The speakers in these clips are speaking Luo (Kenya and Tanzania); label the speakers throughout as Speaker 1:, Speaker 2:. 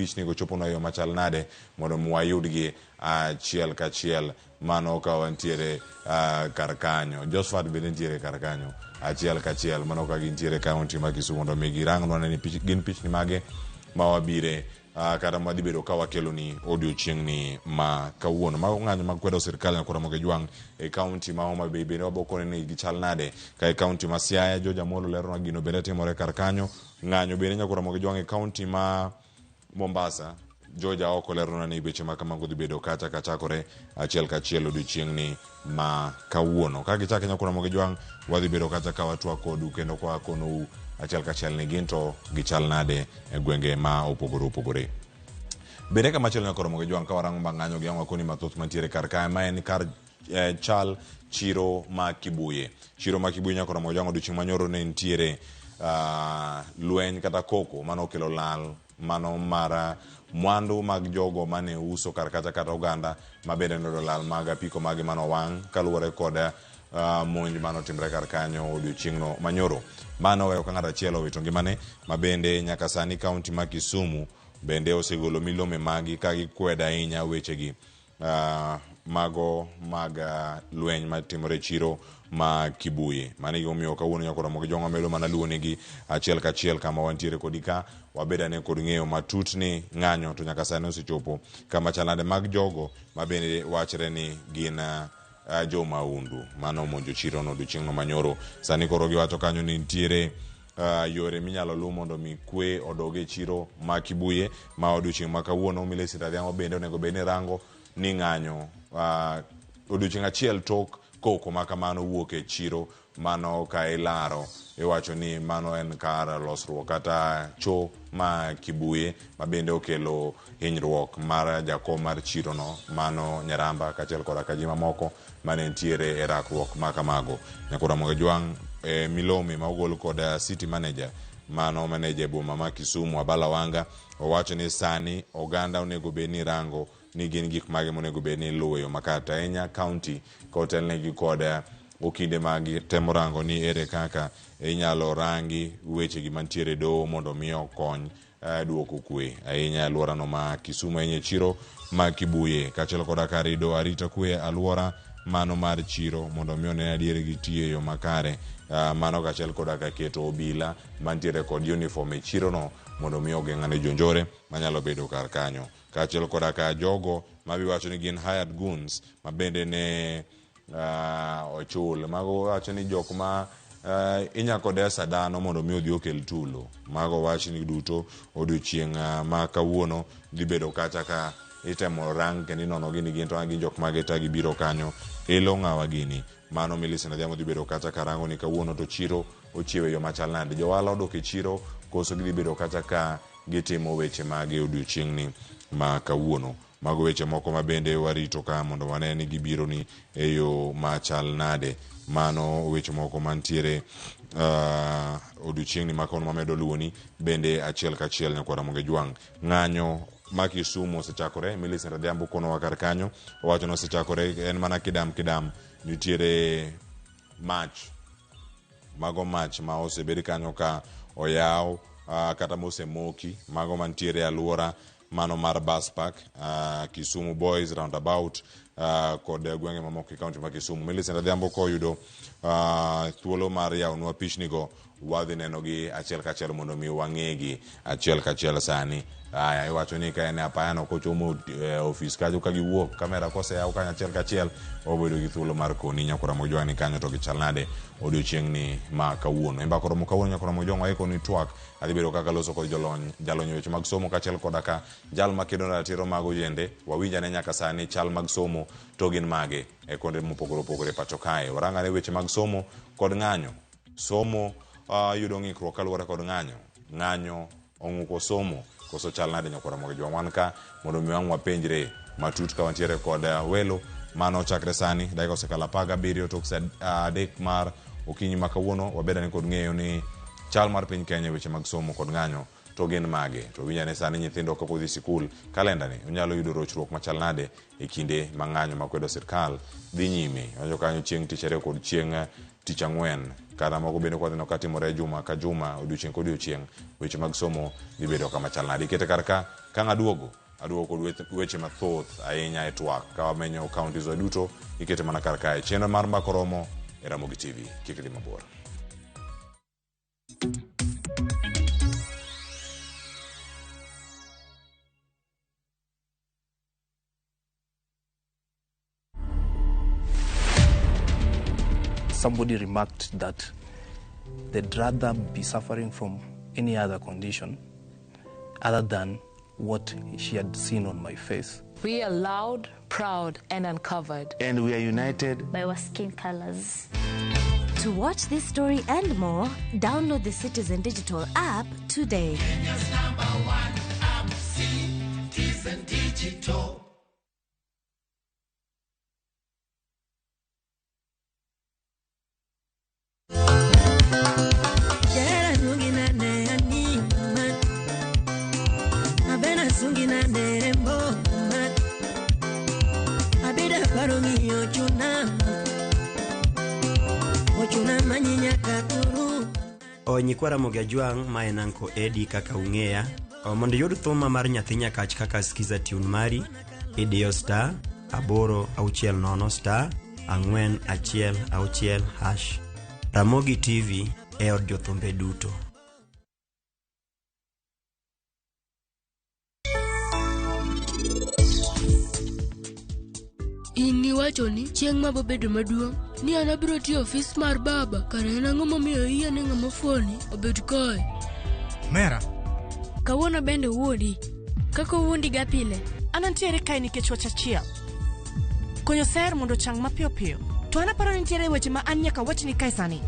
Speaker 1: pichni go choponwa e yo machal nade mondo mi wayudgi achiel kachiel mano ka wantiere kar kanyo. Josephat bende nitiere kar kanyo achiel kachiel mano ka gintiere kaunti ma Kisumu mondo mi girangnwa ni gin pichni mage ma wabire kata madhi bedo ka wakeloni odiochieng'ni ma kawuono. Mago ng'anyo mag kwedo sirkal nyakora Ramogi Jwang' e kaunti ma Homa Bay bende wabokone ni gichal nade ka e kaunti ma Siaya George Amolo leronwa gino bende timore kar kanyo. Ng'anyo bende nyakora Ramogi Jwang' e kaunti ma Mombasa George Aoko leronwa ni weche ma kamago dhi bedo kacha kachakore achiel kachiel odiochieng'ni ma kawuono. Ka gichake nyakora Ramogi Jwang' wadhi bedo kacha ka watwak kodu kendo kwa konou achiel kachiel ni gin to gichal nade e gwenge ma opogore opogore. Bende kamachielo nyakora Ramogi Jwang' ka warango mang'anyo gi ang'wa koni mathoth mantiere kar kae ma en kar chal chiro ma Kibuye. Chiro ma Kibuye nyakora Ramogi Jwang' odiochieng' manyoro ne nitiere lweny kata koko mane okelo lal mano mar mwandu mag jogo mane uso kar kacha kata oganda ma bende noyudo lal mag apiko magi mane owang' kaluwore kod monj mane otimre kar kanyo odiochieng'no manyoro. Mano oweyo ka ng'ato achiel owito ngimane ma bende nyaka sani kaunti ma Kisumu bende osegolo milome magi ka gikwedo ahinya wechegi mago mag lweny matimore e chiro ma Kibuye. Mano e gimomiyo kawuono nyaka Ramogi Jwang' wamedo mana luwonegi achiel kachiel kama wantiere kodi ka wabed ane kod ng'eyo matut ni ng'anyo to nyaka sani osechopo kama chal nade mag jogo ma bende wachre ni gin jo mahundu mano omonjo chirono odiochieng'no manyoro. Sani koro giwacho kanyo ni nitiere yore minyalo luw mondo mi kwe odog e chiro ma Kibuye ma odiochieng' ma kawuono. Millicent Adhiambo bende onego bed ni rango ni ng'anyo odiochieng' achiel tok koko ma kamano wuok e chiro mano ka ilaro iwacho ni mano en kar losruok kata cho ma Kibuye ma bende okelo hinyruok mar jakom mar chirono mano Nyaramba kaachiel koda ka ji mamoko mane nitiere e rakruok ma kamago. Nyakor Ramogi Jwang' e milome ma ogol kod city manager mano manager e boma ma Kisumu Abala Wanga owacho ni sani oganda onego bed ni rango ni gin gik mage monego bed ni iluwo e yo makare to ahinya county ka otelnegi kod okinde mag temo rango ni ere kaka inyalo rangi wechegi mantiere e doho mondo mi okony duoko kwe ahinya e alworano ma Kisumu ahinya e chiro ma Kibuye kaachiel koda ka rido arita kwe e alwora mano mar chiro mondo mi one adier gitiyo e yo makare mano kaachiel koda ka keto obila mantiere kod uniform e chirono mondo mi ogeng'ane jonjore manyalo bedo kar kanyo kaachiel koda ka jogo mabiwacho ni gin hired goons ma bende ne ochul. Mago wacho ni jok ma inya kodesa dhano mondo mi odhi okel tulo. Mago wach ni duto odiochieng' ma kawuono dhi bedo kacha ka itemo rang kendo inono gi ni gin to gin jok mage ta gibiro kanyo elo ng'awa gini. Mano Millicent Adhiambo dhi bedo kacha ka rango ni kawuono to chiro ochiewo e yo machal nade. Johala odok e chiro koso gidhi bedo kacha ka gitimo weche mage odiochieng'ni ma kawuono. Mago weche moko ma bende warito ka mondo wane ni gibiro ni e yo machal nade. Mano weche moko mantiere odiochieng'ni ma kawuono mamedo luwoni bende achiel kachiel nyakwar Ramogi Jwang'. Ng'anyo ma Kisumu osechakore, Millicent Adhiambo konowa kar kanyo, owacho ni osechakore en mana kidam kidam, nitiere mach mago mach ma osebed kanyo ka oyaw kata mosemoki mago mantiere e alwora mano mar bus park Kisumu Boys roundabout kod gwenge mamoko e kaunti ma Kisumu. Millicent Adhiambo koyudo thuolo mar yawonwa pichnigo wadhi nenogi achiel kachiel mondo mi wang'egi achiel kachiel sani. Aya, iwacho ni ka en e apayano kochomo ofis kacho ka giwuok kamera koseyaw kanyo achiel kachiel wabedo gi thuolo mar koni nyakwar Ramogi Jwang' ni kanyo to gichal nade odiochieng'ni ma kawuono. E mbaka oromo kawuono nyakwar Ramogi Jwang' waiko ni twak adhi bedo kaka loso kod jolony jalony e weche mag somo kaachiel koda ka jal makedo ne ratiro mag ojende wawinj ane nyaka sani chal mag somo to gin mage e kuonde mopogore opogore pacho kae. Warang ane weche mag somo kod ng'anyo. Somo yudo ng'ikruok kaluwore kod ng'anyo. Ng'anyo ong'uko somo koso chal nade nyakwar Ramogi Jwang'? Wan ka mondo mi wang' wapenjre matut ka wantiere kod welo mano chakre sani dakika osekalo 17 tok sa 3 mar okinyi ma kawuono wabed ane kod ng'eyo ni chal mar piny Kenya e weche mag somo kod ng'anyo to gin mage. To winj ane sani nyithindo kapok odhi sikul kalenda ni onyalo yudo rochruok machal nade e kinde ma ng'anyo makwedo sirkal dhi nyime. Wacho kanyo chieng' tich ariyo kod chieng' tich ang'wen. Kata moko bende kwadhi ka timore juma ka juma, odiochieng' ka odiochieng', weche mag somo dhi bedo kama chal nade. Ikete kar ka, ka ang' aduogo, aduogo kod weche mathoth ahinya e twak ka wamenyo counties wa duto, ikete mana kar kae. Chenro mar Mbaka Oromo e Ramogi TV. Kik idhi mabor.
Speaker 2: Somebody remarked that they'd rather be suffering from any other condition other than what she had seen on my face.
Speaker 3: We are loud, proud, and uncovered.
Speaker 4: And we are united
Speaker 5: by our skin colors.
Speaker 6: To watch this story and more, download the Citizen Digital app today.
Speaker 7: Kenya's number one app, Citizen Digital.
Speaker 8: Nyikwa Ramogi Ajwang', ma en Uncle Eddie kaka ung'eya. Mondo iyud thuma mar nyathi Nyakach kaka skiza tune mari, idiyo star 860 star 416 hash. Ramogi TV e od jothumbe duto.
Speaker 9: In niwacho ni chieng' mabobedo maduong' ni an abiro tiyo ofis mar baba, kare en ang'o momiyo iyie ni ng'ama ofuoni obed kae?
Speaker 10: Mera.
Speaker 11: Kawuono bende owuondi. Kaka owuondi ga pile.
Speaker 12: An antiere kae nikech wach achiel. Konyo Seher mondo ochang mapiyo piyo. To an aparo ni nitiere weche ma an nyaka wachni kae sani.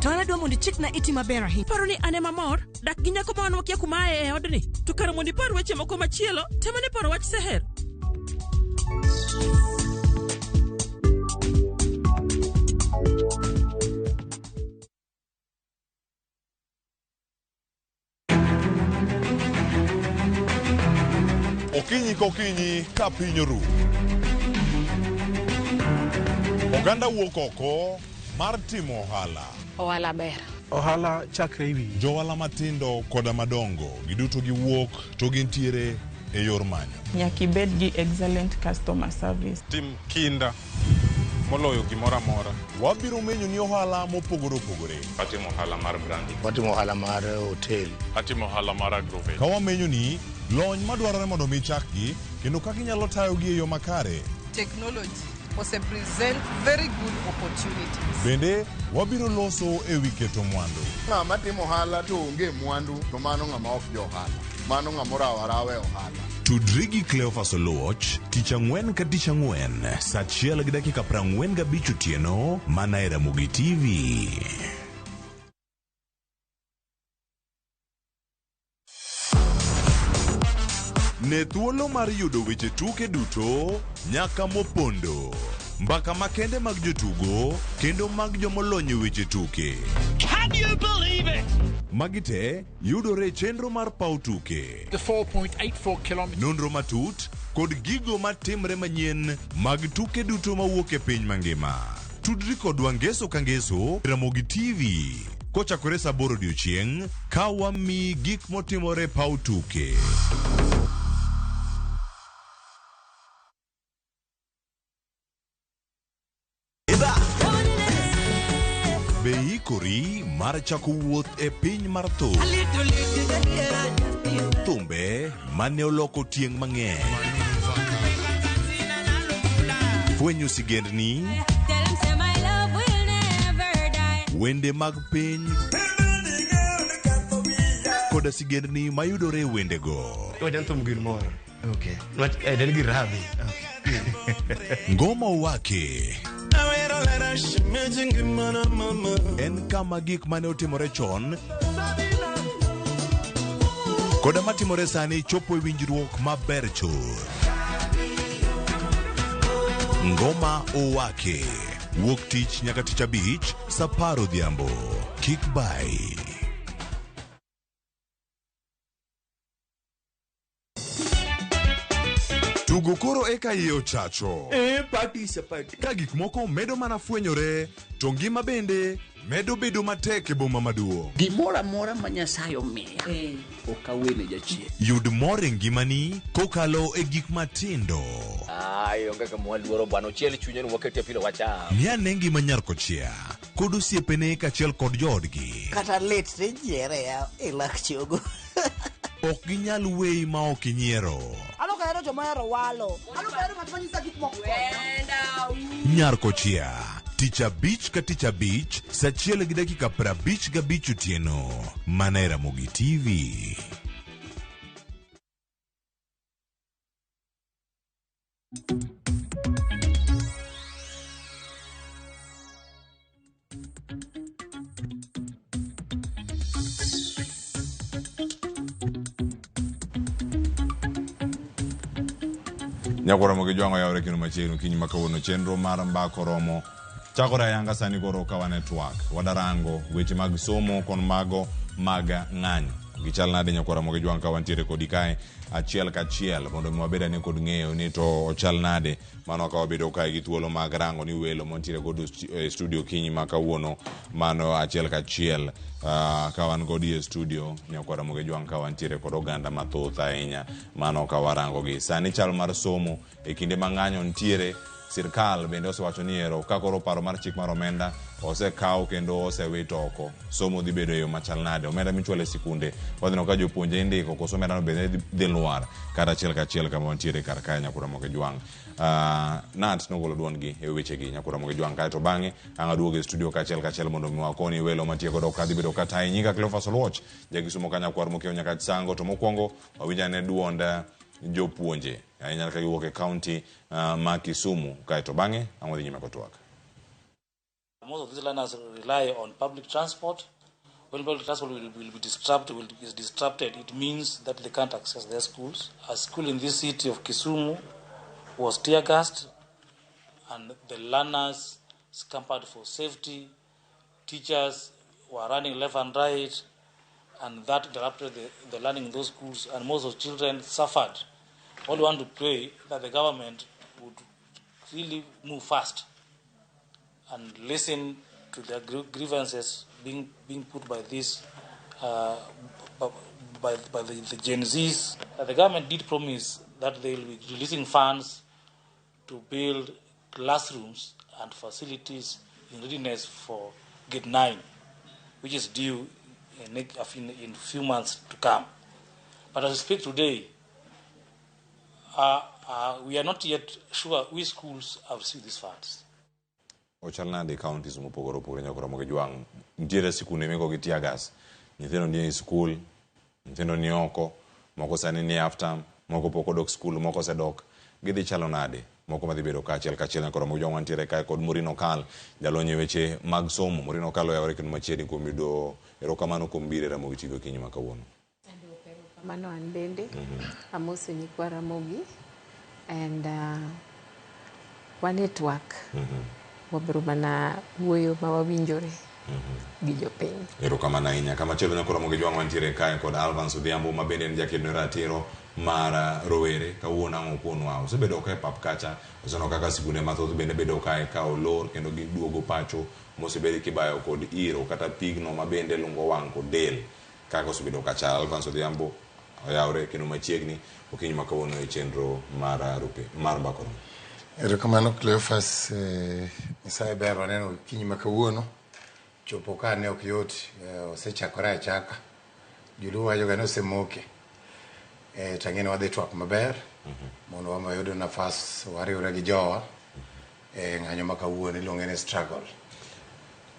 Speaker 12: To an adwa mondo ichikna iti maber ahinya.
Speaker 13: Paro ni an ema mor dak gi nyako ma wan wakia kuma aye e odni. To kare mondo ipar weche moko machielo, tem ane paro wach Seher.
Speaker 1: Okinyi kokinyi ka piny oru, oganda wuok oko mar timo ohala.
Speaker 3: Ohala ber.
Speaker 10: Ohala chakre ewi.
Speaker 1: Johala matindo koda madongo giduto giwuok to gintiere e yor manyo.
Speaker 14: Nyaka ibed gi excellent customer service.
Speaker 15: Tim kinda moloyo gimoro amora.
Speaker 1: Wabiro menyo ni ohala mopogore opogore.
Speaker 15: Atimo ohala mar branding.
Speaker 4: Watimo ohala mar hotel.
Speaker 15: Atimo ohala mar agrovet.
Speaker 1: Ka wamenyo ni lony madwarore mondo mi chakgi kendo kaka inyalo tayogi e yo makare.
Speaker 16: Technology ose present very good opportunities.
Speaker 1: Bende wabiro loso e wi keto mwandu.
Speaker 17: Ng'ama timo ohala to onge mwandu to mano ng'ama ok jo ohala. Mano ng'ama orawo arawa e ohala.
Speaker 1: Tudri gi Cleophas Oluoch tich ang'wen ka tich ang'wen saa 1:45 otieno mana e Ramogi TV. Ne thuolo mar yudo weche tuke duto nyaka mopondo. Mbaka makende mag jotugo kendo mag jomolony e weche tuke.
Speaker 7: Can you believe it?
Speaker 1: Magi te yudore e chenro mar paw tuke.
Speaker 18: The 4.84 kilometers.
Speaker 1: Nonro matut kod gigo matimre manyien mag tuke duto mawuok e piny mangima. Tudri kodwa ngeso ka ngeso Ramogi TV kochakore saa 8 odiochieng' ka wamiyi gik motimore paw tuke. Be ikori mar chako wuoth e piny mar thum? Thumbe mane oloko tieng' mang'eny. Fwenyo sigendni, wende mag piny koda sigendni mayudore e wendego.
Speaker 19: Okay. En gi rabi.
Speaker 1: Ngoma Owake en kama gik mane otimore chon koda matimore sani chopo e winjruok maber chuth. Ngoma Owake wuok tich nyaka tich abich saa 10 odhiambo. Kik bai. Tugo koro eka iye ochacho.
Speaker 19: E party is a party.
Speaker 1: Ka gik moko medo mana fwenyore, to ngima bende medo bedo matek e boma maduong'.
Speaker 5: Gimoro amora ma Nyasaye omiya ok awene jachien.
Speaker 1: Yud mor e ngimani kokalo e gik matindo.
Speaker 5: Ai, onge kama waluoro bwana, ochiel chunye ni wakete pilo wacham.
Speaker 1: Ng'i ane ngima nyar kochia kod osiepene kaachiel kod joodgi.
Speaker 20: Kata lit tijiere ya e lak chogo.
Speaker 1: Ok ginyal weyi ma ok inyiero.
Speaker 20: An ok ahero joma ohero walo. An ok ahero ng'at ma nyisa gik moko.
Speaker 1: Nyar kochia tich abich ka tich abich saa achiel gi dakika 55 otieno mana e Ramogi TV. Nyakwar Ramogi Jwang' oyawre kendo machiegni okinyi ma kawuono chenro mar mbaka oromo chakore ayanga sani koro ka wan e twak wadarango weche mag somo kon mago mag ng'anyo gichal nade nyakwar Ramogi Jwang' ka wantiere kodi kae achiel kachiel mondo mi wabed ane kod ng'eyo ni to ochal nade mano ka wabedo kae gi thuolo mag rango ni welo mantiere godo e studio kinyi ma kawuono mano achiel kachiel ka wan kodi e studio nyakwar Ramogi Jwang' ka wantiere kod oganda mathoth ahinya mano ka warango gi sani chal mar somo e kinde ma ng'anyo nitiere sirkal bende osewacho ni ero ka koro paro mar chik mar omenda osekaw kendo osewit oko somo dhi bedo e yo machal nade omenda michwalo e sikunde wadhi neno ka jopuonje indiko koso omenda no bende dhi lwar kata achiel kachiel kama wantiere kar kae nyakwar Ramogi Jwang' Nat nogolo duondgi e wechegi nyakwar Ramogi Jwang' kaeto bang'e ang' aduogo e studio kachiel kachiel mondo mi wakoni welo mantie godo ka dhi bedo kata nyinga Cleophas Oluoch jakisumo ka nyakwar mokiewo nyaka Sango to mokwongo wawinj ane duond jopuonje ahinya ka giwuok e county ma Kisumu kaeto bang'e ang' wadhi nyime kod twak.
Speaker 21: Most of these learners rely on public transport. When public transport will be disrupted, is disrupted, it means that they can't access their schools. A school in this city of Kisumu was tear gassed, and the learners scampered for safety. Teachers were running left and right, and that interrupted the learning in those schools, and most of the children suffered. All we want to pray that the government would really move fast and listen to their grievances being put by this by the Gen Zs. The government did promise that they will be releasing funds to build classrooms and facilities in readiness for Grade 9, which is due in few months to come. But as we speak today, we are not yet sure which schools have received these funds.
Speaker 1: Ochal nade counties mopogore opogore nyakwar Ramogi Jwang' nitiere sikunde miko gi tear gas nyithindo nie skul nyithindo ni oko moko sani ni half term moko pok odok skul moko osedok gidhi chalo nade moko madhi bedo kaachiel kachiel nyakwar Ramogi Jwang' wantiere kae kod Maureen Okal jalony e weche mag somo. Maureen Okal oyawore kendo machiegni kuom yudo erokamano kuom biro e Ramogi TV okinyi ma kawuono.
Speaker 22: Mano an bende amoso nyikwa Ramogi and wan e twak wabiro mana wuoyo ma wawinjore gi jopiny.
Speaker 1: Erokamano ahinya. Kamachielo nyakwar Ramogi Jwang' wantiere kae kod Alvance Odhiambo ma bende en jakedo ne ratiro mar rowere. Kawuono ang' okonwa osebedo ka e pap kacha oseneno kaka sikunde mathoth bende bedo kae ka olor kendo giduogo pacho mosebed kibayo kod iro kata pigno ma bende lungo wang' kod del kaka osebedo kacha. Alvance Odhiambo oyawre kendo machiegni okinyi ma kawuono e chenro mar rupe mar mbaka oromo.
Speaker 4: Erokamano Cleophas, Nyasaye ber waneno okinyi ma kawuono. Chopo ka ne ok yot, osechakore achaka. Joluo wacho ga ni osemoke. To ang'e ni wadhi twak maber mondo wayud nafas wariwre gi jowa e ng'anyo ma kawuono iluonge ni struggle.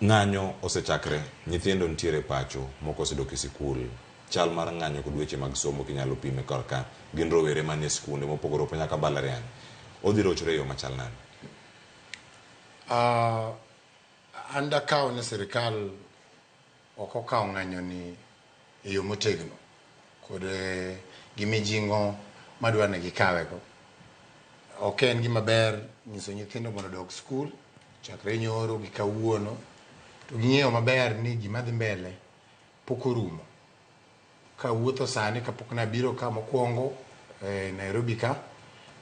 Speaker 1: Ng'anyo osechakre, nyithindo nitiere pacho, moko osedok e sikul. Chal mar ng'anyo kod weche mag somo kinyalo pime korka gin rowere manie sikunde mopogore opogore nyaka mbalariany. Odhi rochore e yo machal nade?
Speaker 4: An dakaw ni sirikal ok okawo ng'anyo ni e yo motegno kod gi mijing'o madwa ni gikawego. Ok en gima ber nyiso nyithindo mondo odog skul chakre nyoro gi kawuono to ging'eyo maber ni gima dhi mbele pok orumo. Kawuotho sani kapok nabiro ka mokwongo Nairobi ka,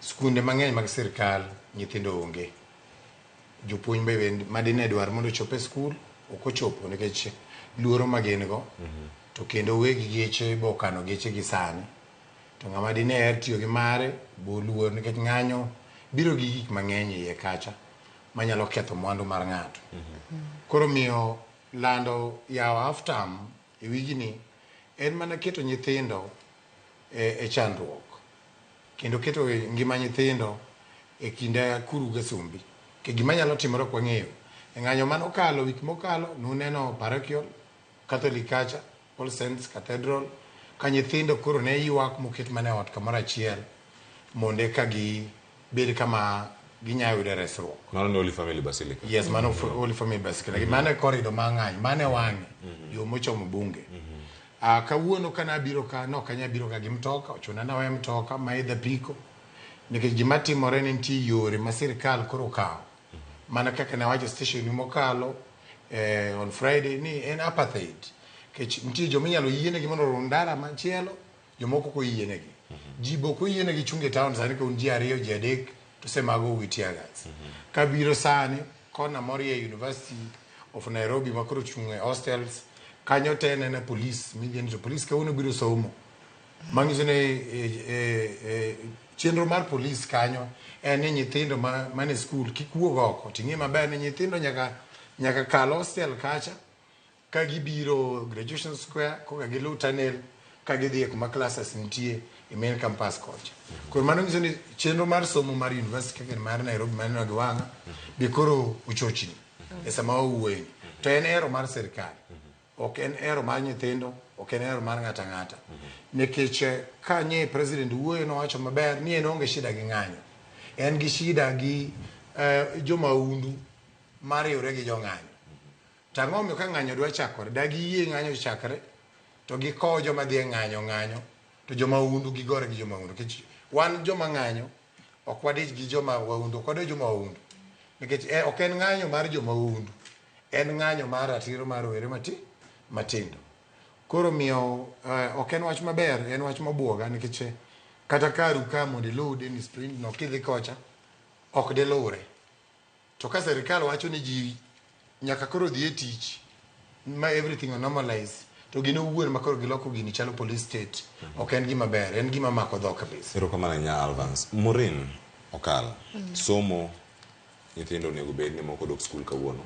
Speaker 4: Skunde mang'eny mag sirkal nyithindo onge. Jopuonj be madine dwar mondo ochop e skul ok ochopo nikech luoro ma gin go. To kendo weg geche be okano geche gi sani. To ng'ama dine her tiyo gi mare bo luor nikech ng'anyo biro gi gik mang'eny e iye kacha manyalo ketho mwandu mar ng'ato. Koro miyo lando yawo half term e wigni en mana keto nyithindo e chandruok kendo keto ngima nyithindo e kinde kuruga sumbi. Ke gima nyalo timore ok wang'eyo. E ng'anyo mane okalo wik mokalo nuneno parochial Catholic kacha All Saints Cathedral ka nyithindo koro ne ywak moket mana e ot kamoro achiel mondo eka gibed kama ginyalo yude resruok.
Speaker 1: Mano ne Holy Family Basilica.
Speaker 4: Yes, mano Holy Family Basilica. Mano e corridor mar ng'anyo, mano e wang'e, yo mochomo bunge. Kawuono ka nabiro ka, nok anyal biro ka gi mtoka, ochuna nawe mtoka maidho apiko. Nikech gima timore ni nitie yore ma sirkal koro okawo. Mana kaka nawacho station mokalo on Friday ni en apartheid. Nikech nitie joma inyalo yienegi mondo orun ndara machielo, jomoko ok oyienegi. Ji be ok oyienegi chung' e town sani ka un ji 2 ji 3 to semago wi tear gas. Kabiro sani, kona moro e University of Nairobi ma koro ochung' e hostels, kanyo te nene police midhi to police kawuono biro somo. Manyiso ni chenro mar police kanyo en ni nyithindo mane skul kik wuog oko. Ting'e maber ni nyithindo nyaka kal hostel kacha ka gibiro Graduation Square koka giluw tunnel ka gidhi e kuma classes nitie e main campus kocha. Koro mano nyiso ni chenro mar somo mar university kaka mar Nairobi maneno gi wang'a be koro ochochni e sama wawuoyeni. To en ero mar sirkal. Ok en ero mar nyithindo, ok en ero mar ng'ato ang'ata. Nikech ka nye president wuoyo nowacho maber ni en onge shida gi ng'anyo. En gi shida gi jomaundu mariwre gi jong'anyo. To ang'o omiyo ka ng'anyo dwa chakore, da giyie ng'anyo chakre, to gikow joma dhi e ng'anyo, to jomaundu gigore gi jomaundu. Nikech wan joma ng'anyo, ok wadich gi joma waundu, ok wadich joma waundu. Nikech ok en ng'anyo mar jomaundu, en ng'anyo mar ratiro mar rowere matindo. Koro miyo ok en wach maber, en wach mabuoga nikech kata karu ka mondo iluw Dennis Print no kidhi kocha, ok diluwre. To ka sirkal wacho ni ji nyaka koro dhi e tich ma everything normalize, to gin owuon ma koro giloko gini chalo police state, ok en gima ber, en gima mako dhok kabisa.
Speaker 1: Erokamano ahinya Alvance. Maureen Okal, somo nyithindo onego bed ni moko dok skul kawuono,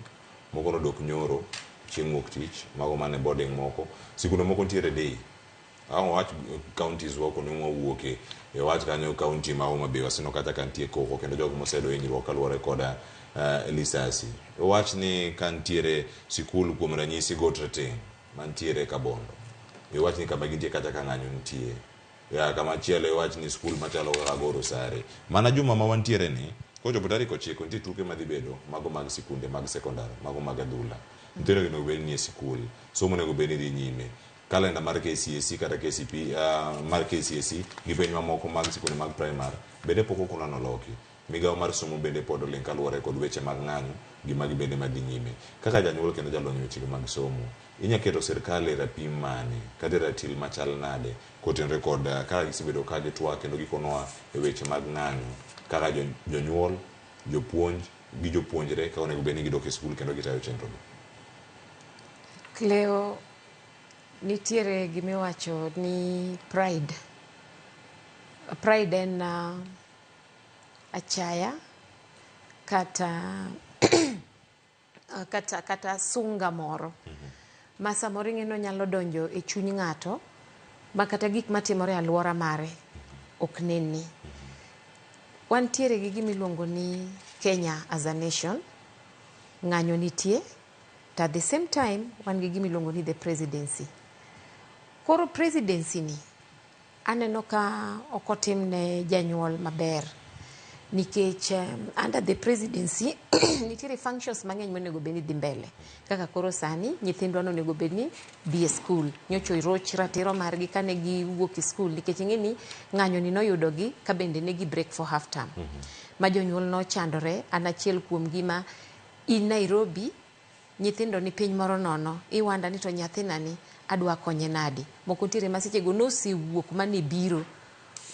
Speaker 1: moko nodok nyoro chieng' wuok tich, mago mane boarding moko, sikunde moko nitiere day. Ang' wach counties wa kuonde mwawuoke, e wach kanyo county ma Homa Bay waseno kata ka nitie koko kendo jogo moseyudo hinyruok kaluwore koda lisasi. Wach ni ka nitiere sikul kuom ranyisi Got Rateng' mantiere Kabondo, iwach ni kama gintie kata ka ng'anyo nitie. Ya kama chielo iwach ni skul machalo kaka Goro Sare. Mana juma ma wantiere ni, kochopo tarik 9 nitie tuke madhi bedo mago mag sikunde mag sekondar, mago mag adhula. Nyithindo onego bed ni e sikul, somo onego bed ni dhi nyime. Kalenda mar KCSE kata KCP mar KCSE gi penj mamoko mag sikunde mag primar bende pok okunano oloki. Migawo mar somo bende pod oling' kaluwore kod weche mag ng'anyo gi magi bende madhi nyime. Kaka janyuol kendo jalony e weche mag somo, inya keto sirkal e rapim mane kata e ratil machal nade kotenore kod kaka gisebedo ka gitwak kendo gikonowa e weche mag ng'anyo kaka jonyuol, jopuonj gi jopuonjre ka onego bed ni gidok e skul kendo gitayo chenro go.
Speaker 22: Cleo, nitiere gimiwacho ni pride. Pride en achaya kata sunga moro ma samoro ing'e ni onyalo donjo e chuny ng'ato ma kata gik matimore e alwora mare ok neni. Wantiere gi gima iluongo ni Kenya as a nation, ng'anyo nitie, to at the same time wan gi gima iluongo ni the presidency. Koro presidency ni aneno ka ok otim ne janyuol maber nikech under the presidency nitiere functions mang'eny monego bed ni dhi mbele kaka koro sani nyithindwa nonego bed ni dhi e skul nyocha oroch ratiro margi kane giwuok e skul nikech ing'e ni ng'anyo ni noyudogi ka bende ne gi break for half term ma jonyuol nochandore. An achiel kuom gi ma in Nairobi nyithindo ni piny moro nono iwanda ni to nyathina ni adwa konye nadi. Moko nitiere ma sechego nosewuok mane biro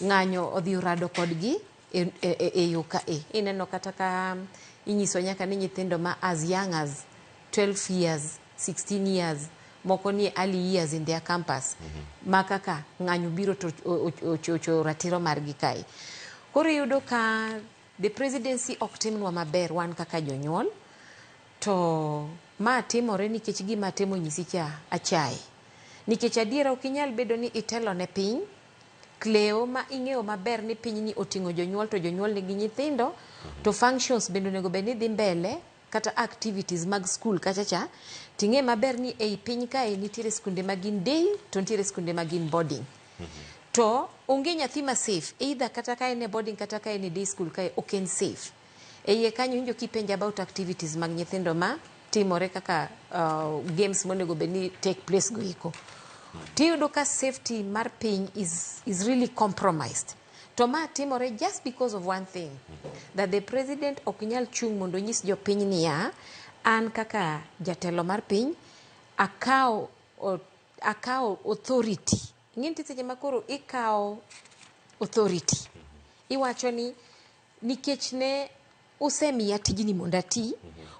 Speaker 22: ng'anyo odhi orado kodgi e, e, e, e yo ka e ineno kata ka inyiso nyaka ni nyithindo ma as young as 12 years 16 years moko nie early years in their campus ma kaka ng'anyo biro to ochocho ratiro margi kae koro iyudo ka the presidency ok timnwa maber wan kaka jonyuol to ma timore nikech gima atemo nyisi cha achaye nikech adiera ok inyal bedo ni itelo ne piny Cleo ma ing'eyo maber ni pinyni oting'o jonyuol to jonyuol nigi nyithindo to functions bende onego bed ni dhi mbele kata activities mag school kacha cha ting'e maber ni ei piny kae nitiere skunde ma gin day to nitiere skunde ma gin boarding to onge nyathi ma safe either kata ka en e boarding kata ka en e day school kae ok en safe e iye kanyo winjo kipenja about activities mag nyithindo ma timore kaka games monego bed ni take place go eko tiyudo ka safety mar piny is really compromised to ma timore just because of one thing that the president ok nyal chung' mondo onyis jopiny niya an kaka jatelo mar piny akawo akawo authority ing'e nitie seche ma koro ikawo authority iwacho ni nikech ne usemiya tijni mondo ati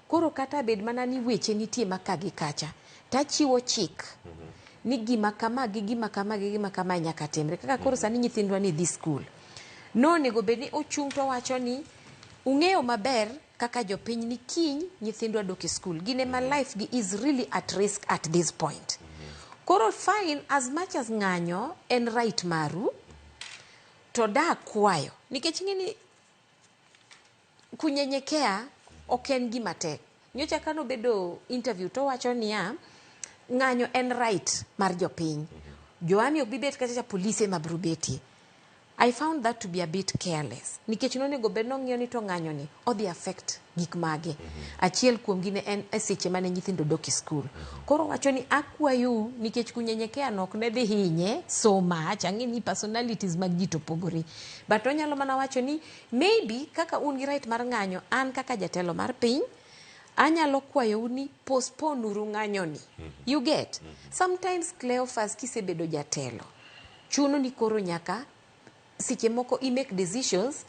Speaker 22: koro kata bed mana ni weche nitie maka gi kacha tachiwo chik ni gima kama gi gima kama gi gima kama nyaka timre kaka koro sani nyithindwa ni dhi school nonego bed ni ochung' to wacho ni ung'eyo maber kaka jopiny ni kiny nyithindwa dok e school gin ema life gi is really at risk at this point koro fine as much as ng'anyo en right maru to da kwayo nikech ing'e ni kunyenyekea ok en gima tek nyocha kanobedo interview towacho niya ng'anyo en right mar jopiny joami ok bi bet kacha cha polise ema biro betie I found that to be a bit careless nikech nonego bed nong'iyo ni to ng'anyo ni odhi affect gik mage achiel kuomgi ne en e seche mane nyithindo dok e school koro wacho ni akwayou nikech kunyenyekea no ok ne dhi hinye so much ang'e ni personalities mag ji to pogore but onyalo mana wacho ni maybe kaka un gi right mar ng'anyo an kaka jatelo mar piny anyalo kwayou ni postpone uru ng'anyo ni you get sometimes Cleophas kisebedo jatelo chuno ni koro nyaka seche moko i make decisions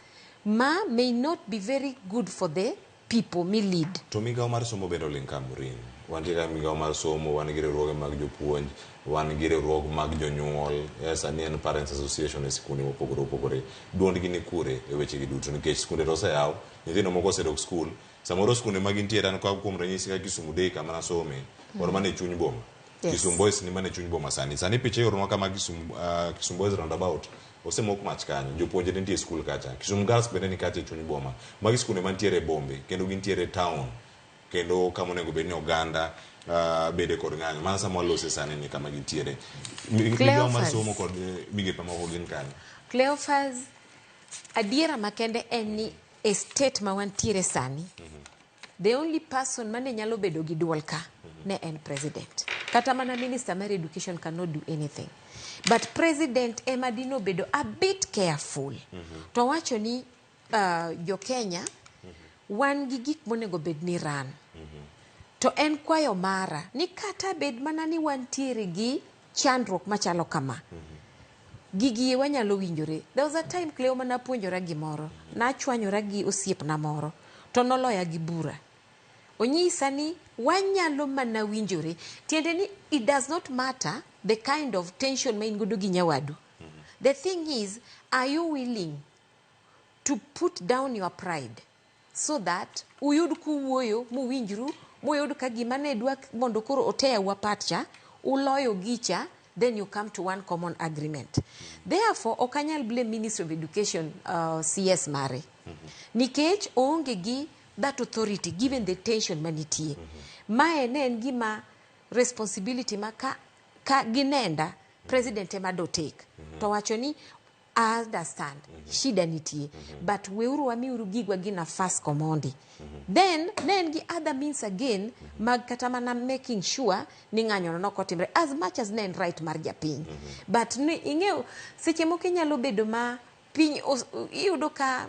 Speaker 22: ma may not be very good for the people mi lead
Speaker 1: To migawo mar somo bende oling' ka Maureen. Wantie ka migawo mar somo, wan gi riwruoge mag jopuonj, wan gi riwruok mag jonyuol, sani en Parents Association e sikunde mopogore opogore. Duondgi ni kure e wechegi duto nikech sikunde to oseyaw, nyithindo moko osedok skul, samoro sikunde ma gintiere an kuom ranyisi ka Kisumu Day kama nasome, wan mana e chuny boma.
Speaker 22: Yes.
Speaker 1: Kisumu Boys ni mana e chuny boma sani. Sani picha ioronwa kama Kisumu Boys roundabout osemok mach kanyo, jopuonjre nitie e skul kacha. Kisumu Girls bende ni kacha e chuny boma. Magi sikunde mantiere e bombe kendo gintiere e town kendo kama onego bed ni oganda bede kod ng'anyo. Mana sama walose sani ni kama gintiere. Migawo mar
Speaker 22: Cleophas.
Speaker 1: somo kod migepe moko gin kanye?
Speaker 22: Cleophas adiera makende en ni e state ma wantiere sani the only person mane nyalo bedo gi duol ka ne en president kata mana minister mar education cannot do anything but president ema dino bedo a bit careful to wacho ni jo Kenya wan gi gik monego bed ni ran to en kwayo mara ni kata bed mana ni wantiere gi chandruok machalo kama gigi e wanyalo winjore there was a time Cleo mana puonjora gimoro nachwanyora gi osiepna moro to noloya gi bura onyisa ni wanyalo mana winjore tiende ni it does not matter the kind of tension ma in godo gi nyawadu the thing is are you willing to put down your pride so that uyud kuwuoyo muwinjru muyud ka gima ne dwa mondo koro oteau apart cha uloyo gicha then you come to one common agreement therefore ok anyal blame ministry of education CS mare nikech oonge gi that authority given the tension manitie mae ne en gima responsibility ma ka ginenda president ema do take to wacho ni I understand shida nitie but weuru wamiuru gigwa gi nafas komondi then ne en gi other means again mag kata mana making sure ni ng'anyono nokotimre as much as ne en right mar japiny but ni ing'eyo seche moko inyalo bedo ma piny iyudo ka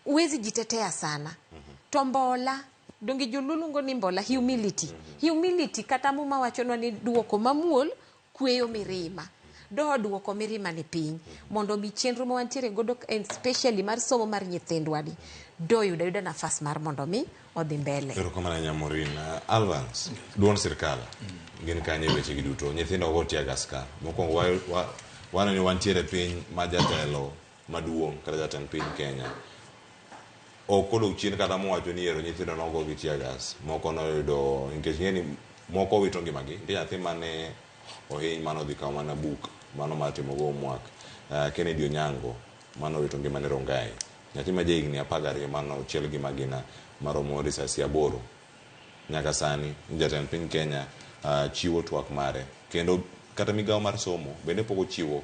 Speaker 22: uwezi jitetea sana to mbola donge joluo luongo ni mbola humility humility kata muma wachonwa ni duoko mamuol kweyo mirima Doduoko mirima ni piny mondo mi chenro ma wantiere godo especially mar somo mar nyithindwa ni doyudo ayuda nafas mar mondo mi odhi mbele.
Speaker 1: Erokamano ahinya Maureen. Alvans, duond sirkal gin kanye e wechegi duto? Nyithindo ogo tear gas ka. Mokwongo waneno ni wantiere e piny ma jatelo maduong' kata jatend piny Kenya ok odok chien kata mowacho ni ero nyithindo nogo gi tear gas. Moko noyudo nikech ing'e ni moko owito ngimagi. Nitie nyathi mane ohiny mane odhi kawo mana buk mano mar timogo homework. Kennedy Onyango mane owito ngimane Rongai. Nyathi ma jahigni 12 mane ochiel gi magina maromo risasi 8 nyaka sani jatend piny Kenya chiwo twak mare kendo kata migawo mar somo bende pok ochiwo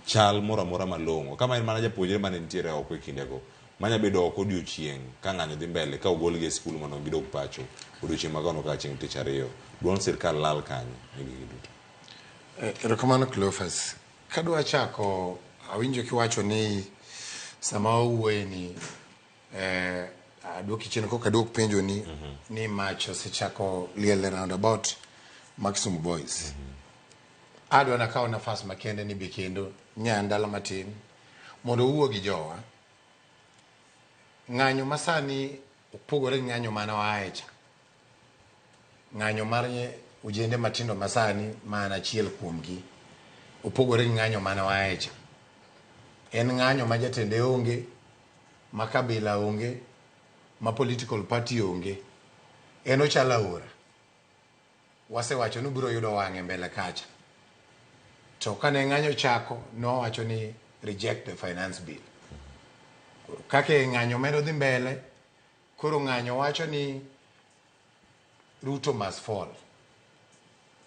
Speaker 1: chal moro amora malong'o. Kama en mana japuonjre mane nitiere oko e kindego manya bedo oko odiochieng' ka ng'anyo dhi mbele ka ogolgi e skul mondo gidog pacho odiochieng' ma kono kaka chieng' tich ariyo. Duond sirkal lal kanye e gigi duto?
Speaker 4: Erokamano Cleophas. Kadwa chako, awinjo kiwacho ni sama wawuoye ni aduoki chien koka aduok penjo ni ni mach osechako liel e roundabout ma Kisumu Boys. Adwa nakaw nafas makende ni be kendo nya ndalo matin mondo owuo gi jowa. Ng'anyo masani opogore gi ng'anyo mane oaye cha. Ng'anyo mar ojende matindo masani ma an achiel kuomgi opogore gi ng'anyo mane oaye cha. En ng'anyo ma jatende onge, ma kabila onge, ma political party onge. En ochalo aora. Wasewacho ni ubiro yudo wang'e mbele kacha. To kane ng'anyo chako, nowacho ni reject the finance bill. Kaka ng'anyo medo dhi mbele, koro ng'anyo wacho ni Ruto must fall.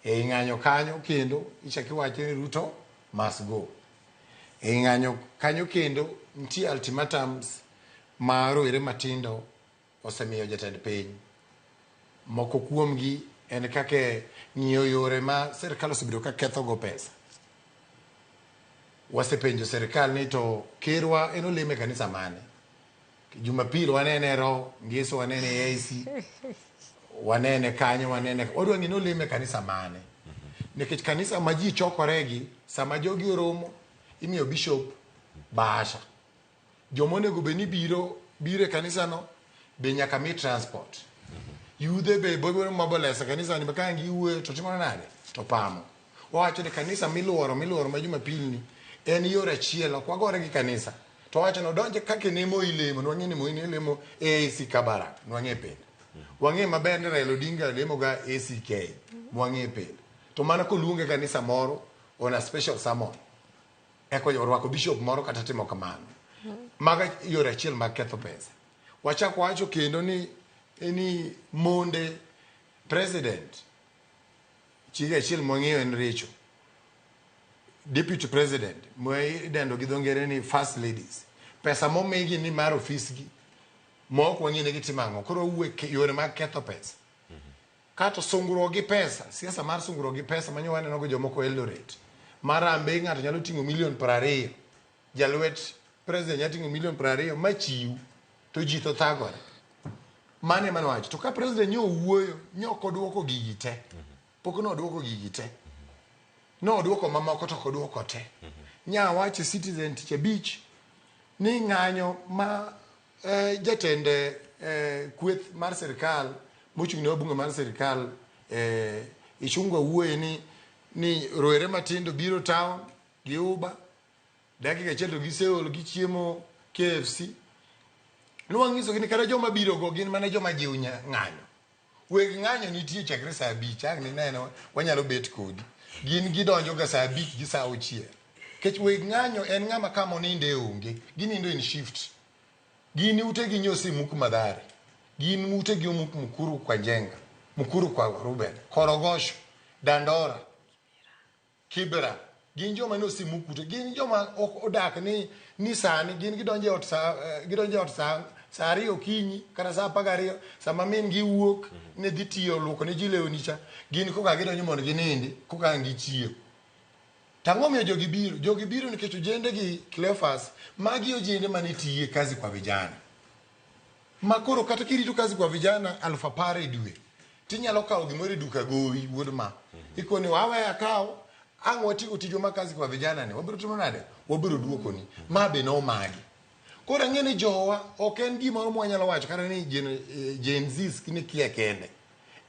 Speaker 4: E ng'anyo kanyo kendo ichako iwacho ni Ruto must go. E ng'anyo kanyo kendo nitie ultimatums ma rowere matindo osemiyo jatend piny. Moko kuomgi en kaka ng'iyo yore ma sirkal osebedo ka kethogo pesa. Wasepenjo sirkal ni to kerwa en olemo e kanisa mane? Jumapil wanene Roho, Ngeso wanene AIC, wanene kanyo, wanene. Wadwa ng'e ni olemo e kanisa mane? Nikech kanisa ma ji chokoregi, sama jogi oromo, imiyo bishop bahasha. Joma onego bed ni biro e kanisa no be nyaka mi transport. Yudhe be biro mobilize kanisa ni ka giwuoyo to timore nade? To pamo. Wawacho ni kanisa miluoro ma Jumapil ni en yor achiel, ok wagore gi kanisa. To wawacho ni odonje kaka ne Moi lemo, nwang'e ni Moi ne lemo AIC Kabarak, nwang'e pend. Wang'e maber ni Raila Odinga lemo ga ACK, mwang'e pend. To mana koluonge kanisa moro on a special sermon, eko orwako bishop moro kata timo kamano. Mago yore achiel mag ketho pesa. Wachako wacho kendo ni monde president chiege achiel mwang'eyo en Rachel. Deputy president ma idendo gi dho ngere ni first ladies. Pesa momigi ni mar ofisgi ma ok wang'e ni gitimo ang'o. Koro wawuoyo yore mag ketho pesa. Kato sungruok gi pesa, siasa mar sungruok gi pesa manyo waneno go jomoko Eldoret. Marambe ng'ato nyalo ting'o milion 20. Jalwet president nyalo ting'o milion 20 machiw to ji to thagore. Mano ema nowacho. To ka president nyo owuoyo, nyo ok oduoko gigi te. Pok noduoko gigi te. Noduoko mamoko to ok oduoko te. Nya wacho Citizen tich abich ni ng'anyo ma jatend kweth mar sirkal mochung' ne wabunge mar sirkal Ichung'wa wuoye ni rowere matindo biro town gi Uber dakika achiel to giseol gichiemo KFC. Nwanyisogi ni kata joma biro go gin mana joma jiwo ng'anyo. Weg ng'anyo nitie chakre saa 5, ang' nineno wanyalo bet kodi. Gin gidonjo ga saa 5 gi saa 6. Nikech weg ng'anyo en ng'ama kama oninde onge, ginindo in shift. Gin utegi nyosemuk Mathare. Gin utegi omuk Mukuru kwa Njenga, Mukuru kwa Ruben, Korogosho, Dandora, Kibera. Gin joma nosemuk ute. Gin joma ok odak ni sani gin gidonjo e ot saa 2 okinyi kata saa 12 sama min gi wuok ne dhi tiyo luoko ne ji lewni cha. Gin koka gidonjo mondo ginindi koka ang' gichiew. Tang'o miyo jogi biro? Jogi biro nikech ojende gi Cleophas, magi ojende mane tiye kazi kwa vijana. Ma koro kata kirito kazi kwa vijana 10,000 e dwe, tinyalo kawo gimoro e duka gowi wuod ma. Ikoni wawe akaw Ang' watigo tijwa mar kazi kwa vijana ni, wabiro timo nade? Wabiro duokoni. Ma be nomagi. Koro ang'e ni jowa ok en gimoro mwanyalo wacho kata ni Gen Z ni kia kende.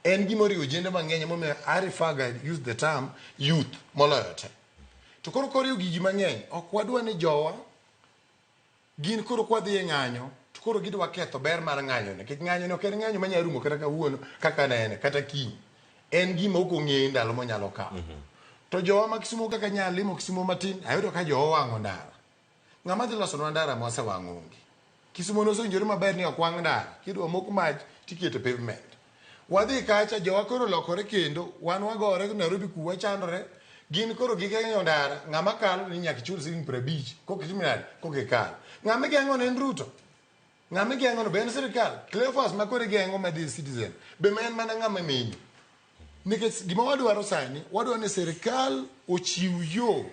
Speaker 4: En gima oriwo ojende mang'eny emomiyo Arifaga use the term youth moloyo te. To koro koriwo gigi mang'eny, ok wadwa ni jowa gin koro kwadhi e ng'anyo to koro gidwa ketho ber mar ng'anyo ni. Nikech ng'anyo ni ok en ng'anyo manyalo rumo kata kawuono kaka nene kata kiny. En gima ok ong'e ndalo monyalo kawo. To jowa ma Kisumo kaka nyalimo Kisumo matin, ayudo ka jowa owang'o ndara. Ng'ama dhi losonwa ndara mwasewang'o onge. Kisumo nosewinjore maber ni ok wang' ndara. Kidwa mok mach tiketo pavement. Wadhi kacha jowa koro lokore kendo wan wagore Nairobi ku wachandore. Gin koro gigeng'o ndara, ng'ama kalo ni nyaka ichul siling 50 koka itimo nade koka ikalo. Ng'ama igeng'o ne en Ruto. Ng'ama igeng'o no be en sirikal. Cleophas ma koro igeng'o madhi e Citizen be ma en mana ng'ama menyo. Nikech gima wadwaro sani, wadwaro ni sirikal ochiw yo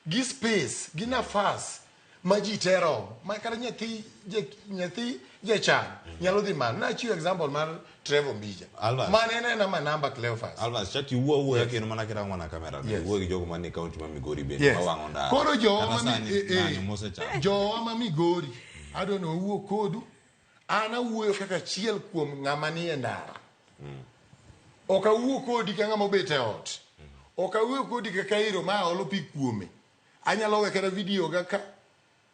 Speaker 4: gi space gi nafas ma ji te romo ma kata nyathi nyathi jachan nyalo dhi malo. Nachiwo example mar Trevor Mbija.
Speaker 1: Alvas.
Speaker 4: Mane en ena ma namba Cleophas.
Speaker 1: Alvas, chak iwuo awuoya kendo mana kirango mana kamera no.
Speaker 4: Yes.
Speaker 1: Iwuo gi jogo manie kaunti ma Migori bende
Speaker 4: Yes.
Speaker 1: mawang'o ndara.
Speaker 4: Koro jowa
Speaker 1: Kata
Speaker 4: ma mi-
Speaker 1: sani ng'anyo mosechako.
Speaker 4: jowa ma Migori adwa ni wawuo kodu. An awuoyo kaka achiel kuom ng'ama nie ndara. Ok awuo kodi ka ng'ama obet e ot. Ok awuo kodi kaka iro ma aolo pi kuome. Anyalo we kata video ga ka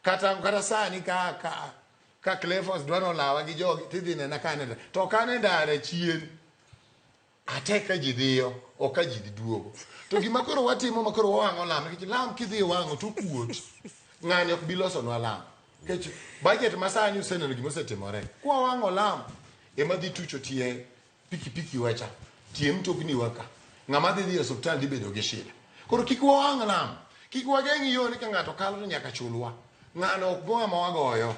Speaker 4: kata sani ka Cleophas dwa nolawa gi jogi tidhi nena ka an e ndara. To ok an e ndara chien. Atek ka ji dhiyo, ok ka ji dhi duogo. To gima koro watimo ma koro wawang'o lam, nikech lam kidhi iwang'o to kuot. Ng'ani ok bi losonwa lam. Nikech budget ma sani useneno gima osetimore. Kwawang'o lam, ema dhi tucho tie pikipiki wacha, tie mtokni wa ka. Ng'ama dhi dhi e osiptal dhi bedo gi shida. Koro kik wawang' lam. Kik wageng' yo ni ka ng'ato kalo to nyaka chulwa. Ng'ano ok go ng'ama wagoyo.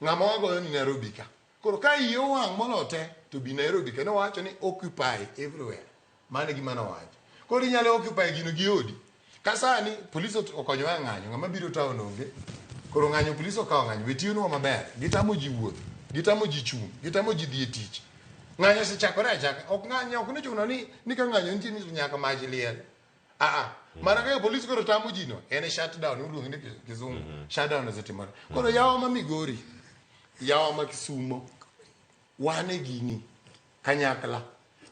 Speaker 4: Ng'ama wagoyo ni Nairobi ka. Koro ka iye owang' molo te, to bi Nairobi ka. Nowacho ni occupy everywhere. Mano e gima nowacho. Koro inyalo occupy gino gi odi. Ka sani, polis okonyowa e ng'anyo, ng'ama biro town onge. Koro ng'anyo, polis okawo ng'anyo, be tiyonwa maber. Gitamo ji wuoth, gitamo ji chung', gitamo ji dhi e tich. Ng'anyo osechakore achaka. Ok ng'anyo, ok nochuno ni ka ng'anyo nitie ni nyaka mach liel. Aa, mana kaka polis koro tamo ji no, en shutdown, iluongo ni kizungu. Shutdown osetimore. Koro yawa ma Migori, yawa ma Kisumo, wan e gini kanyakla.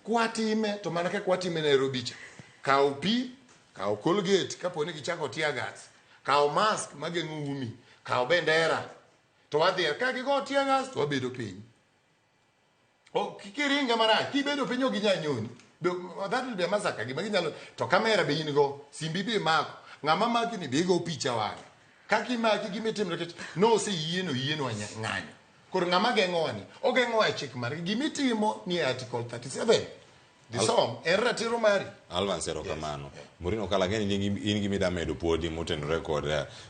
Speaker 4: Kwatime to mana kaka watime Nairobi cha. Kaw pi, kaw Colgate kapo ni gichako tear gas, kaw mask mageng'o umi, kaw bendera. To wadhi ka gigo tear gas to wabedo piny. Kik iringa marach, kibedo piny ok ginyal nyoni. That will be a massacre, gima ginyalo to kamera be in go, simbi be imako. Ng'ama maki ni be igo picha wang'e. Kaka imaki gima itimore nikech noseyieno yienwa ng'anyo. Koro ng'ama geng'owa ni, ogeng'owa e chik margi. Gima itimo ni e Article 37. Dhi som, en ratiro mari.
Speaker 1: Alvance, erokamano. Maureen Okala, ang'e ni in gi mida medo podi motenore kod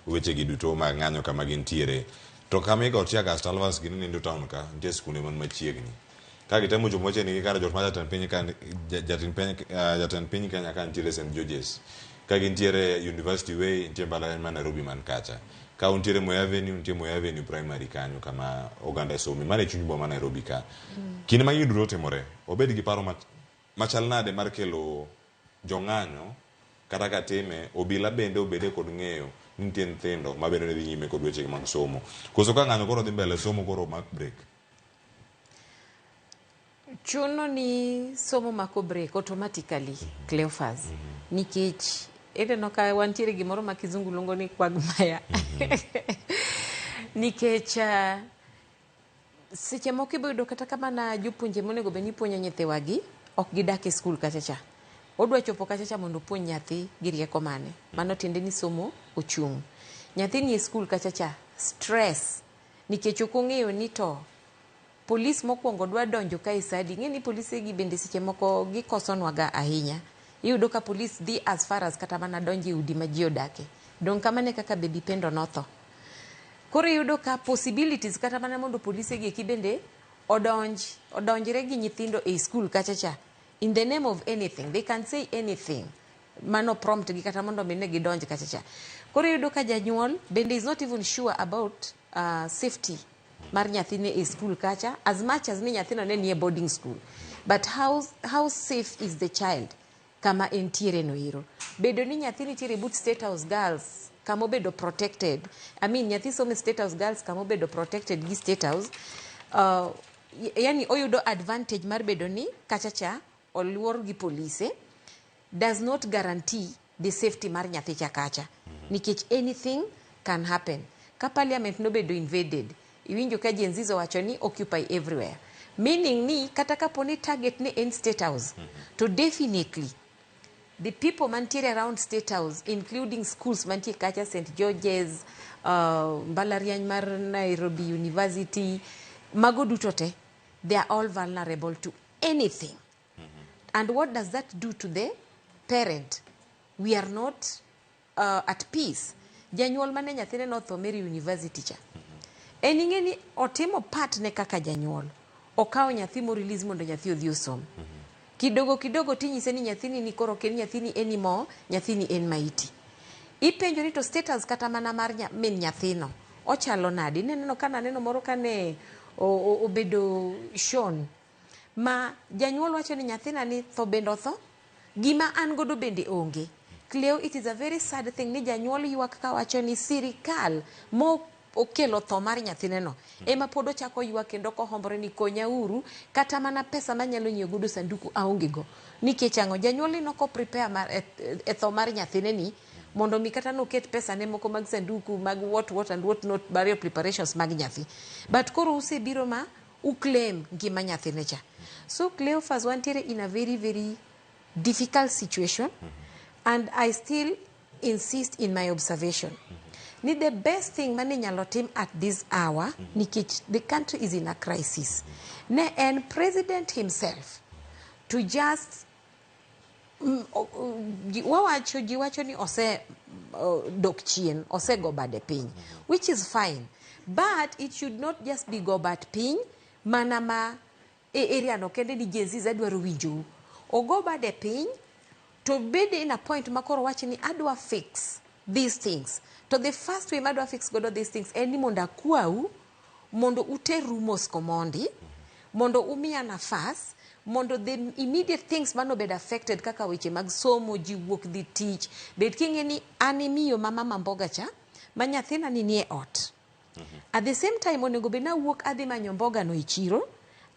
Speaker 1: weche gi duto mag ng'anyo kama gintiere. To kama igo tear gas to Alvance gini nindo town ka, nitie skunde man machiegni. Ka gitemo chopo machiegni gi kar jot mar jatend piny ka, jatend piny, jatend piny Kenya ka nitiere St. George's. Ka gintiere University Way, nitie mbalariany ma Nairobi man kacha. Ka untiere Moi Avenue, nitie Moi Avenue Primary kanyo kama oganda some. Mano e chuny boma ma Nairobi ka. Kinde ma gigi duto otimore, wabed gi paro machal nade mar kelo jong'anyo kata ka time, obila bende obede kod ng'eyo ni nitie nyithindo ma bende dhi nyime kod weche mag somo. Koso ka ng'anyo koro dhi mbele somo koro mak break.
Speaker 22: Chuno ni somo mako break automatically, Cleophas. Nikech ineno ka wantiere gimoro ma kizungu luongo ni quagmire. Nikech seche moko ibo yudo kata ka mana jopuonje monego bed ni puonjo nyithiwagi ok gidak e skul kacha cha. Odwa chopo kacha cha mondo opuonj nyathi gi rieko mane. Mano tiende ni somo ochung'. Nyathi ni e skul kacha cha, stress nikech ok ong'eyo ni to polis mokwongo dwa donjo kae sa adi. Ing'e ni polise gi bende seche moko gikosonwa ga ahinya. Iyudo ka polis dhi as far as kata mana donjo e udi ma ji odake. Dong' kamano e kaka Baby Pendo notho. Koro iyudo ka possibilities kata mana mondo polise gi eki bende odonjre gi nyithindo ei skul kacha cha. In the name of anything, they can say anything. Mano prompt gi kata mondo mi ne gidonj kacha cha. Koro iyudo ka janyuol bende is not even sure about safety mar nyathine e skul kacha, as much as ni nyathino ne nie boarding school. But how safe is the child? kama entiere no ero. Bedo ni nyathi nitiere but State House Girls kama obedo protected. I mean nyathi somo e State House Girls kama obedo protected gi State House. Yani oyudo advantage mar bedo ni kacha cha oluor gi polise does not guarantee the safety mar nyathi cha kacha. Nikech anything can happen. Ka parliament nobedo invaded, iwinjo ka Gen Zs owacho ni occupy everywhere. Meaning ni kata kapo ni target ne en State House, to definitely the people mantiere around State House, including schools mantie kacha, St. George's, mbalariany mar Nairobi University, mago duto te, they are all vulnerable to anything. And what does that do to the parent? We are not at peace. Janyuol mane nyathine notho Mary University cha. En ing'e ni otimo part ne kaka janyuol. Okawo nyathi mo release mondo nyathi odhi osom. Kidogo kidogo tinyise ni nyathini ni koro ok en nyathini anymore, nyathini en maiti. Ipenjo ni to status kata mana mar min nyathino ochalo nade? Ineno ka naneno moro kane obedo shown ma janyuol wacho ni nyathina ni tho bende otho, gima an godo bende onge. Cleo, it is a very sad thing ni janyuol ywak kawacho ni sirikal mo okelo tho mar nyathine no ema pod ochako ywak kendo kohombore ni konyauru kata mana pesa manyalo nyiewo godo sanduku aonge go. Nikech ang'o? Janyuol ni noko prepare mar e tho mar nyathine ni mondo mi kata noket pesa ne moko mag sanduku mag what and what not, burial preparations mag nyathi. But koro usebiro ma uclaim ngima nyathine cha. So Cleophas, wantiere in a very very difficult situation, and I still insist in my observation ni the best thing mane nyalo tim at this hour, nikech the country is in a crisis, ne en president himself to just wawacho ji wacho ni ose dok chien, ose go bade piny, which is fine, but it should not just be go bad piny mana ma e area no kende ni Gen Z adwaro winjou. Ogo bade piny to bed in a point makoro wach ni adwa fix these things. To the first way madwa fix godo these things en ni mondo akwau mondo uterru mos komondi, mondo umiya nafas, mondo the immediate things manobed affected kaka weche mag somo, ji wuok dhi tich, bed king'e ni an imiyo ma mama mboga cha ma nyathina ni nie ot. At the same time onego bed nawuok adhi manyo mboga no e chiro,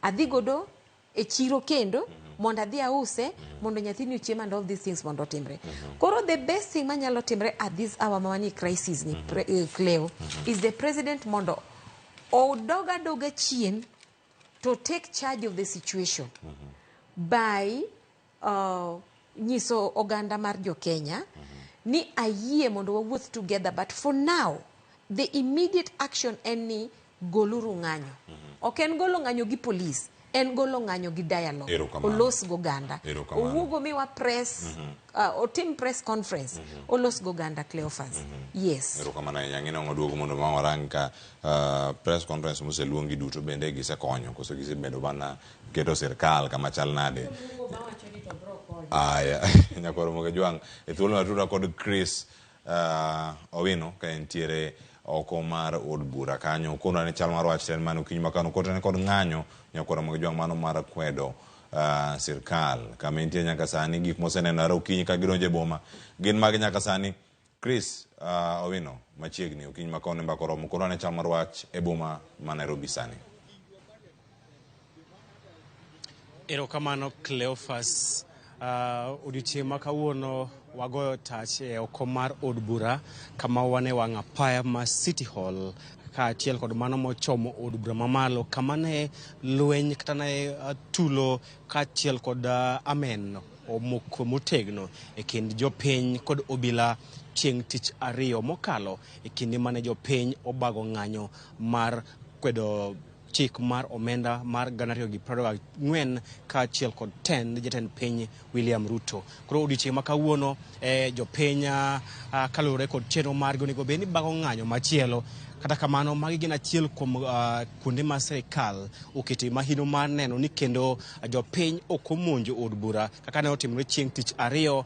Speaker 22: adhi godo e chiro kendo mondo adhi ause mondo nyathini ochiem and all these things mondo otimre. Koro the best thing manyalo timre at this hour ma wanie crisis ni, Cleo, is the president mondo odog adoga chien to take charge of the situation by nyiso oganda mar jo Kenya ni ayie mondo wawuoth together, but for now the immediate action en ni goluru ng'anyo. Ok en golo ng'anyo gi police, en golo ng'anyo gi dialogue. Olos goganda. Owuog omiwa press, otim press conference, olos goganda, Cleophas. Yes.
Speaker 1: Erokamano ahinya. Ng'ino waduogo mondo ma warang ka press conference moseluongi duto bende gisekonyo koso gisebedo mana keto sirkal kama chal nade. Aya, Nyakwar Ramogi Jwang', e thuolo matuda kod Chris Owino ka entiere oko mar od bura kanyo. Okonwa ni chal mar wach en mane okinyi makano kotene kod ng'anyo Nyakwar Ramogi Jwang' mano mar kwedo sirkal kama entie nyaka sani. Gik mosenenore okinyi ka gidonjo e boma gin mag nyaka sani. Chris Owino machiegni okinyi makone mbaka oromo konwa ni chal mar wach e boma ma Nairobi sani.
Speaker 2: Erokamano Cleophas. Odiochieng' ma kawuono wagoyo tach e oko mar od bura kama wane wang' apaya ma City Hall kaachiel kod mano mochomo od bura mamalo kama ne lweny kata ne tulo kaachiel kod amen omoko motegno e kind jopiny kod obila chieng' tich ariyo mokalo e kinde mane jopiny obago ng'anyo mar kwedo chik mar omenda mar 2024 kaachiel kod tend jatend piny William Ruto. Koro odiochieng' ma kawuono jopiny kaluwore kod chenro margi onego bed ni bago ng'anyo machielo. Kata kamano magi gin achiel kuom kuonde ma sirikal okete mahino mar neno ni kendo jopiny ok omonjo od bura kaka ne otimore chieng' tich ariyo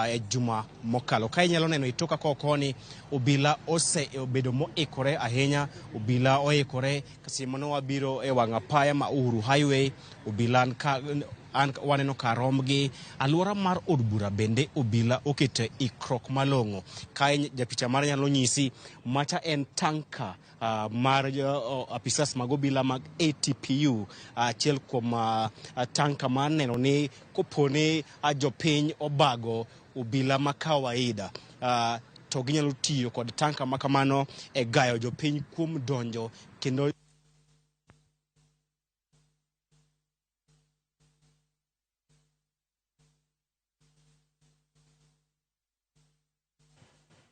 Speaker 2: e juma mokalo. Ka inyalo neno e toka koni obila osebedo moikore ahinya, obila oikore seche mane wabiro e wang' apaya ma Uhuru Highway, obila ka An waneno kar rombgi. Alwora mar od bura bende obila okete ikruok malong'o. Kae japicha mara nyalo nyisi macha en tanka mar apisas mag obila mag ATPU, achiel kuom tanka mar neno ni kopo ni jopiny obago obila ma kawaida to ginyalo tiyo kod tanka ma kamano e gayo jopiny kuom donjo kendo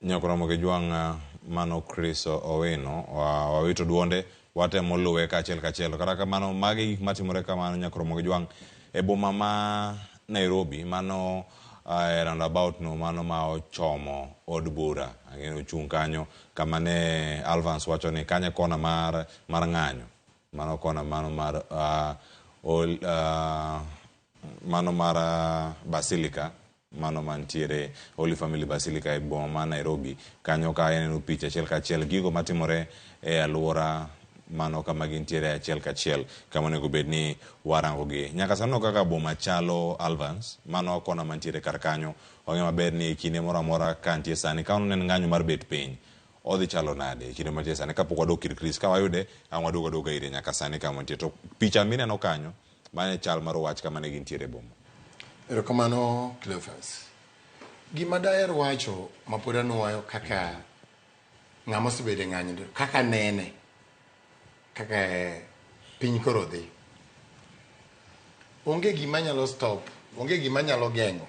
Speaker 1: Nyakoromo gi jwang' mano Chris Owino wawito duonde watemo luwe kaachiel kachiel. Kata kamano magi gik matimore kamano Nyakoromo gi jwang' e boma ma Nairobi mano e roundabout no mano ma ochomo od bura. Ang'eyo ochung' kanyo kama ne Alvance wacho ni kanyo e kona mar ng'anyo. Mano kona mano mar mano mar Basilica mano mantiere Holy Family Basilica e boma ma Nairobi. Kanyo ka ineno picha achiel kachiel gigo matimore e alwora mano kama gintiere achiel kachiel kama onego bed ni warango gi. Nyaka sano kaka boma chalo Alvance, mano kona mantiere kar kanyo. Wang'eyo maber ni kinde moro amora ka nitie sani ka en ng'anyo mar bet piny odhi chalo nade e kinde mantie sani kapok wadok ir Chris ka wayude ang' wadog adoga ire nyaka sani kama nitie. To picha mineno kanyo mano e chal mar wach kama ne gintiere e boma.
Speaker 4: Erokamano Cleophas. Gima daher wacho mapod anuoyo kaka ng'ama osebedo e ng'anyo kaka nene kaka piny koro dhi. Onge gima nyalo stop, onge gima nyalo geng'o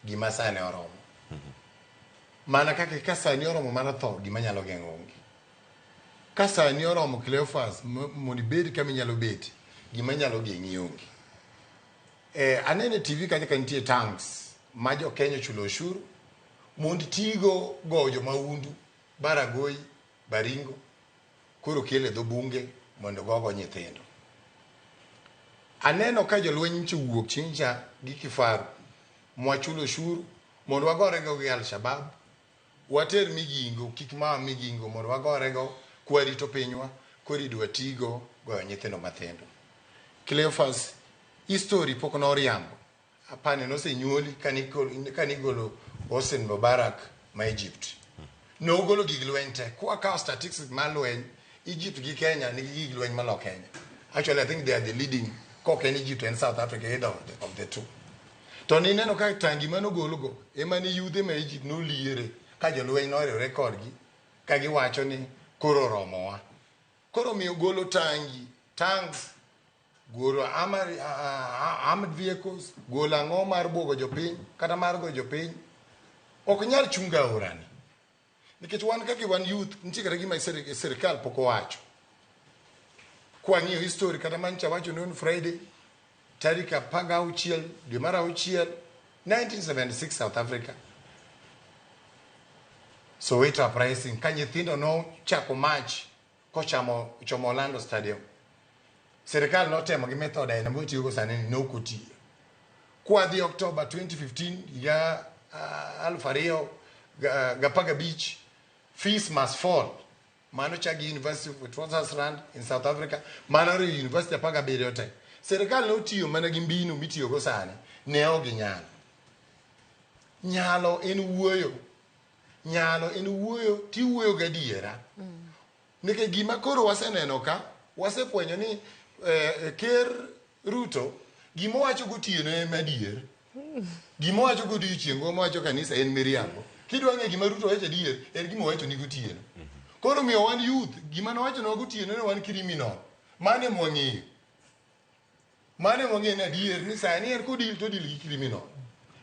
Speaker 4: gima sani oromo. Mana kaka ka sani oromo mar tho, gima nyalo geng'o onge. Ka sani oromo Cleophas mondo ibed kama inyalo bet, gima nyalo geng'i onge. Aneno e TV kacha ka nitie tanks ma jo Kenya ochulo oshuru mondo tigo goyo jomahundu, Baragoi, Baringo, koro kel e dho bunge mondo gogo nyithindo. Aneno ka jolweny nyocha owuok chieng' cha gi kifaru mwachulo oshuru mondo wagorego gi Al-Shabaab, water migingo, kik mawa migingo mondo wagorego kwarito pinywa, koro idwa tigo goyo nyithindo mathindo. Cleophas, history pok noriambo. Apani nosenyuoli kanigolo Hosni Mubarak ma Egypt. Nogolo gig lweny te. Kwakawo statistics mar lweny, Egypt gi Kenya nigi gig lweny malo Kenya. Actually, I think they are the leading, kok en Egypt and South Africa, either of the two. To nineno ka tangi manogolgo, ema ni yudhe ma Egypt noliere ka jolweny noriwre kodgi, ka giwacho ni koro oromowa. Koro miyo golo tangi, tanks, golo armored vehicles, golo ang'o mar buogo jopiny, kata mar goyo jopiny, ok nyal chungo aorani. Nikech wan kaka wan youth, nitie kata gima sirikal pok owacho. Kwang'iyo history kata mancha wacho ni on Friday, tarik 16 dwe mar 6 1976 South Africa. Soweto uprising, ka nyithindo nochako march kochamo chomo Orlando Stadium. Sirikal notemo gi method aina motiyogo sani ni nok otiyo. Kwadhi October 2015 higa 2015, fees must fall. Mano chagi University of Witwatersrand in South Africa, mano riwo University 17 te. Sirikal notiyo mana gi mbinu mitiyogo sani, ne ok ginyalo. Nyalo en wuoyo. Nyalo en wuoyo tiwuoyo gadiera. Nikech gima koro waseneno ka, wasefwenyo ni Ker Ruto gima owacho gotieno en adier. Gima owacho godiochieng' gima owacho kanisa en miriambo. Kidwa ng'eyo gima Ruto wacho adier, en gima owacho ni gotieno. Koro miyo wan youth, gima nowachonwa gotieno ni wan criminal. Mano ema wang'eyo. Mano ema wang'eyo ni adier ni sani en kodil to odil gi criminal.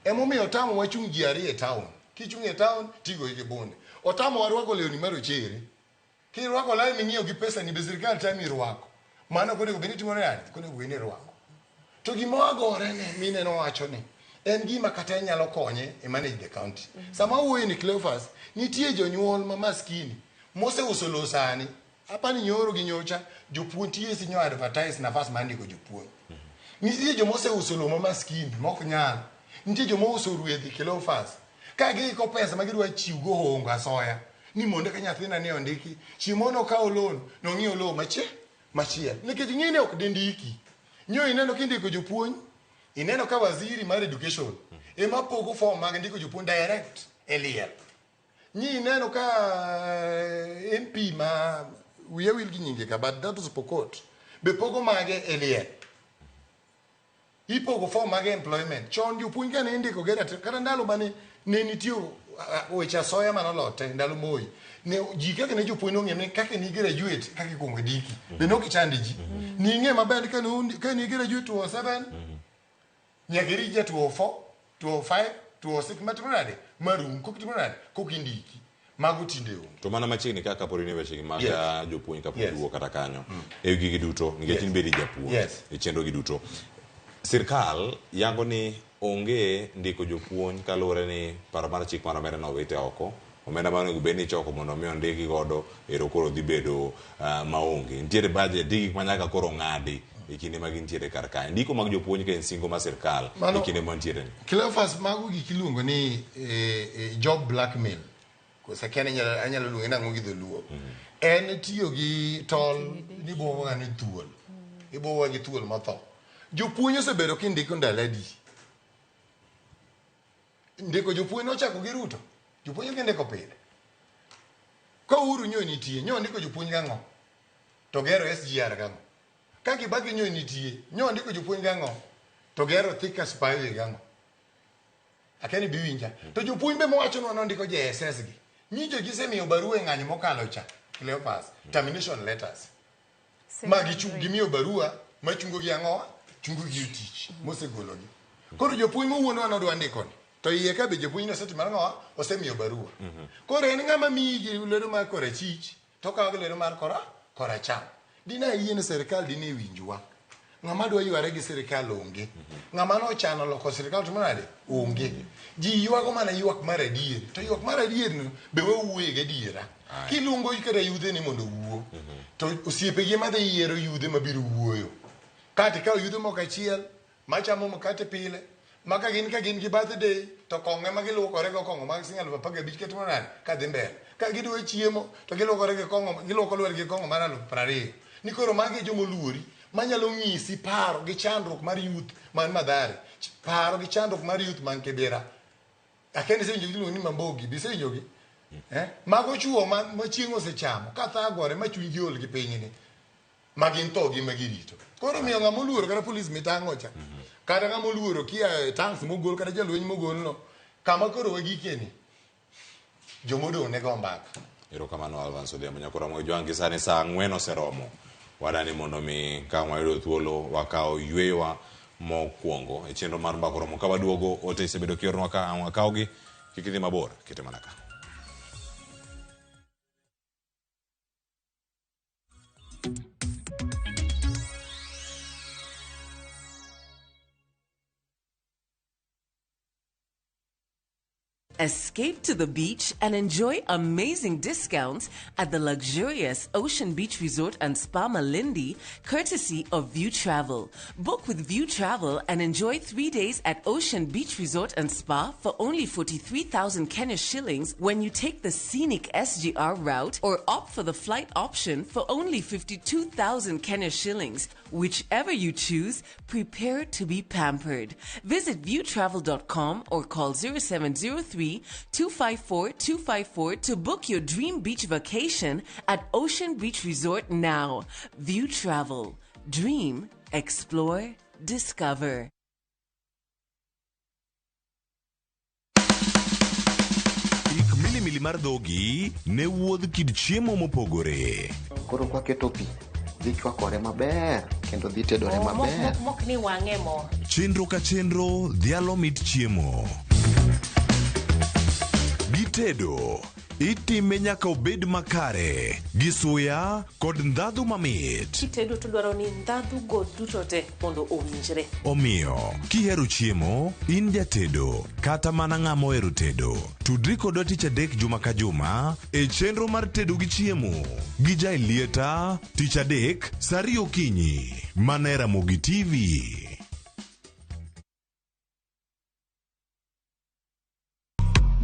Speaker 4: Emomiyo otamowa chung' ji ariyo e town. Kichung' e town tigoyi gi bunde. Otamowa rwako lewni marochere. Kirwako law ming'iewo gi pesa ni be sirikal tami rwako. Mano ok onego bed ni timore nade? Ok onego bed ni irwako. To gima wagore ne mine nowacho ni en gima kata inyalo konye e manage the county. Sama awuoyo ni Cleophas, nitie jonyuol ma maskini moseuso lowo sani. Apani nyoro gi nyocha jopuonj TSC nyo advertise nafas mar ndiko jopuonj. Nitie joma oseuso lowo ma maskini mok nyal. Nitie joma ouso rwedhi Cleophas. Ka giiko pesa ma gidwa chiwgo hongo asoya ni mondo ka nyathina ni ondiki, chieng' moro nokawo loan nong'iewo lowo machielo. Nikech ing'e ni ok dindiki. Nyo ineno kindiko jopuonj, Ineno ka waziri mar education ema pogo form mag ndiko jopuonj direct e liel. Nyi ineno ka MP ma wiya wil gi nyinge ka, but that was Pokot, be pogo mage e liel. Ipogo form mag employment. Chon jopuonj kane indiko gi ratiro, kata ndalo mane ne nitie weche asoya manolote ndalo Moi, ne ji kaka ne jopuonj nong'eyo ni kaka ni graduate kaka ikuongo ndiki be ne ok ichandi ji. Ning'e maber ni ka ni graduate 207 nyaka irit ja 204, 205, 206 matimo nade marum kok itimo nade kok indiki. Mago tinde onge.
Speaker 1: To mana machiegni kaka kapod in e wechegi mag
Speaker 4: Yes.
Speaker 1: jopuonj kapok
Speaker 4: Yes.
Speaker 1: iwuok kata kanyo. E gigi duto nikech in bende japuonj e chenro gi duto. Sirkal yango ni onge ndiko jopuonj kaluwore ni paro mar chik mar omenda nowite oko. Omenda mane onego bed ni ichoko mondo mi ondikgi godo ero koro dhi bedo maonge. Nitiere budget, nitie gik ma nyaka koro ng'adi e kinde ma gintiere kar kae. Ndiko mag jopuonj ka en singo mar sirkal e kinde mantiere ni.
Speaker 4: Cleophas, mago gik iluongo ni job blackmail. Koso akia ni anyalo luonge nang'o gi dholuo. En tiyo gi tol ni ibuogo ni thuol. Ibuogo gi thuol motho. Jopuonj osebedo kindiko ndalo adi? Ndiko jopuonj nochako gi Ruto. Jopuonj ok indiko pile. Ka Uhuru nyo nitie, nyo ndiko jopuonj gang'o? To gero SGR gang'o? Ka Kibaki nyo nitie, nyo ndiko jopuonj gang'o? To gero Thika Spyway gang'o? Akia ni biwinja. To jopuonj be mowachonwa nondiko JSS gi. Nyicho gisemiyo barua e ng'anyo mokalo cha, Cleophas, termination letters. Ma gimiyo barua machungo gi ang'owa? Chungo gi e tich mosegologi. Koro jopuonj mowuondwa nodwa ndiko ni. To iye ka be jopuonj nosetimo ang'owa? Osemiyo barua. Koro en ng'ama miyi gi lwedo mar korachich to okawo gi lwedo mar koracham. Dine ayie ni sirikal dine winjwa. Ng'ama dwa yware gi sirikal onge. Ng'ama nochano loko sirikal timo nade? Onge. Ji ywago mana ywak mar adier. To ywak mar adier no be wawuoye gi adiera. Kiluongo kata yudhe ni mondo owuo. To osiepegi ema dhi yiero yudhe mabiro wuoyo. Kata ikawo yudhe moko achiel machamo mkate pile, ma ka gin gi birthday to kong'o ema giluokore go kong'o mag siling 15,000 katimo nade kadhi mbele. Ka gidwa chiemo to giluokore gi kong'o, giluoko lwetgi gi kong'o mar 20,000. Ni koro magi e joma oluori manyalo ng'isi paro gi chandruok mar youth man Mathare, paro gi chandruok mar youth man Kibera. Akia ni isewinjo giluongo ni Mambogi, be isewinjogi? Mago chuo ma chieng' osechamo ka thagore ma chunygi ol gi pinyni ma gin tho gi ma girito. Koro miyo ng'ama oluoro kata polis mitang'o cha, kata ng'ama oluoro kia tanks mogol kata jalweny mogol no, kama koro wagike ni jomodong' ne go mbaka.
Speaker 1: Erokamano Alvance Odhiambo Nyakoro Jwang' gi sani saa 4 oseromo. Wadani mondo mi ka wayudo thuolo wakaw yweyowa mokwongo e chenro mar mbaka oromo. Ka waduogo ote isebedo kioronwa ka ang' wakawgi, kik idhi mabor, kete mana ka.
Speaker 6: Escape to the beach and enjoy amazing discounts at the luxurious Ocean Beach Resort and Spa Malindi, courtesy of View Travel. Book with View Travel and enjoy 3 days at Ocean Beach Resort and Spa for only 43,000 Kenya shillings when you take the scenic SGR route or opt for the flight option for only 52,000 Kenya shillings. Whichever you choose, prepare to be pampered. Visit viewtravel.com or call 0703 254 254 to book your dream beach vacation at Ocean Beach Resort now. View Travel. Dream, explore, discover.
Speaker 8: Ik milimili mar dhogi ne wuodh kit chiemo mopogore.
Speaker 23: Koro kwaketo pi, dhi chwakore maber kendo dhi tedore maber.
Speaker 3: Mok ni wang'e mo.
Speaker 8: Chenro ka chenro dhialo mit chiemo. Gitedo, itime nyaka obed makare, gi suya kod ndhadhu mamit.
Speaker 13: Kitedo to dwaro ni ndhadhu go duto te mondo owinjre.
Speaker 8: Omiyo, kihero chiemo, in jatedo, kata mana ng'ama ohero tedo. Tudri kodwa tich adek juma ka juma e chenro mar tedo gi chiemo. Gi Jaelieta, tich adek, saa 2 okinyi, mana e Ramogi TV.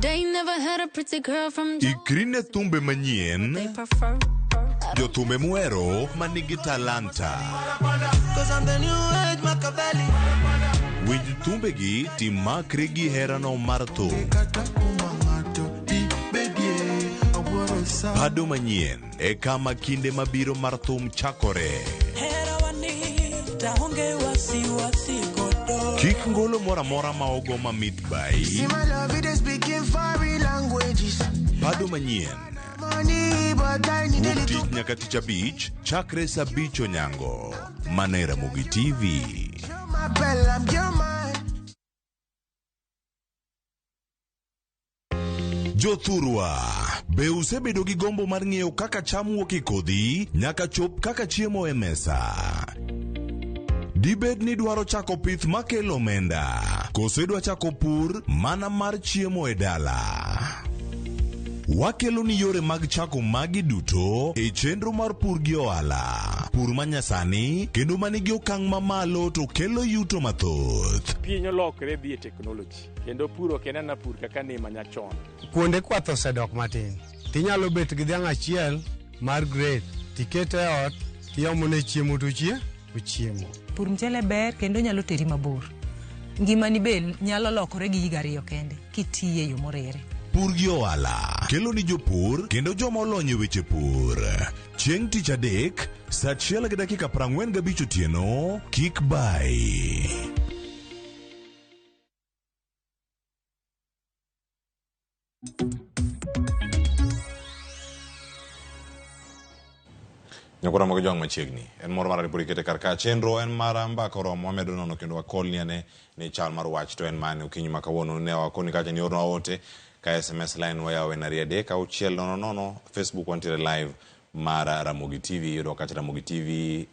Speaker 11: They never had a pretty girl from
Speaker 8: Ikri ne thumbe manyien, jothumbe muhero manigi talanta.
Speaker 7: Cause I'm the new age Machiavelli.
Speaker 8: Winj thumbegi timakri gi herano mar thum. Pado manyien e kama kinde mabiro mar thum chakore. Kik ngolo moro amora ma ogo mamit bai.
Speaker 9: See my love, it is speaking foreign languages.
Speaker 8: Pado manyien.
Speaker 9: Money, but I need a
Speaker 8: Wuok
Speaker 9: little.
Speaker 8: tich nyaka tich abich chakre saa abich onyango. Mana e Ramogi TV.
Speaker 9: My bell, I'm your man.
Speaker 8: Jothurwa, be usebedo gi gombo mar ng'eyo kaka cham wuok e kodhi nyaka chop kaka chiemo e mesa? Dibed ni idwaro chako pith makelo omenda, koso idwa chako pur mana mar chiemo e dala? Wakelo ni yore mag chako magi duto e chenro mar pur gi ohala. Pur manyasani kendo manigi okang' mamalo to kelo yuto mathoth.
Speaker 10: Piny olokre dhi e teknoloji kendo pur ok en ana pur kaka ne manyachon.
Speaker 12: Kuonde kwath osedok matin. Tinyalo bet gi dhiang' achiel mar grade tikete e ot tiomone chiemo to chie ochiemo.
Speaker 24: Pur mchele ber kendo nyalo teri mabor. Ngimani be nyalo lokore gi higa ariyo kende kitiye e yo moriere.
Speaker 8: Pur gi ohala kelo ni jopur kendo joma olony e weche pur. Chieng' tich adek, saa achiel gi dakika 45 otieno, kik bayi.
Speaker 1: Nyakora mag jwang' machiegni. En moro mar ripod ikete kar ka chenro en mar mbaka oromo wamedo nono kendo wakolni ane ni chal mar wach to en mane okinyi ma kawuono ne wakoni kacha ni ornwa ote ka SMS line wayawo en 2 3 6 0 0 Facebook wantiere live mar Ramogi TV yudo kacha Ramogi TV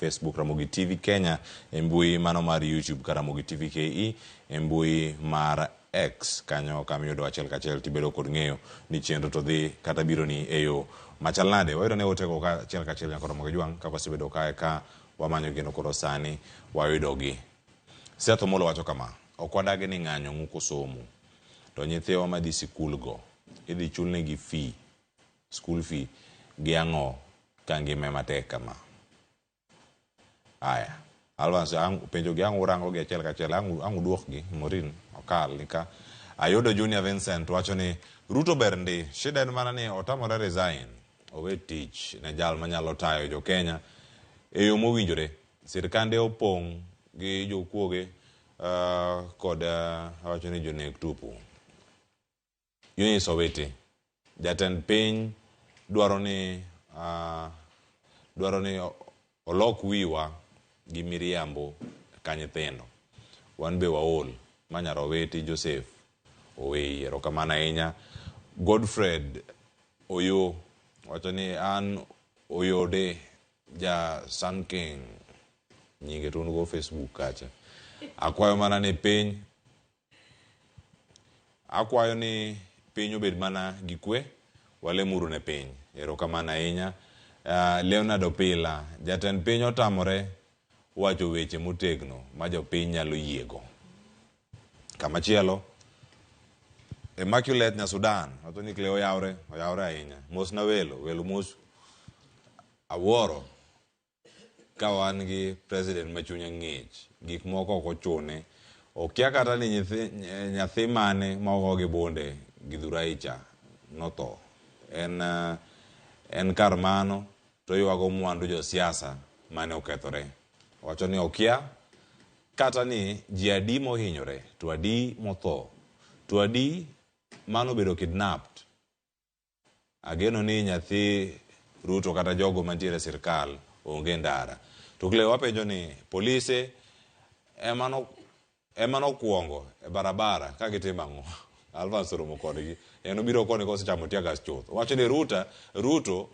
Speaker 1: Facebook Ramogi TV Kenya e mbui mano mar YouTube ka Ramogi TV KE e mbui mar X kanyo kama iyudo achiel kachiel tibedo kod ng'eyo ni chenro to dhi kata biro ni e yo machal nade. Wayudo ne otego ka achiel kachiel nyaka Ramogi Jwang' kaka wasebedo kae ka wamanyo kendo koro sani wayudogi. Seth Omolo wacho kama, ok wadagi ni ng'anyo ng'uko somo, to nyithiwa madhi sikul go idhi chulnegi fee, school fee gi ang'o ka ngima ema tek kama? Aya, Alvance, ang' penjo gi ang' urango gi achiel kachiel, ang' ang' uduokgi, Maureen Okal ni ka. Ayudo Junior Vincent wacho ni Ruto ber ndi, shida en mana ni otamore resign, owe tich ne jal manyalo tayo jo Kenya e yo mowinjore. Sirkande opong' gi jokuoge kod awacho ni jonek tupu. Eunice Owiti, jatend piny dwaro ni dwaro ni olok wiwa gi miriambo ka nyithindo. Wan be waol. Ma nyar Owiti Joseph Oweyi, erokamano ahinya. Godfred Oyo wacho ni an Oyode ja Sun King. Nyinge to un go Facebook kacha. Akwayo mana ni piny akwayo ni piny obed mana gi kwe, walemuru ne piny. Erokamano ahinya. Leonard Opila, jatend piny otamore wacho weche motegno ma jopiny nyalo yiego. Kamachielo, Immaculate nya Sudan, wacho ni Cleo oyawre, oyawre ahinya. Mos na welo, welo mos. Awuoro ka wan gi president ma chunye ng'ich, gik moko ok ochune. Okia kata ni nyathi mane ma ogo gi bunde gi Dhuraicha notho. En kar mano to ywago mwandu josiasa mane okethore. Owacho ni okia kata ni ji adi mohinyore, to adi motho, to adi manobedo kidnapped. Ageno ni nyathi Ruto kata jogo mantiere e sirkal onge ndara. To Cleo wapenjo ni polise ema nokwongo e barabara ka gitimo ang'o? Alvance oromo kodgi. En obiro koni kosechamo tear gas chuth. Owacho ni Ruto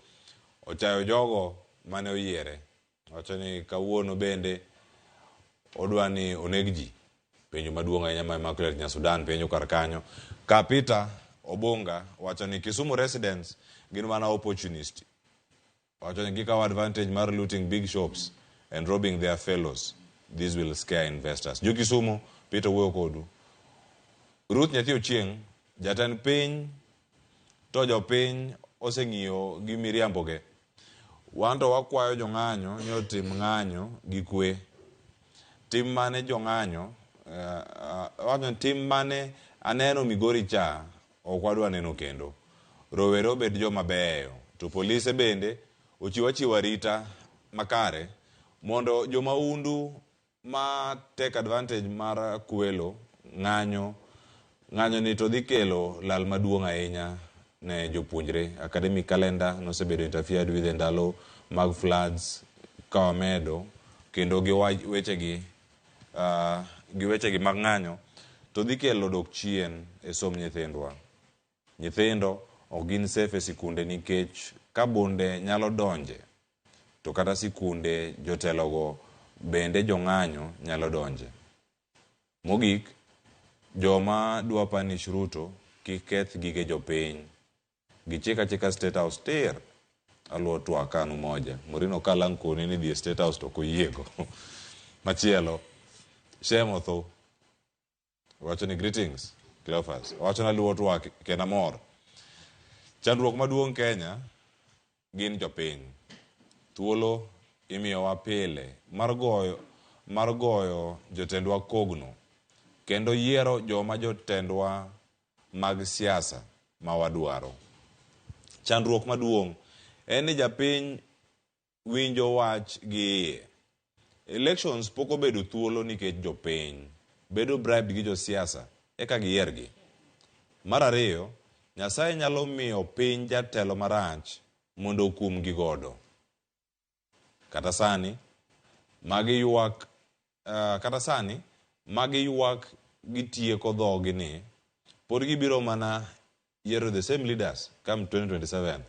Speaker 1: ochayo jogo mane oyiere. Owacho ni kawuono bende odwa ni oneg ji. Penjo maduong' ahinya ma Immaculate nya Sudan penjo kar kanyo. Ka Peter Obunga wacho ni Kisumu residents gin mana opportunist. Wacho ni gikawo advantage mar looting big shops and robbing their fellows. This will scare investors. Jo Kisumu, Peter wuoyo kodu. Ruth Nyathi Ochieng', jatend piny to jopiny oseng'iyo gi miriamboge. Wan to wakwayo jong'anyo ni otim ng'anyo gi kwe. Tim mane jong'anyo, owacho ni tim mane aneno Migori cha ok wadwa neno kendo. Rowere obed joma beyo, to polise bende ochiw achiwa arita makare mondo jomaundu ma take advantage mar kwelo ng'anyo ng'anyo ni to dhi kelo lal maduong' ahinya ne jopuonjre. Academic calendar nosebedo interfered with e ndalo mag floods ka wamedo kendo gi wechegi gi wechegi mag ng'anyo to dhi kelo dok chien e somb nyithindwa. Nyithindo ok gin safe e sikunde nikech ka bunde nyalo donje to kata sikunde jotelogo bende jong'anyo nyalo donje. Mogik, joma dwa punish Ruto kik keth gige jopiny. Gichik achika State House tir. Aluwo twak an umoja. Morino kalang' koni ni dhi e State House to ok oyiego. Machielo, Shem Otho wacho ni greetings Cleophas. Owacho ni aluwo twak kendo amor. Chandruok maduong' Kenya gin jopiny. Thuolo imiyowa pile mar goyo jotendwa kogno kendo yiero joma jotendwa mag siasa ma wadwaro. Chandruok maduong' en ni japiny winjo wach gi iye. Elections pok obedo thuolo nikech jopiny bedo bribed gi josiasa eka giyiergi. Mar ariyo, Nyasaye nyalo miyo piny jatelo marach mondo okumgi godo. Kata sani, magi ywak kata sani magi ywak gitieko dhogi ni pod gibiro mana yiero the same leaders come 2027.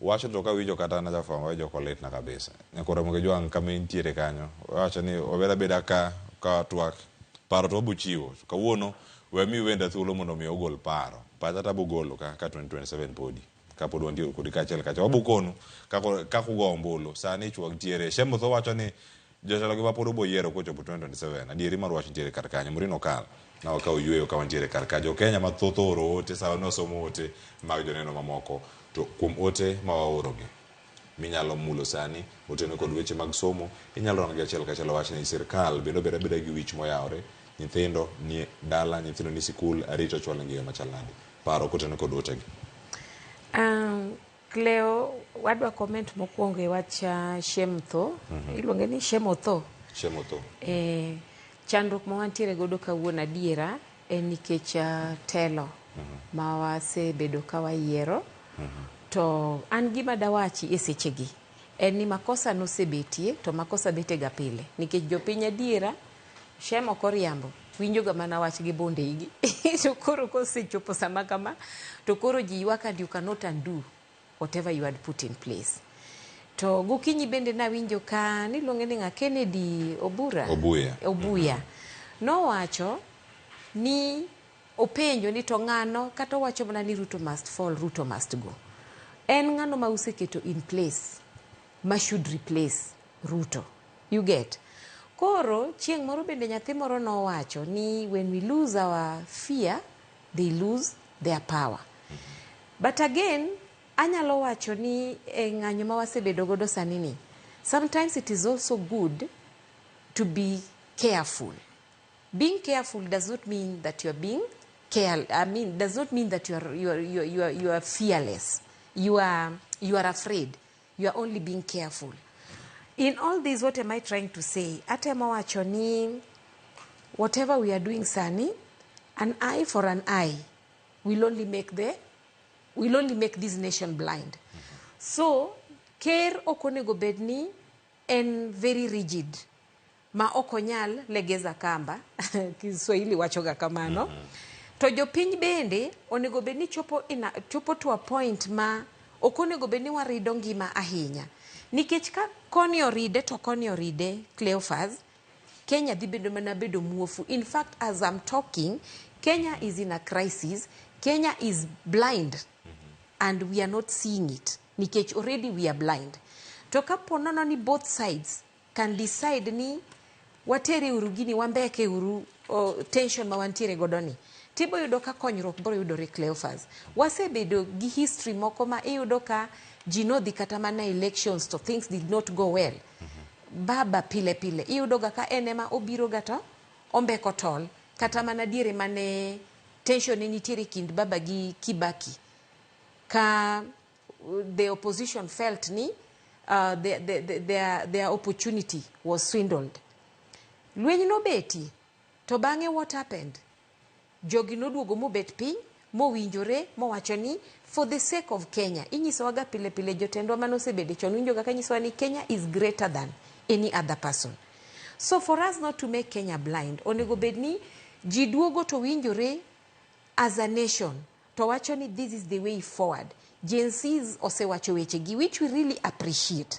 Speaker 1: Wacho to kawinjo kata an jafwambo awinjo kolitna kabisa. Nyakoro Ramogi Jwang' kama intiere kanyo. Wacho ni wabed abeda ka twak paro to wabo chiwo. Kawuono we mi wenda thuolo mondo mi ogol paro. Pacha to abogolo ka 2027 podi. Kapod wantiere kodi kaachiel kacha. Wabokonu kaka ugo ombulu. Sani chwag ntiere. Shem Otho wacho ni jotelo gi mapod obo yiero kochopo 2027. Adieri mar wach ntiere kar kanyo. Murino Kal. Na wakawo yueyo ka wantiere kar ka. Jo Kenya mathoth ooro ote sama nwasomo ote mag joneno mamoko. To kuom ote ma waorogi minyalo mulo sani oteno kod weche mag somo inyalo rango gi achiel kachiel wach ni sirkal bende obed abeda gi wich moyawore nyithindo ni dala nyithindo ni sikul arita ochwal ngima machal nade paro koteno kod otegi.
Speaker 22: Cleo, wadwa comment mokwongo e wach Shemtho. Iluonge ni Shemotho.
Speaker 1: Shemotho.
Speaker 22: Chandruok ma wantiere godo kawuono adiera en nikech telo ma wasebedo ka wayiero. To an gima dawachi e sechegi en ni makosa nosebetie to makosa betega pile nikech jopiny adiera Shem ok oriambo winjoga mana wach gi bunde igi to koro kosechopo sama kama to koro ji ywak and you cannot undo whatever you had put in place. To gokinyi bende nawinjo ka niluonge ni ng'a Kennedy Obura
Speaker 1: Obuya.
Speaker 22: Obuya nowacho ni openjo ni to ng'ano kata owacho mana ni Ruto must fall, Ruto must go. En ng'ano ma useketo in place ma should replace Ruto? You get? Koro chieng' moro bende nyathi moro nowacho ni when we lose our fear, they lose their power. But again, anyalo wacho ni e ng'anyo ma wasebedo godo sani ni, sometimes it is also good to be careful. Being careful does not mean that you are being care, I mean, does not mean that you are fearless. You are afraid. You are only being careful. In all this, what am I trying to say? Atemo wacho ni, whatever we are doing sani, an eye for an eye will only make this nation blind. So, ker ok onego bed ni en very rigid. Ma ok onyal legeza kamba, Kiswahili wachoga kamano. To jopiny bende onego bed ni chopo to a point ma ok onego bed ni warido ngima ahinya. Nikech ka koni oride to koni oride, Cleophas, Kenya dhi bedo mana bedo muofu. In fact, as I'm talking, Kenya is in a crisis. Kenya is blind. And we are not seeing it. Nikech already we are blind. To kapo nono ni both sides can decide ni watere uru gini, wambeke uru tension ma wantiere godo ni. Tibo yudo ka konyruok biro yudore Cleophas. Wasebedo gi history moko ma iyudo ka ji nodhi kata mana elections to things did not go well. Baba pile pile iyudo ga ka en ema obiro ga to ombeko tol kata mana diere mane tension ne nitiere kind Baba gi Kibaki ka the opposition felt ni their opportunity was swindled. Lweny nobeti to bang'e what happened? Jogi noduogo mobet piny mowinjore mowacho ni for the sake of Kenya. Inyisowaga pile pile jotendwa manosebedo chon winjoga ka nyisowa ni Kenya is greater than any other person. So for us not to make Kenya blind, onego bed ni ji duogo to winjore as a nation to wacho ni this is the way forward. Gen Zs osewacho wechegi which we really appreciate.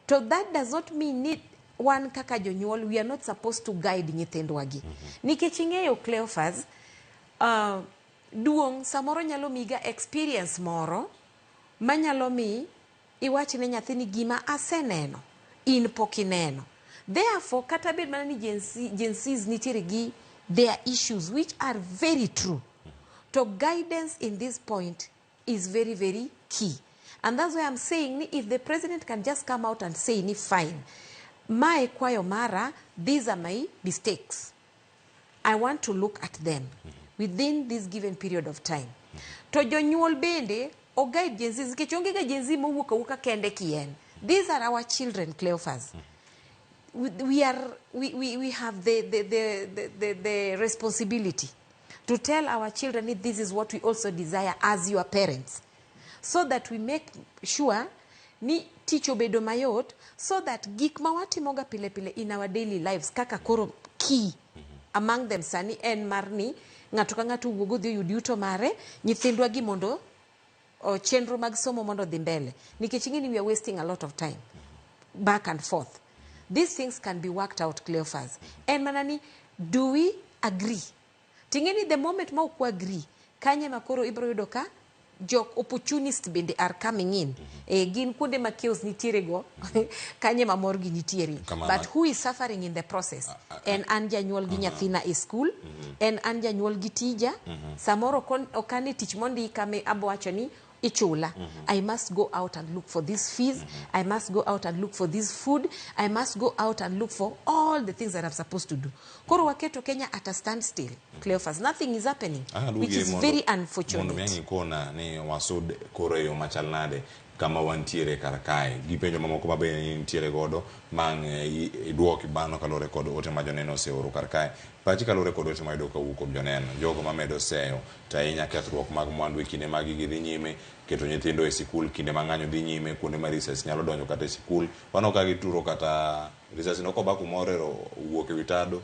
Speaker 22: To that does not mean ni wan kaka jonyuol we are not supposed to guide nyithindwa gi. Nikech ing'eyo Cleophas, duong' samoro nyalo miga experience moro manyalo mi iwach ne nyathi ni gima aseneno in pok ineno. Therefore, kata bed mana ni Gen Zs nitiere gi their issues which are very true. To guidance in this point is very, very key. And that's why I'm saying ni if the president can just come out and say ni fine, my kwayo mara, these are my mistakes. I want to look at them within this given period of time. To jonyuol bende o guide Gen Zs nikech onge ga Gen Z mowuok awuoka kende kien. These are our children, Cleophas. We have the responsibility to tell our children that this is what we also desire as your parents, so that we make sure ni tich obedo mayot, so that gik ma watimoga pile pile in our daily lives kaka koro key among them sani en mar ni ng'ato ka ng'ato owuog odhi oyud yuto mare, nyithindwa gi mondo o chenro mag somo mondo odhi mbele, nikech ing'e ni we are wasting a lot of time back and forth. These things can be worked out, Cleophas. En mana ni do we agree? Ting'e ni the moment ma ok wa agree, kanye ma koro ibiro yudo ka jok opportunist bende are coming in. Gin kuonde ma chaos nitiere go, kanye ma mor gi nitiere.
Speaker 1: Kamano.
Speaker 22: But who is suffering in the process? En an janyuol gi nyathina e school, en an janyuol gi tija, samoro ok ane tich mondika me abo wacho ni ichula. I must go out and look for these fees. I must go out and look for this food. I must go out and look for all the things that I'm supposed to do. Koro waketo Kenya at a standstill, Cleophas. Nothing is happening, which is very unfortunate.
Speaker 1: Mondo mi ang' ikona ni wasud koro e yo machal nade kama wantiere kar kae gi penjo mamoko ma be nitiere godo mang' iduoki bano kaluwore kod ote ma joneno oseoro kar kae. Pachi kaluwore kod ote mayudo kawuok kuom joneno, jogo mamedo seyo to ahinya kethruok mag mwandu e kinde mag gidhi nyime, keto nyithindo e sikul kinde ma ng'anyo dhi nyime, kuonde ma risasi nyalo donjo kata e sikul. Waneno ka gituro kata risasi no koba kumoro ero owuok ewi tado,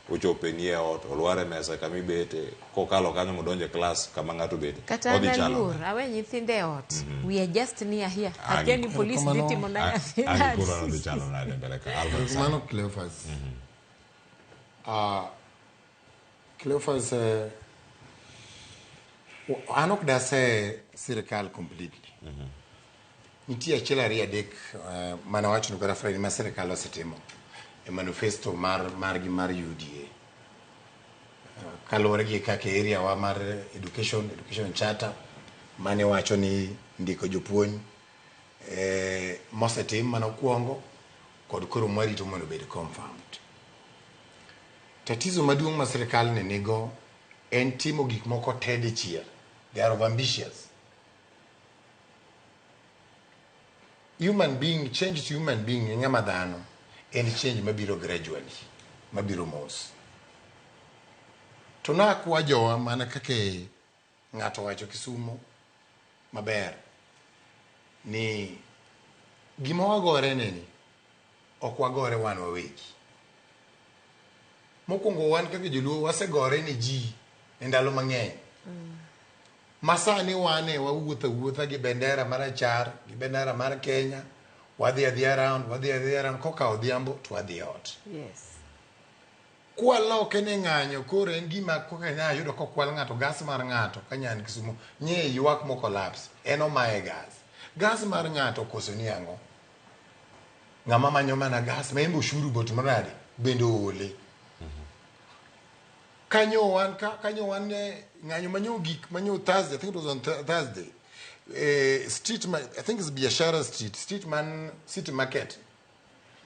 Speaker 1: ochopo nie ot, olwar e mesa kama ibete, kokalo kanyo modonjo e klas kama ng'ato obete.
Speaker 22: Kata
Speaker 1: Odhi
Speaker 22: an
Speaker 1: chalo.
Speaker 22: aluor, awe nyithindo e ot. We are just near here. Akia ni police dhi timo na nyathi.
Speaker 1: Ang' koro odhi chalo nade mbele ka? Albert Sang.
Speaker 4: Mano Cleophas. Cleophas, an ok dase sirikal completely. Nitie achiel ariyo adek mane awachonu kata Friday ma sirikal osetimo e manifesto mar margi mar UDA. Kaluwore gi kaka area wa mar education charter mane wacho ni ndiko jopuonj mosetim manokwongo kod koro mwarito mondo obed confirmed. Tatizo maduong' ma sirikal ni nigo en timo gik moko te dichiel. They are overambitious. Human being, change to human being, e ng'ama dhano, en change mabiro gradually, mabiro mos. To nakwa jowa mana kaka ng'ato wacho Kisumo maber ni gima wagore neni ok wagore wan wawegi. Mokwongo wan kaka joluo wasegore ni ji e ndalo mang'eny. Masani wane wawuotho awuotha gi bendera marachar gi bendera mar Kenya, wadhi adhiya round, wadhi adhiya round, kokawo odhiambo to wadhi ot. Kwaloke ne ng'anyo koro en gima koka nya yudo kokwal ng'ato gas mar ng'ato ka nyan Kisumo nye ywak mo collapse en omaye gas. Gas mar ng'ato koso ni ang'o? Ng'ama manyo mana gas ma en be ushuru be otimo nade? Bende oole. Kanyo wan ka kanyo wan ne ng'anyo manyo gik manyo Thursday, I think it was on Thursday. Street I think it's Biashara Street, street man City Market.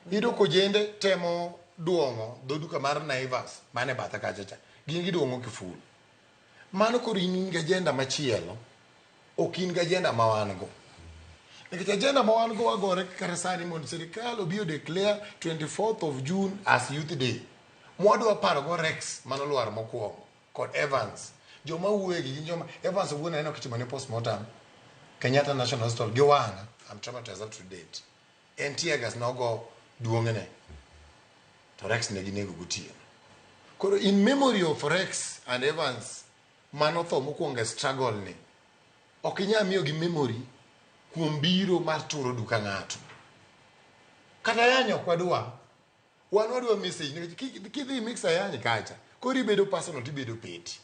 Speaker 4: Iyudo ka ojende temo duong'o dho duka mar Naivas mane bathe kacha cha. Gin giduong'o kiful. Mano koro in gi agenda machielo, ok in gi agenda ma wan go. Nikech agenda ma wan go wagore kata sani mondo sirikal obi o declare 24th of June as Youth Day. Mwadwa paro go Rex manolwar mokwongo kod Evans. Joma wuoye gi gin joma Evans owuon aneno kitimo ne postmortem Kenyatta National Hospital gi wang'a. I'm traumatized up to date. En tear gas nogo duong'ne to Rex ne ginego gotieno. Koro in memory of Rex and Evans manotho mokwongo e struggle ni, ok inyal miyogi memory kuom biro mar turo duka ng'ato. Kata yany ok wadwa. Wan wadwa message nikech kidhi mix ayany kacha, koro ibedo personal tibedo petty.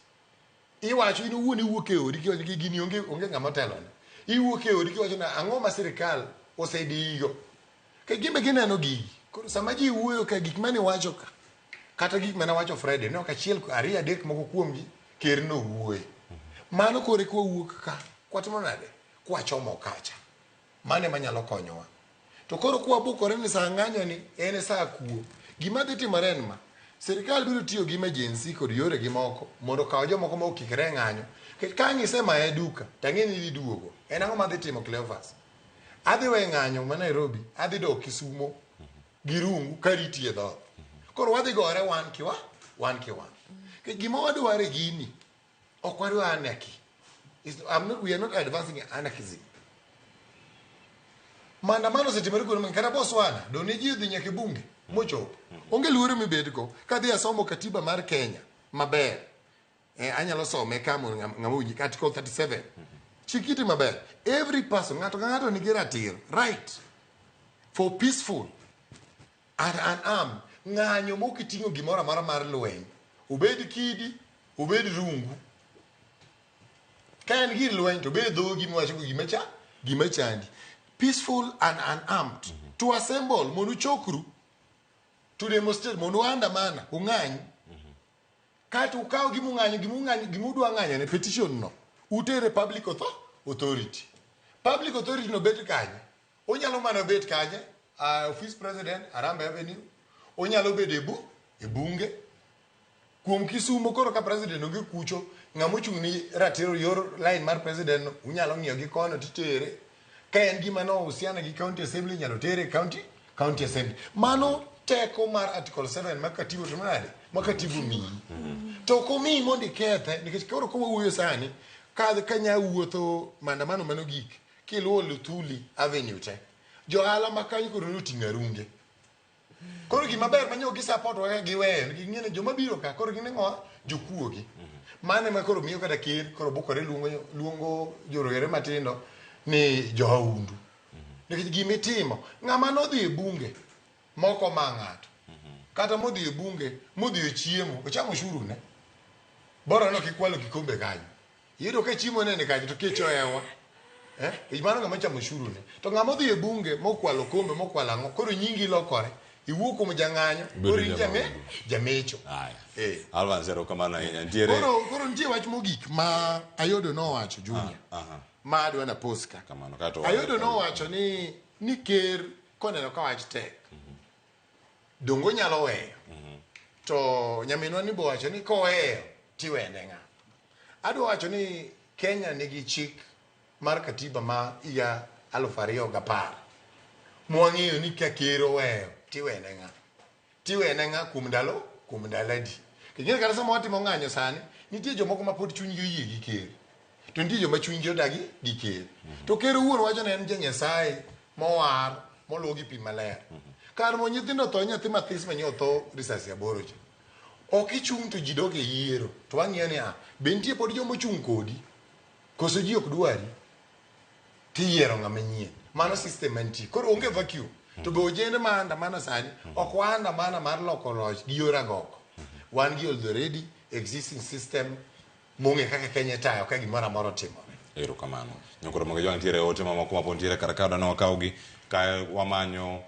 Speaker 4: Iwacho in owuon iwuok e odi kiwacho ni gini onge onge ng'ama otelone. Iwuok e odi kiwacho ni ang'o ma sirikal osediyigo. Ka gimbe gineno gigi. Koro sama ji wuoyo ka gik mane iwacho ka, kata gik mane awacho Friday, ne ok achiel, ariyo, adek moko kuomgi ker nowuoye. Mano koro eka wawuok ka, kwatimo nade? Kwachomo kacha. Mano ema nyalo konyowa. To koro kwabukore ni saa ng'anyo ni en saa kuo, gima dhi timore en ma. Sirkal biro tiyo gi emergency kod yore gi moko mondo okaw jomoko ma okikre e ng'anyo. Nikech ka ang' isemaye duka, to ang'e ni idhi duogo. En ang'o madhi timo Cleophas? Adhi we ng'anyo ma Nairobi, adhi dok Kisumo gi rungu kariti e dhoth. Koro wadhi gore wan kiwa, wan ki wan. Nikech gima wadwaro e gini, ok wadwa anarchy. I'm not, we are not advancing anarchism. Maandamano osetimore kuonde mang'eny kata Botswana, do ne ji odhi nyaka e bunge mochopo. Onge luoro mibedgo kadhi asomo katiba mar Kenya maber. Anyalo some ka mondo ng'ama owinji Article 37. Chik iti maber. Every person, ng'ato ka ng'ato nigi ratiro, right for peaceful and unarmed ng'anyo mok iting'o gimoro amora mar lweny. Obed kidi, obed rungu. Ka en gir lweny to obed dhogi miwacho go gima cha, gima chandi. Peaceful and unarmed. To assemble mondo uchokru. To demonstrate mondo uandamana, ung'any. Kaeto ukaw gima ung'anyo, gima ung'anyo, gima udwa ng'anyo ne petition no. Utere public authority. Public authority no bet kanye? Onyalo mana bet kanye? Office president, Harambee Avenue. Onyalo bedo e bu, e bunge. Kuom Kisumo koro ka president onge kucho, ng'ama ochung' ni ratiro yor line mar president no, unyalo ng'iyo gi kono titere. Ka en gima no uhusiano gi county assembly, inyalo tere e county assembly. Mano teko mar Article 7 mar katiba to nade? Ma katiba omiyi. To ok omiyi mondo ikethe, nikech koro ka wawuoyo sani, ka nya wuotho maandamano mano gik, kiluwo Luthuli Avenue te, johala ma kanyo koro noting'o arunge. Koro gima ber manyo gi support wa giweyo, nikech ging'e ni joma biro ka koro gin ng'owa jokuogi. Mano ema koro miyo kata ker koro bukore luongo jorowere matindo ni johaundu. Nikech gima itimo, ng'ama nodhi e bunge moko ma ng'ato, kata modhi e bunge modhi ochiemo, ochamo ushuru ne. Bora no kikwalo kikombe kanyo. Iyudo ka chiemo nene kanyo to kech ohewa. Mano ng'ama chamo ushuru ne. To ng'ama odhi e bunge mokwalo kombe mokwalo ang'o, koro nyingi lokore. Iwuok kuom jang'anyo, koro in jamecho.
Speaker 1: Alvance, erokamano ahinya. Nitiere
Speaker 4: Koro nitie wach mogik ma Ayodo nowacho Junior. Ma adwa na post ka.
Speaker 1: Kamano, kato
Speaker 4: Ayodo nowacho ni ker koneno ka wach tek. Dongo nyalo weyo. To nyaminwa ni bowacho ni koweyo tiwene ng'a. Adwa wacho ni Kenya nigi chik mar katiba ma higa 2010. Mwang'eyo ni ka ker oweyo tiwene ng'a. Tiwene ng'a kuom ndalo adi. King'eyo kata sama watimo ng'anyo sani, nitie jomoko ma pod chunygi oyie gi ker. To nitie joma chunygi odagi gi ker. To ker owuon wacho ni en ja Nyasaye mowar moluwo gi pi maler. Kar mondo nyithindo tho, nyathi mathis ma nyo otho risasi 8 cha. Ok ichung' to ji dok e yiero. To wang'iyo ni be nitie pod joma ochung' kodi? Koso ji ok dwari? Tiyiero ng'ama nyien. Mano system mantie. Koro onge vacuum. To be ojende ma andamana sani, ok waandamana mar loko loch gi yor agoko. Wan gi already existing system mong'e kaka Kenya itayo ka gimoro amora otimore.
Speaker 1: Erokamano. Nyakoro mag jwang' nitiere ote mamoko mapod nitiere kar ka dwa wakawgi ka wamanyo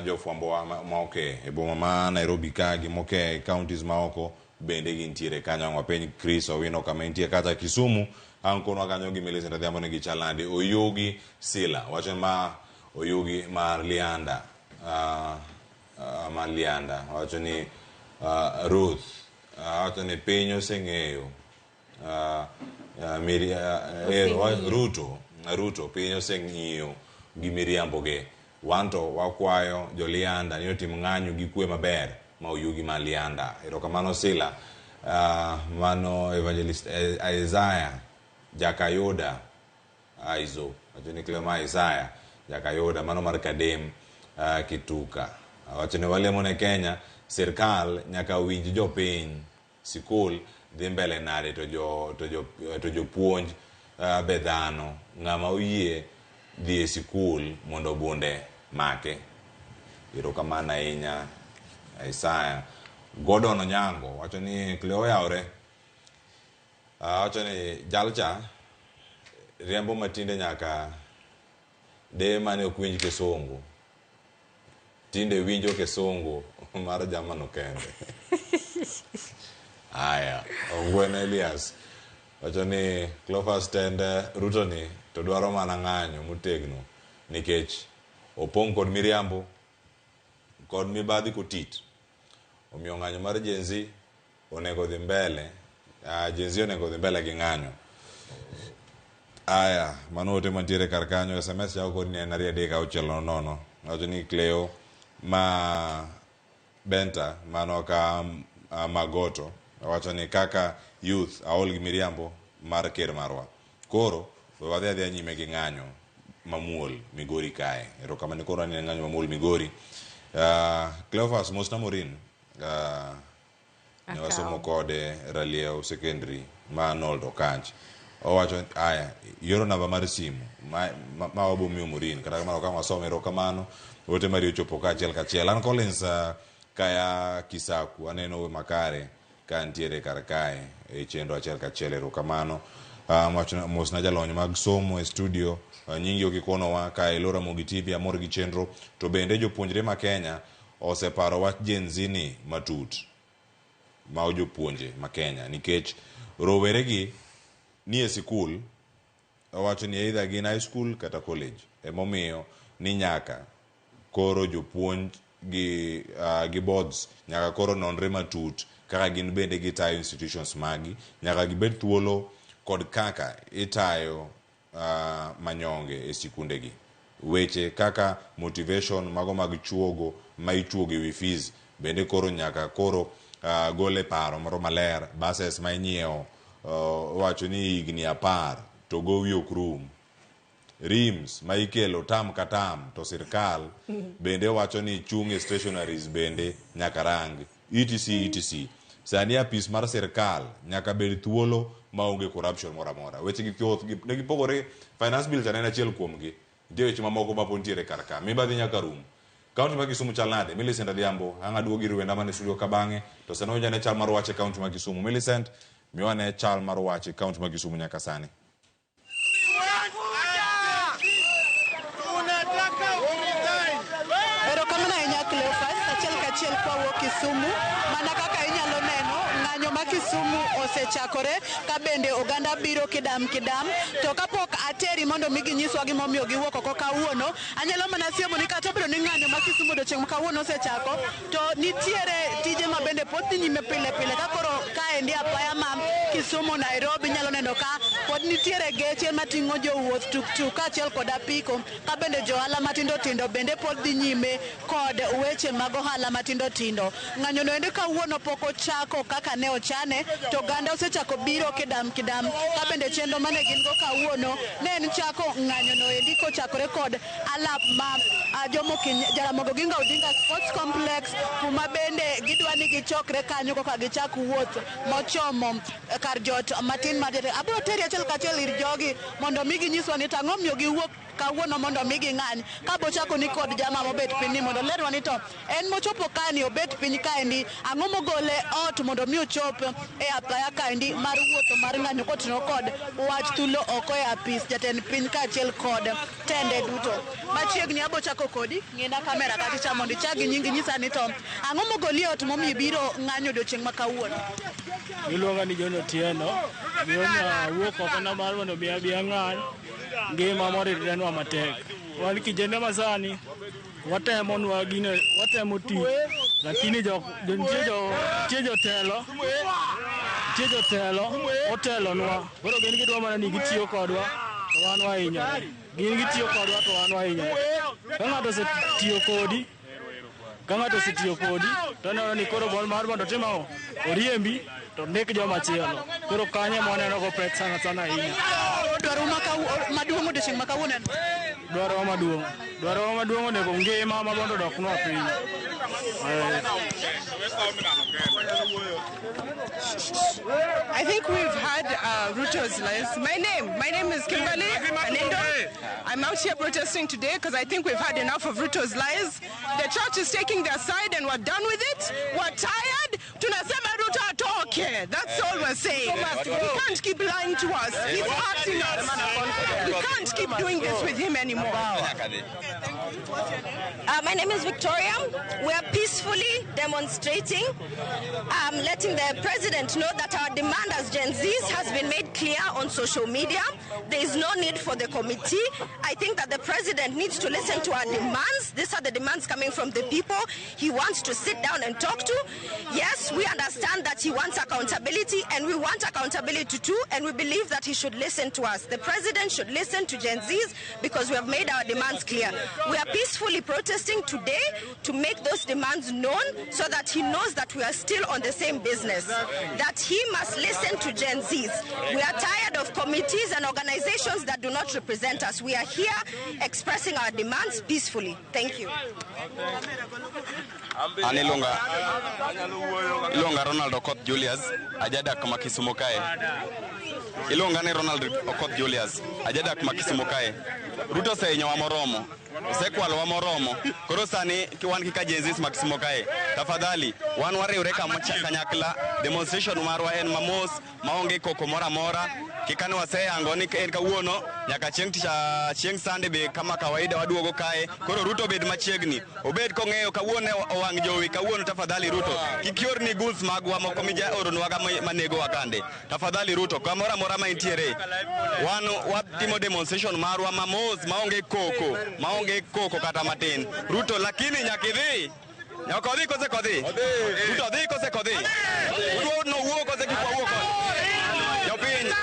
Speaker 1: jofwambo wa ma oke e boma ma Nairobi ka gi moke e counties ma oko bende gintiere kanyo. Ang' wapenj Chris Owino kama entie kata Kisumu. Ang' konwa kanyo gi Millicent Adhiambo ni gichal nade. Oyugi Sila wacho ma Oyugi mar Lianda. Malianda wacho ni Ruth wacho ni piny oseng'eyo Ruto piny oseng'iyo gi miriamboge. Wanto wakwayo jolianda ni otim ng'anyo gi kwe maber ma oyugi ma Lianda. Erokamano Sila. Mano Evangelist Isaiah Jakayuda Aizo wacho ni Clema Isaiah Jakayuda mano mar Kadem Kituka wacho ni walemo ne Kenya sirkal nyaka winj jopiny sikul dhi mbele nade to jopuonj be dhano ng'ama oyie dhi e sikul mondo bunde make. Erokamano ahinya Isaiah. Gordon Onyango wacho ni Cleo oyawre wacho ni jalcha riembo matinde nyaka de mane ok winj kisungu tinde winjo kisungu mar jamano kende. Aya, Ongwen Elias wacho ni Cleophas tend Ruto ni to dwaro mana ng'anyo motegno nikech opong' kod miriambo kod mibadhi kotit. Omiyo ng'anyo mar Gen Z onego dhi mbele, Gen Z onego dhi mbele gi ng'anyo. Aya, mano ote mantiere kar kanyo. SMS chako kod ni en 2 3 6 0. Wacho ni Cleo ma Benta mano ka Magoto wacho ni kaka youth aol gi miriambo mar ker marwa. Koro we wadhi adhiya nyime gi ng'anyo mamuol Migori kae. Erokamano koro aneno ng'anyo mamuol Migori. Cleophas Mosna Morin ne wasomo kode Raliew Secondary ma Arnold Okach. Owacho aya yoro namba mar simu ma wabo miyo Morin kata kamano ka wasome erokamano ote mari ochopo kaachiel kachiel. An Collins kaya Kisaku aneno makare ka ntiere kar kae e chenro achiel kachiel erokamano. Mosna jalony mag somo e studio nyingi ok ikonowa ka e Ramogi TV amor gi chenro to bende jopuonjre ma Kenya oseparo wach Gen Z ni matut ma jopuonje ma Kenya nikech rowere gi ni e sikul owacho ni either gin high school kata college emomiyo ni nyaka koro jopuonj gi boards nyaka koro nonre matut kaka gin bende gitayo institutions magi nyaka gibed thuolo kod kaka itayo manyonge e sikundegi. Weche kaka motivation mago mag chuogo ma ichuogo ewi fees bende koro nyaka koro gole paro moro maler. Buses ma inyiewo owacho ni higni 10 to gowi ok rum. Rims ma ikelo tam ka tam to sirkal bende wacho ni chung' e stationaries bende nyaka rang etc etc. Sani apis mar sirkal nyaka bed thuolo maonge corruption moro amora. Weche gi thoth ne gipogore. Finance bill cha ne en achiel kuomgi. Nitie weche mamoko ma pod nitiere kar ka. Mibadhi nyaka rum. Kaunti ma Kisumu chal nade? Millicent Adhiambo ang' aduogo ir wenda mane studio ka bang'e to sani winjo ane chal mar wach e kaunti ma Kisumu. Millicent, miwa ane chal mar wach e kaunti ma Kisumu nyaka sani.
Speaker 14: Erokamano ahinya Cleophas, achiel kachiel kwawuok Kisumu. Mana kaka inyalo neno, ng'anyo ma Kisumu osechakore ka bende oganda biro kidam kidam. To kapok ateri mondo mi ginyiswa gimomiyo giwuok oko kawuono, anyalo mana siemo ni kata obedo ni ng'anyo ma Kisumu odiochieng' ma kawuono osechako, to nitiere tije ma bende pod dhi nyime pile pile. Ka koro kaendi apaya ma Kisumu Nairobi nyalo neno ka pod nitiere geche mating'o jowuoth, tuktuk kaachiel kod apiko, ka bende johala matindo tindo bende pod dhi nyime kod weche mag ohala matindo tindo. Ng'anyo no endo kawuono pok ochako kaka ne ochane, to oganda osechako biro kidam kidam, ka bende chenro mane gin go kawuono ne en chako ng'anyo no endi kochakore kod alap ma Jomo Jaramogi Oginga Odinga Sports Complex, kuma bende gidwa ni gichokre kanyo koka gichak wuoth mochomo kar jot matin mar jatelo. Abiro teri achiel kachiel ir jogi mondo mi ginyiswa ni tang'o miyo giwuok kawuono mondo mi ging'any. Kabochako ni kod jama mobet piny ni mondo lerwa ni to en mochopo kani obet piny kaendi, ang'o mogole ot mondo mi ochop e apaya kaendi mar wuotho mar ng'anyo kotingo kod wach thulo oko e apis jatend piny kaachiel kod tende duto. Machiegni abochako kodi, ng'ina kamera kacha mondo ichak gi nyingi nyisa ni to ang'o mogoli e ot momiyo ibiro ng'anyo odiochieng' ma kawuono?
Speaker 10: Iluonga ni John Otieno. Gimomiyo awuok oko na mar mondo mi abi ang'any, ngima moridrenwa matek.
Speaker 15: Wan kijende masani watemo nwa gine watemo tich lakini jo nitie jotelo otelonwa koro gin gidwa mana ni gitiyo kodwa to wan wahinyore. Gin gitiyo kodwa to wan wahinyore. Ka ng'ato osetiyo kodi to neno ni koro bol mar mondo otim ang'o? Oriembi to ndik joma chielo. Koro kanyo ema waneno go pek sana sana ahinya.
Speaker 14: Dwaro maduong' odiochieng' ma kawuono en?
Speaker 15: Dwaro maduong' onego ngima ma mondo odoknwa piny.
Speaker 16: I think we've had Ruto's lies. My name is Kimberly Anindo. I'm out here protesting today because I think we've had enough of Ruto's lies. The church is taking their side and we're done with it. We're tired. Tunasema Ruto atoke. That's all we're saying. He can't keep lying to us. He's hurting us. We can't keep doing this with him anymore.
Speaker 17: My name is Victoria. We are peacefully demonstrating, letting the president know that our demand as Gen Zs has been made clear on social media. There is no need for the committee. I think that the president needs to listen to our demands. These are the demands coming from the people he wants to sit down and talk to. Yes, we understand that he wants accountability, and we want accountability too, and we believe that he should listen to us. The president should listen to Gen Zs because we have made our demands clear. We are peacefully protesting today to make those demands known so that he knows that we are still on the same business, that he must listen to Gen Zs. We are tired of committees and organizations that do not represent us. We are here expressing our demands peacefully. Thank you.
Speaker 18: An iluonga Ronald Okoth Julius, ajadak ma Kisumo kae. Iluonga ni Ronald Okoth Julius, ajadak ma Kisumo kae. Ruto osehinyowa moromo, osekwalowa moromo. Koro sani wan kaka Gen Zs ma Kisumo kae, tafadhali wan wariwre kanyakla. Demonstration marwa en mamos maonge koko moro amora. Kikane waseyango ni en kawuono nyaka chieng' Sunday be kama kawaida waduogo kae. Koro Ruto obed machiegni, obed kong'eyo kawuono owang' jowi kawuono. Tafadhali Ruto, kik iorni goons magwa moko mijaoronwaga manegowa kande. Tafadhali Ruto, kamoro amora ma intiere, wan watimo demonstration marwa mamos maonge koko kata matin. Ruto, lakini nyaka idhi. Nyaka odhi kose kodhi? Ruto odhi kose kodhi? Ruto no wuo kose kik wawuo kode? Jopiny,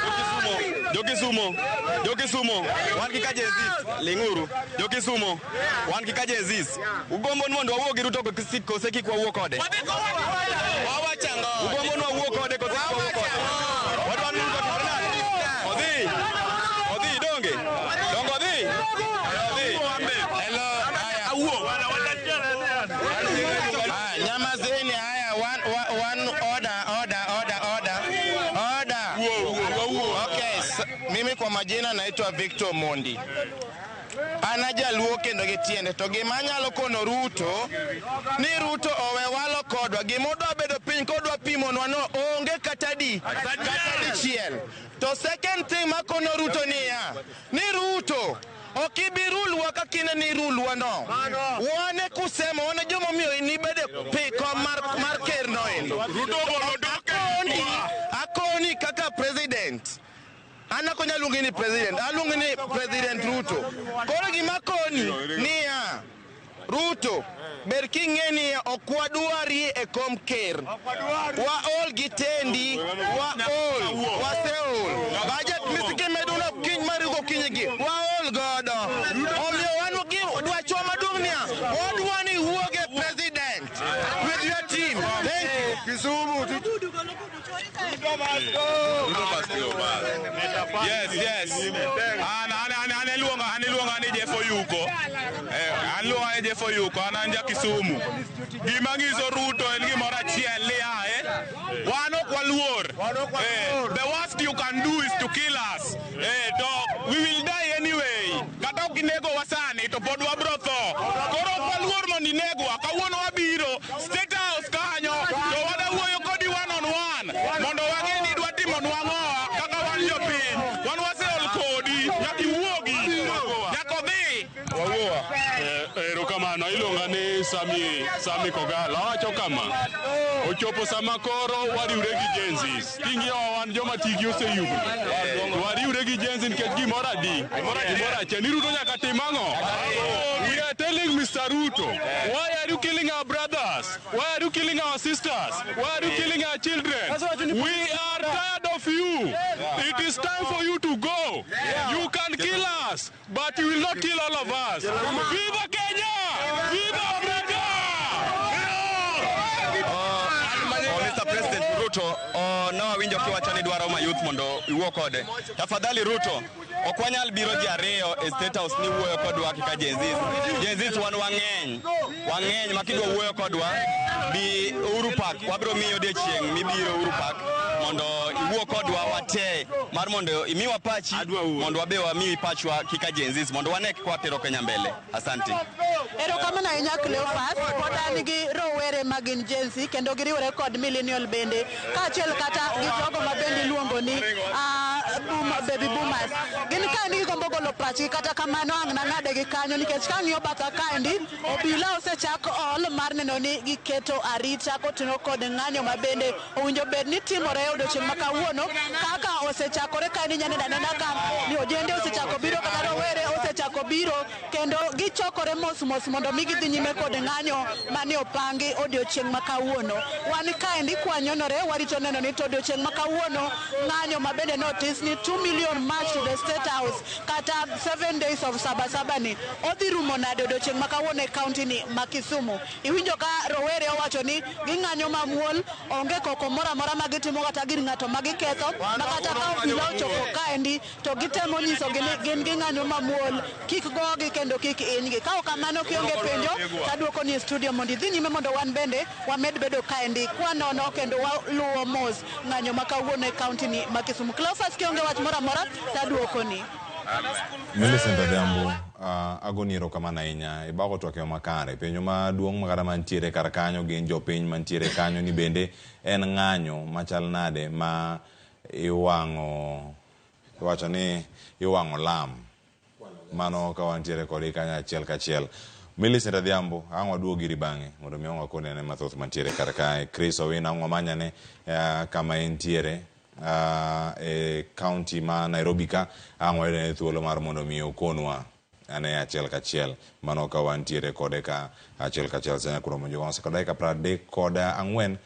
Speaker 18: Jokisumo, wan kaka Gen Zs, ling'uru. Jokisumo, wan kaka Gen Zs. Ugombo ni mondo wawuo gi Ruto kose kik wawuo kode? Ugombo ni wawuo kode kose kik wawuo kode? Wadwa ni Ruto odhi. Odhi donge? Dongo odhi? Odhi.
Speaker 25: Hello, awuo. Nyamazeni haya, one order. Okay, mimi kwa majina naitwa Victor Mondi. An ajaluo kendo gi tiende, to gima anyalo kono Ruto ni Ruto owe walo kodwa. Gima odwa bedo piny kodwa pimonwa no onge kata dichiel. To second thing makono Ruto niya, ni Ruto ok ibi rulwa kaka ine ni rulwa no. Wane kusema, wane jomomiyo nibede kom mar ker no endo. Akoni kaka president. An ok anyal luongi ni president, aluongi ni President Ruto. Koro gima koni niya, Ruto, ber king'e ni ok wadwari e kom ker. Waol gi tendi, waol, waseol. Budget misekemedono kiny mar gokinyi gi, waol godo. Omiyo wan dwachwa maduong' niya, wadwa ni iwuog e president with your team. Thank you.
Speaker 1: Kisumu. Yes. An iluonga ni Jeff Oyuko. An iluonga ni Jeff Oyuko, an an ja Kisumu. Gima nyiso Ruto en gimoro achiel ni wan ok waluor. The worst you can do is to kill us. To we will die anyway. Kata ok inegowa sani to pod wabro tho. Koro ok waluor mondo inegwa. Kawuono wabiro State House kanyo to wadawuoyo kodi one on one mondo wang'e ni idwa timonwa ang'owa kaka wan jopiny. Wan waseol kodi, nyaka iwuogi, nyaka odhi.
Speaker 26: Erokamano.
Speaker 2: Erokamano iluonga ni Sami Kogalo. Awacho kama, ochopo sama koro wariwre gi Gen Zs. King'iyo wan joma tigi oseyugno. Wariwre gi Gen Z nikech gimoro adi? Gimoro achiel. Ni Ruto nyaka tim ang'o? We are telling Mr. Ruto, why are you killing our brothers? Why are you killing our sisters? Why are you killing our children? We are tired of you. It is time for you to go. You can kill us, but you will not kill all of us. Viva Kenya! Viva Africa!
Speaker 18: Mr. President Ruto, nawinjo kiwacho ni dwaro ma youth mondo iwuo kode. Tafadhali Ruto, ok wanyal biro ji ariyo e State House ni wuoyo kodwa kaka Gen Zs. Gen Zs wan wang'eny. Wang'eny ma kidwa wuoyo kodwa, bi Uhuru Park. Wabiro miyi odiechieng' mibiro Uhuru Park mondo iwuo kodwa wate mar mondo imiwa pachi mondo wabe wamiyi pachwa kaka Gen Zs mondo wane kaka watero Kenya mbele. Asante.
Speaker 14: Erokamano ahinya Cleophas, pod an gi rowere ma gin Gen Z kendo giriwore kod millennial bende kaachiel kata gi jogo ma bende iluongo ni baby boomers. Gin kaendi gigombo golo pachgi, kata kamano ang' nang'ade gi kanyo nikech kang'iyo batha kaendi obila osechak ol mar neno ni giketo arita koting'o kod ng'anyo ma bende owinjo bed ni timore e odiochieng' ma kawuono kaka osechakore kaendi inya neno anena ka ni ojende osechako biro kata rowere osechako biro kendo gichokore mos mos mondo mi gidhi nyime kod ng'anyo mane opangi odiochieng' ma kawuono. Wan kaendi kwanyonore warito neno ni to odiochieng' ma kawuono ng'anyo ma bende notis ni 2 million march to the State House kata 7 days of Sabasaba ni odhi rumo nade odiochieng' ma kawuono e kaunti ni ma Kisumu. Iwinjo ka rowere owacho ni ging'anyo mamuol, onge koko moro amora ma gitimo kata gir ng'ato ma giketho, ma kata ka obila ochopo kaendi to gitemo nyisogi ni gin ging'anyo mamuol, kik gogi kendo kik hinygi. Ka ok kamano kionge penjo taduoko ni e studio mondo idhi nyime mondo wan bende wamed bedo kaendi kwanono kendo waluwo mos ng'anyo ma kawuono e kaunti ni ma Kisumu. Cleophas, kionge wach moro amora taduoko ni.
Speaker 1: Millicent Adhiambo, agoni erokamano ahinya. Ibago twak e yo makare. Penjo maduong' makata mantiere kar kanyo gin jopiny mantiere kanyo ni bende en ng'anyo machal nade ma iwang'o, iwacho ni iwang'o lam. Mano ka wantiere kodi kanyo achiel kachiel. Millicent Adhiambo, ang' waduog iri bang'e mondo mi ang' wakoni ane mathoth mantiere kar kae. Chris Owino ang' wamanyane kama entiere e county ma Nairobi ka ang' wayudone thuolo mar mondo mi okonwa ane achiel kachiel. Mano ka wantiere kode ka achiel kachiel sani kuom jogo kod dakika 34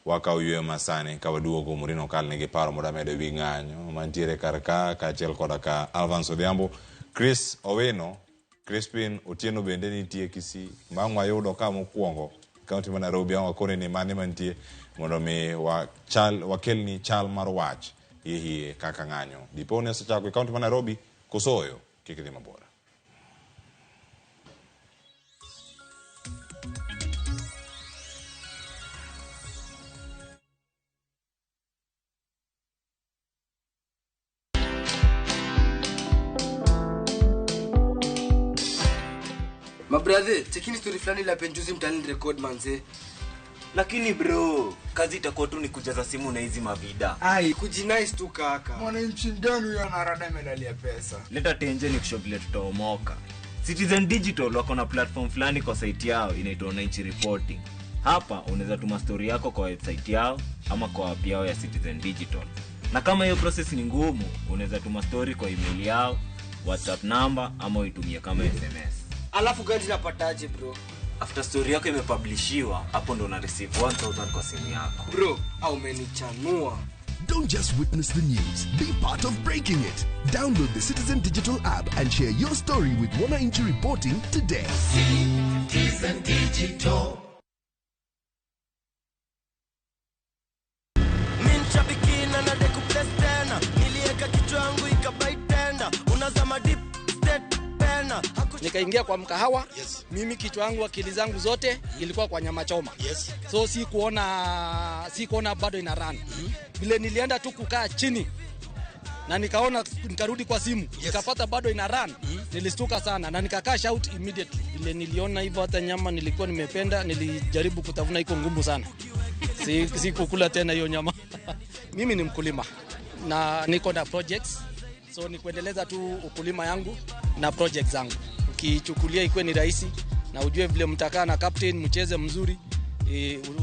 Speaker 1: wakawo yweyo masani ka waduogo Murino Okal nigi paro mondo amedo ewi ng'anyo mantiere kar ka kaachiel koda ka Alvance Odhiambo. Chris Owino, Crispin Otieno bende nitie Kisii ma ang' wayudo ka mokwongo kaunti ma Nairobi ang' wakone ni mane mantie mondo mi wakelni chal mar wach hie kaka ng'anyo dipo ni osechako e kaunti ma Nairobi kosoyo kik idhi mabor.
Speaker 5: Mabrother, chekini story fulani la penjuzi mtani record manze.
Speaker 19: Lakini bro, kazi itakuwa tu ni kujaza simu na hizi mavida.
Speaker 5: Ai, kujinice tu kaka.
Speaker 20: Mwananchi mgani huyo anarada medali pesa?
Speaker 19: Leta tenje ni kushow vile tutaomoka. Citizen Digital wako na platform fulani kwa site yao inaitwa Wananchi Reporting. Hapa unaweza tuma story yako kwa website yao ama kwa app yao ya Citizen Digital. Na kama hiyo process ni ngumu, unaweza tuma story kwa email yao, WhatsApp number ama uitumie kama SMS.
Speaker 5: Alafu gani napataje bro?
Speaker 19: After story yako imepublishiwa, hapo ndo una receive 1000 kwa simu yako.
Speaker 5: Bro, au umenichanua.
Speaker 21: Don't just witness the news, be part of breaking it. Download the Citizen Digital app and share your story with Wananchi Reporting today.
Speaker 7: Citizen Digital.
Speaker 26: Minchabikina na deku bless tena. Nilieka kichwa yangu ikabaitenda. Unazama deep state pena.
Speaker 27: Nikaingia kwa mkahawa. Yes. Mimi kichwa yangu akili zangu zote ilikuwa kwa nyama choma. Yes. So sikuona bado ina run. Vile nilienda tu kukaa chini na nikaona, nikarudi kwa simu. Yes. Nikapata bado ina run. Nilistuka sana na nika cash out immediately. Vile niliona hivyo hata nyama nilikuwa nimependa, nilijaribu kutafuna, iko ngumu sana. Sikukula tena hiyo nyama. Mimi ni mkulima na niko na projects. So ni kuendeleza tu ukulima yangu na projects zangu. Ukichukulia ikuwe ni rahisi, na ujue vile mtakaa na captain mcheze mzuri,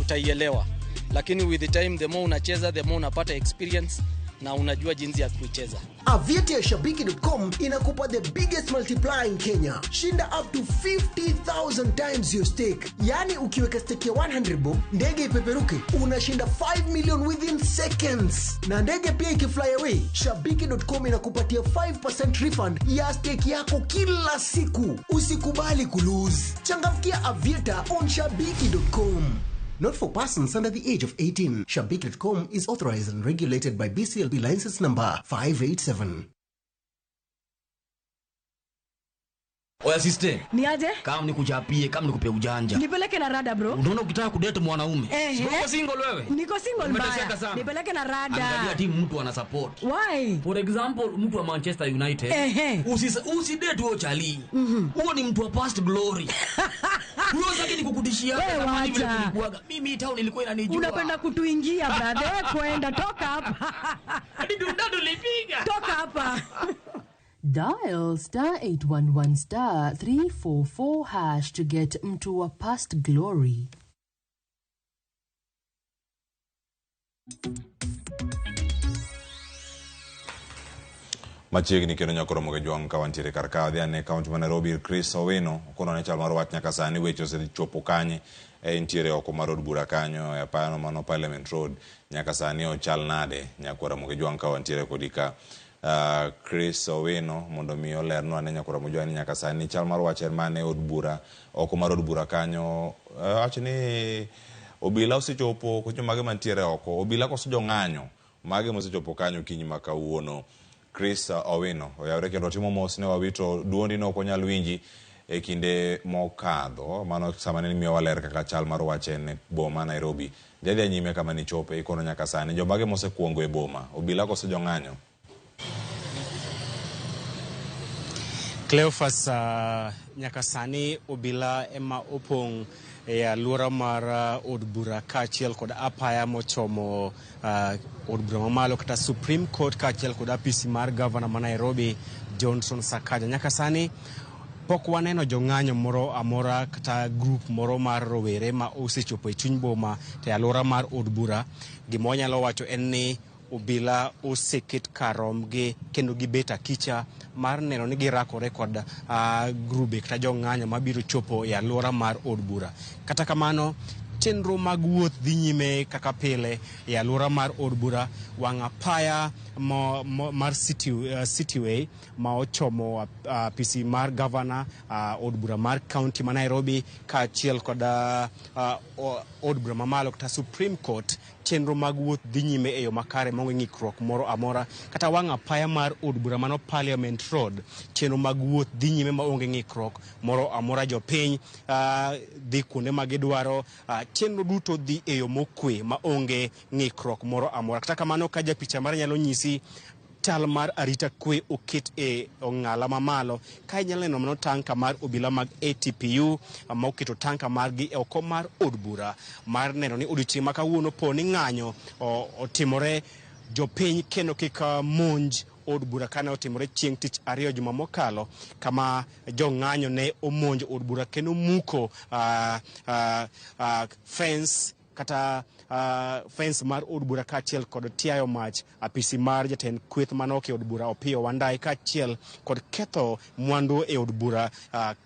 Speaker 27: utaielewa. Lakini with the time, the more unacheza, the more unapata experience na unajua jinsi ya kuicheza.
Speaker 3: Aviator ya Shabiki.com inakupa the biggest multiplier in Kenya. Shinda up to 50,000 times your stake. Yaani ukiweka stake ya 100 bob, ndege ipeperuke, unashinda 5 million within seconds. Na ndege pia ikifly away, Shabiki.com inakupatia 5% refund ya stake yako kila siku. Usikubali kulose. Changamkia Aviator on Shabiki.com. Not for persons under the age of 18. Shabiki.com is authorized and regulated by BCLB license number 587.
Speaker 6: Oya sister.
Speaker 9: Ni aje?
Speaker 6: Kama nikuchapie, kama nikupe ujanja.
Speaker 9: Nipeleke na rada bro.
Speaker 6: Unaona ukitaka kudate mwanaume. Uko single wewe?
Speaker 9: Niko single
Speaker 6: Umeteseka
Speaker 9: mbaya.
Speaker 6: sana.
Speaker 9: Nipeleke na rada.
Speaker 6: Angalia timu mtu ana support.
Speaker 9: Why?
Speaker 6: For example, mtu wa Manchester United. Usidate huo chali. Huo ni mtu wa past glory. Huo sasa ni kukutishia
Speaker 9: Wewe
Speaker 6: zamani vile
Speaker 9: wacha.
Speaker 6: kulikuwaga. Mimi town ilikuwa inanijua.
Speaker 9: Unapenda kutuingia brother. Kwenda toka hapa.
Speaker 6: Hadi tulipiga.
Speaker 9: Toka hapa.
Speaker 11: Dial star 811 star 344 hash to get mtu wa past glory.
Speaker 1: Machiegni kendo nyakoro moge jwang' ka wantiere kar ka wadhi ane kaunti ma Nairobi Chris Owino okono ne chal mar wach nyaka sani weche osechopo kanye entiere oko mar od bura kanyo e apayano mano Parliament Road nyaka sani ochal nade nyakwara moge jwang' ka wantiere kodi ka. Chris Owino mondo mi olernwa ne nyakwara moge jwang' ni nyaka sani chal mar wach en mane od bura oko mar od bura kanyo wach ni obila osechopo kocho mage mantiere oko obila koso jong'anyo mage mosechopo kanyo kinyi ma kawuono. Chris Owino oyawre kendo timo mos ne wawito duondi no ok onyal winji e kinde mokadho mano sama ne miyowa ler kaka chal mar wach en e boma Nairobi. Dhi adhiya nyime kama nichope ikono nyaka sani jomage mosekuongo e boma obila koso jong'anyo.
Speaker 12: Cleophas, nyaka sani obila ema opong' e alwora mar od bura kaachiel kod apaya mochomo od bura mamalo kata Supreme Court kaachiel kod apisi mar gavana ma Nairobi Johnson Sakaja. Nyaka sani pok waneno jong'anyo moro amora kata grup moro mar rowere ma osechopo e chuny boma to e alwora mar od bura. Gima wanyalo wacho en ni obila oseket karomgi kendo gibet akicha mar neno ni girakore kod grube kata jong'anyo mabiro chopo e alwora mar od bura. Kata kamano, chenro mag wuoth dhi nyime kaka pile e alwora mar od bura. Wang' apaya mar Cityway ma ochomo apisi mar gavana, od bura mar kaunti ma Nairobi kaachiel kod od bura mamalo kata Supreme Court, chenro mag wuoth dhi nyime e yo makare maonge ng'ikruok moro amora. Kata wang' apaya mar od bura mano Parliament Road, chenro mag wuoth dhi nyime maonge ng'ikruok moro amora. Jopiny dhi kuonde ma gidwaro, chenro duto dhi e yo mokwe maonge ng'ikruok moro amora. Kata kamano, ka japicha mara nyalo nyisi chal mar arita kwe oket e ong'ala mamalo, ka inyalo neno mano tanka mar obila mag ATPU ma oketo tanka margi e oko mar od bura mar neno ni odiochieng' ma kawuono po ni ng'anyo otimore jopiny kendo kik monj od bura kane otimore chieng' tich ariyo juma mokalo, kama jong'anyo ne omonjo od bura kendo muko fence kata fence mar od bura kaachiel kod tiayo mach apisi mar jatend kweth manoke e od bura Opiyo Wandayi kaachiel kod ketho mwandu e od bura,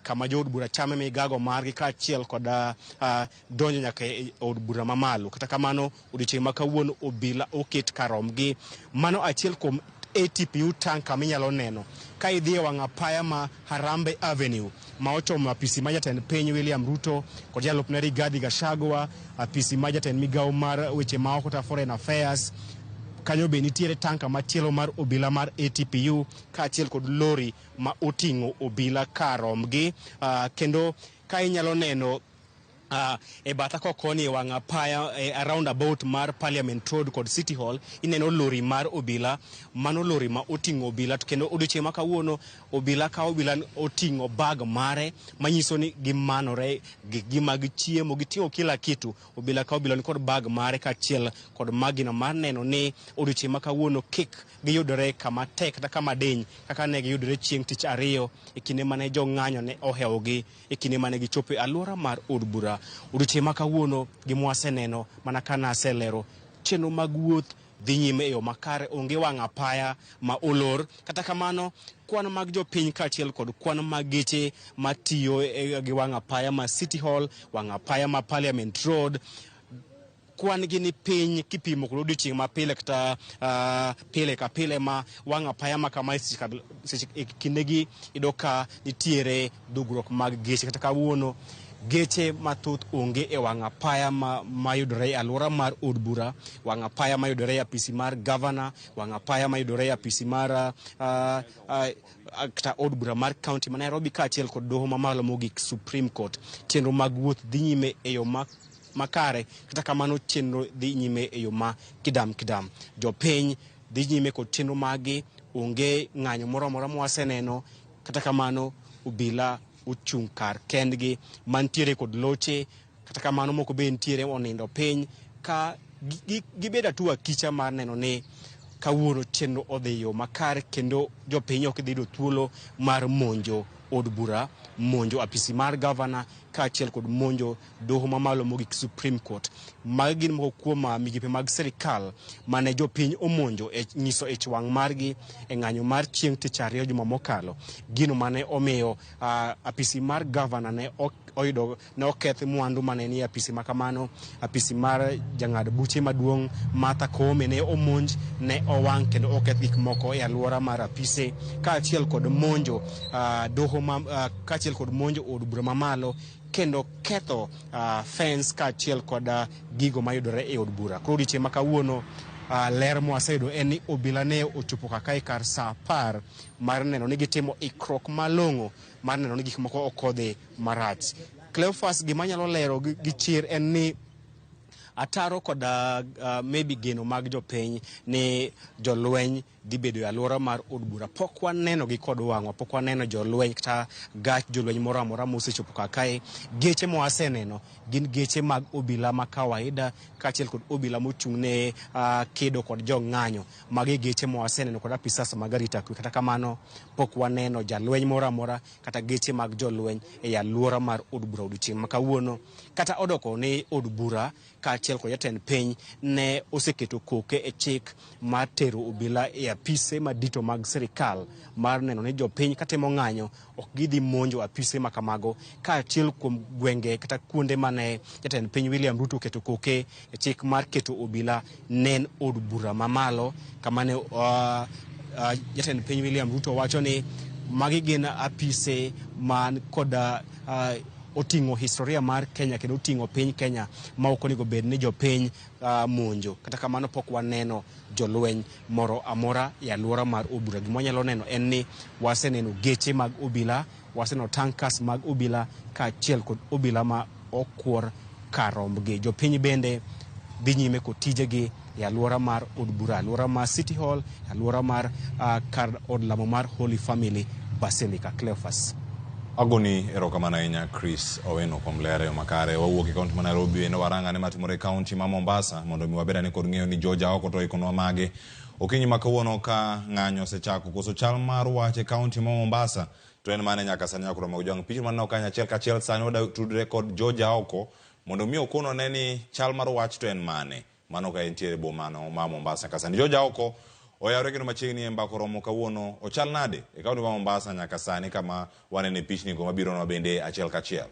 Speaker 12: kama jo od bura chame migago margi kaachiel kod donjo nyaka e od bura mamalo. Kata kamano, odiochieng' ma kawuono obila oket karomgi. Mano achiel kuom ATPU tanka minyalo neno ka idhi e wang' apaya ma Harambee Avenue ma ochomo apisi ma jatend piny William Ruto kod jalupne Rigathi Gachagua, apisi ma jatend migawo mar weche maoko kata Foreign Affairs. Kanyo be nitiere tanka machielo mar obila mar ATPU kaachiel kod lori ma oting'o obila karomgi. Kendo ka inyalo neno E batha kokoni e wang' apaya e roundabout mar Parliament Road kod City Hall ineno lori mar obila. Mano lori ma oting'o obila, to kendo odiochieng' ma kawuono obila ka obila oting'o bag mare manyiso ni gimanore gikgi mag chiemo, giting'o kila kitu. Obila ka obila nikod bag mare kaachiel kod magina mar neno ni odiochieng' ma kawuono kik giyudore kama tek kata kama diny kaka ne giyudore chieng' tich ariyo e kinde mane jong'anyo ne ohewogi e kinde mane gichopo e alwora mar od bura. Odiochieng' ma kawuono gima waseneno mana ka naselero, chenro mag wuoth dhi nyime e yo makare, onge wang' apaya ma olor. Kata kamano, kwan mag jopiny kaachiel kod kwan mag geche matiyo gi wang' apaya ma City Hall, wang' apaya ma Parliament Road, kwan gi ni piny kipimo kod odiochieng' ma pile kata pile ka pile ma wang' apaya ma kama seche e kindegi iyudo ka nitiere dhugruok mag geche. Kata kawuono geche mathoth onge e wang' apaya mayudore e alwora mar od bura, wang' apaya mayudore e apisi mar gavana, wang' apaya mayudore e apisi mar kata od bura mar kaunti ma Nairobi kaachiel kod doho mamalo mogik Supreme Court. Chenro mag wuoth dhi nyime e yo makare, kata kamano chenro dhi nyime e yo ma kidam kidam. Jopiny dhi nyime kod chenro maggi, onge ng'anyo moro amora mwaseneno. Kata kamano obila ochung' kar kendgi mantiere kod loche, kata kamano moko be nitiere onindo piny ka gibedo atua kicha mar neno ni kawuono chenro odhi yo makare kendo jopiny ok dhi yudo thuolo mar monjo od bura, monjo apisi mar gavana kaachiel kod monjo doho mamalo mogik Supreme Court. Magi gin moko kuom migepe mag sirikal mane jopiny omonjo e nyiso ich wang' margi e ng'anyo mar chieng' tich ariyo juma mokalo. Gino mane omiyo apisi mar gavana ne oyudo ne oketh mwandu mane nie apisi makamano. Apisi mar jang'ad buche maduong' Martha Koome ne omonj, ne owang' kendo oketh gik moko e alwora mar apise, kaachiel kod monjo doho ma, kaachiel kod monjo od bura mamalo kendo ketho fence kaachiel kod gigo mayudore e od bura. Koro odiochieng' ma kawuono ler mwaseyudo en ni obila ne ochopo kaka e kar sa 10 mar neno ni gitimo ikruok malong'o mar neno ni gik moko ok odhi marach. Cleophas, gima anyalo lero gi chir en ni ataro kod maybe geno mag jopiny ni jolweny dhi bedo e alwora mar od bura. Pok waneno gi kod wang'wa, pok waneno jolweny kata gach jolweny moro amora mosechopo kar kae. Geche mwaseneno gin geche mag obila ma kawaida kaachiel kod obila mochung' ne kedo kod jong'anyo. Magi geche mwaseneno kod apisas mag arita kwe. Kata kamano pok waneno jalweny moro amora kata geche mag jolweny e alwora mar od bura odiochieng' ma kawuono. Kata odoko ni od bura kaachiel kod jatend piny ne oseketo koke e chik mar tero obila e apise madito mag sirikal mar neno ni jopiny katimo ng'anyo ok gidhi monjo apise makamago, kaachiel kuom gwenge kata kuonde mane jatend piny William Ruto oketo koke e chik mar keto obila ne en od bura mamalo, kama ne jatend piny William Ruto wacho ni magi gin apise man kod oting'o historia mar Kenya kendo oting'o piny Kenya ma ok onego bed ni jopiny monjo. Kata kamano pok waneno jolweny moro amora e alwora mar od bura. Gima wanyalo neno en ni waseneno geche mag obila, waseneno tankers mag obila kaachiel kod obila ma okwor kar rombgi. Jopiny bende dhi nyime kod tijegi e alwora mar od bura, alwora mar City Hall, alwora mar kar od lamo mar Holy Family Basilica. Cleophas.
Speaker 1: Agoni erokamano ahinya Chris Oweno kuom ler e yo makare. Wawuok e kaunti ma Nairobi endo warang ane matimore e kaunti ma Mombasa mondo mi wabed ane kod ng'eyo ni George Aoko to oikonwa mage. Okinyi ma kawuono ka ng'anyo osechako koso chal mar wach e kaunti ma Mombasa to en mane nyaka sani nyaka romo jwang' picha maneno kanyo achiel kachiel sani wada tudre kod George Aoko mondo mi okonwa ne ni chal mar wach to en mane. Mano ka entiere boma no ma Mombasa ka sani. George Aoko oyawre kendo machiegni e mbako romo kawuono ochal nade e kaunti ma Mombasa nyaka sani kama wanene pichni go mabironwa bende achiel kachiel.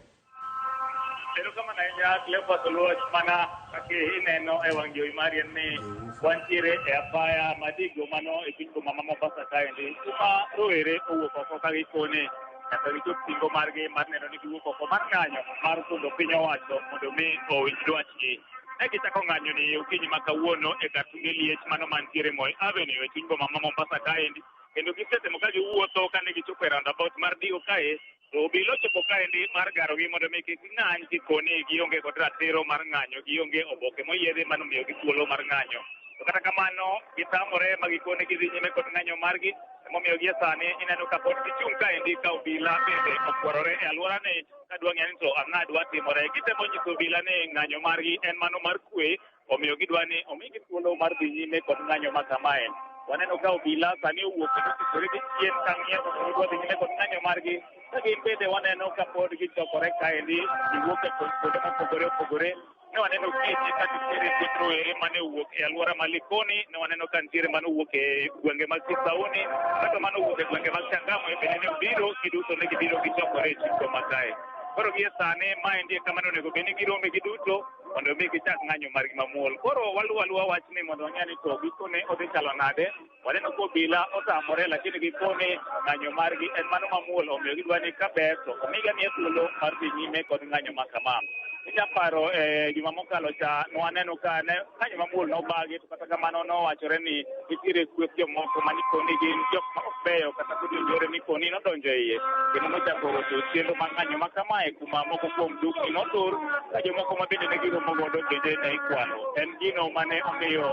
Speaker 4: Erokamano ahinya Cleophas Oluoch, mana kaka ineno e wang' jowi mari en ni wantiere e apaya madigo mano e chuny boma ma Mombasa kaendi kuma rowere owuok oko ka gikone nyaka gichop singo margi mar neno ni giwuok oko mar ng'anyo mar fundo piny owacho mondo mi owinj dwachgi. Ne gichako ng'anyo ni okinyi ma kawuono e kar tunge liech mano mantiere Moi Avenue e chuny boma ma Mombasa kaendi, kendo gisetemo ka giwuotho kane gichopo e roundabout mar Digo kae. To obila ochopo kaendi mar garogi mondo mi kik ng'any kikoni gionge kod ratiro mar ng'anyo, gionge oboke moyiedhi manomiyogi thuolo mar ng'anyo. To kata kamano gitamore ma gikone gidhi nyime kod ng'anyo margi, emomiyo gie sani ineno ka pod gichung' kaendi ka obila bende okwarore e alworani ka dwa ng'eyo ni to ang'o dwa timore. Gitemo nyiso obila ni ng'anyo margi en mano mar kwe, omiyo gidwa ni omigi thuolo mar dhi nyime kod ng'anyo ma kamae. Waneno ka obila sani owuok kendo okikore gi chien ka ng'iyo mondo gidwa dhi nyime kod ng'anyo margi. Ka gin bende waneno ka pod gichokore kaendi, giwuok e kuonde mopogore opogore. Ne waneno kinyi ka nitiere thoth rowere mane owuok e alwora ma Likoni, ne waneno ka nitiere mane owuok e gwenge mag Kisauni, kata mane owuok e gwenge mag Changamwe bende ne obiro, giduto ne gibiro gichokore e chikko ma kae. Koro gie sani maendi e kama ne onego bed ni girome giduto mondo mi gichak ng'anyo margi mamuol. Koro waluwo aluwa wachni mondo wang'e ni to gikone odhi chalo nade. Waneno ka obila otamore, lakini gikone ng'anyo margi en mano mamuol, omiyo gidwa ni ka ber to omigi amiya thuolo mar dhi nyime kod ng'anyo ma kama. Inyaparo juma mokalo cha nwaneno ka ne ng'anyo mamuol nobagi, to kata kamano nowachore ni nitiere kweth jomoko manikoni gin jok ma ok beyo kata kod jonjore nikoni nodonjo e iye kendo nochako rocho chenro mar ng'anyo ma kamae kuma moko kuom dukni notur ka jomoko ma bende ne giromo godo bende ne ikwalo. En gino mane omiyo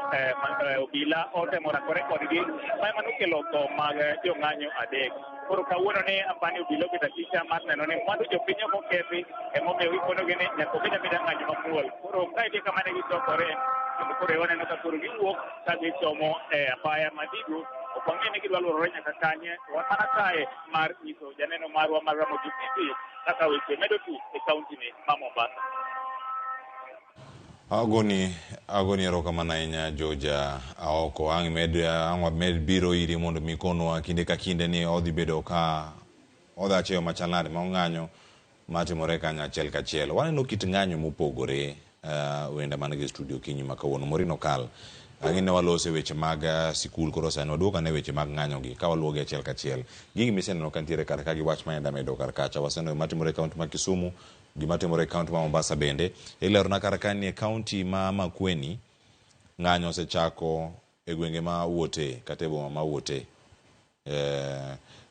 Speaker 4: obila otemo rakore kodgi ma ema nokelo tho mag jong'anyo 3. Koro kawuono ni apani obila oketo achija mar neno ni mwandu jopiny ok okethi, emomiyo gikonogi ni nyaka obed abeda ng'anyo mamuol. Koro kaendi kama ne gichokore, kendo koro waneno ka koro giwuok ka gichomo e apaya Madigo. Ok wang'e ni gidwa luorore nyaka kanye, to wan mana kae mar nyiso janeno marwa mar Ramogi TV kaka weche medo tut e kaunti ni ma Mombasa.
Speaker 1: Agoni erokamano ahinya Georgia Aoko. Ang' wamed biro iri mondo mi konwa kinde ka kinde ni odhi bedo ka odhacho e yo machal nade ma ong'anyo matimore kanyo achiel kachiel. Waneno kit ng'anyo mopogore wenda man gi studio kinyi ma kawuono. Maureen Okal, ang'e ne walose weche mag sikul, koro sani waduok ane weche mag ng'anyo gi ka waluwogi achiel kachiel. Gigi miseneno ka nitiere kar ka gi wach ma enda medo kar kacha. Waseneno matimore e kaunti ma Kisumu, gima timore e kaunti ma Mombasa bende. Ilerona kar ka ni e kaunti ma Makueni ng'anyo osechako e gwenge ma Wote kata e boma ma Wote,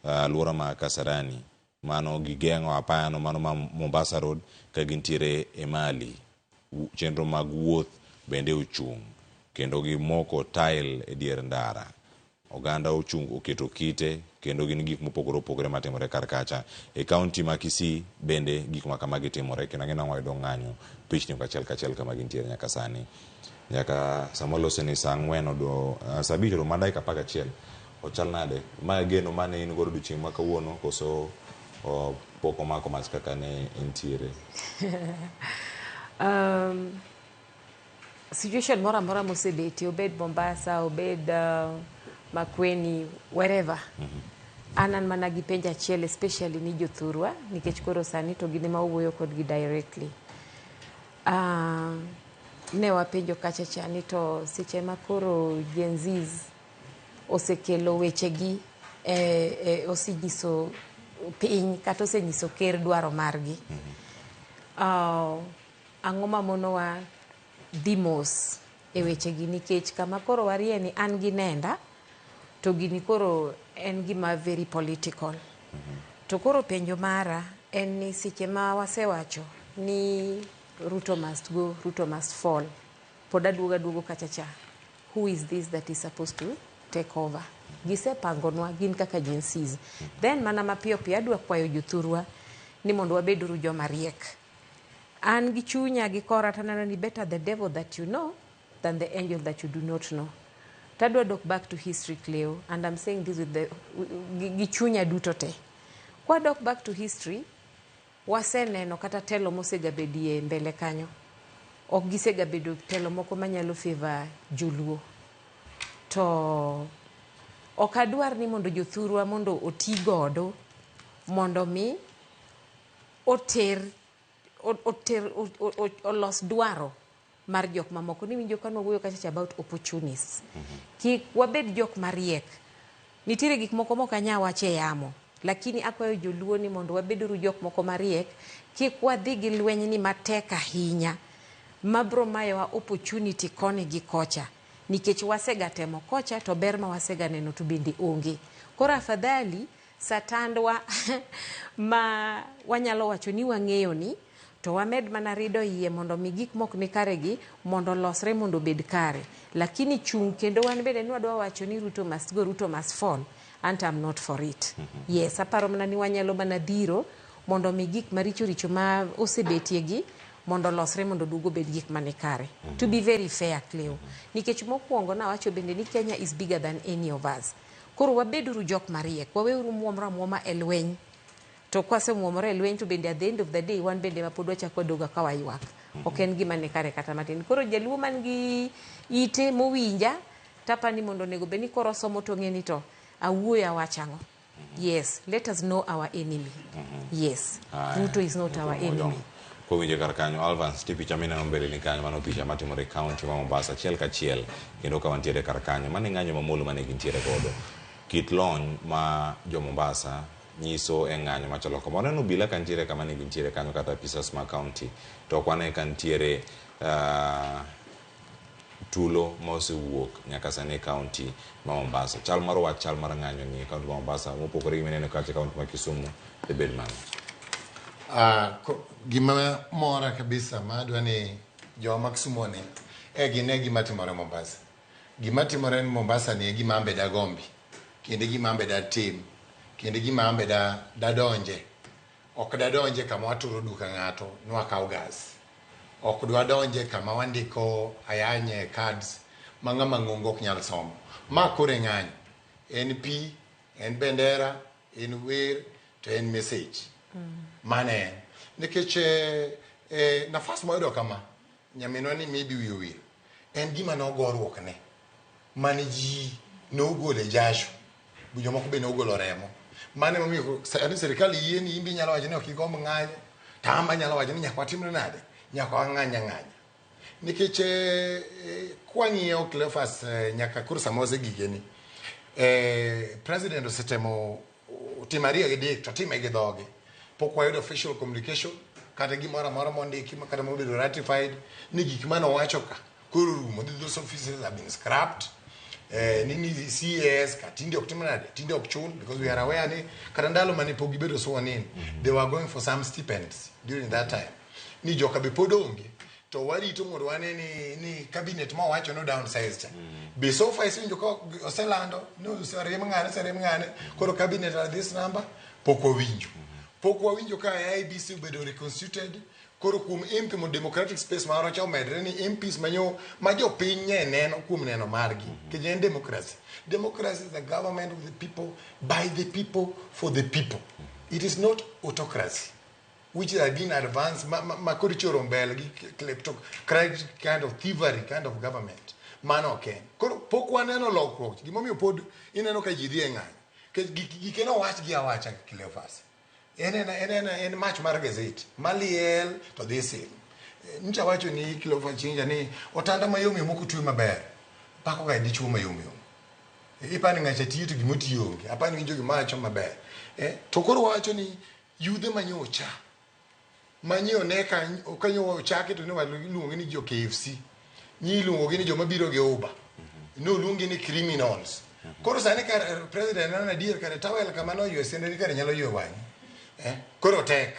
Speaker 1: alwora ma Kasarani. Mano gigeng'o apayano mano ma Mombasa Road ka gintiere e Mali. Chenro mag wuoth bende ochung' kendo gimoko tail e dier ndara. Oganda ochung' oketo kite kendo gin gik mopogore opogore matimore kar kacha. E kaunti ma Kisii bende gik ma kamagi timore kendo ang'e ni wayudo ng'anyo pichni achiel kachiel kama gintiere nyaka sani. Nyaka sama walose ni saa 4 odo saa 5 orumo dakika 11. Ochal nade? Ma geno mane in godo odiochieng' ma kawuono koso pok omako mach kaka ne entiere?
Speaker 8: Situation moro amora mosebetie, obed Mombasa, obed Makueni, wherever. An mana gi penjo achiel especially ni jothurwa nikech koro sani to gin ema wuoyo kodgi directly. Ne wapenjo kacha cha ni to seche ma koro Gen Zs osekelo wechegi osenyiso piny kata osenyiso ker dwaro margi. Ang'o mamonowa dhi mos e wechegi nikech kama koro warie ni an gi nenda to gini koro en gima very political. To koro penjo mara en ni seche ma wasewacho ni Ruto must go, Ruto must fall, pod aduogo aduogo kacha cha, who is this that is supposed to take over? Gisepangonwa gin kaka Gen Zs. Then mana mapiyo piyo adwa kwayo jothurwa ni mondo wabeduru joma riek. An gi chunya gi kora taneno ni better the devil that you know than the angel that you do not know. Tadwa dok back to history, Cleo, and I'm saying this with the gi chunya duto te. Kwadok back to history, waseneno kata telo mosegabedie mbele kanyo. Ok gisegabedo telo moko manyalo favor joluo. To ok adwar ni mondo jothurwa mondo oti godo mondo mi oter olos dwaro mar jok mamoko. Niwinjo ka nwawuoyo kacha cha about opportunists. Kik wabed jok mariek. Nitiere gik moko mok anyal wacho e yamo, lakini akwayo joluo ni mondo wabeduru jok moko mariek, kik wadhi gi lweny ni matek ahinya mabro mayowa opportunity koni gi kocha, nikech wasegatemo kocha to ber ma waseganeno to bende onge. Koro afadhali Satandwa ma wanyalo wacho ni wang'eyo ni to wamed mana rido iye mondo mi gik mok ni kare gi mondo olosre mondo obed kare. Lakini chung' kendo wan bende ni wadwa wacho ni Ruto must go, Ruto must fall. Anto I'm not for it. Yes, aparo mana ni wanyalo mana dhiro mondo mi gik maricho richo ma osebetie gi mondo olosre mondo oduog obed gik mani kare. To be very fair, Cleo. Nikech mokwongo nawacho bende ni Kenya is bigger than any of us. Koro wabeduru jok mariek, waweuru muomre amuoma e lweny. To kwasemuomore e lweny to bende at the end of the day wan bende ma pod wachako wadoga ka waywak. Ok en gima ni kare kata matin. Koro jaluo man gi ite mowinja, tapani mondo onego bed ni koro osomo to ong'e ni to awuoyo awach ang'o. Yes, let us know our enemy. Yes, Ruto is not our enemy.
Speaker 1: Kowinjo kar kanyo, Alvans, ti picha mineno mbele ni kanyo, mano picha matimore e kaunti ma Mombasa achiel kachiel, kendo ka wantiere kar kanyo, mano e ng'anyo mamolo mane gintiere godo. Kit lony ma jo Mombasa nyiso e ng'anyo machalo kama. Waneno obila ka nitiere kama ne gintiere kanyo kata apisas ma kaunti, to ok wane ka nitiere tulo ma osewuok nyaka sani e kaunti ma Mombasa. Chal mar wach, chal mar ng'anyo ni e kaunti ma Mombasa mopogore gi mineno kacha e kaunti ma Kisumu, dhi bed mano.
Speaker 7: Gima mora kabisa ma adwa ni jowa ma Kisumu one e gine gima timore Mombasa. Gima timore Mombasa ni e gima ambe dagombi, kendo gima ambe datim, kendo gima ambe dadonje. Ok dadonje kama waturo duka ng'ato ni wakaw gas. Ok dwadonje kama wandiko ayanye cards ma ng'ama ng'ongo ok nyal somo. Ma koro e ng'anyo. En pi, en bendera, en wer, to en message. Mano en. Nikech nafas mwayudo kama, nyaminwa ni maybe wiye owil. En gima nogoruok ne. Mane ji nogole jasho. Jomoko be nogolo remo. Mano emomiyo sani sirikal yie ni in be inyalo wacho ni ok igomb ng'anyo, to an be anyalo wacho ni nyaka watimre nade? Nyaka wang'any ang'anya. Nikech kwang'iyo Cleophas nyaka koro sama wasegigeni, president osetemo timo ariyo gi dek to time gi dhoge. Pok wayudo official communication kata gimoro amora mondiki kata mobedo ratified ni gik mane owacho ka koro rumo. Those offices have been scrapped. Ni CAS ka tinde ok tim nade, tinde ok chul, because we are aware ni kata ndalo mane pok gibedo sworn in, they were going for some stipends during that time. Ni joka be pod onge, to warito mondo wane ni cabinet ma owacho no downsize cha. Be so far isinjo ka oselando ni oseriemb ng'ane, oseriemb ng'ane, koro cabinet at this number, pok wawinjo. Pok wawinjo ka IEBC obedo reconstituted, koro kuom MP mo democratic space marwa cha omedre ni MPs manyo ma jopiny nye neno kuom neno margi. Nikech en democracy. Democracy is the government of the people, by the people, for the people. It is not autocracy, which has been advanced, ma koro ichoro mbele gi kleptocratic kind of thievery kind of government. Mano ok en. Koro pok waneno lokruok. Gimomiyo pod ineno ka ji dhi e ng'anyo. Nikech gike nowach gi awacha Cleophas. En mach mar gazet. Maliel to dhi sim. Ncha wacho ni Cleophas Chinja ni otanda mayom yom ok otwe maber. Pako ga dichuo mayom yom. Ipani ng'acha tiyo to gimotiyo onge. Apani winjo gima wacho maber. To koro wacho ni yudhe manyocha. Manyo ne ka kanyo ochaki to ne waluongo ni jo KFC. Nyi iluongo gi ni joma biro gi Uber. Ne oluongi ni criminals. Koro sani kar president neno adier kare tawel kama noywe sende ni kare nyalo ywe wang'i. Koro tek.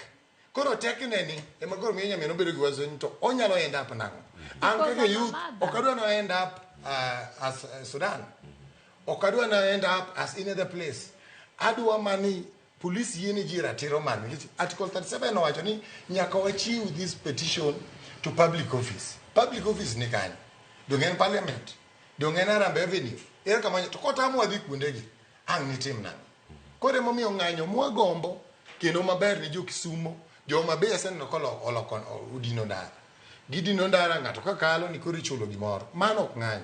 Speaker 7: Koro tek ne ni ema koro miyo nyamin obedo gi wasiwasi ni to onyalo end up nang'o? An kaka youth ok adwa ni end up as Sudan. Ok adwa ni end up as any other place. Adwa mani police yiene ji ratiro margi. Nikech Article 37 owacho ni nyaka wachiw this petition to public office. Public office ni kanye? Donge en parliament? Donge en Harambee Avenue? Ere kama to kotamwa dhi kuondegi, ang' nitim nang'o? Koro emomiyo ng'anyo mwagombo kendo maber ni jo Kisumo, jo Homa Bay aseneno ka oloko odino ndara. Gidino ndara ng'ato kakalo ni koro ichulo gimoro. Mano ok ng'anyo.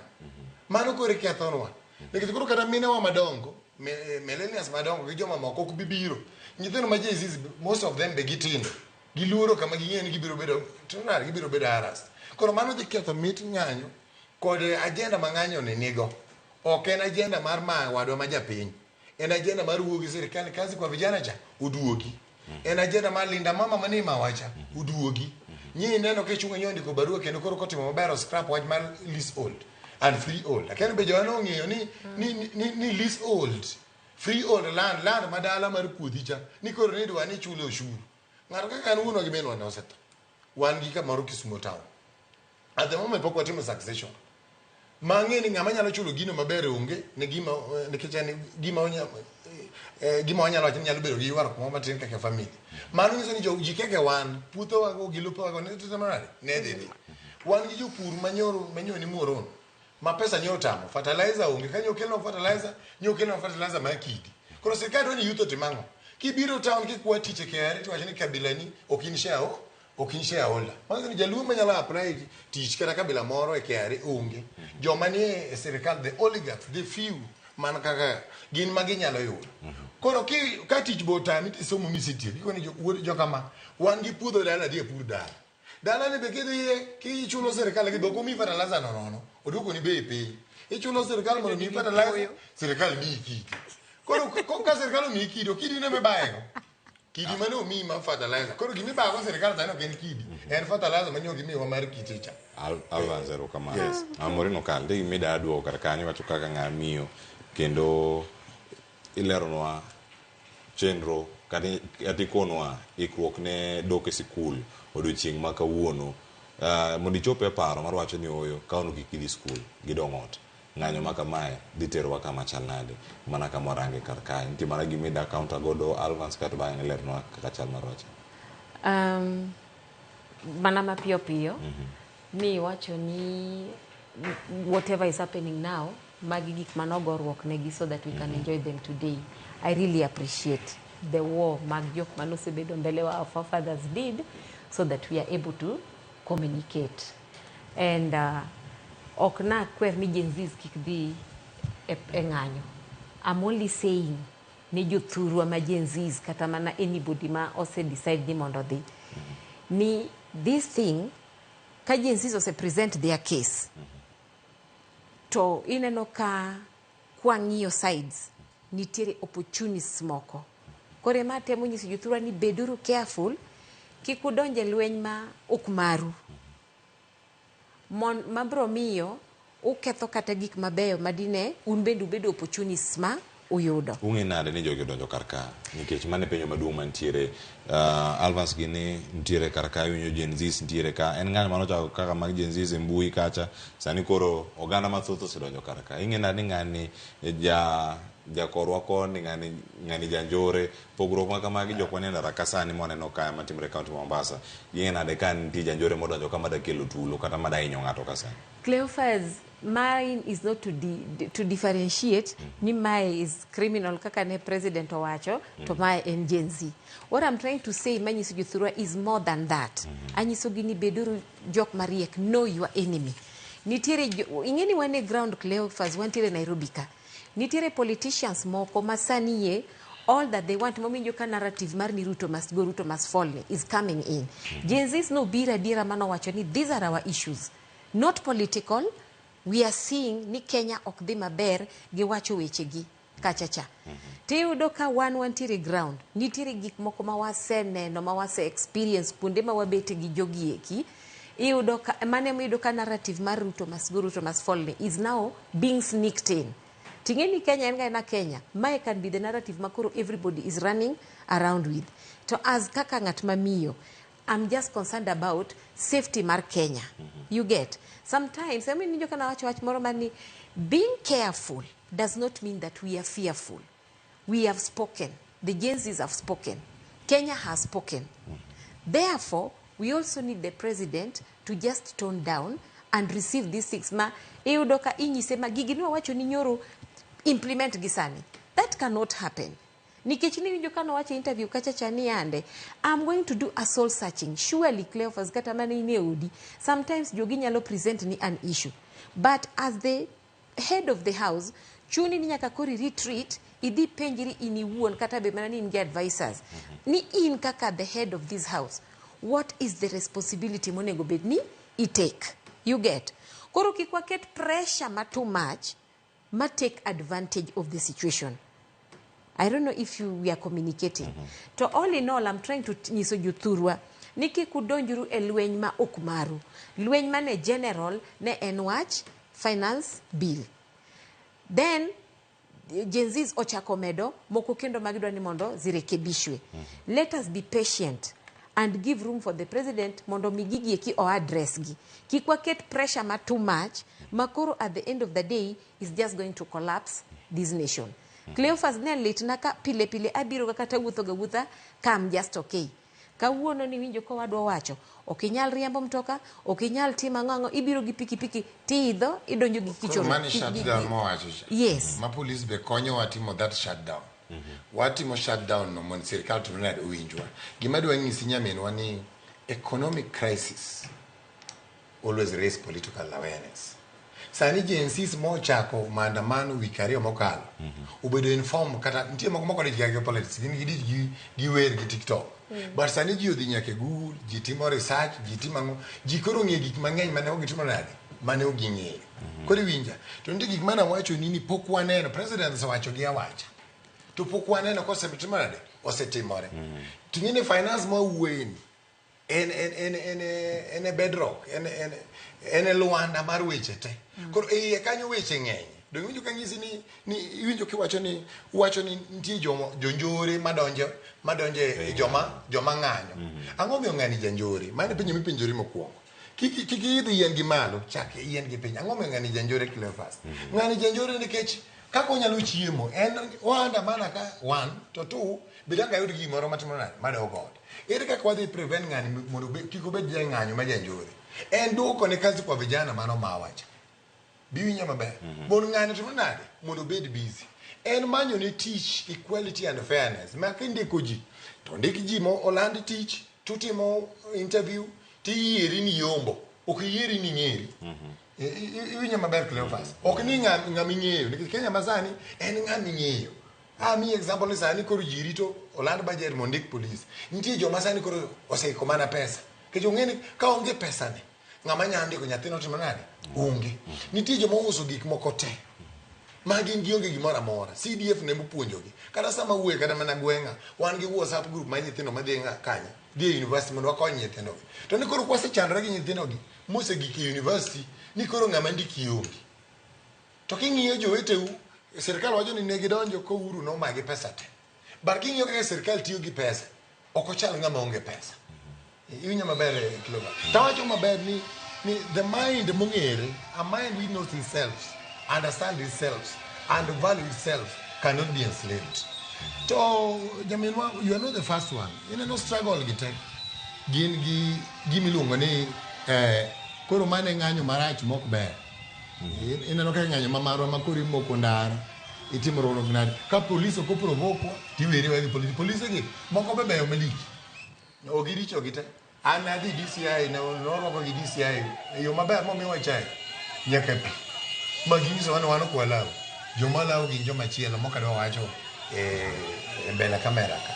Speaker 7: Mano koro ikethonwa. Nikech koro kata minewa madongo, millennials madongo gi joma moko ok bi biro. Nyithindo ma Gen Z, most of them be gitindo. Giluoro kama ging'eyo ni gibiro bedo, to nade, gibiro bedo harassed. Koro mano dhi ketho mit ng'anyo kod agenda ma ng'anyo ni nigo. Ok en agenda mar ma wadwa ma japiny. En agenda mar wuoyo gi sirikal kazi kwa vijana cha oduogi. En agenda mar linda mama manie mawacha oduogi. Nyi ineno ka ichungo nyo ndiko barua kendo koro kotimo maber o scrap wach mar leasehold and freehold. Lakini be jowa nong'eyo ni leasehold Freehold land, land ma dala mar puothi cha, ni koro ni idwa ni ichule oshuru. Ng'ato kaka an wuonwa gi minwa ne osetho. Wan gi kamoro Kisumo town. At the moment pok watimo succession. Mang'e ni ng'ama nyalo chulo gino maber onge ne gima nikech en gima onya gima wanyalo wacho ni nyalo bedo gi ywaruok moro matin kaka family. Mano nyiso ni ji kaka wan, puothewa go gi lopewa go ne timo nade? Ne dhi dhi. Wan gi jopur manyoro manyo ni Muhoroni ma pesa nyo otamo, fertilizer onge, ka nyo okelnwa fertilizer, nyo okelnwa fertilizer mar kidi. Koro sirkal dwa ni youth otim ang'o? Kibiro town kikwa tich e KRA tiwacho ni kabila ni ok in share ok in shareholder. Manyiso ni jaluo manyalo apply tich kata kabila moro e KRA onge. Joma nie e sirkal, the oligarchs, the few, man kaka gin ma ginyalo yudo. Koro ka tich bo otami tisomo misetieko, ikoni wuod jokama, wan gi puodho dala dhi e pur dala. Dala ni be kidhiye, kichulo sirkal gi be ok omiyi fertilizer no nono, oduokoni bei piny. Ichulo sirkal mondo omiyi fertilizer, sirkal miyi kidi. Koro ka sirkal omiyi kidi, ok kidi no mibayego. Kidi mane omiyi mar fertilizer. Koro gimibago sirkal sani ok en kidi, en fertilizer manyo gimiyowa mar kite cha.
Speaker 1: Alvance erokamano.
Speaker 7: Yes.
Speaker 1: Maureen Okal, nitie gima ida duoko kar kanyo iwacho kaka ng'ama miyo kendo ileronwa chenro kata ikonwa ikruok ne dok e sikul odiochieng' ma kawuono. Mondo ichop e paro mar wacho ni ooyo kawuono kik idhi skul gidong' ot. Ng'anyo ma kamae dhi terowa kama chal nade mana kama warange kar kae. Nitie mana gima ida counter godo Alvance kato bang'e ileronwa kaka chal mar wach.
Speaker 8: Mana mapiyo piyo ni iwacho ni whatever is happening now magi gik manogoruok negi so that we can enjoy them today. I really appreciate the war mag jok manosebedo mbele wa our forefathers did so that we are able to communicate. And ok nakwer ni Gen Zs kik dhi e ng'anyo. I'm only saying ni jothurwa ma Gen Zs kata mana anybody ma ose decide ni mondo odhi ni this thing ka Gen Zs ose present their case to ineno ka kwang'iyo sides nitiere opportunists moko. Koro ema atemo nyiso jothurwa ni beduru careful kik udonj e lweny ma ok maru. Mabro miyo uketho kata gik mabeyo madine un bende ubedo opportunists ma uyudo.
Speaker 1: Ung'e nade ni jogi odonjo kar ka? Nikech mano e penjo maduong' mantiere. Alvance gini nitiere kar ka, iwinjo Gen Zs nitiere ka. En ng'anyo manochako kaka mag Gen Zs e mbui kacha. Sani koro oganda mathoth osedonjo kar ka. Ing'e nade ni ng'ani jakorwa koni, ng'ani janjore. Pogruok ma kamagi jok manie ndara ka sani mwaneno ka matimore e kaunti ma Mombasa. Ing'e nade ka nitie janjore modonjo ka mada kelo tulo kata mada hinyo ng'ato ka sani?
Speaker 8: Cleophas, mine is not to differentiate ni mae is criminal kaka ne president owacho to mae en Gen Z. What I'm trying to say manyiso jothurwa is more than that. Anyiso gi ni beduru jok mariek, know your enemy. Nitiere ing'e ni wan e ground Cleophas, wantiere Nairobi ka. Nitiere politicians moko ma sani ye all that they want mowinjo ka narrative mar ni Ruto must go, Ruto must fall is coming in. Gen Zs nobiro adiera manowacho ni these are our issues. Not political. We are seeing ni Kenya ok dhi maber giwacho wechegi kacha cha. Tiyudo ka wan wantiere ground, nitiere gik moko ma waseneno, ma wase experience kuonde ma wabete gi jogi eki. Iyudo ka mane iyudo ka narrative mar Ruto must go, Ruto must fall ni is now being sneaked in. Ting'e ni Kenya en ga ena Kenya. Mae can be the narrative ma koro everybody is running around with. To as kaka ng'at mamiyo, I'm just concerned about safety mar Kenya. You get? Sometimes, I mean, ninjo kana wacho wach moro mani, being careful does not mean that we are fearful. We have spoken. The Gen Zs have spoken. Kenya has spoken. Therefore, we also need the president to just tone down and receive these things. Ma, iyudo ka inyise ma gigi ni wacho ni nyoro implement gi sani. That cannot happen. Nikech niwinjo ka nowacho e interview kacha cha ni yande, I'm going to do a soul searching. Surely Cleophas kata mana in e odi, sometimes jogi nyalo present ni an issue. But as the head of the house, chuni ni nyaka kori retreat, idhi penjri in iwuon kata be mana ni in gi advisors. Ni in kaka the head of this house, what is the responsibility monego bed ni i take? You get? Koro kik waket pressure ma too much, ma take advantage of the situation. I don't know if we are communicating. To all in all, I'm trying to nyiso jothurwa ni kik udonjru e lweny ma ok maru. Lweny mane general ne en wach finance bill. Then Gen Zs ochako medo moko kendo magidwa ni mondo zirekebishwe. Let us be patient and give room for the president mondo mi gigi eki o address gi. Kik waket pressure ma too much ma koro at the end of the day is just going to collapse this nation. Cleophas ne litna ka pile pile abiro ga kata wuotho ga wuotha ka I'm just okay. Kawuono ni winjo ka wadwa wacho, ok inyal riembo mtoka, ok inyal timo ang'o ang'o, ibiro gi pikipiki tiidho idonjo gi
Speaker 7: Koro
Speaker 8: kichoro.
Speaker 7: mano shutdown mowacho cha.
Speaker 8: Yes.
Speaker 7: Ma police be konyowa timo that shutdown. Watimo shutdown no mondo sirikal to nade owinjwa. Gima adwa nyisi nyaminwa ni economic crisis always raise political awareness. Sani Gen Zs mochako maandamano wik 2 mokalo obedo inform kata nitie moko moko odich gi politics gin gidich gi wer gi TikTok. But sani ji odhi nyaka e Google, ji timo research, ji timo ang'o, ji koro ong'eyo gik mang'eny mane ok gitimo nade, mane ok ging'eyo. Koro iwinja, to nitie gik mane awacho ni pok waneno, president osewacho gi awacha. To pok waneno kosetimo nade, osetimore. To ing'e ni finance ma wuoye ni, en e bedrock, en e lwanda mar weche te. Koro e iye kanyo weche ng'eny. Donge iwinjo ka ng'isi ni iwinjo kiwacho ni uwacho ni nitie jonjore madonjo e joma ng'anyo. Ang'o miyo ng'ani janjore? Mano e penjo mipenjori mokwongo. Kik iidh yien gi malo, chak yien gi piny. Ang'o miyo ng'ani janjore Cleophas? Ng'ani janjore nikech kaka onyalo chiemo, en waandamana ka 1 to 2 be dang' ayud gimoro matimo nade madog ot. Ere kaka wadhi prevent ng'ani mondo kik obed jang'anyo ma janjore? En duoko ne kazi kwa vijana mano mawacha. Biwinjo maber. Mondo ng'ani otimo nade? Mondo obed busy. En manyo ne tich equality and fairness. Ma kindiko ji, to ndik ji mo oland tich, tutimo interview, tiyieri ni yombo, ok iyieri ni ng'eri. Iwinjo maber Cleophas. Ok ni ng'ama ing'eyo, nikech Kenya masani en ng'ama ing'eyo. Amiyi example ni sani koro ji rito oland budget mondo ndik police. Nitie joma sani koro oseiko mana pesa. Nikech ong'e ni ka onge pesa ni, ng'ama nyalo ndiko nyathino otimo nade? Onge. Nitie joma ouso gik moko te. Ma gin gionge gimoro amora. CDF ne mopuonjogi. Kata sama wuoye kata mana gweng'a, wan gi WhatsApp group mar nyithindo madhi kanye, dhi e university mondo wakony nyithindogi. To ni koro kwasechandore gi nyithindogi, mosegik e university, ni koro ng'ama ndiki onge. To king'iyo joweteu, sirikal wacho ni ne gidonjo ko Uhuru nomagi pesa te. But king'iyo kaka sirikal tiyo gi pesa, ok ochal ng'ama onge pesa. Iwinjo maber Cleophas. Tawacho maber ni the mind mong'ere, a mind which knows itself, understand itself, and value itself cannot be enslaved. To nyaminwa, you are not the first one. Ineno struggle gi te. Gin gi gimiluongo ni koro mane ng'anyo marach mok ber. Ineno kaka ng'anyo ma marwa ma koro imoko ndara, itimo ruok nade. Ka polis ok oprovokwa, tiweri gi polis. Polise gi moko be beyo malich. Ok giricho gi te. An adhi DCI, norwako gi DCI e yo maber momiwa chai nyaka pi. Ma ginyisowa ni wan ok walaw. Joma lawo gin joma chielo mok adwa wacho e mbele kamera ka.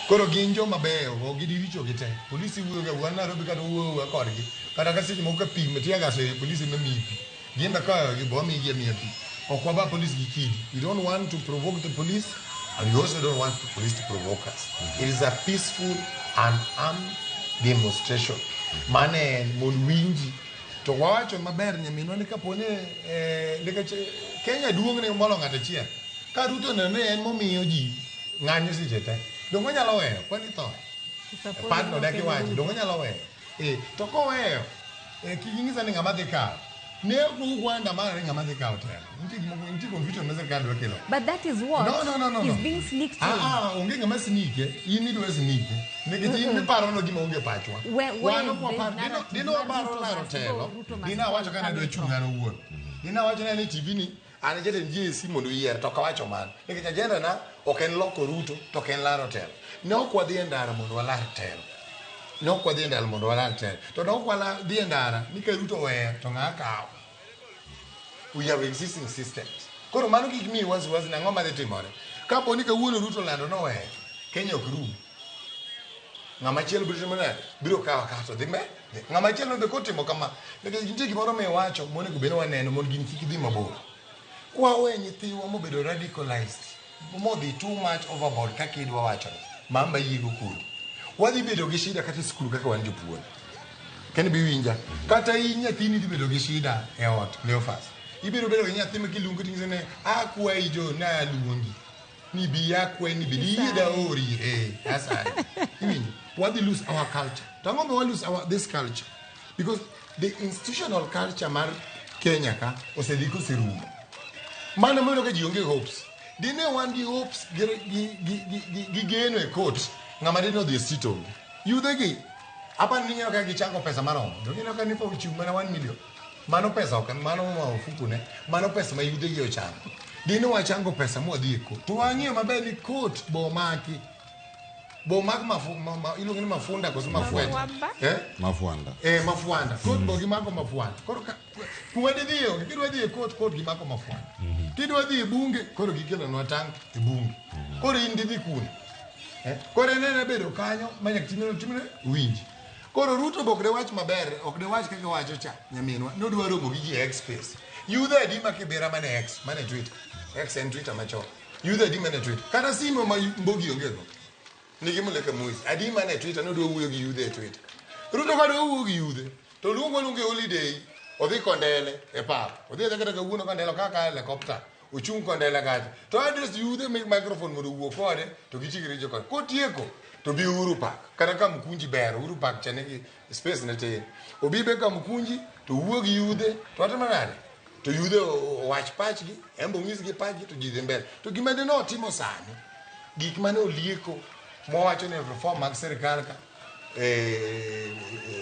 Speaker 7: Koro gin joma beyo, ok giricho gi te. Polisi wuoyo ga, wan Nairobi kata wuoyo kodgi. Kata ka seche moko ka pi tear gas e polisi mamiyi pi. Gin be ka gi bo migi amiya pi. Ok waba polis gi kidi. We don't want to provoke the police and we also don't want the police to provoke us. It is a peaceful and armed demonstration. Mane en mondo winji. To wawacho maber nyaminwa ni kapo ni nikech Kenya duong' ne molo ng'ato achiel. Ka Ruto oneno ni en momiyo ji ng'anyo seche te, donge onyalo weyo? Kwani tho? Partno dak iwacho, donge onyalo weyo? To koweyo, kik inyisa ni ng'ama dhi kawo. Ne ok waandamana ni ng'ama dhi kawo telo. Nitie gimoko, nitie confusion ma sirikal dwa kelo.
Speaker 8: But that is what
Speaker 7: No.
Speaker 8: is being sneaked in.
Speaker 7: Onge ng'ama sneak, in idwa sneak. Nikech in iparo no gima onge pachwa.
Speaker 8: Where
Speaker 7: Wan ok
Speaker 8: the
Speaker 7: wapar,
Speaker 8: narrative
Speaker 7: dino
Speaker 8: mar
Speaker 7: waparo
Speaker 8: Ruto
Speaker 7: laro
Speaker 8: must go,
Speaker 7: telo.
Speaker 8: Ruto must
Speaker 7: Dino
Speaker 8: go
Speaker 7: awacho ka ne adwa
Speaker 8: coming
Speaker 7: chung'
Speaker 8: from.
Speaker 7: an owuon. Dino awacho ni an e TV ni, an jatend JSC mondo oyier, to ok awacho mano. Nikech agenda na ok en loko Ruto, to ok en laro telo. Ne ok wadhi e ndara mondo walar telo. Ne ok wadhi e ndara mondo walar telo. To ne ok wadhi e ndara ni ka Ruto oweyo to ng'a kawo. We have existing systems. Koro mano kik miyi wasiwasi ni ang'o madhi timore. Kapo ni kawuono Ruto olando noweyo, Kenya ok rum. Ng'ama chielo biro timo nade? Biro kawo akawa to dhi mbele. Ng'ama chielo be kotimo kama, nikech nitie gimoro miwacho monego bed ni waneno mondo gini kik dhi mabor. Kwawe nyithiwa mobedo radicalized, modhi too much overboard kaka idwa wacho, mamba yiego kodi. Wadhi bedo gi shida kata e skul kaka wan jopuonj. Kendo bi winja. Kata in nyathini dhi bedo gi shida e ot, Cleophas. Ibiro bedo gi nyathi ma kiluongo ting'ise ni akwayi jo na aluongi. Ni bi akwayi ni bi diyie daori. Asayi. Iwinjo? Wadhi lose our culture. To ang'o ma wa lose our this culture? Because the institutional culture mar Kenya ka osedhi koserumo. Mano moyudo ka ji onge hopes. Dine wan gi hopes gi geno e court, ng'ama dine odhi e seat onge. Yudhe gi, apani ni ing'eyo ka gichango pesa maromo. To ineno ka ni ochiw mana 1 million. Mano pesa ok mano ma ofuku ne, mano pesa ma yudhe gi ochango. Dine wachango pesa mwadhi e court. To wang'iyo maber ni court bo omaki. Bo omak iluongo ni mafunda koso mafueta?
Speaker 1: Mafuanda.
Speaker 7: Mafuanda. Court bo gimako mafuanda. Koro kuma didhi onge, kidwa dhi e court, court gimako mafuanda. Kidwa dhi e bunge, koro gikelonwa tank e bunge. Koro in didhi kune. Koro en ena bedo kanyo, ma nyaka timne timne winji. Koro Ruto be ok dewach maber, ok dewach kaka wacho cha, nyaminwa, nodwa romo gi ji e X space. Yudhe adi ma Kibera mane X, mane Twitter. X en Twitter machon. Yudhe adi mane Twitter. Kata simu ma Mbogi onge go. Nigi Muleka Muizi. Adi mane Twitter, nodwa wuoyo gi yudhe e Twitter. Ruto ka dwa wuoyo gi yudhe, to luongo luongo e holiday, odhi Kondele e pap. Odhi adhiya kata kawuono Kondele, okaw ka helicopter. Ochung' Kondele kacha. To address yudhe mi microphone mondo owuo kode, to gichikre jo kode. Kotieko, to bi Uhuru Park. Kata ka Mkunji ber, Uhuru Park cha nigi space ne tin. Obi be ka Mkunji, to owuo gi yudhe, to watimo nade? To yudhe owach pachgi, en be onyisgi pachgi, to ji dhi mbele. To gima dine otimo sani, gik mane olieko, mowacho ni reform mag sirikal ka,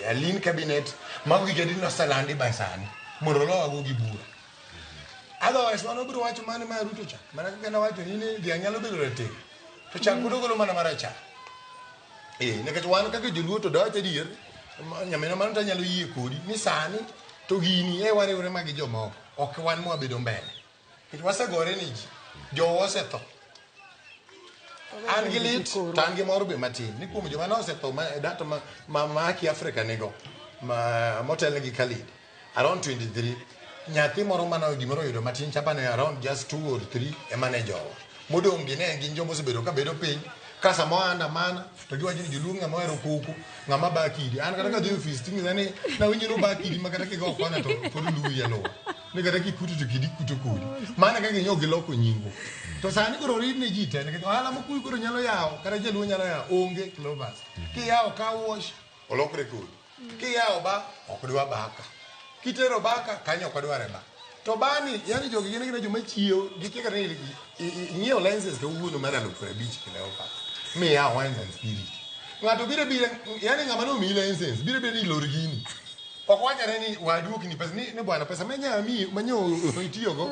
Speaker 7: Aline cabinet, mago gik adi noselandi by sani, mondo olowago gi bura. Otherwise, wan wabiro wacho mane ma Ruto cha. Mana kaka nawacho ni dhiang' nyalo bedo rateng'. To chak pod ogolo mana marachar. Nikech wan kaka joluo to dawach adier, nyaminwa mano to anyalo yie kodi ni sani to gini e wariwre ma gi jomoko. Ok wan mwabedo mbele. Nikech wasegore ni ji. Jowa osetho. An gi lit to an gi mor be matin. Ni kuom joma ne osetho ma data ma Haki Africa nigo, ma motelne gi Khalid, around 23, nyathi moro mane gimoro oyudo matin chapa ne around just 2 or 3 ema ne jowa. Modong' gi ne gin joma osebedo ka bedo piny, ka sama oandamana to giwacho ni joluo ng'ama ohero koko, ng'ama ba kidi. An kata kadhi e ofis ting'isa ni nawinjo ni oba kidi ma kata kigo kona to pod oluwi aluwa. Ni kata kikuto to kidi kuto kodi. Mana kaka inyo giloko nyingo. To sani koro orid ne ji te nikech ohala mokuyu koro nyalo yawo, kata jaluo nyalo yawo, onge Clovers. Kiyawo car wash, olokre kodi. Kiyawo ba, ok dwa baka. Kitero baka, kanyo ok wadware ba. To bani, yani jogi gin gina joma chiewo, gikia kata ni ing'iewo license kawuono mar 50,000 kile opa. Miyawo wines and spirit. Ng'ato biro biro, yani ng'ama nomiyi license, biro biro ni lor gini. Ok wachore ni waduokni pesa, ni bwana pesa manya miyi, manyo itiyogo,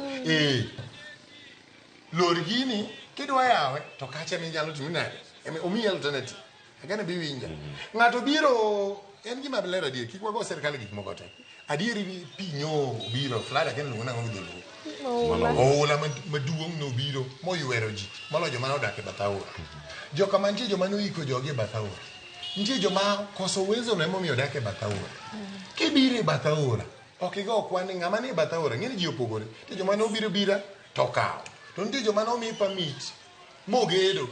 Speaker 7: Lor gini, kidwa yawe, to kacha minyalo timo nade? Omiyi alternative. Agane bi winja. Ng'ato biro, en gima ler adier, kik wago sirkal gik moko te. Adieri pi nyo obiro, flood akeni luongo nang'o gi dholuo. Oula maduong' nobiro moywero ji, moloyo joma nodak e bath aora. Joka mantie joma noiko jogi e bath aora. Nitie joma koso uwezo no emomiyo odak e bath aora. Kibiro e bath aora, ok igo kwan ni ng'ama ni e bath aora, ng'eni ji opogore. Nitie joma nobiro bira to okawo. To nitie joma nomi permit mogedo.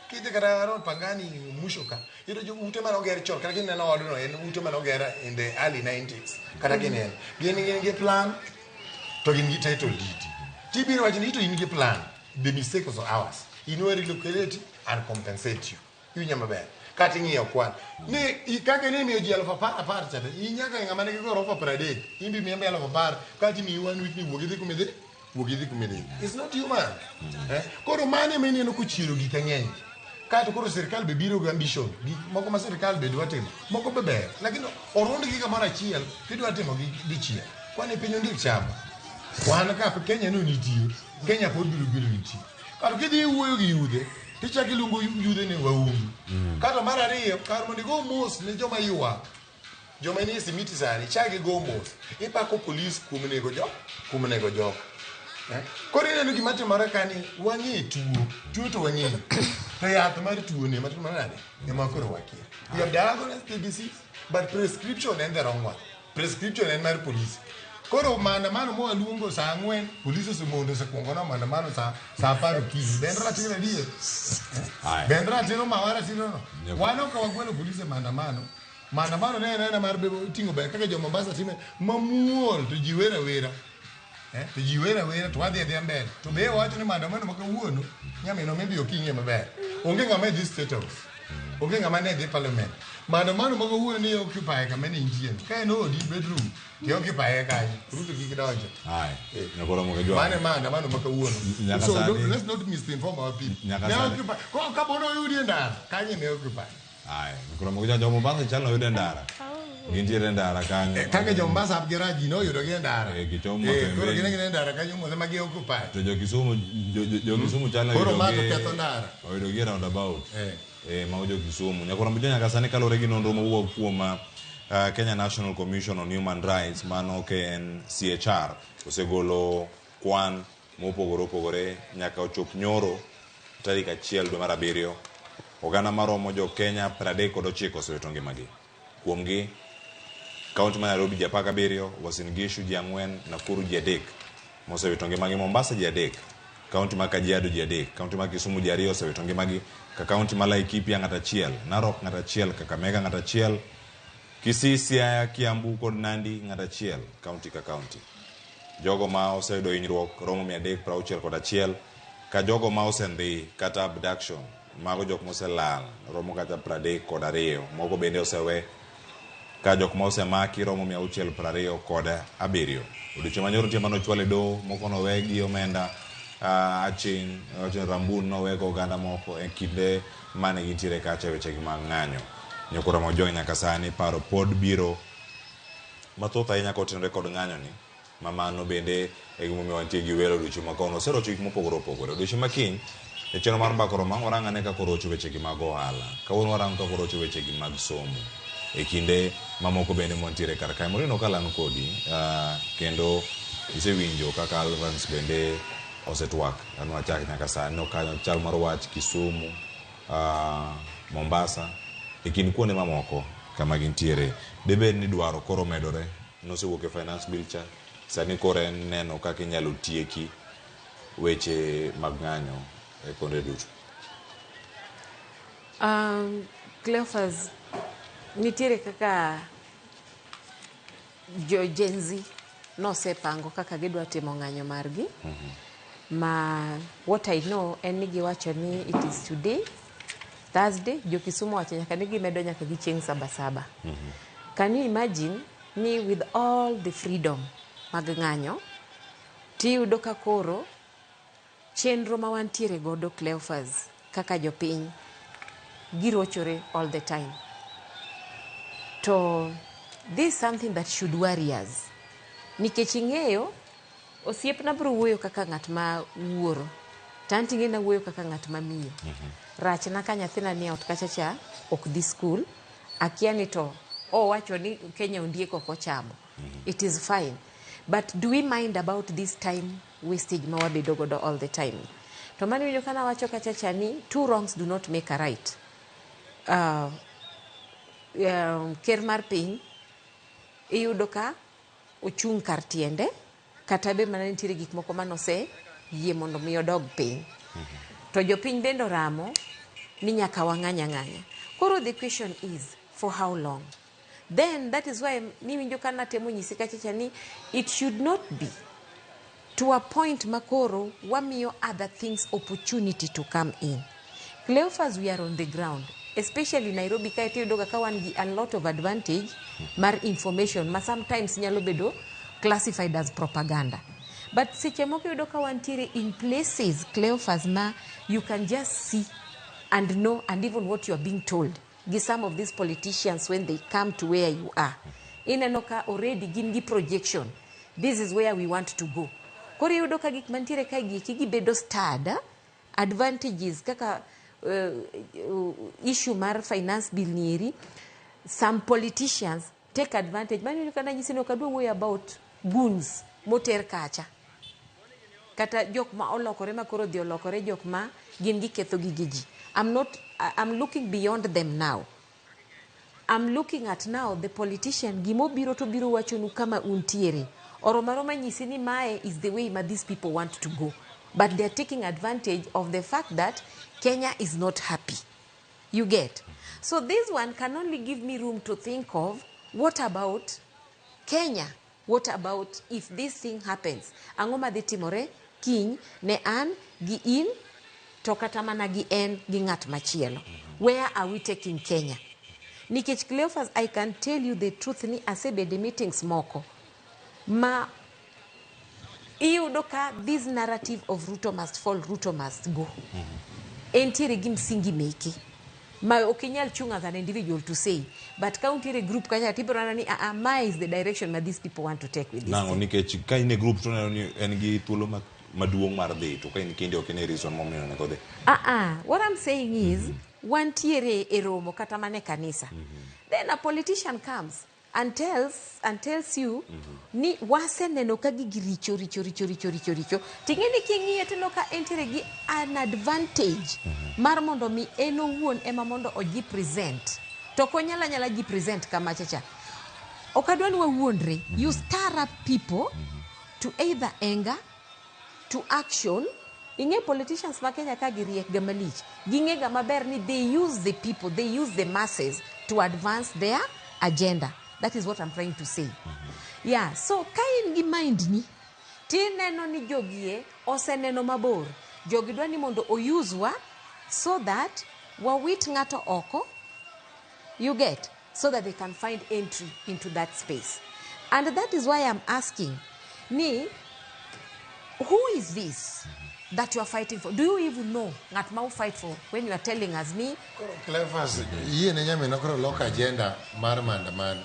Speaker 7: Kidhi kata around Pangani Musho ka, iyudo jo ute mane oger chon, kata kineno odno en ute mane oger in the early 90s. Kata kineno, gin gi plan to gin gi title deed. Tibiro wacho ni to in gi plan, the mistake was ours. In we relocate and compensate you. Iwinjo maber. Kata ing'iyo kwan. Ni kaka ni imiyo ji 10,000 10,000 cha, in nyaka ng'ama nigi gorofa 30, in be imiye 10,000, kaeto imiyi one week ni wuog idhi kuma idhi, wuog idhi kuma idhi. It's not human. Koro mano ema ineno kochiero gik mang'eny. Kaeto koro sirkal be biro gi ambition. Gik moko ma sirkal be dwa timo, moko be ber. Lakini orundgi kamoro achiel, tidwa timo gi dichiel. Kwani piny ondiek chamo. Wan ka Kenya no nitie, Kenya pod biro bedo nitie. Kato kidhi wuoyo gi yudhe, tichako iluongo yudhe ni wahundu. Kato mar ariyo, kar mondo igo mos ne joma ywak, joma nie simiti sani, chak igo mos. Ipako polis kuom nego jo, kuom nego jok. Koro ineno gima timore ka ni wang'e tuo, tuo to wang'eyo. To yath mar tuo ni ema timore nade? Ema koro wakia. We have diagnosed the disease, but prescription en the wrong one. Prescription en mar polis. Koro maandamano mwaluongo saa 4, polis osemondo osekuongo na maandamano saa 10 okinyi. Be en ratiro adier? Be en ratiro ma waratiro no? Wan ok wagwelo polis e maandamano. Maandamano ne en aena mar ting'o ber kaka jo Mombasa time mamuol to ji wer awera. To ji wer awera to wadhi adhiya mbele. To be wacho ni maandamano ma kawuono nyaminwa maybe ok ing'e maber. Onge ng'ama dhi State House. Onge ng'ama ne dhi Parliament. Maandamano ma kawuono ni occupy kama ne intie. Ka en odi bedroom to occupy kanyo. Ruto kik donjo.
Speaker 1: Haya. Nyakoro moke jwa.
Speaker 7: Mano e maandamano ma kawuono.
Speaker 1: Nyaka
Speaker 7: So
Speaker 1: sani-
Speaker 7: don't, let's not misinform our people.
Speaker 1: Nyaka
Speaker 7: Ne
Speaker 1: sani-
Speaker 7: occupy. Ko kabono oyudi e ndara, kanyo ne occupy.
Speaker 1: Haya. Nyakoro moke jwa jo Mombasa chal noyudo e ndara. Gintiere e ndara kanyo.
Speaker 7: Kaka jo Mombasa ap gi raji noyudo gi e ndara.
Speaker 1: Eh, gichomo
Speaker 7: Koro
Speaker 1: pembeni.
Speaker 7: gin gin e ndara kanyo mose ma gi occupy.
Speaker 1: To jo Kisumu jo Kisumu chal
Speaker 7: Koro
Speaker 1: noyudo
Speaker 7: ma to
Speaker 1: gi-
Speaker 7: ketho ndara.
Speaker 1: Oyudo gi e roundabout. Ma jo Kisumu. Nyakoro moke nyaka sani kaluwore gi nonro mowuok kuom Kenya National Commission on Human Rights mano KNCHR osegolo kwan mopogore opogore nyaka ochop nyoro tarik 1 dwe mar 7 oganda maromo jo Kenya 39 osewito ngimagi. Kuomgi kaunti ma Nairobi ji 17, Uasin Gishu ji 4, Nakuru ji 3 mosewito ngimagi, Mombasa ji 3, kaunti ma Kajiado ji 3, kaunti ma Kisumu ji 2 osewito ngimagi, ka kaunti ma Laikipia ng'ato achiel, Narok ng'ato achiel, Kakamega ng'ato achiel, Kisii, Siaya, Kiambu kod Nandi ng'ato achiel, kaunti ka kaunti. Jogo ma oseyudo hinyruok romo 361, ka jogo ma osendhi kata abduction, mago jok moselal romo kata 32, moko bende osewe, ka jok ma osemaki romo 627. Odiochieng' manyoro nitie manochwal e doho, moko nowe gi omenda aching', wacho Rambun nowe go oganda moko e kinde mane gintiere kacha e wechegi mag ng'anyo. Nyakoro Mojong nyaka sani paro pod biro mathoth ahinya kotenore kod ng'anyo ni, ma mano bende e gimomiyo wantie gi welo odiochieng' ma kawuono. Oserocho gik mopogore opogore. Odiochieng' ma kiny e chenro mar Mbaka Oromo ang' warang ane kaka orocho wechegi mag ohala. Kawuono warango kaka orocho wechegi mag somo. E kinde mamoko bende mwantiere kar kae. Maureen Okala an kodi, kendo isewinjo kaka Alvance bende osetwak. An wachak nyaka sani ok chal mar wach Kisumu, Mombasa, e kind kuonde mamoko kama gintiere. Debed ni dwaro koro medore, nosewuok e finance bill cha, sani koro en neno kaka inyalo tieki weche mag ng'anyo e kuonde duto.
Speaker 8: Cleophas, nitiere kaka jo Gen Z nosepango kaka gidwa timo ng'anyo margi. Ma what I know en ni giwacho ni it is today, Thursday, jo Kisumu wacho nyaka ni gimedo nyaka gi chieng' Sabasaba. Can you imagine ni with all the freedom mag ng'anyo, tiyudo ka koro chenro ma wantiere godo Cleophas kaka jopiny girochore all the time. To this is something that should worry us. Nikech ing'eyo, osiepna biro wuoyo kaka ng'at ma wuoro, to an ting'e nawuoyo kaka ng'at ma miyo. Rachna ka nyathina nie ot kacha cha ok dhi school, akia ni to owacho ni Kenya ondiek ok ochamo. It is fine. But do we mind about this time wastage ma wabedo godo all the time? To mano iwinjo ka nawacho kacha cha ni two wrongs do not make a right. Ker mar piny iyudo ka ochung' kar tiende, kata be mana nitiere gik moko manose yie mondo mi odog piny. To jopiny bende oramo ni nyaka wang'any ang'anya. Koro the question is, for how long? Then that is why niwinjo ka natemo nyisi kacha cha ni it should not be to a point makoro wamiyo other things opportunity to come in. Cleophas, we are on the ground, especially Nairobi kae tiyudo ga ka wan gi a lot of advantage mar information ma sometimes nyalo bedo classified as propaganda. But seche moko iyudo ka wantiere in places, Cleophas, ma you can just see and know and even what you are being told gi some of these politicians when they come to where you are. Ineno ka already gin gi projection. This is where we want to go. Koro iyudo ka gik mantiere kae gi eki gibedo stirred, advantages kaka issue mar finance bill nieri, some politicians take advantage. Mano iyudo ka nanyisi ni ok adwa wuoyo about goons moter kacha. Kata jok ma olokore ma koro odhi olokore jok ma gin giketho gige ji. I'm not, I'm looking beyond them now. I'm looking at now the politician gimobiro to biro wachonu kama untiere. Oromo aroma nyisi ni mae is the way ma these people want to go. But they're taking advantage of the fact that Kenya is not happy. You get? So this one can only give me room to think of what about Kenya? What about if this thing happens? Ang'o madhi timore kiny ne an gi in to kata mana gi en gi ng'at machielo? Where are we taking Kenya? Nikech Cleophas, I can tell you the truth ni asebede meetings moko ma iyudo ka this narrative of Ruto must fall, Ruto must go. Entiere gi msingi meke ma ok inyal chung as an individual to say, but ka untiere group kacha tibiro neno ni ah, mae is the direction ma these people want to take with this.
Speaker 1: Nang'o nikech ka in e group to neno ni en gi thuolo maduong' mar dhi to ka in kendi ok ine reason momiyo onego odhi.
Speaker 8: Ah ah, what I'm saying is wantiere e romo kata mana e kanisa. Then a politician comes and tells you ni waseneno ka gigi richo richo richo richo richo richo ting'e ni king'iye tineno ka entiere gi an advantage mar mondo mi en owuon ema mondo oji present to ok onyal anyala ji present kamacha cha. Ok adwa ni wawuondre. You stir up people to either anger, to action. Ing'e politicians ma Kenya ka giriek ga malich, ging'e ga maber ni they use the people, they use the masses to advance their agenda. That is what I'm trying to say. Yeah, so ka in gi mind ni tineno ni jogie oseneno mabor, jogi dwa ni mondo oyuzwa so that wawit ng'ato oko, you get, so that they can find entry into that space. And that is why I'm asking ni, who is this that you are fighting for? Do you even know ng'at ma fight for when you are telling us ni
Speaker 7: Cleophas, yie ne nyaminwa koro loko agenda mar maandamano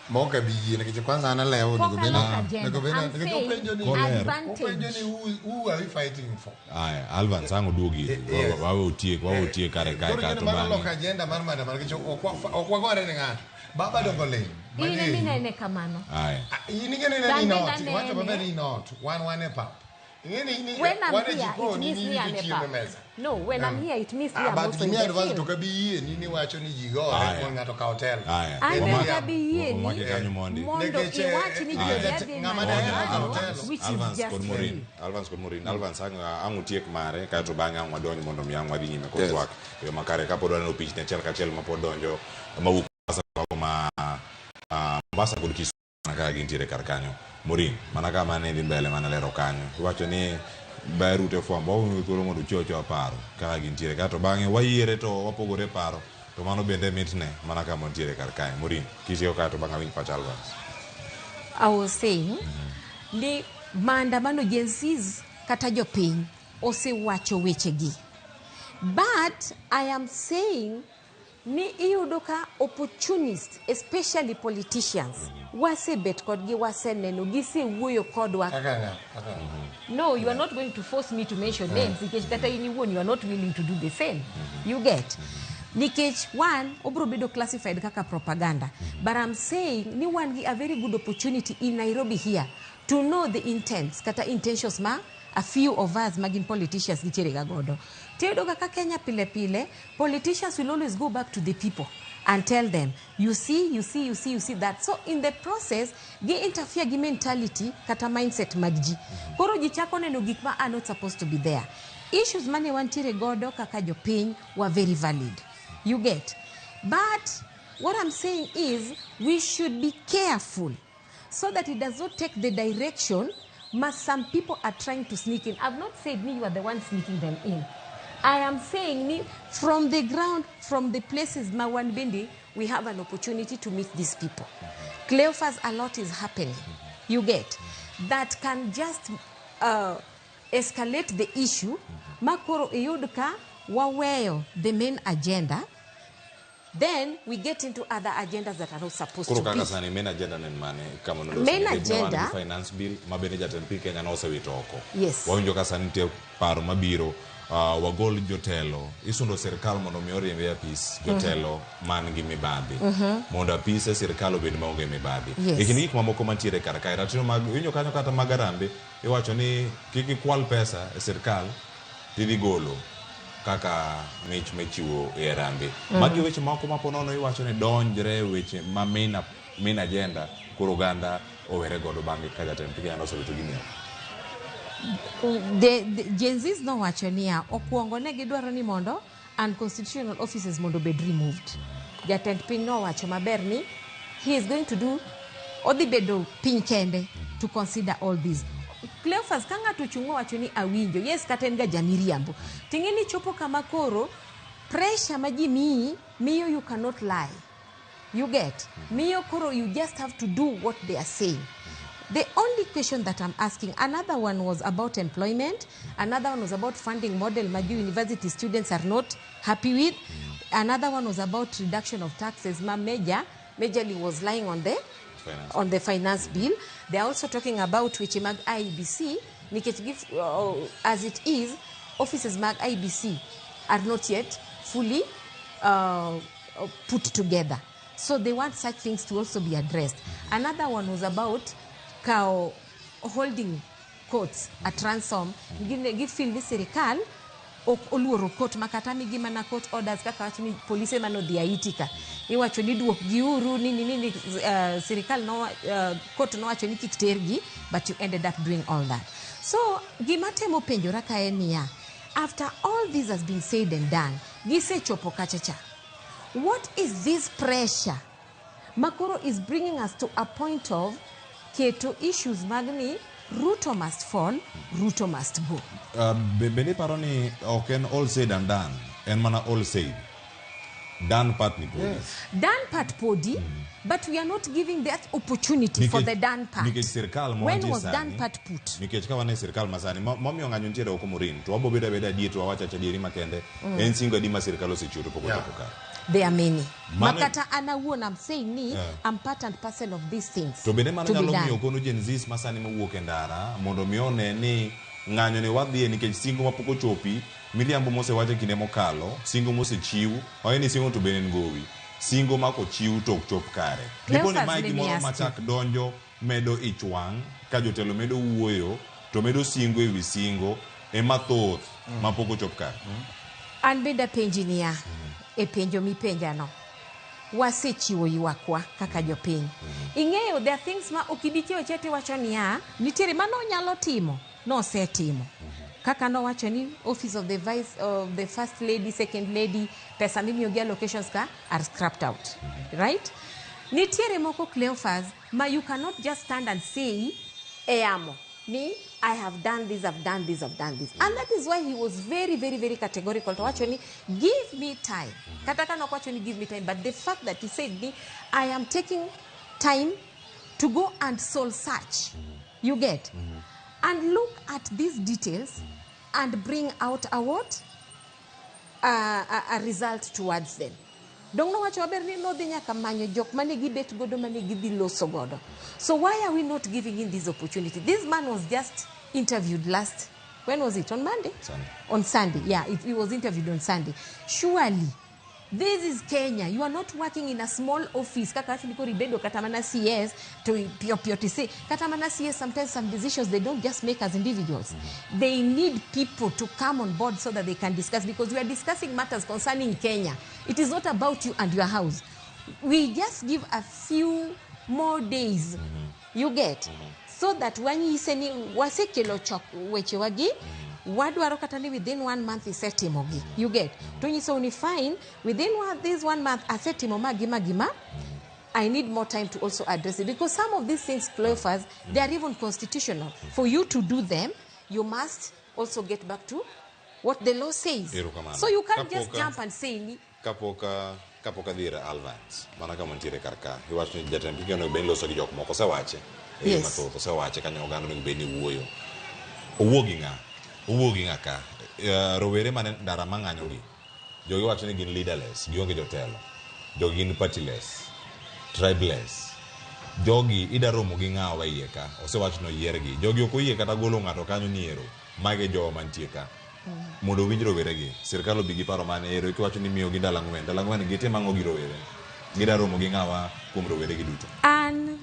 Speaker 7: ma ok abi yie nikech kwanza an alewo.
Speaker 8: Pok
Speaker 7: onego bed ni-
Speaker 8: aloko agenda.
Speaker 7: Onego bed ni-
Speaker 8: I'm
Speaker 7: nikech
Speaker 8: saying
Speaker 7: openjo ni
Speaker 8: advantage.
Speaker 7: openjo ni who are we fighting for?
Speaker 1: Aya, Alvans ang' oduogi.
Speaker 7: Yes.
Speaker 1: Wawe otiek kare kae
Speaker 7: Koro
Speaker 1: kae
Speaker 7: gino
Speaker 1: to
Speaker 7: mar
Speaker 1: bang'e
Speaker 7: loko agenda mar maandamano nikech ok wagore ne ng'ato. Baba dongo ling.
Speaker 8: In eminene kamano.
Speaker 1: Aya.
Speaker 7: In ing'e ni
Speaker 8: Bang'e
Speaker 7: in ot,
Speaker 8: danene.
Speaker 7: iwacho maber ni in ot, wan e pap. Ing'e ni
Speaker 8: When I'm
Speaker 7: wan e
Speaker 8: here, it
Speaker 7: jikon,
Speaker 8: means
Speaker 7: in
Speaker 8: ni I'm
Speaker 7: iwinjo
Speaker 8: a
Speaker 7: chiemo e
Speaker 8: pap.
Speaker 7: mesa.
Speaker 8: No, when I'm here, it means ni
Speaker 7: Ah,
Speaker 8: I'm
Speaker 7: but
Speaker 8: also in
Speaker 7: gimi
Speaker 8: the
Speaker 7: advance to
Speaker 8: field.
Speaker 7: kabi yie ni niwacho ni ji gore
Speaker 1: Aya.
Speaker 7: mondo ng'ato okaw telo.
Speaker 1: Aya.
Speaker 8: An
Speaker 1: Wamake-
Speaker 8: ok abi yieni
Speaker 1: wamake kanyo mondi.
Speaker 8: mondo
Speaker 7: Nikech,
Speaker 8: iwach ni
Speaker 7: Aya.
Speaker 8: jogi adhi
Speaker 7: Ng'ama daher
Speaker 8: maandamano,
Speaker 7: okaw telo.
Speaker 8: which is
Speaker 1: Alvans
Speaker 8: just
Speaker 1: kod Maureen, Alvans kod Maureen, Alvans ang' otiek mare kaeto bang'e ang' wadonj mondo mi ang' wadhi nyime kod twak e yo makare kapod waneno pichni achiel kachiel mapod donjo mawuok Mombasa kogo ma Mombasa kod Kisumu mana kaka gintiere kar kanyo. Maureen, mana kama ne dhi mbele mana lero kanyo. Iwacho ni ber ute fwambo wamiyo thuolo mondo uchiw achiwa paro kaka gintiere kaeto bang'e wayiere to wapogore paro to mano bende mitne mana kama wantiere kar kae. Maureen, kitieko kae to bang'e awinj pach Alvans.
Speaker 8: I was saying ni maandamano Gen Zs kata jopiny osewacho wechegi, but I am saying ni iyudo ka opportunist, especially politicians, wasebet kodgi, waseneno gisewuoyo kodwa.
Speaker 7: Kaka ng'a? Kaka ng'a?
Speaker 8: No, you are not going to force me to mention names nikech kata in iwuon you are not willing to do the same. You get? Nikech one obro bedo classified kaka propaganda, but I'm saying ni wan gi a very good opportunity in Nairobi here to know the intents kata intentions ma a few of us magin politicians nitiere ga godo. Tiyudo kaka Kenya pile pile, politicians will always go back to the people and tell them, "You see, you see, you see, you see that." So in the process gi interfere gi mentality kata mindset mag ji. Koro ji chako neno gik ma are not supposed to be there. Issues mane wantiere godo kaka jopiny were very valid, you get? But what I'm saying is we should be careful so that it does not take the direction ma some people are trying to sneak in. I've not said me you are the one sneaking them in. I am saying ni from the ground, from the places ma wan bende, we have an opportunity to meet these people. Cleophas, a lot is happening, you get, that can just escalate the issue ma koro iyud ka waweyo the main agenda, then we get into other agendas that are not supposed
Speaker 1: Koro
Speaker 8: to be.
Speaker 1: Kaka sani main agenda ne en mane kama noloso?
Speaker 8: Main
Speaker 1: Nikech ne wan gi
Speaker 8: agenda-
Speaker 1: finance bill ma bende jatend piny Kenya nosewito oko.
Speaker 8: Yes.
Speaker 1: Wawinjo ka sani nitie paro mabiro wagol jotelo, isundo sirikal mondo mi oriemb e apis jotelo man gi mibadhi mondo apise sirikal obed maonge mibadhi. E kind gik mamoko mantiere kar kae, ratiro mag iwinjo kanyo kata mag arambe iwacho ni kik ikwal pesa e sirikal tidhi golo kaka mich michiwo e arambe. Magi weche moko ma ponono iwacho ni donjre e weche ma main agenda koro oganda owere godo bang'e ka jatend piny Kenya nosewito gini oko.
Speaker 8: The Gen Zs nowacho niya, okwongo ne gidwaro ni mondo unconstitutional offices mondo obed removed. Jatend piny nowacho maber ni he is going to do Odhi bedo piny kende to consider all this. Cleophas ka ng'ato ochung' owacho ni awinjo, yes kata en ga jamiriambo. Ting'e ni chopo kama koro pressure ma ji miyi miyo you cannot lie. You get? Miyo koro you just have to do what they are saying. The only question that I'm asking, another one was about employment, another one was about funding model ma university students are not happy with, another one was about reduction of taxes ma majorly was lying on the
Speaker 1: Finance.
Speaker 8: on the finance bill. They are also talking about weche mag IEBC nikech as it is, offices mag IEBC are not yet fully put together. So they want such things to also be addressed. Another one was about cow holding courts at ransom. Gifeel ni sirikal ok oluoro court makata migi mana court orders kaka wach ni polise manodhi Haiti ka iwacho ni duok giuru nini nini sirikal no, court nowacho ni kik tergi, but you ended up doing all that. So gima temo penjora ka en niya, after all this has been said and done, gisechopo kacha cha, what is this pressure makoro is bringing us to a point of keto issues mag ni Ruto must fall, Ruto must go?
Speaker 1: Bende iparo ni ok en all said and done, en mana all said done part ni podi?
Speaker 8: Done part podi, but we are not giving that opportunity for the done part.
Speaker 1: Nikech sirikal ma
Speaker 8: When
Speaker 1: wantie
Speaker 8: was
Speaker 1: sani-
Speaker 8: done part put?
Speaker 1: Nikech ka wan e sirikal masani momiyo ng'anyo nitiere oko morin to wabo bedo abeda adier to wawacho acha adieri makende en singo adi ma sirikal osechiwo to pok ochopo kare?
Speaker 8: There are many. Makata an awuon, I'm saying ni I'm part and parcel of these things.
Speaker 1: To bende mano
Speaker 8: to be
Speaker 1: nyalo
Speaker 8: done.
Speaker 1: miyo kono Gen Zs masani mowuok e ndara mondo mi one ni ng'anyo ni wadhiye nikech singo mapok ochopi, miriambo mosewach e kinde mokalo, singo mosechiw oye ni singo to bende en gowi singo ma kochiw to ok chop kare. Dipo ni
Speaker 8: Cleophas,
Speaker 1: mae
Speaker 8: let me
Speaker 1: gimoro
Speaker 8: ask you.
Speaker 1: machak donjo medo ich wang' ka jotelo medo wuoyo to medo singo ewi singo ema thoth mapok ochop kare.
Speaker 8: An bende apenji niya, e penjo mipenjano, wasechiwo ywakwa kaka jopiny. Ing'eyo, there are things ma ok ibi chiewo achiewa tiwacho niya, nitiere mano onyalo timo, nosetimo. Kaka nowacho ni office of the vice of the first lady, second lady, pesa mimiyogi allocations ka are scrapped out. Right? Nitiere moko, Cleophas, ma you cannot just stand and say e yamo ni I have done this, I've done this, I've done this. And that is why he was very, very, very categorical to wacho ni give me time. Kata ka nok wacho ni give me time, but the fact that he said ni I am taking time to go and soul search. You get? And look at these details and bring out a what? A result towards them. Dong nowacho maber ni nodhi nyaka manyo jok mane gibet godo mane gidhi loso godo. So why are we not giving him this opportunity? This man was just interviewed last, when was it? On Monday?
Speaker 1: Sunday.
Speaker 8: On Sunday, yeah, he was interviewed on Sunday. Surely, this is Kenya. You are not working in a small office. Kaka wacho ni koro ibedo kata mana CS to pio pio to say kata mana CS, sometimes some decisions they don't just make as individuals. They need people to come on board so that they can discuss, because we are discussing matters concerning Kenya. It is not about you and your house. We just give a few more days. You get? So that wanyise ni wasekelo chok weche wagi, wadwaro kata ni within 1 month isetimogi. You get? To nyiso ni fine, within this 1 month asetimo ma gima gima, I need more time to also address it, because some of these things, Cleophas, they are even constitutional. For you to do them, you must also get back to what the law says.
Speaker 1: Erokamano.
Speaker 8: So you can't just
Speaker 1: Kapoka-
Speaker 8: jump and say ni
Speaker 1: Kapok adhi ir Alvans mana kama nitiere kar ka iwacho ni jatend piny onego bed ni loso gi jok moko osewache e yo mathoth osewache kanyo oganda onego bed ni wuoyo owuo gi ng'a owuo gi ng'a ka. Rowere mane ndara mang'anyo gi jogi wacho ni gin leaderless, gionge jotelo, jogi gin partyless, tribeless, jogi ida romo gi ng'awa iye ka osewach ni oyiergi jogi ok oyie kata golo ng'ato kanyo ni ero mage jowa mantie ka mondo owinj roweregi. Sirikal obi gi paro mane ero kiwacho ni miyogi ndalo ang'wen, ndalo ang'wen gitimo ang'o gi rowere gida romo gi ng'awa kuom roweregi duto?
Speaker 8: An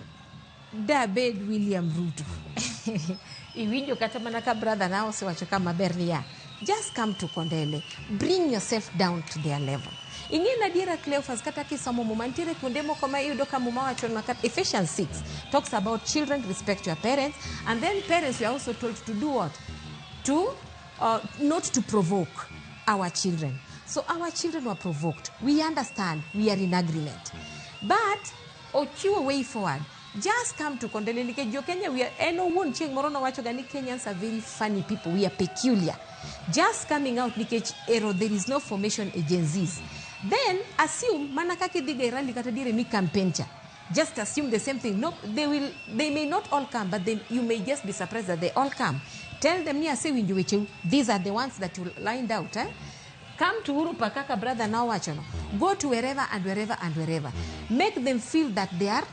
Speaker 8: dabed William Ruto. Iwinjo kata mana ka brother na osewacho ka maber niya, just come to Kondele, bring yourself down to their level. Ing'e na adiera, Cleophas, kata kisomo Muma, nitiere kuonde moko ma iyudo ka Muma wacho kata Ephesians 6 talks about children respect your parents, and then parents we are also told to do what? To not to provoke our children. So our children were provoked. We understand, we are in agreement. But ochiwo way forward. Just come to Kondele nikech jo Kenya we are en owuon chieng' moro nowacho ga ni Kenyans are very funny people, we are peculiar. Just coming out nikech ero there is no formation agencies. Then assume mana kaka idhi ga e rally kata diere mi campaign cha. Just assume the same thing. No, they will, they may not all come, but then you may just be surprised that they all come. Tell them ni asewinjo wecheu. These are the ones that you lined out. Eh? Come to Uhuru Park kaka brother nowachono. Go to wherever and wherever and wherever. Make them feel that they are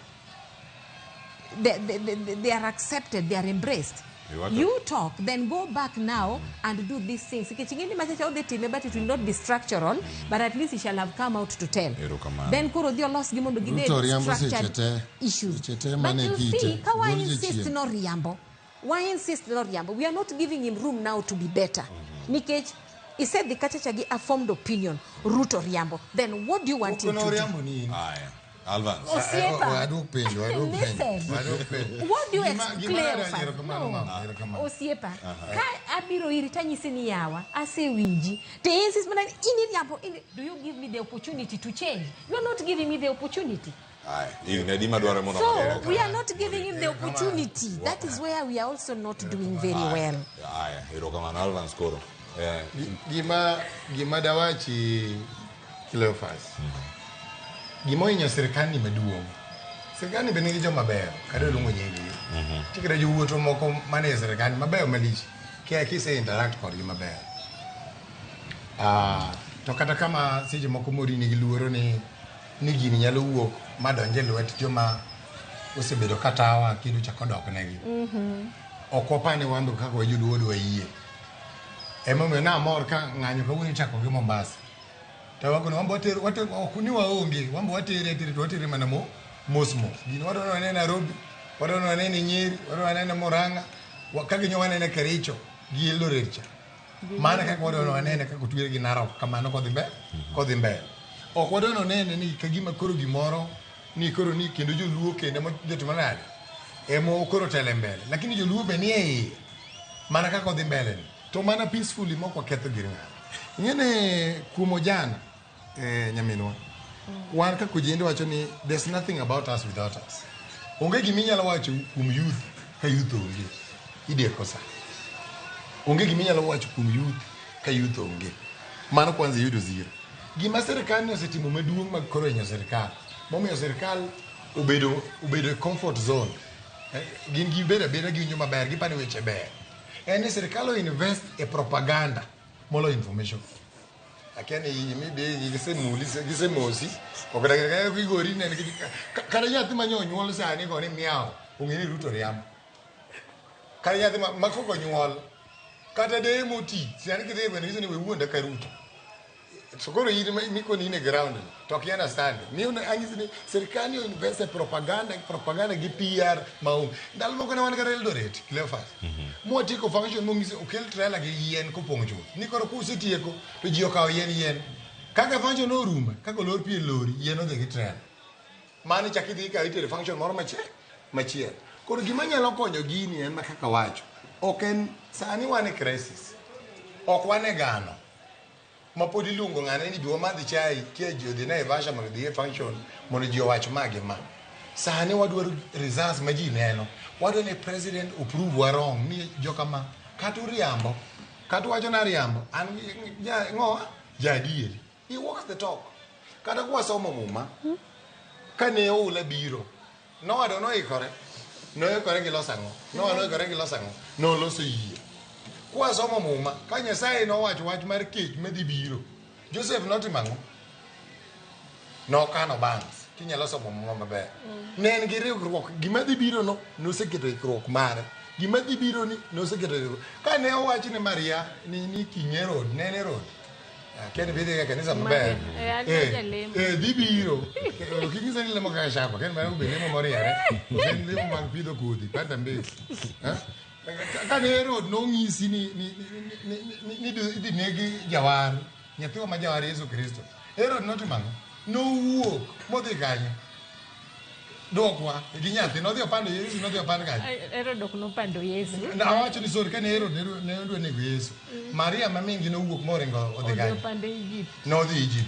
Speaker 8: they are accepted, they are embraced. You talk, then go back now and do these things. Nikech ing'e ni machacha odhi time, but it will not be structural, but at least he shall have come out to tell.
Speaker 1: Erokamano.
Speaker 8: Then koro dhi olos gi mondo gibed
Speaker 7: Ruto riambo seche
Speaker 8: structured
Speaker 7: te.
Speaker 8: issues.
Speaker 7: Seche te
Speaker 8: But
Speaker 7: mane
Speaker 8: you
Speaker 7: kite.
Speaker 8: see, ka wa
Speaker 7: Gol
Speaker 8: insist
Speaker 7: jachien.
Speaker 8: no riambo. Why insist no riambo? We are not giving him room now to be better. Nikech isedhi kachacha gi a formed opinion, Ruto riambo. Then what do you want him to do?
Speaker 1: Aya. Alvance.
Speaker 8: Osiepa.
Speaker 7: Aduok penjo, aduok penjo.
Speaker 8: Listen.
Speaker 7: Aduok penjo.
Speaker 8: What do you
Speaker 7: Gima-
Speaker 8: explain?
Speaker 7: gima dara- erokamano, mama, erokamano.
Speaker 8: Osiepa,
Speaker 7: Aha.
Speaker 8: ka abiro iri tanyisi ni yawa, asewinji. To insist mana ni in iriambo, in do you give me the opportunity to change? You are not giving me the opportunity.
Speaker 1: Aya. Higni adi madwaro mondo
Speaker 8: So
Speaker 1: Makerere?
Speaker 8: we are not giving him the opportunity. That is where we are also not doing very well.
Speaker 1: Aya, erokamano Alvance koro. Eh,
Speaker 7: Gima dawachi Cleophas. Gima ohinyo sirkal ni maduong'. Sirkal ni be nigi joma beyo, kata oluongo nying-gi. Nitie kata jowuotho moko manie sirkal mabeyo malich. Kia kise interact kodgi maber. Ah, to kata kama seche moko mori nigi luoro ni gini nyalo wuok madonj e lwet joma osebedo ka tawa kendo chako dok negi. Ok wapar ni wan be kaka wajoluo dwa yie. Emomiyo namor ka ng'anyo kawuono ichako gi Mombasa. To wakono wan be water ok ni waonge, wan be watere atere to watere mana mos mos. Gini wadwa ni wanene Nairobi, wadwa ni wanene Nyeri, wadwa ni wanene Murang'a, kaka nyo wanene Kericho gi Eldoret cha. Mana kaka wadwa ni wanene kaka otwere gi Narok kamano kodhi mbele, kodhi mbele. Ok wadwa ni wanene ni kagima koro gimoro ni koro ni kendo joluo kendo ema jotimo nade ema koro tele mbele. Lakini joluo be nie iye mana kaka odhi mbele ni. To mana peacefully mok waketho gir ng'ato. Ing'e ni kuom ojana nyaminwa, wan kaka ojende wacho ni there's nothing about us without us. Onge gima inyalo wacho kuom youth ka youth onge. Ideko sa. Onge gima inyalo wacho kuom youth ka youth onge. Mano kwanza iyudo zero. Gima sirkal ni osetimo maduong' mag koro hinyo sirkal. Momiyo sirkal obedo e comfort zone. Gin gibedo abeda giwinjo maber, gipani weche ber. En ni sirkal o invest e propaganda moloyo information. Akia ni maybe gisemuli, gisemosi. Ok dakika kigori nene kata nyathi ma nyo onyuol sani go ni miawo, ong'e ni Ruto riambo. Kata nyathi ma kok onyuol, kata deye moti, sani kidhi e gweng' ni we wuonda ka Ruto. So koro in mikoni in e ground ni, to ok i understand. Miyo anyisi ni sirkal ni o invest e propaganda gi PR maonge. Ndalo moko ne wan kata Eldoret, Cleophas. Mwatieko function mong'isi okel trailer gi yien kopong' chuth. Ni koro kusetieko to ji okawo yien. Kaka function norumo, kaka olor pi e lori, yien odhi gi trailer. Mano ichak idhi ikawo itere function moro machielo. Koro gima nyalo konyo gini en ma kaka wacho. Ok en sani wan e crisis. Ok wan e gano. Ma pod iluongo ng'ane ni bi wamadh chai kia ji odhi Naivasha mondo odhi e function mondo ji owach ma gi ma. Sani wadwaro results ma ji neno. Wadwaro ni president oprove wa wrong ni joka ma kata uriambo, kata uwacho ni ariambo, an ng'owa ja adieri. He walks the talk. Kata kwasomo muma, kane oula biro, Noah to noikore. Noikore gi loso ang'o? Noah noikore gi loso ang'o? Noloso yie. Kwasomo muma, ka Nyasaye nowacho wach mar kech madhi biro, Joseph notimo ang'o? Nokano banks. Kinyalo somo muma maber. Ne en gi riwruok, gima dhi biro no, noseketo ikruok mare. Gima dhi biro ni, noseketo ikruok. Ka ne owach ne Maria ni king Herod, ne en Herod. Ken bidhi e kanisa maber. Dhi biro. Kik nyisa ni lemo kaka shamba, ken mana be lemo moriere. En lemo mag pidho kodhi, panda mbili. Ka ne Herod nong'isi ni idhi negi jawar, nyathiwa ma jawar Yesu Kristo. Herod notimo ang'o? Nowuok modhi kanye? Dwokwa gi nyathi nodhi opando Yesu, nodhi opando kanye?
Speaker 8: Herod ok nopando Yesu.
Speaker 7: Awacho ni sorry, kane Herod ne odwa nego Yesu. Maria ma min gi nowuok moringo odhi kanye?
Speaker 8: Odhi opando Egypt.
Speaker 7: Nodhi Egypt.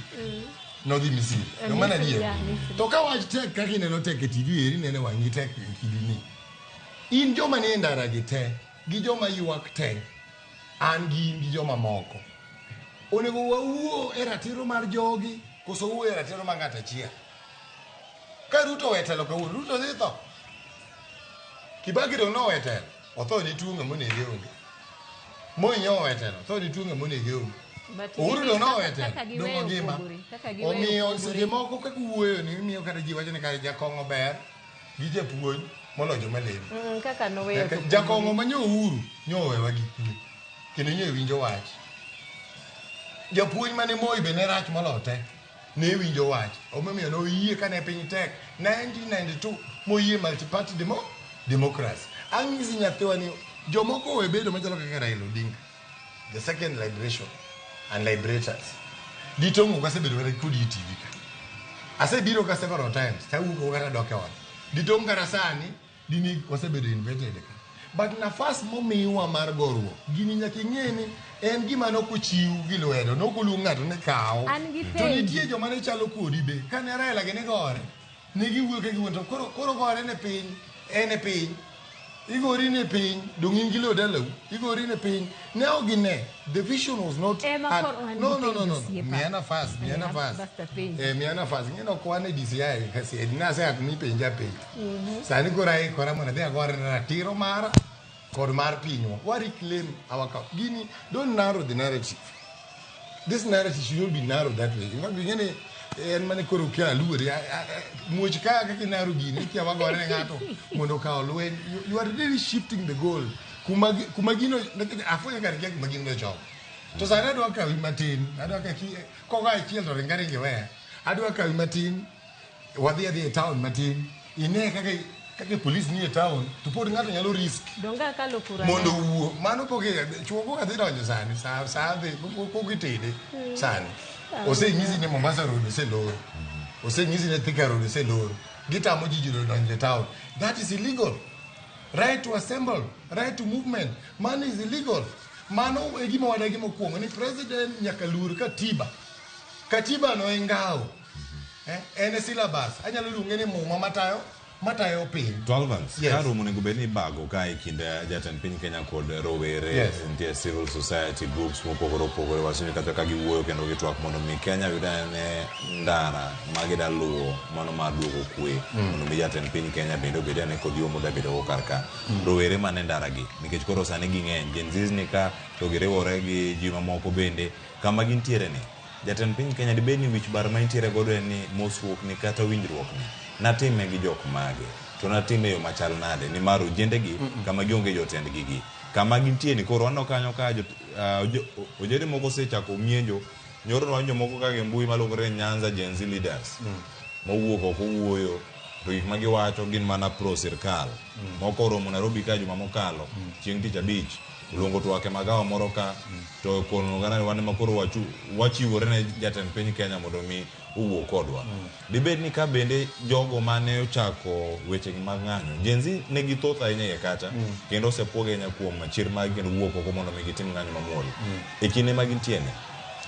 Speaker 7: Nodhi Misri.
Speaker 8: Eh,
Speaker 7: No mana
Speaker 8: Misri,
Speaker 7: adier.
Speaker 8: yeah, Misri.
Speaker 7: To ka wach tek kaka ineno tek e TV eri nene wang'i tek e kidini. In joma nie ndara gi te, gi joma ywak te, an gi in gi joma moko. Onego wawuo e ratiro mar jogi koso wuo e ratiro mar ng'ato achiel. Ka Ruto owe telo kawuono, Ruto dhi tho. Kibaki dong' nowe telo, otho ni tuo ng'ama onege onge. Moi nyowe telo, otho ni tuo ng'ama onege onge.
Speaker 8: But
Speaker 7: Uhuru
Speaker 8: gini
Speaker 7: dong' nowe
Speaker 8: kaka-
Speaker 7: telo,
Speaker 8: kaka
Speaker 7: dong'
Speaker 8: giweyo
Speaker 7: ongima.
Speaker 8: opogore, kaka giweyo
Speaker 7: Omiyo
Speaker 8: opogore.
Speaker 7: seche moko kaka wuoyo ni imiyo kata ji wacho ni kare jakong'o ber gi japuonj moloyo joma lemo.
Speaker 8: Kaka noweyo to
Speaker 7: Jakong'o ma nyo Uhuru nyo owewa gi kwe kendo nyo winjo wach. Japuonj mane Moi be ne rach moloyo te ne winjo wach. Omomiyo noyie kane piny tek 1992 moyie multi-party democracy. Ang'isi nyathiwa ni jomoko owe bedo machalo kaka Raila Odinga the second liberation and liberators. Ditong'o kasebedo kata kodi e TV ka. Asebiro ka several times tawuok kata dok e ot. Ditong' kata sani dini wasebedo invited ka. But nafas momiwa mar goruok gini nyaka ing'e ni en gima nokochiw gi lwedo nokoluong ng'ato ni kaw.
Speaker 8: An gi
Speaker 7: To
Speaker 8: penjo.
Speaker 7: nitie joma ne chalo kodi be kane Raila gi ne gore ne giwuoyo ka giwuoyo to koro gore ne piny en e piny igori ne piny dong' in gi lowo dalau igori ne piny ne ok gine the vision was not
Speaker 8: Ema koro an gi
Speaker 7: no no no
Speaker 8: penjo,
Speaker 7: no
Speaker 8: osiepa.
Speaker 7: miya nafas miya
Speaker 8: Aya,
Speaker 7: nafas
Speaker 8: basta penjo.
Speaker 7: miya nafas ing'e ni ok wan e DCI kasi nase mipenja penjo
Speaker 8: Mhm.
Speaker 7: sani koro aikora mondo adhi agore ne ratiro mara kod mar pinywa wa reclaim our gini don't narrow the narrative this narrative should not be narrowed that way in fact ing'e ni en mane koro kia luori muoch ka kaka inaro gini ikia wagore ne ng'ato mondo okaw lweny you are really shifting the goal kuma gino nikech afwenyo kar kia kuma gino nochomo to sani adwa kawi matin adwa ka kogo achiel to ringa ringa iweya adwa kawi matin wadhi adhi e town matin ine kaka polis nie town to pod ng'ato nyalo risk
Speaker 8: Donge akalo kura
Speaker 7: mondo
Speaker 8: ne?
Speaker 7: owuo mano pok chuo koka dhi donjo sani sa dhi pok itede sani osenyisi ni Mombasa Road oselor osenyisi ni Thika Road oselor gitamo ji ji donjo e town that is illegal right to assemble right to movement mano is illegal mano e gima wadagi mokwongo ni president nyaka luor katiba katiba no en ngawo en e syllabus anyalo luonge ni muma matayo piny
Speaker 1: To Alvans,
Speaker 7: Yes.
Speaker 1: ka romo onego bed ni ibago ka e kind jatend piny Kenya kod rowere,
Speaker 7: Yes.
Speaker 1: nitie civil society groups mopogore opogore, wachni kata ka giwuoyo kendo gitwak mondo mi Kenya yud ane ndara ma gida luwo mano mar duoko kwe mondo mi jatend piny Kenya bende obed ane kod yo modwa bedo go kar ka. Rowere man e ndara gi, nikech koro sani ging'eny, Gen Zs ni ka to giriwore gi ji mamoko bende kama gintiere ni. Jatend piny Kenya dibed ni wich bar ma intiere godo en ni mosruok ni kata winjruok ni natime gi jok mage to natime e yo machal nade nimar ojende gi kama gionge jotendgi gi kama gintie ni koro waneno kanyo ka ojende moko osechako mienjo nyoro nwa jomoko kaka e mbui maluongore ni Nyanza Gen Z leaders mowuok oko wuoyo to gik ma giwacho gin mana pro sirkal moko oromo Nairobi ka juma mokalo chieng' tich abich oluongo twak e magawa moro ka to kono oganda ni wan ema koro wachiwore ne jatend piny Kenya mondo mi owuo kodwa dibed ni ka bende jogo mane ochako weche mag ng'anyo Gen Z ne githoth ahinya iye kacha kendo osepuogi ahinya kuom chir margi kendo wuok oko mondo mi gitim ng'anyo mamuol e kinde ma gintie ni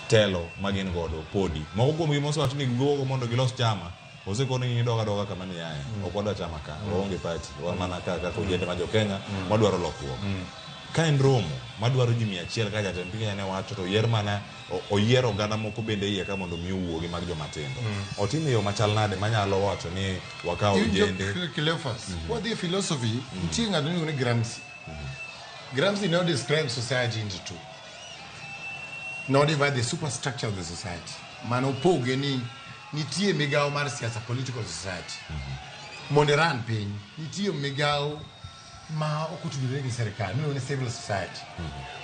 Speaker 1: telo ma gin godo podi moko kuomgi mosewacho ni giwuok mondo gilos chama osekoni ni gidok adoka kama ni yaye ok wadwa chama ka waonge party wan mana ka kaka ojende ma jo Kenya madwaro lokruok ka en romo madwaro ji 100 ka jatend piny Kenya ne wacho to oyier mana oyier oganda moko bende iye ka mondo mi owuogi mag joma tindo otim e yo machal nade manyalo wacho ni wakaw ojende
Speaker 7: Cleophas wadhi e philosophy nitie ng'ato miluongo ni Gramsci Gramsci no describe society into two no divide the superstructure of the society mano opoge ni nitie migawo mar siasa political society mondo iran piny nitie migawo ma ok otudore gi sirikal miluongo ni civil society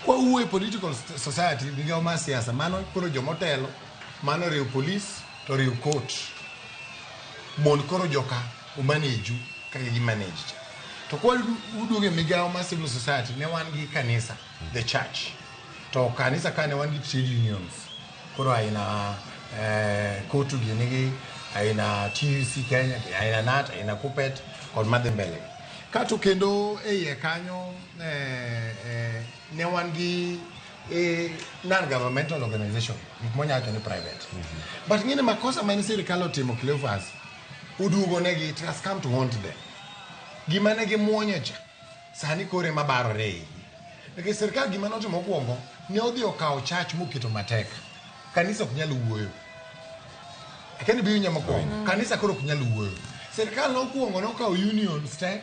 Speaker 7: kwa wuoyo e political society migawo mar siasa mano koro jomotelo mano riw polis to riw court mondo koro joka omaneju kaka gimanage cha to kwa uduogo e migawo mar civil society ne wan gi kanisa the church to kanisa ka ne wan gi trade unions koro aina kotu gi nigi aina TUC Kenya aina NAT aina KUPPET kod madhi mbele kato kendo e iye kanyo ne wan gi Non-governmental organization, gik monyawacho ni private. But ng'ene makosa mane sirikal otimo Cleophas, oduogo negi, it has come to haunt them. Gima ne gimuonyo cha, sani koro ema barore e igi. Nikech sirikal gima notimo mokwongo, ne odhi okawo church moketo matek. Kanisa ok nyal wuoyo. Akia ni be iwinja mokwongo. Kanisa koro ok nyal wuoyo. Sirikal nokwongo nokawo unions te,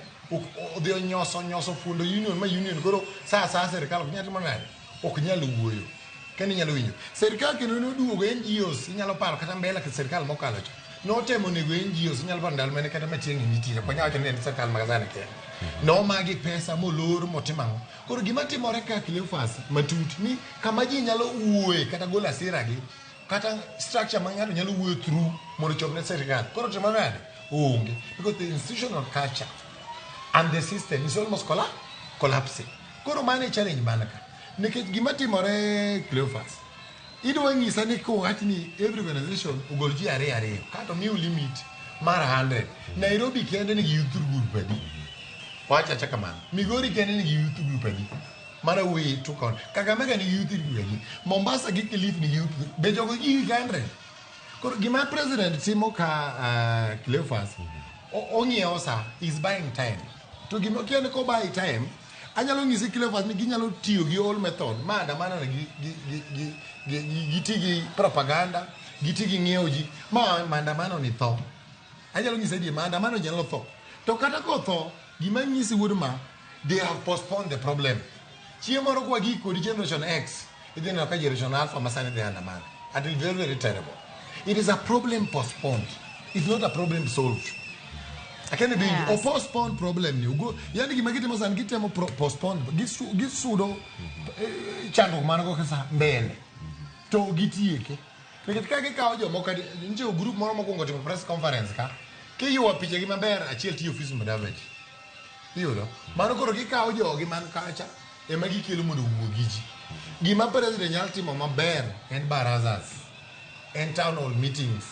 Speaker 7: odhi onyoso nyoso fundo union ma union koro sa asaya sirikal ok nyal timo nade? Ok nyal wuoyo. Kendo inyalo winjo. Sirikal kendo noduogo NGOs, inyalo paro kata mbele sirikal mokalo cha. Notemo nego NGOs, inyalo paro ndalo mane kata Matiang'i nitie, ok wanyal wacho ni en sirikal ma sani kende. Nomagi pesa molor motimo ang'o. Koro gima timore ka Cleophas matut ni kama ji nyalo wuoye kata golo hasira gi kata structure ma ng'ato nyalo wuoyo through mondo ochop ne sirikal. Koro timo nade? Onge. Because the institutional culture and the system is almost collapsing. Koro mano e challenge man ka. Nikech gima timore Cleophas, idwa nyisa ni kowach ni every organization ogol ji ariyo ariyo, kato miu limit mar 100. Nairobi kende nigi youth group adi? Wach acha kamano. Migori kende nigi youth group adi? Mana wuoyi to kon. Kakamega nigi youth group adi? Mombasa gi Kilifi nigi youth group. Be jogo gi 100? Koro gima president timo ka Cleophas, ong'iewo sa, is buying time. To gima okia ni ko buy time, anyalo nyisi Cleophas ni ginyalo tiyo gi old method ma andamano ni gi ti gi propaganda, giti gi ng'iewo ji, ma maandamano ni tho. Anyalo nyisi adier, maandamano nyalo tho. To kata kotho, gima nyisi wuod ma, they have postponed the problem. Chieng' moro kwa gik kodi Generation X, idhi neno ka Generation Alpha ma sani dhi andamano. And it's very, very terrible. It is a problem postponed. It's not a problem solved. Akene be o postpone problem ni ugo yani gima gitimo sani gitemo postpone gisudo chandruok man go kasa mbele to gitieke nikech ka gikawo jomoko nitie group moro mokwongo timo press conference ka kiywa pichagi maber achiel tiyo ofis Mudavadi iyudo mano koro gikawo jogi man kacha ema gikelo mondo owuo gi ji gima president nyalo timo maber en barazas en town hall meetings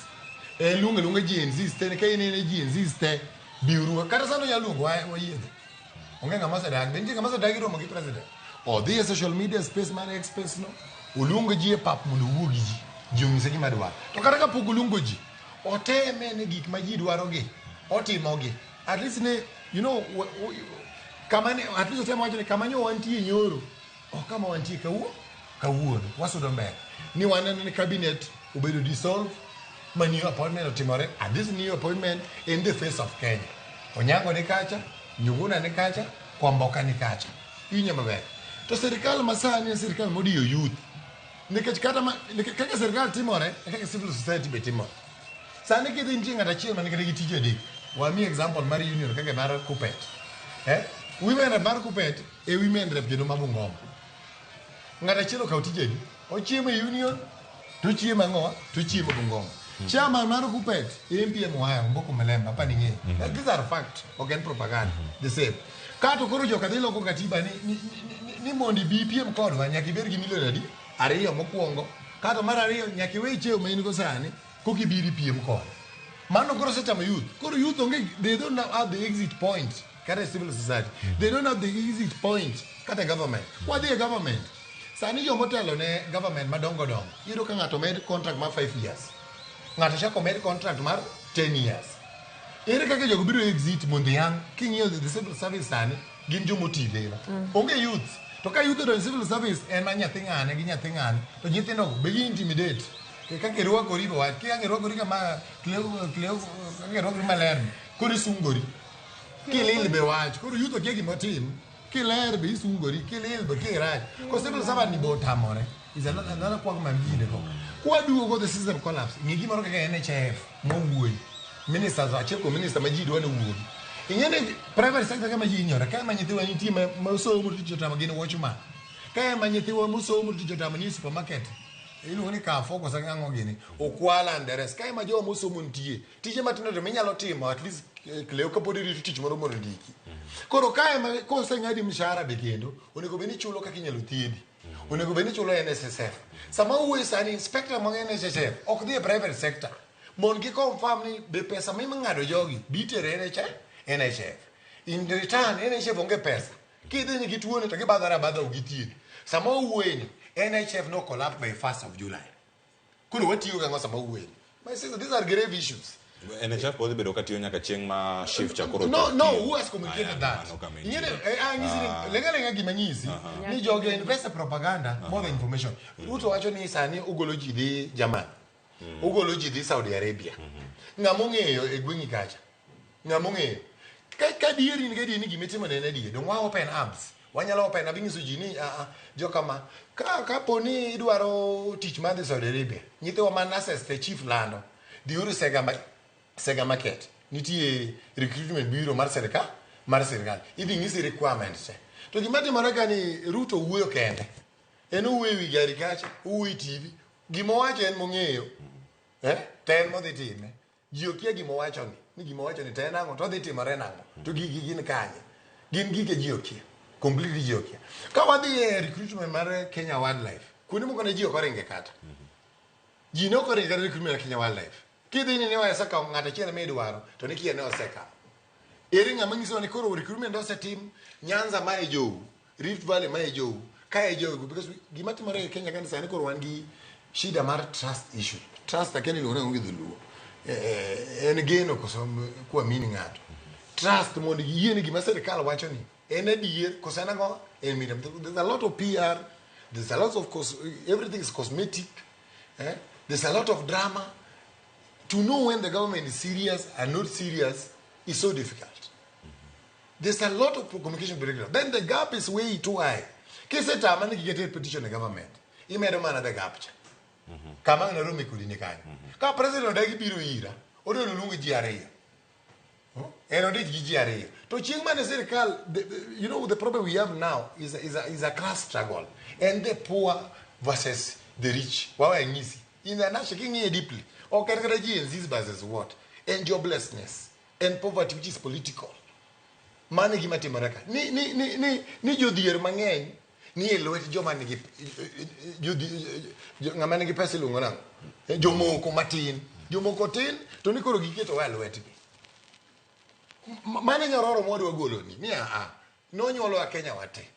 Speaker 7: en luongo luonga Gen Zs te ka inene Gen Zs te biuru kata sano nyalo luongo wayiedhe onge ng'ama osedagi be nitie ng'ama osedagi romo gi president odhi e social media space mar X space no oluongo ji e pap mondo owuo gi ji ji onyise gima dwaro to kata kapok oluongo ji oteme ne gik ma ji dwarogi otimogi at least ne you know kama ne at least otemo wacho ni kama nyo wantie nyoro ok kama wantie kawuono wasudo mbele ni waneno ni cabinet obedo dissolve ma new appointment otimore and this new appointment in the face of Kenya Onyango ni kacha Njuguna ni kacha Kwamboka ni kacha iwinjo maber to sirikal masani en sirikal modiyo youth nikech kata ma, nikech kaka sirikal timore e kaka civil society be timore sani kidhi nitie ng'ato achiel man kata gi tije adek wami example mar union kaka mar Kuppet women rep mar Kuppet e women rep kendo ma Bungoma ng'ato achiel okawo tije adi ochiemo e union to ochiemo ang'o to ochiemo Bungoma chairman mar Kuppet e MP Mwaya Omboko Milemba apani ng'eyo these are fact ok en propaganda the same kato koro joka dhi loko katiba ni mondo ibi piem kodwa nyaka ibed gi milion adi ariyo mokwongo kato mar ariyo nyaka iwe cheo ma in go sani koka ibiro ipiem kode mano koro osechamo youth koro youth onge they don't have the exit point kata e civil society they don't have the exit point kata e government wadhi e government sani jomotelo ne government madongo dongo iyudo ka ng'ato med contract mar 5 years ng'ato chako med contract mar 10 years ere kaka jogo biro exit mondo yang king'iyo the civil service sani gin jomoti lilo onge youth to ka youth odonjo civil service en ma nyathi ng'ane gi nyathi ng'ane to nyithindo go be gi intimidate kaka irwakori be wach kaka irwakori kama Cleo kaka irwakori maler ni koro isungori kilil be wach koro youth okia gima otim kiler be isungori kilil be kirach ko civil servant ni be otamore is another quagmire mjine go kwaduogo the system collapse ng'i gimoro kaka NHIF mowuoyi ministers achiel kuom minister ma ji dwa ni owuogi ing'e ni private sector kama ji hinyore ka ema nyithiwa nitie ma somo to tich otamo gin watchman ka ema nyithiwa mosomo to tich otamo ni e supermarket iluongo ni Carrefour koso ang'o gini Okwala and the rest ka ema jowa mosomo nitie tije matindo to minyalo timo at least Cleo kapod irito tich moro mondo ondiki koro ka ema koseng'adi mshahara be kendo onego bed ni ichulo kaka inyalo thiedhi onego bed ni ichulo NSSF sama wuoyo sani inspector mag NSSF ok dhi e private sector mondo gi confirm ni be pesa ming'ado jogi be itere NHIF in return NHIF onge pesa Kidhi ni gituone to gibadhore abadha ok githiedhi. Sama wawuoyeni, NHF no collapse by 1st of July. Koro watiyo gang'o sama wawuoyeni? My sister, these are grave issues.
Speaker 1: NHF pod dhi bedo katiyo nyaka chieng' ma shift cha koro
Speaker 7: No,
Speaker 1: chak
Speaker 7: no,
Speaker 1: tiyo.
Speaker 7: who has communicated
Speaker 1: Aya,
Speaker 7: that?
Speaker 1: mano kama
Speaker 7: Ing'e ni,
Speaker 1: intie.
Speaker 7: anyisi ni, lenga lenga gima nyisi, ni jogi invest e propaganda more than information. Ruto wacho ni sani ogolo ji dhi German, ogolo ji dhi Saudi Arabia. Ng'ama ong'eyo e gweng'i kacha, ng'ama ong'eyo. Ka dieri ni gadier ni gimitimo ne en adier, dong wa open arms. Wanyalo open up inyiso ji ni jokama kapo ni idwaro tich mar dhi Saudi Arabia, nyithiwa ma nurses te chief lando, dhiuru Sega Market, nitie recruitment bureau mar sirikal, idhi nyisi requirements te. To gima timore ka ni Ruto wuoyo kende, en owuoyo ewi gari kacha, owuoyo e TV, gima owacho en mong'eyo, to en modhi time. Ji okia gima owacho ni gima owacho ni to en ang'o, to odhi timore nang'o, to gigi gin kanye, gin gike ji okia, completely ji okia. Ka wadhi e recruitment mar Kenya Wildlife, kuonde moko ne ji ok oringe kata. Ji ne ok oringe kata recruitment mar Kenya Wildlife. Kidhi ni ne osekawo ng'ato achiel midwaro, to nikia ne osekawo. Ere ng'ama nyisowa ni koro recruitment osetim, Nyanza ma e jou, Rift Valley ma e jou, ka e jou, because gima timore e Kenya ka sani koro wan gi shida mar trust issue. Trust akia ni iluongo nang'o gi dholuo. En geno koso kuamini ng'ato. Trust mondo giyie ni gima sirikal wacho ni en adier koso en ang'o, en miriambo. There's a lot of PR, there's a lot of everything is cosmetic, There's a lot of drama. To know when the government is serious and not serious is so difficult. There's a lot of communication breakdown. Then the gap is way too high. Kisetama ni giketo petition e government, imedo mana the gap cha. Kama ang' naromo e kodi ni kanyo. Ka president odagi biro ira, odwa ni oluong ji ariyo. En ondich gi ji ariyo. To chieng' mane sirikal, you know the problem we have now is a class struggle. And the poor versus the rich. Wawe nyisi. In the nation, king'iye deeply. Ok en kata Gen Z versus what? And joblessness. And poverty which is political. Mano e gima timore ka. Ni jodhier mang'eny ni e lwet joma nigi ng'ama nigi pesa iluongo nang'o? Jomoko matin. Jomoko tin to ni koro giketo wa e lwetgi. Mano e nyororo mwadwa goloni. Ni nonyuolwa Kenya wate.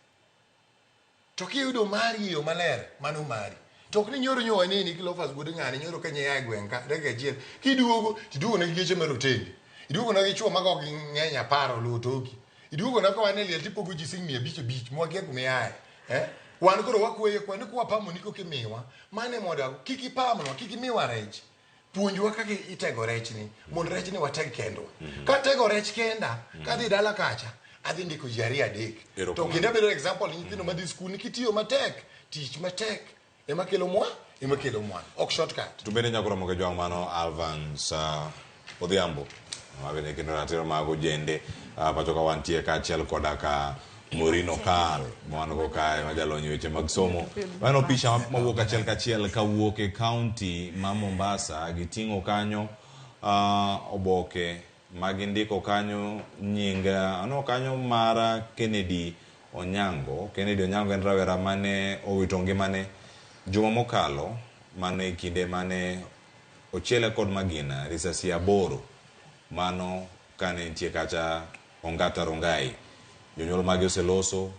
Speaker 7: To kiyudo mari e yo maler, mano mari. To ok ni nyoro nyo waneni Cleophas wuod ng'ani nyoro ka nyaa e gweng' ka dakika achiel. Kiduogo tiduogo na gi geche marotenge. Iduogo na gi chuo mago gi ng'eny apar oluwo toki. Iduogo na ka wan e liel tipogo ji siling 500 500 mwakia kuma iaye. Wan koro wakweyo kwani kwapamo ni koka imiwa. Mano ema wadwaro. Kik ipamnwa, kik imiwa rech. Puonjwa kaka itego rechni mondo rechni wateg kendwa. Katego rech kenda, kadhi dala kacha, adhi ndiko ji ariyo adek. To kendo abedo example ni nyithindo madhi skul ni kitiyo matek, tich matek ema kelo mwa, ema kelo mwandu. Ok shortcut.
Speaker 1: To bende nyakoro moke jwang' mano Alvans Odhiambo. Ma bende kendo ratiro mag ojende pacho ka wantie kaachiel koda ka Maureen Okal ma wan go kae ma jalony e weche mag somo. Mano picha mawuok achiel kachiel kawuok e kaunti ma Mombasa. Giting'o kanyo oboke ma gindiko kanyo nying aneno kanyo mar Kennedy Onyango. Kennedy Onyango en rawera mane owito ngimane juma mokalo, mane kinde mane ochiele kod magina risasi 8 mano kane nitie kacha Ongata Rongai. Jonyuol mage oseloso,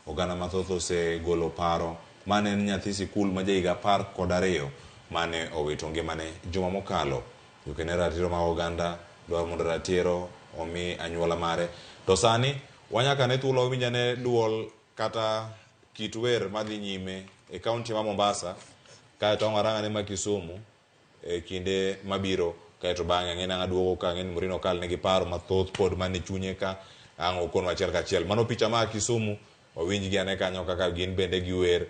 Speaker 1: oganda mathoth osegolo paro. Mane en nyathi sikul ma jahiga 12 mane owito ngimane juma mokalo. Jokene ratiro mag oganda dwaro mondo ratiro omi anyuola mare. To sani wanyaka ne thuolo winjane duol kata kit wer madhi nyime e kaunti ma Mombasa, kaeto ang' warang'ane ma Kisumu e kinde mabiro, kaeto bang'e ang'e ni ang' aduogo ka, ang'e ni Maureen Okal nigi paro mathoth pod mane chunye ka, ang' okonwa achiel kachiel. Mano picha ma Kisumu, wawinjgi ane kanyo kaka gin bende giwer.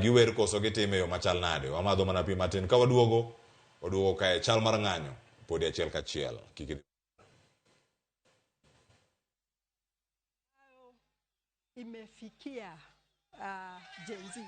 Speaker 1: Giwer koso gitime e yo machal nade. Wamadho mana pi matin. Ka waduogo, waduogo kae chal mar ng'anyo podi achiel kachiel. Kik idhi.
Speaker 9: Imefikia Gen Z.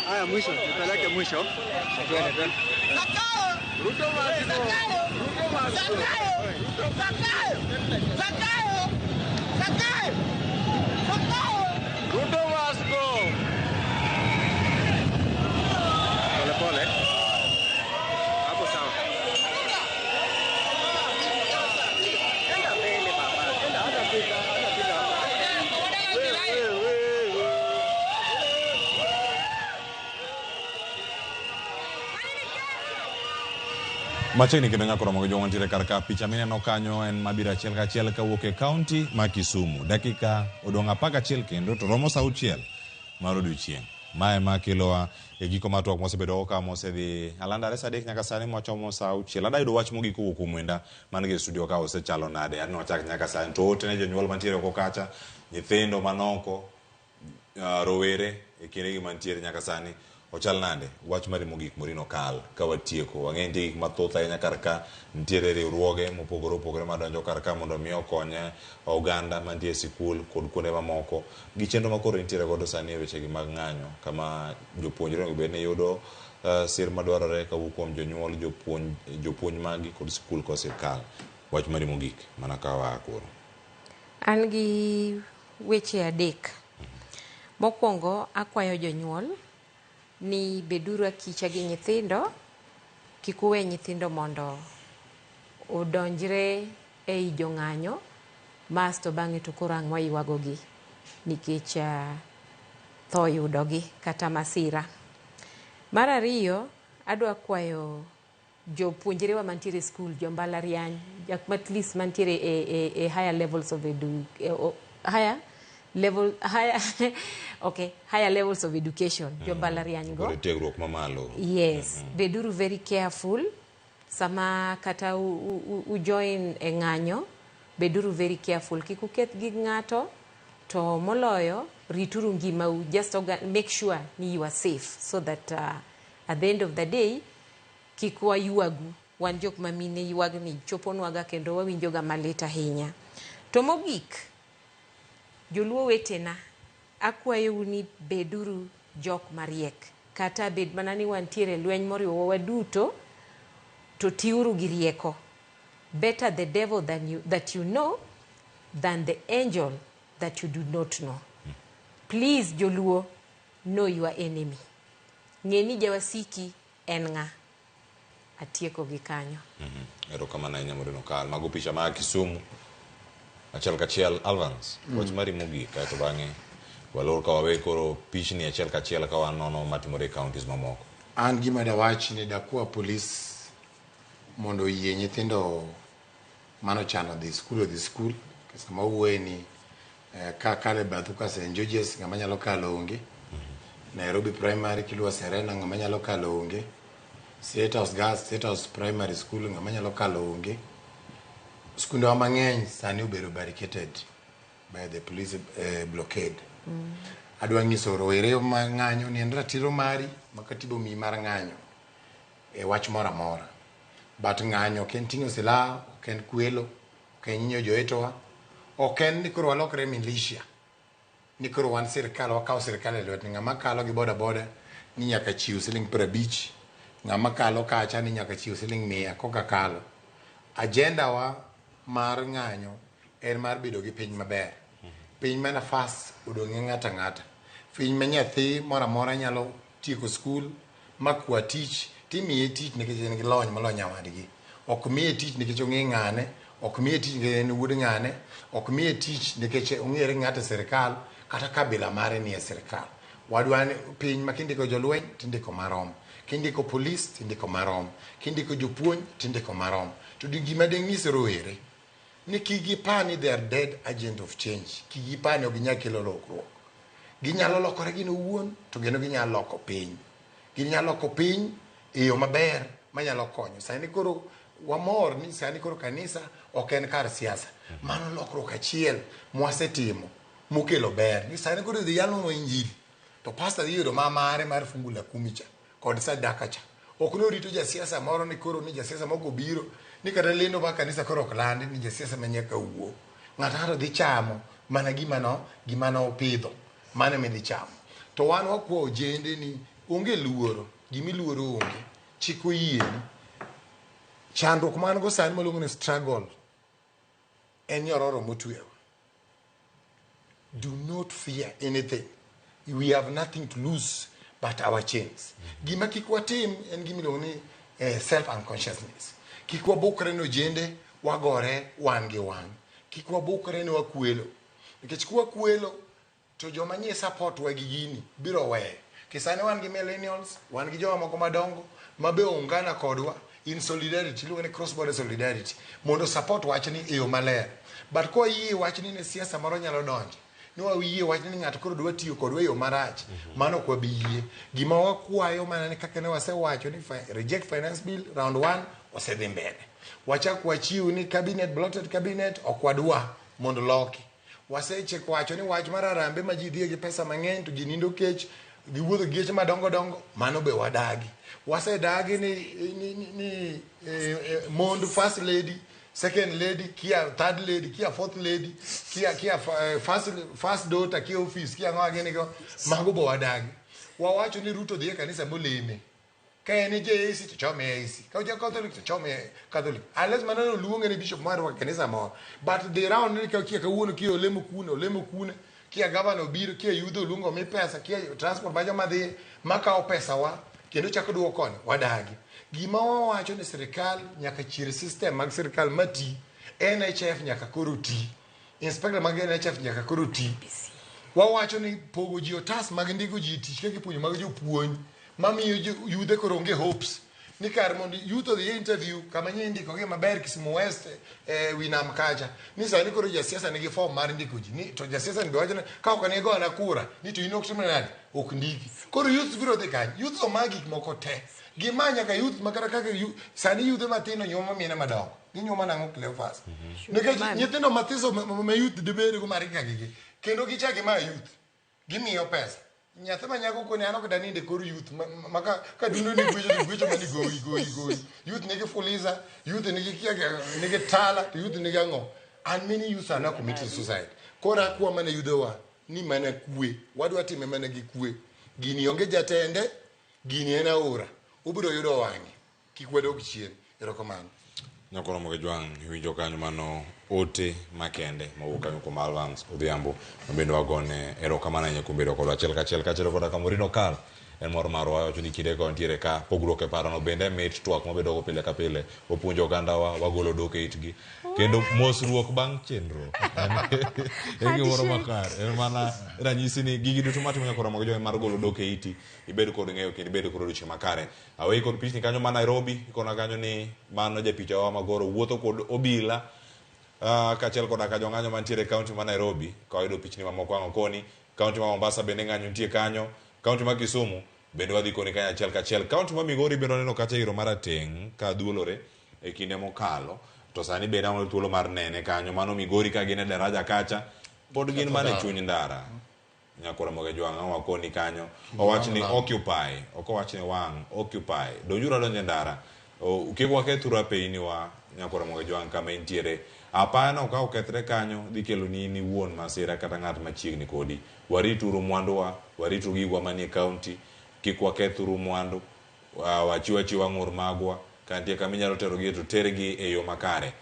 Speaker 20: Haya, mwisho, nipeleke mwisho. Twende, twende. Ruto must go. Ruto must go. Zakayo! Zakayo! Zakayo! Zakayo! Ruto must go. Pole pole. Hapo sawa. Enda mbele baba. Enda hata pita, hata pita. Wewe, wewe.
Speaker 1: Machiegni kendo nyako romo gi joma nitiere kar ka picha mineno kanyo en mabiro achiel kachiel kawuok e kaunti ma Kisumu. Dakika odong' 11 kendo to romo sa 6 mar odiochieng'. Mae ema kelowa e giko mar twak mwasebedo go ka mosedhi alandare sa 3 nyaka sani mwachomo sa 6. Adwa yudo wach mogik kowuok kuom wenda man gi e studio ka osechalo nade. An wachak nyaka sani to ote ne jonyuol mantiere oko kacha, nyithindo manoko, rowere e kindegi mantiere nyaka sani ochal nade? Wach mari mogik Maureen Okal ka watieko. Wang'e nitie gik mathoth ahinya kar ka, nitiere riwruoge mopogore opogore madonjo kar ka mondo mi okony oganda mantie e sikul kod kuonde mamoko gi chenro makoro nitiere godo sani e wechegi mag ng'anyo kama jopuonjre onego bed ni yudo sir madwarore kawuok kuom jonyuol, jopuonj magi kod sikul kod sirkal. Wach mari mogik mana ka waa koro.
Speaker 8: An gi weche 3. Mokwongo akwayo jonyuol ni beduru akicha gi nyithindo, kik uwe nyithindo mondo odonjre ei jong'anyo, masto bang'e to koro ang' waywagogi nikech tho yudogi kata masira. Mar ariyo, adwa kwayo jopuonjrewa mantiere e skul, jo mbalariany, at least mantiere e higher levels of higher level higher okay higher levels of education, jo mbalariany go.
Speaker 1: Kod tiegruok mamalo.
Speaker 8: Yes, beduru very careful sama kata u join e ng'anyo, beduru very careful kik uketh gig ng'ato, to moloyo rituru ngimau, just make sure ni you are safe so that at the end of the day kik waywagu, wan jok ma mine ywagni choponwaga kendo wawinjoga malit ahinya. To mogik, joluo wetena, akwayou ni beduru jok mariek, kata bed mana ni wantiere lweny moriwowa waduto, to tiuru gi rieko. Better the devil that you know than the angel that you do not know. Please joluo, know your enemy. Ng'e ni jawasiki en ng'a. Atieko gi kanyo.
Speaker 1: Erokamano ahinya Maureen Okal. Mago picha ma Kisumu. Achiel kachiel Alvans, wach mari mogik kaeto bang'e walor ka wawe koro pichni achiel kachiel ka wanono matimore e counties mamoko.
Speaker 7: An gima dawach ni dakwa polis mondo oyie nyithindo manochano dhi skul odhi skul. Sama wuoye ni ka kalo e bathu ka St. George's ng'ama nyalo kalo onge. Nairobi Primary kiluwo Serena ng'ama nyalo kalo onge. State House Girls, State House Primary School ng'ama nyalo kalo onge. Skundewa mang'eny sani obedo barricaded by the police blockade. Adwa nyiso rowere ma ng'anyo ni en ratiro mari ma katiba omiyi mar ng'anyo e wach moro amora. But ng'anyo ok en ting'o silaha, ok en kwelo, ok en hinyo jowetewa, ok en ni koro walokre militia, ni koro wan sirkal, wakawo sirkal e lwet ni ng'ama kalo gi boda boda ni nyaka chiw siling 50, ng'ama kalo kacha ni nyaka chiw siling 100 koka kalo. Agenda wa mar ng'anyo en mar bedo gi piny maber. Piny ma nafas odong' e ng'ato ang'ata. Piny ma nyathi moro amora nyalo tieko skul makwa tich, timiye tich nikech en gi lony moloyo nyawadgi. Ok miye tich nikech ong'e ng'ane, ok miye tich nikech en wuod ng'ane, ok miye tich nikech ong'ere ng'ato e sirkal kata kabila mare nie sirkal. Wadwa ni piny ma kindiko jolweny tindiko marom, kindiko polis tindiko marom, kindiko jopuonj tindiko marom. To gima ding'is rowere ni kik gipar ni they are dead agent of change, kik gipar ni ok ginyal kelo lokruok. Ginyalo lokore gin owuon to kendo ginyalo loko piny. Ginyalo loko piny e yo maber manyalo konyo. Sani koro wamor ni sani koro kanisa ok en kar siasa. Mano lokruok achiel mwasetimo mokelo ber. Ni sani koro idhi yalonwa injili to pastor dhi yudo ma mare mar fungu la kumi cha kod sadaka cha. Ok norito jasiasa moro ni koro ni jasiasa moko biro ni kata lendo mar kanisa koro ok landi ni jasiasa ma nyaka wuo. Ng'ato ng'ato dhi chamo mana gima no opidho. Mano ema idhi chamo. To wan wakwa ojende ni onge luoro, gimiluoro onge, chik oyieni. Chandruok man go sani maluongo ni struggle en nyororo motwewa. Do not fear anything. We have nothing to lose but our chains. Gima kik watim en gima iluongo ni self unconsciousness. Kik wabukre ni ojende wagore wan gi wan. Kik wabukre ni wakwelo. Nikech kwakwelo to joma nyie support wa gi gini biro weyo. Kisani wan gi millennials, wan gi joma moko madongo ma be ungana kodwa in solidarity, iluongo ni cross border solidarity, mondo support wachni e yo maler. But kwa yie wachni ni siasa moro nyalo donjo, ni wayie wachni ni ng'ato koro dwa tiyo kodwa e yo marach, mano ok wabi yie. Gima wakwayo mana ni kaka ne wasewacho ni reject finance bill round 1 osedhi mbele. Wachak wachiw ni cabinet bloated cabinet ok wadwa mondo loki. Wasecheko wacho ni wach mar harambee ma ji dhiye gi pesa mang'eny to ji nindo kech, giwuotho gi geche madongo dongo, mano be wadagi. Wasedagi ni mond first lady, second lady, kia third lady, kia fourth lady, kia first daughter, kia office, kia ng'o gini go, mago be wadagi. Wawacho ni Ruto dhi e kanisa moleme. Ka en JAC to chome AIC, ka oja Catholic to chome Catholic. Unless mano oluonge ni bishop mar kanisa moro. But the round ni ka kia kawuono kia olemo kuno, olemo kuno, kia governor obiro, kia yudho oluongo mi pesa, kia transport ma joma dhi makawo pesa wa, kendo chako duoko koni, wadagi. Gima wawacho ni sirikal nyaka chier system mag sirikal mati, NHIF nyaka koro ti. Inspector mag NHIF nyaka koro ti. Wawacho ni pogo ji otas mag ndiko ji tich kaka ipuonjo mag jopuonj mamiyo yudhe koro onge hopes. Ni kar mondo youth odhi e interview kama nye indiko gi maber Kisumu West wi nam kacha. Ni sani koro jasiasa nigi form mar ndiko ji. Ni to jasiasa ni be wacho ni ka ok ne gona kura ni to in ok timna nade ok ndiki. Koro youth biro dhi kanye? Youth oma gik moko te. Gima nyaka youth makata kaka sani yudhe matino nyuomo mine madongo. Ginyuomo nang'o Cleophas? Nikech nyithindo mathiso ma youth dibed go mar kaka kendo gichak gima youth. Gimiyo pesa. Nyathi ma nyako koni an ok daninde kor youth ma ka dundo ni gwecho to gwecho mani goyi goyi goyi. Youth nigi fuliza, youth nigi kia nigi tala, to youth nigi ang'o. And many youths are now committed suicide. Koro akwa mana yudhowa ni mana kwe. Wadwa time mana gi kwe. Gini onge jatende, gini en aora. Ubiro yudo wang'e. Kik wadog chien. Erokamano.
Speaker 1: Nyakoro Mogejwang' iwinjo kanyo mano ote makende mawuok kanyo kuom Alvance Odhiambo mabende wagone erokamano ahinya kuom bedo kodwa achiel kachiel kaachiel koda Kamorino Kal en mor marwa wacho ni kinde ka wantiere ka pogruok e parono bende mit twak mabedo go pile ka pile wapuonjo ogandawa wagolo dok e itgi kendo mosruok bang' chenro en gimoro makare en mana ranyisi ni gigi duto matimo Nyakoro Mogejwang' mar golo dok e iti ibed kod ng'eyo kendo ibed kod odiochieng' makare. Aweyi kod pichni kanyo ma Nairobi, ikona kanyo ni mano japicha wa magoro wuotho kod obila kaachiel koda ka jong'anyo mantiere e kaunti ma Nairobi. Ka wayudo pichni mamoko ang'o koni, kaunti ma Mombasa bende ng'anyo nitie kanyo, kaunti ma Kisumu bende wadhi koni kanyo achiel kachiel. Kaunti ma Migori bende waneno kacha iro marateng' ka dhuolore e kinde mokalo, to sani bende waneno thuolo mar nene kanyo. Mano Migori ka gin e daraja kacha, pod gin mana e chuny ndara. Nyakoro Mogejwang' ang'o wakoni kanyo owach ni occupy, ok owach ni wang' occupy. Donjuru adonjo e ndara. Kik wakethuru apeyni wa Nyakoro Mogejwang' kama intiere. Apayano ka okethre kanyo dhi kelo ni in iwuon masira kata ng'at machiegni kodi. Warituru mwanduwa, warituru gigwa manie kaunti, kik wakethuru mwandu, wachiw achiwa ng'ur magwa, ka nitie kama inyalo terogie to tergi e yo makare.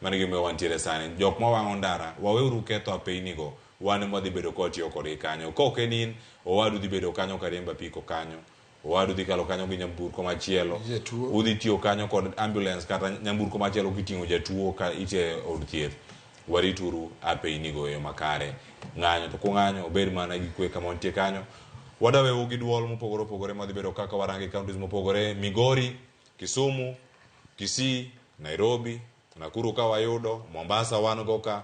Speaker 1: Mano e gimomiyo wantiere sani. Jok mawang'o ndara, waweuru ketho apeynigo. Wan ema wadhi bedo ka watiyo kodgi kanyo. Ka ok en in, owadu dhi bedo kanyo kariembo apiko kanyo. Owadu dhi kalo kanyo gi nyamburko machielo. Udhi tiyo kanyo kod ambulance kata nyamburko machielo kiting'o jatuo ka itere od thieth. Warituru apeynigo e yo makare. Ng'anyo to kung'anyo obed mana gi kwe kama wantie kanyo. Wadaweu gi duol mopogore opogore madhi bedo kaka warango e counties mopogore. Migori, Kisumu, Kisii, Nairobi, Nakuru ka wayudo, Mombasa wan go ka.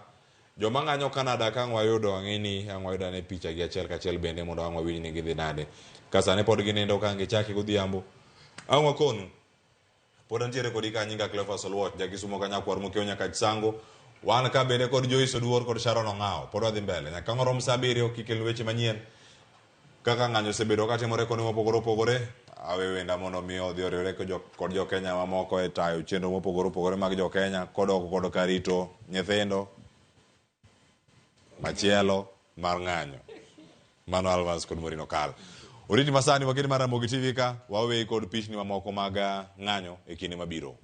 Speaker 1: Joma ng'anyo Canada ka ang' wayudo ang'e ni ang' wayudo ane picha gi achiel kachiel bende mondo ang' wawinj ni gidhi nade. Ka sani pod ginindo ka ang' gichaki godhiambo. Ang' wakonu. Pod antiere kodi ka nyinga Cleophas Oluoch, ja Kisumo ka nyakwar mokiewo nyaka Chisango. Wan ka bende kod Joyce Oduor kod Sharon Ong'awo. Pod wadhi mbele. Nyaka ang' orom saa 7 kikelnu weche manyien. Kaka ng'anyo osebedo katimore kuonde mopogore opogore, awe wenda mondo mi odhi oriwre kod jo Kenya mamoko e tayo chenro mopogore opogore mag jo Kenya kodok kod karito nyithindo machielo mar ng'anyo. Mano Alvas kod Morino Kal. Oriti masani wakedi mar Ramogi TV ka waweyi kod pichni mamoko mag ng'anyo e kinde mabiro.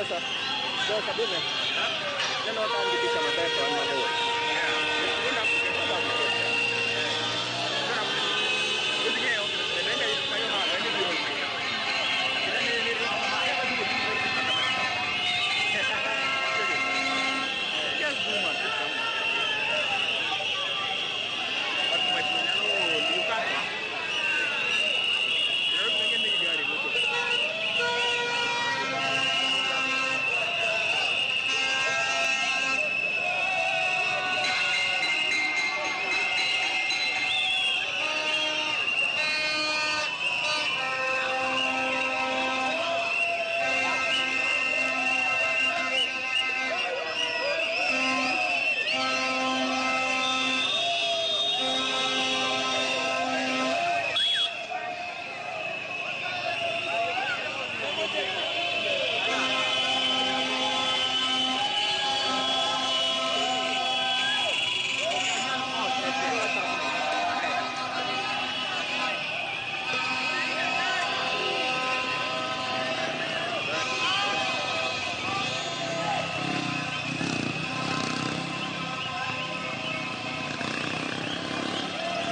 Speaker 20: Pesa. Pesa dine. Neno ka an gi picha maber to an mabor.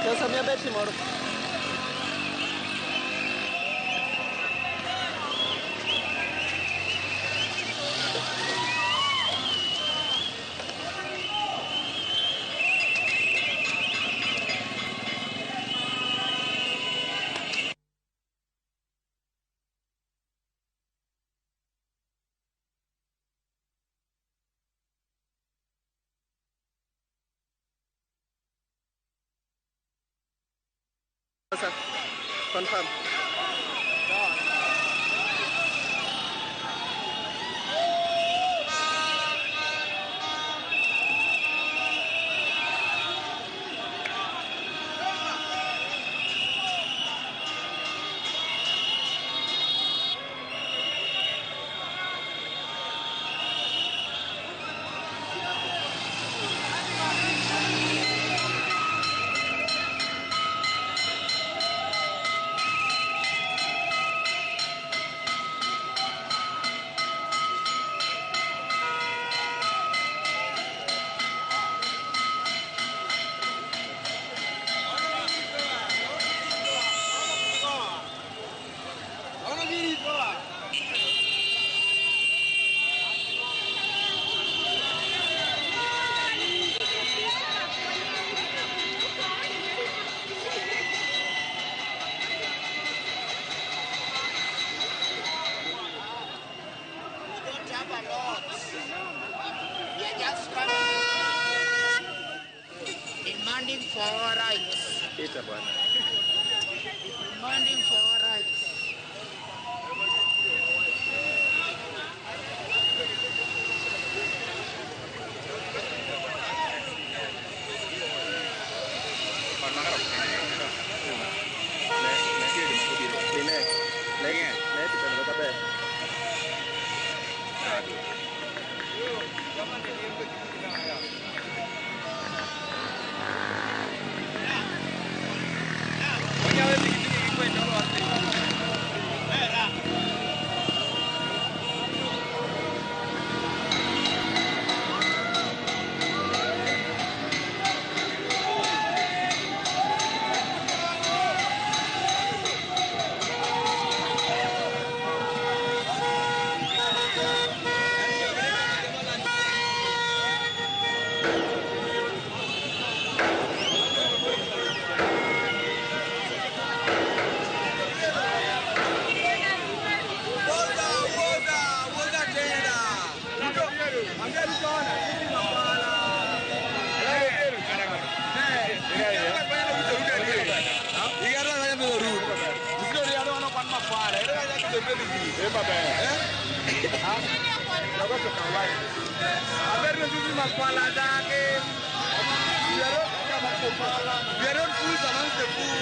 Speaker 20: Pesa miya betri moro. Pesa. Confirm.
Speaker 10: Demanding for our rights.
Speaker 20: Ita bwana.
Speaker 10: Demanding for our rights.
Speaker 20: Ne pichano kata ber.
Speaker 25: We are not fools amongst the fools.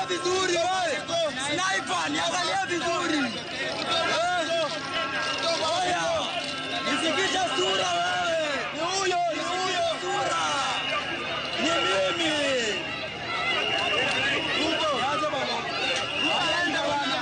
Speaker 26: Niangalie vizuri wewe. Sniper, niangalie vizuri. Oya. Nisikishe sura wewe. Ni huyo, ni huyo sura. Ni mimi. Ruto, aje bana. Ruto aenda bana.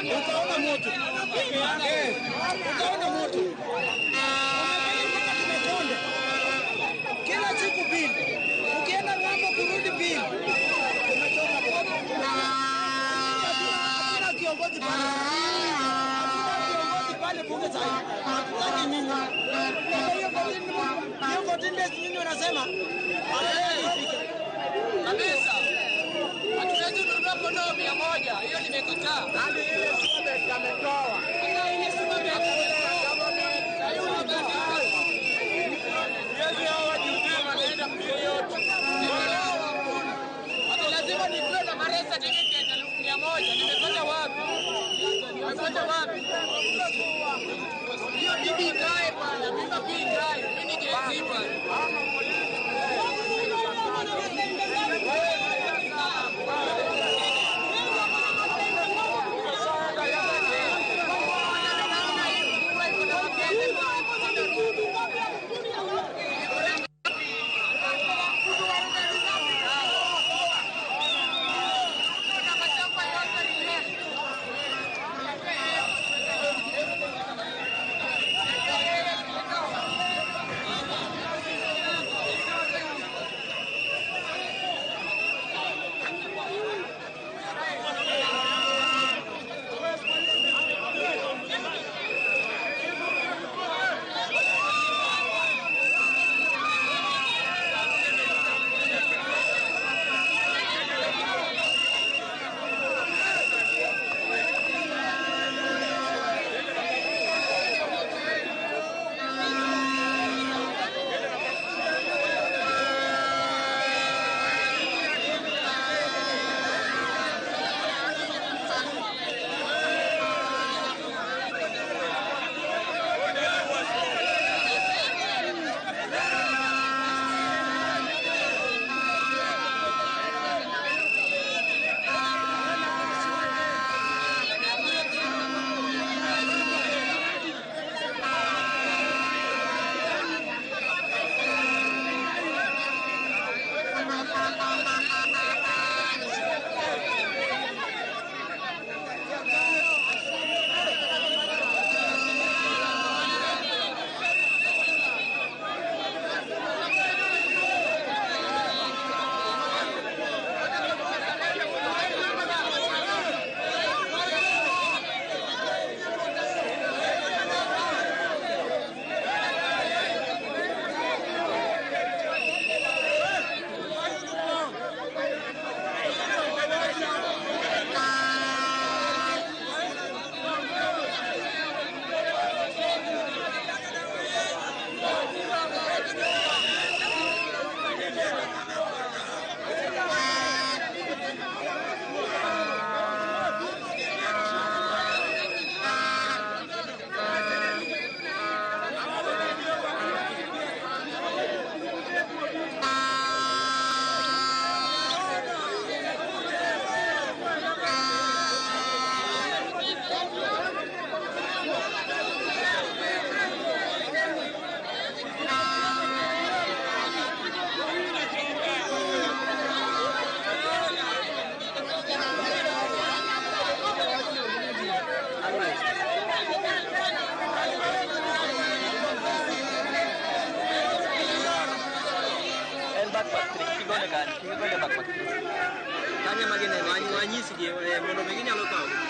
Speaker 10: Utaona moto. Utaona moto. Umefanya mpaka tumekonda. Kila siku bili. Ukienda ng'ambo kurudi bili. Tumechoka bwana. Hakuna kiongozi pale. Hakuna kiongozi pale bunge sasa. Hatutaki nyinyi. Sasa hiyo 14 days nyinyi wanasema ifike.
Speaker 13: Kabisa. Hatuwezi kununua kondoo 100, hiyo nimekataa. Hadi ile sume ametoa. Hata ile sume ametoa. Sasa unabadilika. Yeye hawa jiuzima wanaenda yote. Hata lazima nikuwe na marriage certificate 100, nimepata wapi? Nimepata wapi? Hiyo bibi ikae bwana, mimba pia ikae. Mimi ni Gen Z bwana.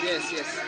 Speaker 5: Yes, yes.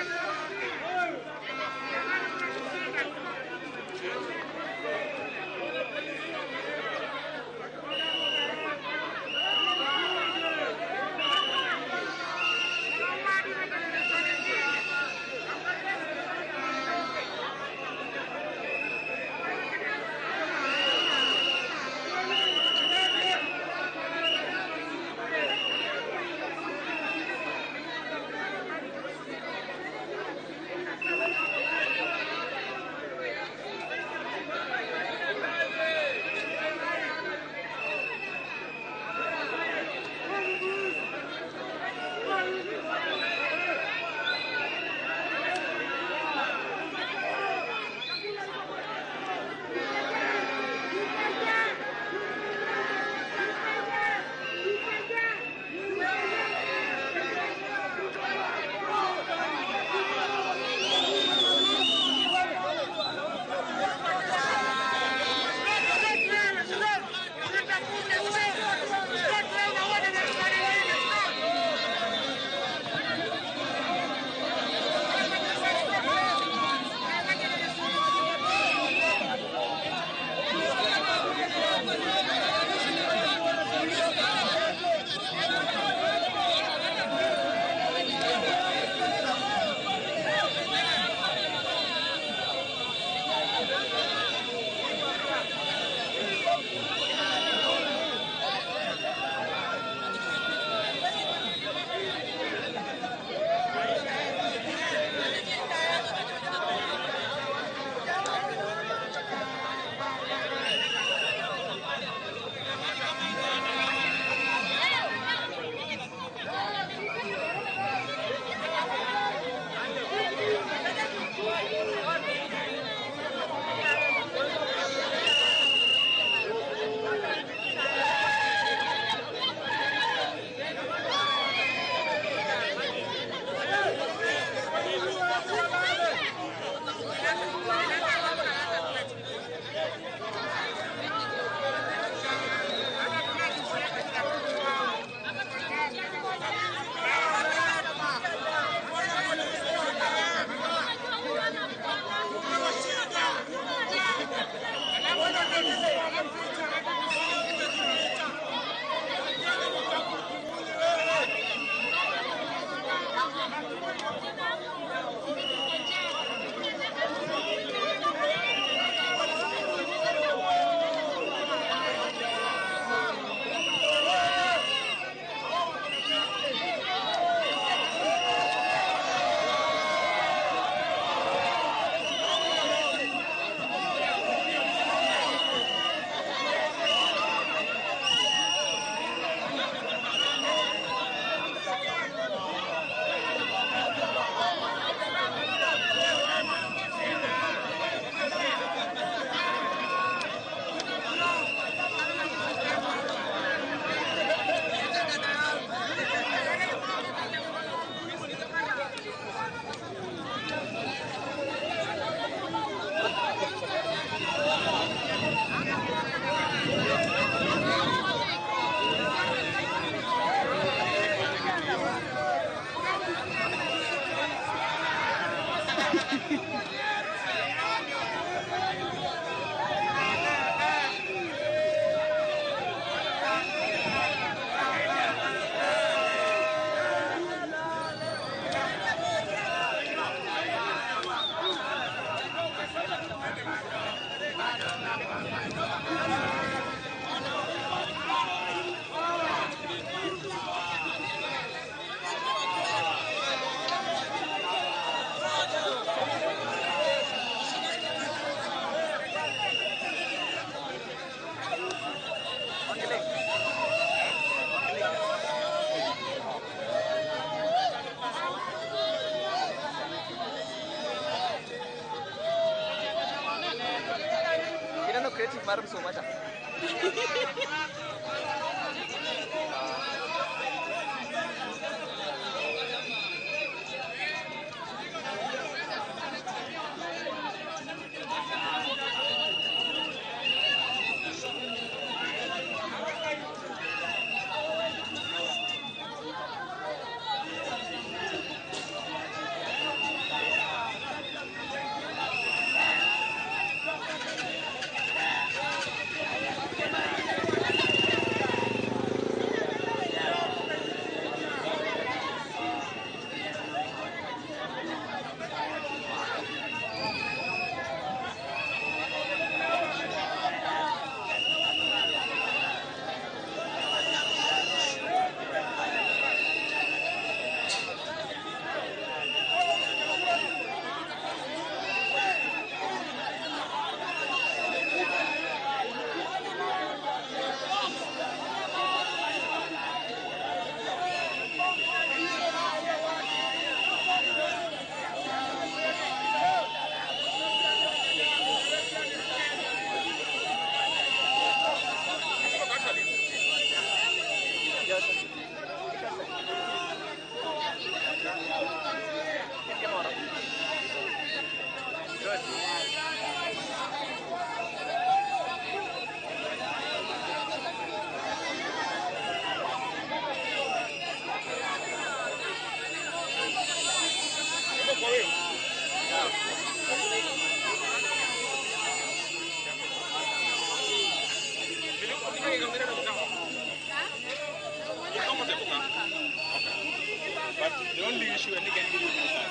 Speaker 2: But the only issue I can give you is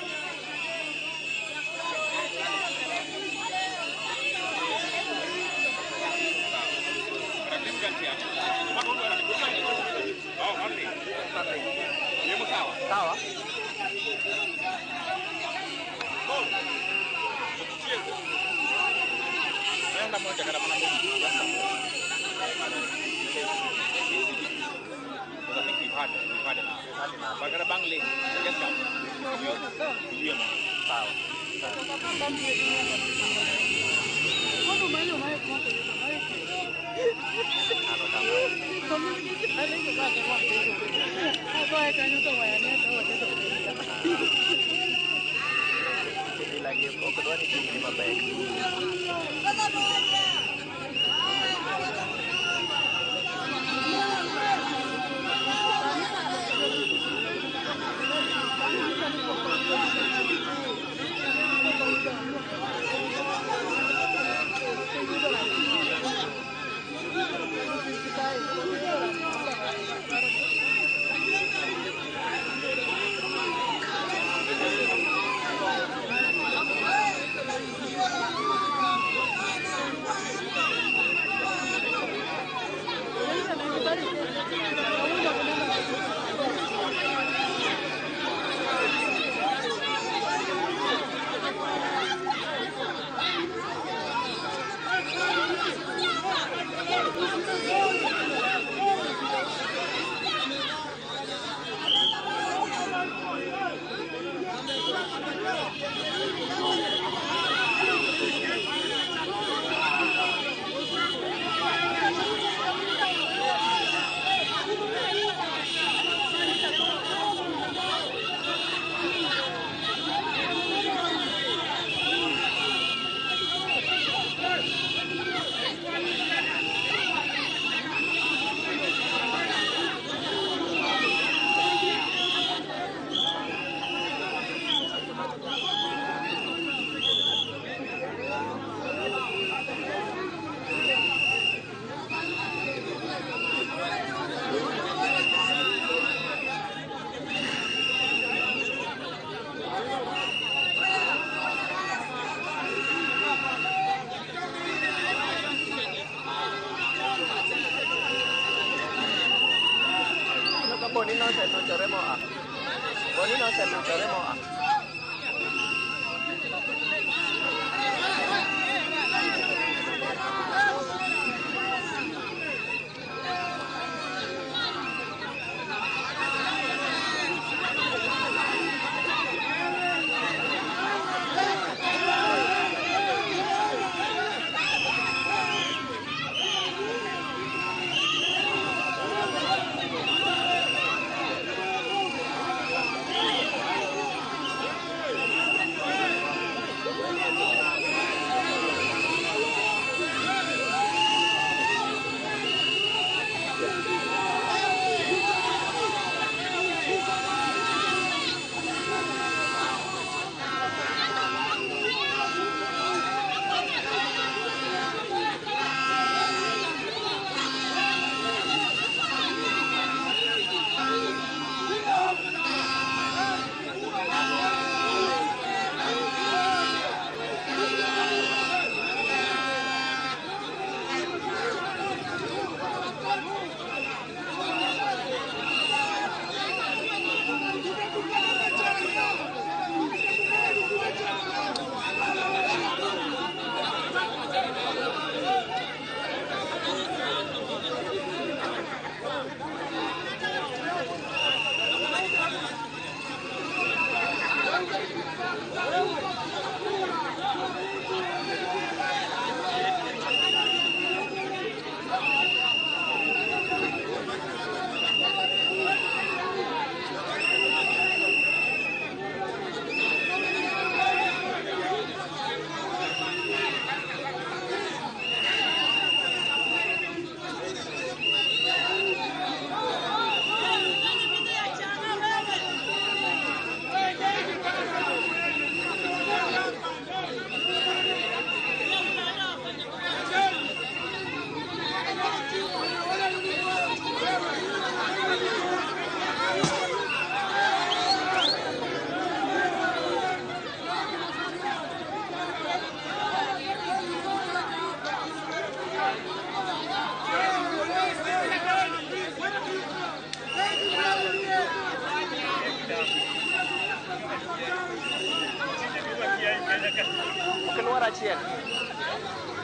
Speaker 2: Kata moja kata mana moja. Just support. Because I think we've had enough. But kata bang late, just come. You sawa.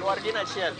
Speaker 20: Lwar gin achiel.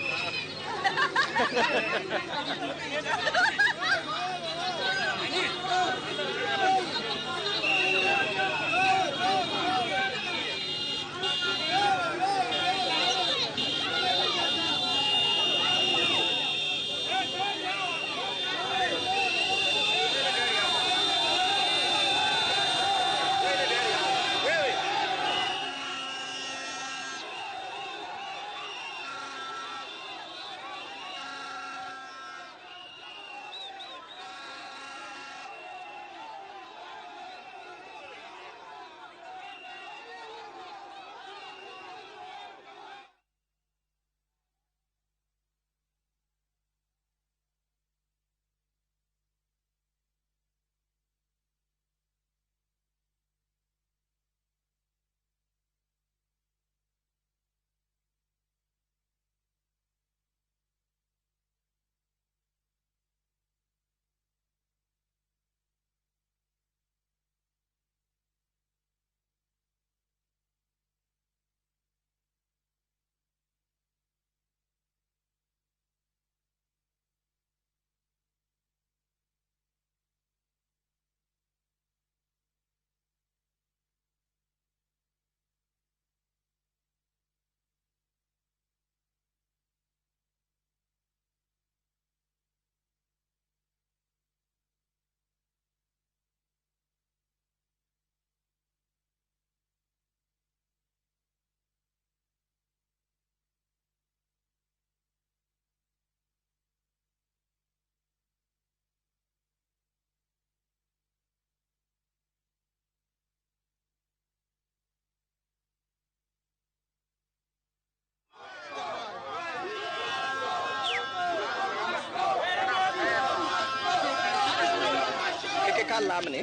Speaker 20: Kik ikal lamni.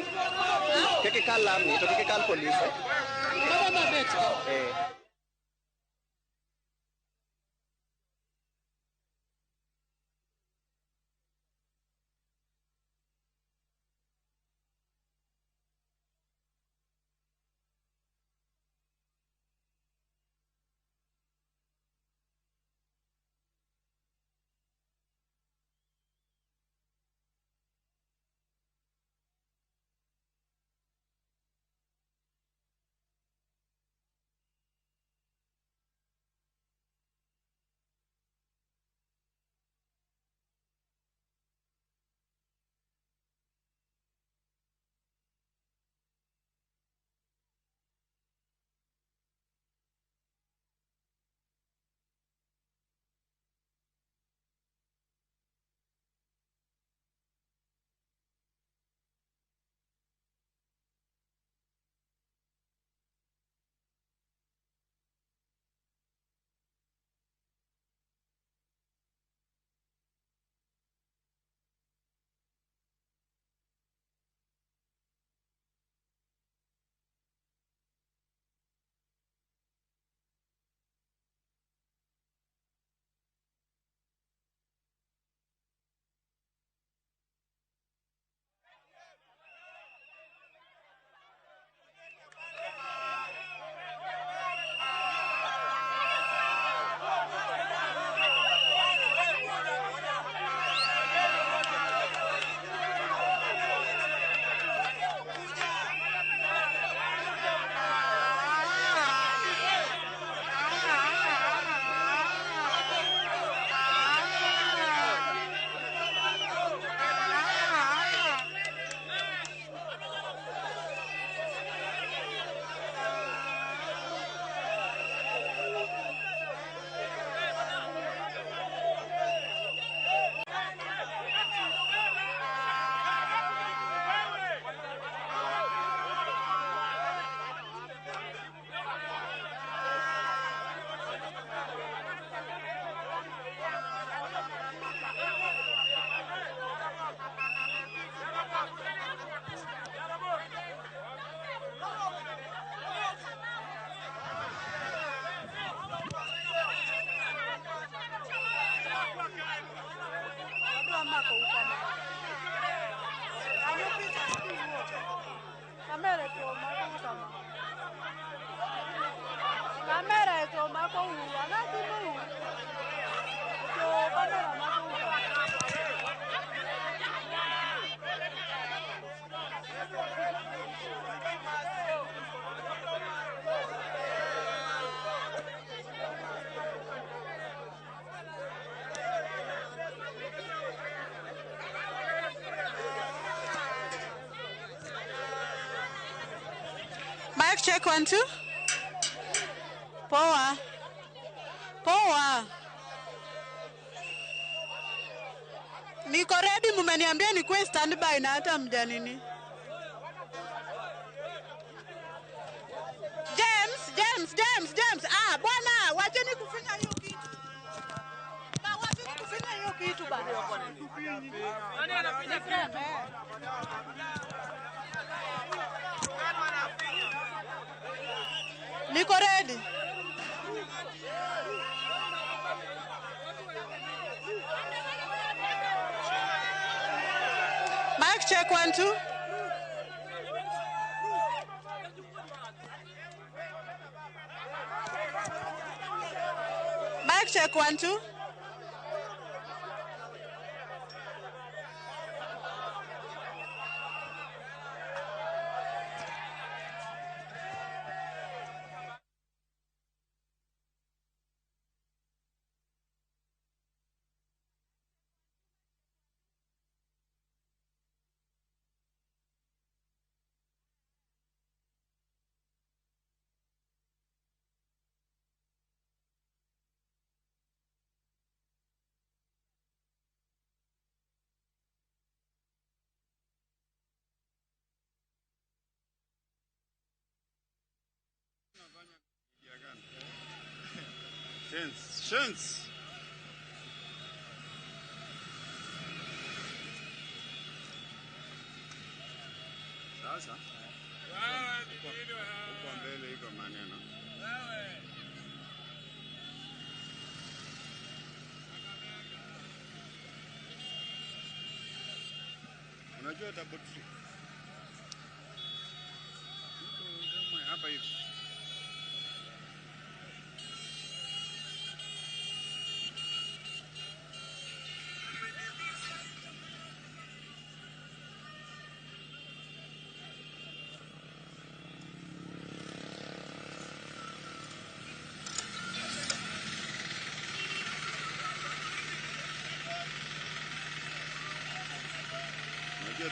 Speaker 20: Kik ikal lamni to kik ikal polise. Eh.
Speaker 14: Mic check 1 2. Poa. Poa. Niko ready, mumeniambia nikuwe standby na hata mjanini. James, James, James, James. Ah, bwana, wacheni kufinya hiyo kitu. Ba, wacheni kufinya hiyo kitu bana.
Speaker 13: Nani anafinya frame?
Speaker 14: Niko ready. Mic check 1 2. Mic check 1 2.
Speaker 15: Chance, chance. Sasa uko mbele iko maneno. Unajua double tree. Iko kama hapa hivi.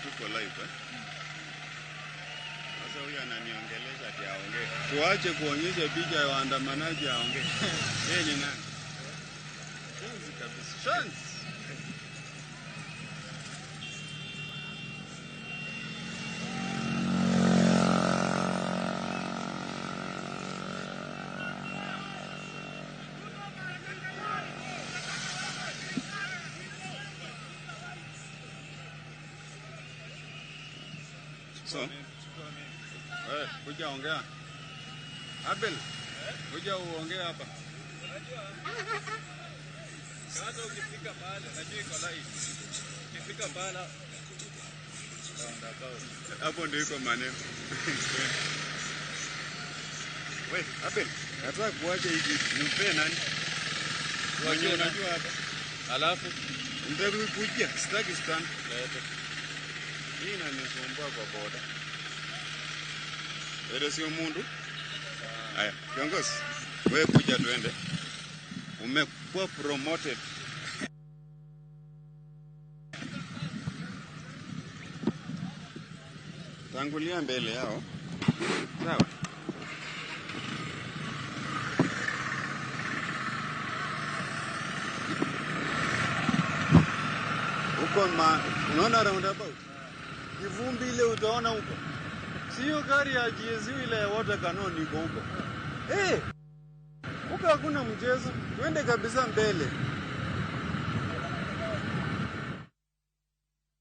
Speaker 15: Tuko live eh? Sasa huyu ananiongelesha ati aongee. Tuache kuonyesha picha ya waandamanaji aongee. Yeye ni nani? Shenzi kabisa. Shenzi. So, kuja ongea. Abel, kuja uongee hapa.
Speaker 16: Sasa ukifika pale, najua iko live. Ukifika pale roundabout.
Speaker 15: Hapo ndio iko maneno. We, Abel, nataka kuacha hivi. Nimpe nani? Mwenye unajua hapa.
Speaker 16: Alafu
Speaker 15: ndio kuja, sitaki stand. Hii inanisumbua kwa boda. Wewe sio mundu? Haya, kiongozi, wewe kuja tuende. Umekuwa promoted. Tangulia mbele yao. Sawa. Huko unaona roundabout? Kivumbi ile utaona huko. Sio gari ya GSU ile ya water cannon iko huko. Eh! Huko hakuna mchezo. Twende kabisa mbele.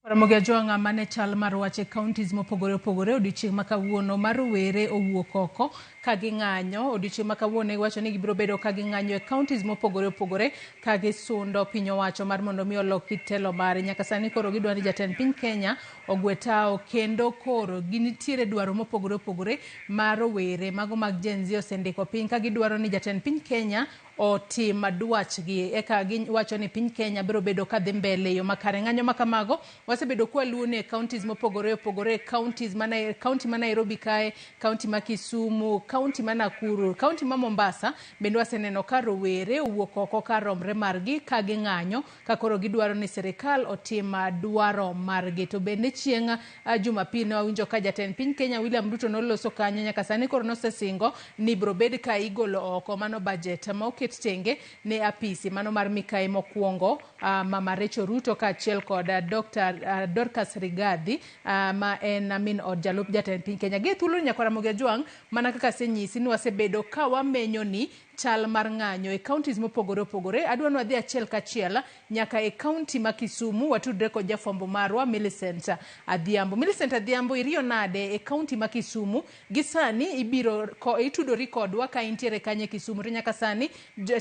Speaker 17: Ramogi Ajwang'a mane chal mar wach e counties mopogore opogore odiochieng' ma kawuono mar rowere owuok oko ka ging'anyo. Odiochieng' ma kawuono iwacho ni gibiro bedo ka ging'anyo e counties mopogore opogore ka gisundo piny owacho mar mondo mi olok kit telo mare. Nyaka sani koro gidwa ni jatend piny Kenya ogwe tao kendo koro ginitiere dwaro mopogore opogore mar rowere mago mag Gen Z osendiko piny ka gidwaro ni jatend piny Kenya otim dwachgi. Eka giwacho ni piny Kenya biro bedo ka dhi mbele e yo makare. Ng'anyo ma kamago wasebedo kwaluwo ni e counties mopogore opogore, counties ma county ma Nairobi kae, county ma Kisumu, county ma Nakuru, county ma Mombasa bende waseneno ka rowere owuok oko kar romre margi ka ging'anyo ka koro gidwaro ni sirikal otim dwaro margi. To bende chieng' Jumapil ne wawinjo ka jatend piny Kenya William Ruto noloso kanyo nyaka sani koro nosesingo ni biro bed ka igolo oko mano budget ma oket tenge ne apisi mano mar mikai mokwongo Mama Rachel Ruto kaachiel kod Dr. Dorcas Rigathi ma en min od jalup jatend piny Kenya. Gi e thuolo ni nyakwar Ramogi Ajwang' mana kaka asenyisi ni wasebedo ka wamenyo ni chal mar ng'anyo e counties mopogore opogore. Adwa ni wadhi achiel kachiel nyaka e county ma Kisumu watudre kod jafwambo marwa Millicent Adhiambo. Millicent Adhiambo, iriyo nade e county ma Kisumu? Gi sani ibiro ko, itudori kodwa ka intiere kanye e Kisumu to nyaka sani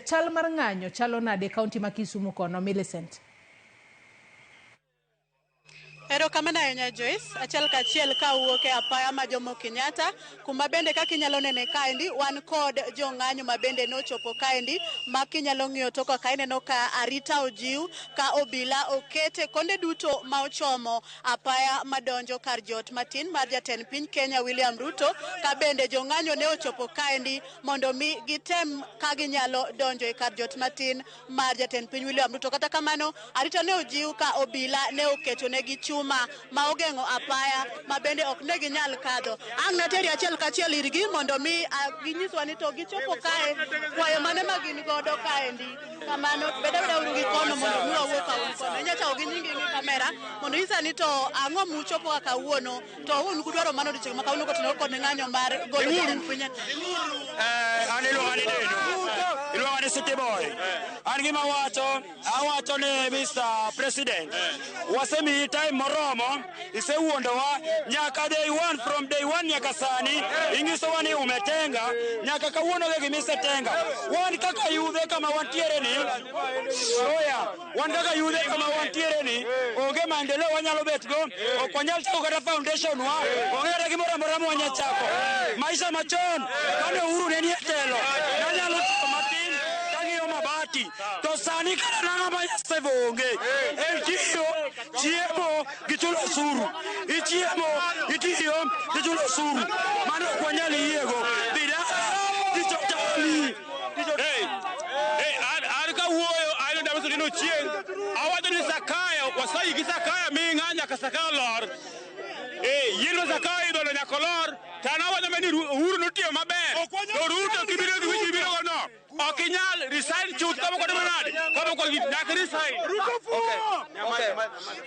Speaker 17: chal mar ng'anyo chalo nade e county ma Kisumu kono, Millicent?
Speaker 14: Erokamano ahinya Joyce, achiel kachiel kawuok e apaya ma Jomo Kenyatta, kuma bende kaka inyalo nene kaendi, wan kod jong'anyo ma bende nochopo kaendi, ma kinyalo ng'iyo toka ka ineno ka arita ojiw, ka obila okete konde duto ma ochomo apaya madonjo kar jot matin mar jatend piny Kenya William Ruto, ka bende jong'anyo ne ochopo kaendi mondo mi gitem ka ginyalo donjo e kar jot matin mar jatend piny William Ruto. Kata kamano, arita ne ojiw ka obila ne oketo negi chuma ma ogeng'o apaya ma bende ok ne ginyal kadho. Ang' nateri achiel kachiel irgi mondo mi ginyiswa ni to gichopo kae, kwayo mane ma gin godo kaendi. Kamano, beda beda uru gi kono mondo mi wawuo ka un kono. Inya chako gi nyingi gi kamera mondo inyisa ni to ang'o muchopo ka kawuono to un gudwaro mano odiochieng' ma kawuono kotenore kod ng'anyo mar golo jatend piny.
Speaker 18: An iluonga ni Deno. Iluonga ni City Boy. An gima awacho, awacho ni Mr. President, wasemiyi time moromo, isewuondowa nyaka day one, from day one nyaka sani, inyisowa ni umetenga, nyaka kawuono ge gimisetenga. Wan kaka yudhe kama wantiere ni, oya, wan kaka yudhe kama wantiere ni, onge maendeleo wanyalo bet go, ok wanyal chako kata foundation wa, onge kata gimoro amora mwanya chako. Maisha machon, kane Uhuru ne nie telo, nanyalo chako matin, tang'iyo mabati, to sani kata nang'a ma Yosef onge, en tiyo, chiemo gi chulo osuru. Ichiemo, itiyo, tichulo osuru. Mano ok wanyal yiego. Dhi dala, tich otami.
Speaker 2: Hey, hey, an kawuoyo, an Damaso Dino Chieng', awacho ni Sakaya, wasayi gi Sakaya ming'a nyaka Sakaya lor. Yien ma Sakaya idolo nyaka olor, to an awacho ni Uhuru notiyo maber, to Ruto kibiro gi wich ibiro go no, ok inyal resign chuth kapok otimo nade, kapok nyaka resign.
Speaker 16: Okay.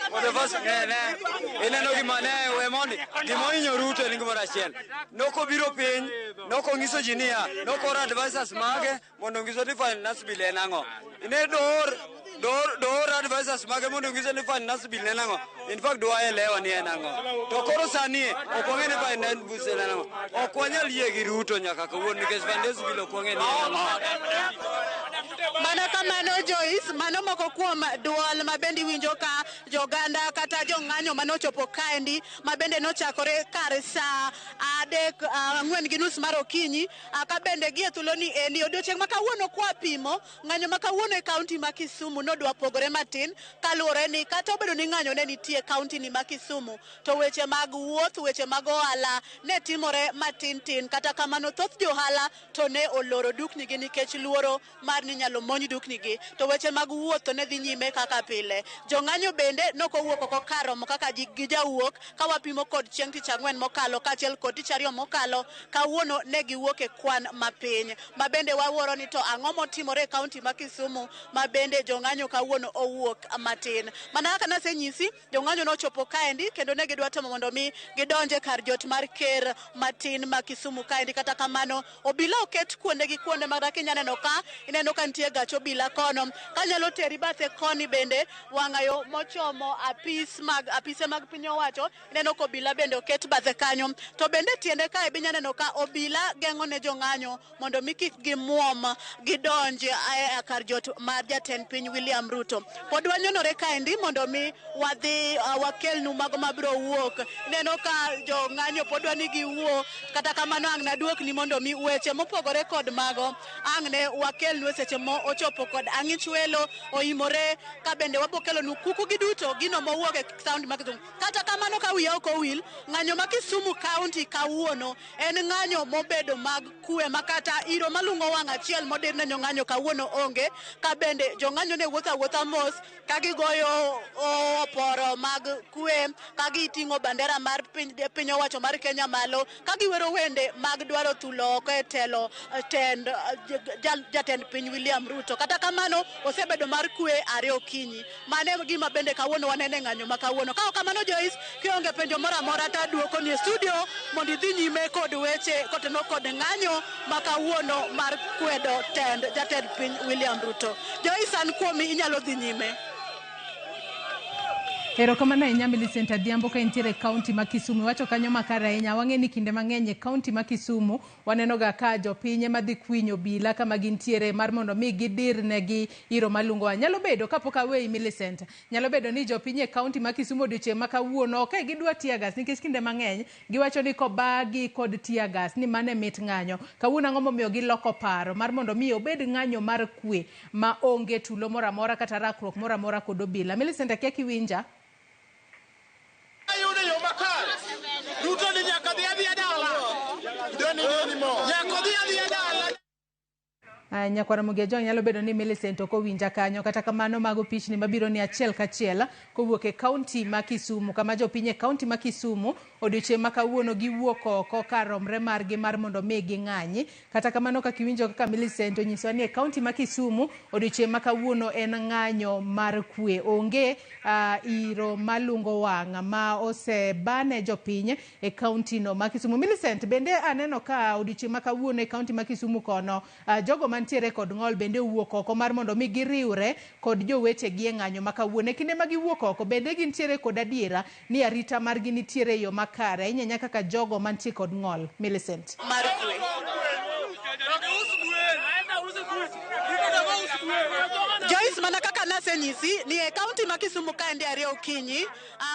Speaker 16: For the first, ne, ineno gima ne we mondi, gima ohinyo Ruto en gimoro achiel. Nokobiro piny, nokong'iso ji niya, nokoro advisors mage mondo ong'iswa ni finance bill en ang'o. Ine door advisors mage mondo ong'iswa ni finance bill en ang'o. In fact, dwaelewa ni en ang'o. To koro sani ok wang'e ni finance bill en ang'o. Ok wanyal yie gi Ruto nyaka kawuono nikech finance bill ok wang'e ni en ang'o.
Speaker 14: Mana kamano Joyce, mano moko kuom duol ma bende iwinjo ka joganda kata jong'anyo manochopo kaendi ma bende nochakore kar saa 4:30 mar okinyi, ka bende gie thuoloni endi odiochieng' ma kawuono kwa pimo ng'anyo ma kawuono e kaunti ma Kisumu nodwa pogore matin kaluwore ni kata obedo ni ng'anyo ne nitie e kaunti ni ma Kisumu to weche mag wuoth, weche mag ohala ne timore matin tin. Kata kamano thoth johala to ne oloro duknigi nikech luoro mar ni inyalo monj duknigi, to weche mag wuoth to ne dhi nyime kaka pile. Jong'anyo bende nokowuok oko kar romo kaka gijawuok ka wapimo kod chieng' tich ang'wen mokalo kaachiel kod tich ariyo mokalo, kawuono ne giwuok e kwan mapiny. Ma bende wawuoro ni to ang'o motimore e kaunti ma Kisumu ma bende jong'anyo kawuono owuok matin. Mana kaka nasenyisi, jong'anyo nochopo kaendi kendo ne gidwa temo mondo mi gidonje kar jot mar ker matin ma Kisumu kaendi. Kata kamano, obila oket kuonde gi kuonde ma kaka inya neno ka, ineno ka nitie nitie gach obila kono. Kanyalo teri bathe koni bende wang'ayo mochomo apis mag apise mag piny owacho, ineno ka obila bende oket bathe kanyo. To bende tiende kae be inya neno ka obila geng'o ne jong'anyo mondo mi kik gimuom gidonj e kar jot mar jatend piny William Ruto. Pod wanyonore kaendi mondo mi wadhi wakelnu mago mabiro wuok. Ineno ka jong'anyo pod dwa ni giwuo, kata kamano ang' naduokni mondo mi weche mopogore kod mago ang' ne wakelnu e seche mo ochopo kod ang'ich welo oimore ka bende wabo kelonu kuku gi duto gino mowuok e sound mag Kisumu. Kata kamano ka wiya ok owil, ng'anyo ma Kisumu County kawuono en ng'anyo mobedo mag kwe ma kata iro malung'o wang' achiel modir ne jong'anyo kawuono onge, ka bende jong'anyo ne wuotho awuotha mos ka gigoyo oporo mag kwe, ka giting'o bandera mar piny owacho mar Kenya malo, ka giwero wende mag dwaro thulo oko e telo tend jatend piny William Ruto. Kata kamano osebedo mar kwe are okinyi. Mano e gima bende kawuono waneno e ng'anyo ma kawuono. Ka ok kamano Joyce, kionge penjo moro amora to aduokoni e studio mondo idhi nyime kod weche koteno kod ng'anyo ma kawuono mar kwedo tend jatend piny William Ruto. Joyce, an kuomi, inyalo dhi nyime.
Speaker 17: Erokamano ahinya Millicent Adhiambo ka intiere e kaunti ma Kisumu. Iwacho kanyo makare ahinya. Wang'e ni kinde mang'eny e kaunti ma Kisumu waneno ga ka jopiny ema dhi kwinyo obila kama gintiere mar mondo mi gidir negi iro malungo wang'. Nyalo bedo kapok aweyi Millicent, nyalo bedo ni jopiny e kaunti ma Kisumu odiochieng' ma kawuono ok gidwa tear gas nikech kinde mang'eny giwacho ni kobagi kod tear gas ni mano e mit ng'anyo. Kawuono ang'o momiyo giloko paro mar mondo mi obed ng'anyo mar kwe ma onge tulo moro amora kata rakruok moro amora kod obila. Millicent, akia kiwinja?
Speaker 25: Ayudo yo makare. Ruto ni nyaka dhi adhiya dala. Nyaka odhi adhiya dala.
Speaker 17: Nyakwar Ramogi Ajwang', nyalo bedo ni Millicent ok owinja kanyo, kata kamano mago pichni mabiro ni achiel kachiel kowuok e kaunti ma Kisumu, kama jopiny e kaunti ma Kisumu odiochieng' ma kawuono giwuok oko kar romre margi mar mondo mi ging'anyi. Kata kamano kaka iwinjo kaka Millicent onyisowa ni e kaunti ma Kisumu odiochieng' ma kawuono en ng'anyo mar kwe. Onge iro malungo wang' ma osebane jopiny e kaunti no ma Kisumu. Millicent, bende aneno ka odiochieng' ma kawuono e kaunti ma Kisumu kono jogo mantiere kod ng'ol bende owuok oko mar mondo mi giriwre kod jowetegi e ng'anyo ma kawuono. E kinde ma giwuok oko bende gintiere kod adiera ni arita margi nitiere e yo makare, ahinya ahinya kaka jogo mantie kod ng'ol. Millicent.
Speaker 14: Mar kwe. Joyce, mana kaka nasenyisi ni e kaunti ma Kisumu kaendi ariyo okinyi,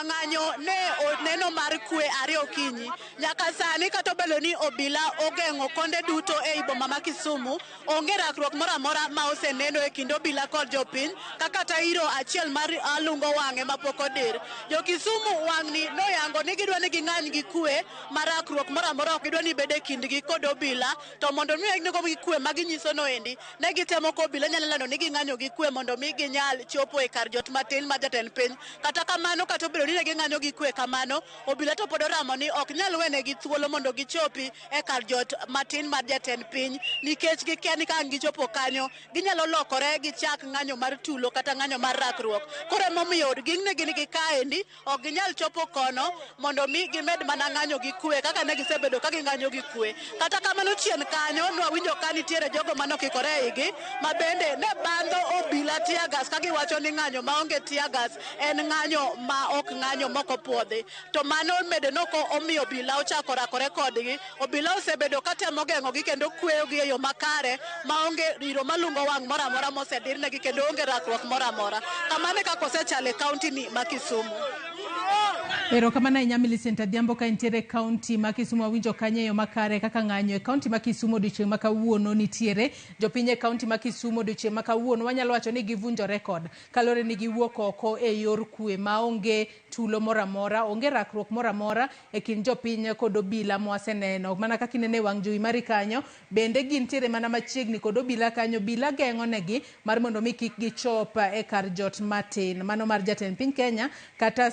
Speaker 14: ng'anyo ne oneno mar kwe ariyo okinyi. Nyaka sani kata obedo ni obila ogeng'o konde duto ei boma ma Kisumu, onge rakruok moro amora ma oseneno e kind obila kod jopiny, kaka kata iro achiel mar alungo wang'e mapok odir. Jo Kisumu wang'ni noyango ni gidwa ni ging'any gi kwe ma rakruok moro amora ok gidwa ni bed e kindgi kod obila, to mondo mi ginego gi kwe ma ginyiso noendi, ne gitemo ko obila nyalo lando ni ging'anyo gi kwe mondo mi ginyal chopo e kar jot matin mar jatend piny. Kata kamano, kata obedo ni ne ging'anyo gi kwe kamano, obila to pod oramo ni ok nyal wenegi thuolo mondo gichopi e kar jot matin mar jatend piny, nikech gikia ni ka ang' gichopo kanyo ginyalo lokore gichak ng'anyo mar tulo kata ng'anyo mar rakruok. Koro emomiyo ging'negi ni gi kaendi ok ginyal chopo kono mondo mi gimed mana ng'anyo gi kwe kaka ne gisebedo ka ging'anyo gi kwe. Kata kamano chien kanyo nwawinjo ka nitiere jogo manokikore e igi ma bende ne bandho obila tear gas ka giwacho ni ng'anyo maonge tear gas en ng'anyo ma ok ng'anyo mok opuodhi. To mano bende noko omiyo obila ochako rakore kodgi. Obila osebedo ka temo geng'ogi kendo kweyogi e yo makare maonge iro malungo wang' moro amora mosedirnegi kendo onge rakruok moro amora. Kamano e kaka osechalo e kaunti ni ma Kisumu.
Speaker 17: Erokamano ahinya Millicent Adhiambo ka intiere e kaunti ma Kisumu. Wawinjo kanyo e yo makare kaka ng'anyo e kaunti ma Kisumu odiochieng' ma kawuono nitiere. Jopiny e kaunti ma Kisumu odiochieng' ma kawuono wanyalo wacho ni givunjo rekod kaluwore ni giwuok oko e yor kwe maonge tulo moro amora, onge rakruok moro amora e kind jopiny kod obila mwaseneno. Mana kaka ineno e wang' jowi mari kanyo, bende gintiere mana machiegni kod obila kanyo. Obila geng'o negi mar mondo mi kik gichop e kar jot matin mano mar jatend piny Kenya kata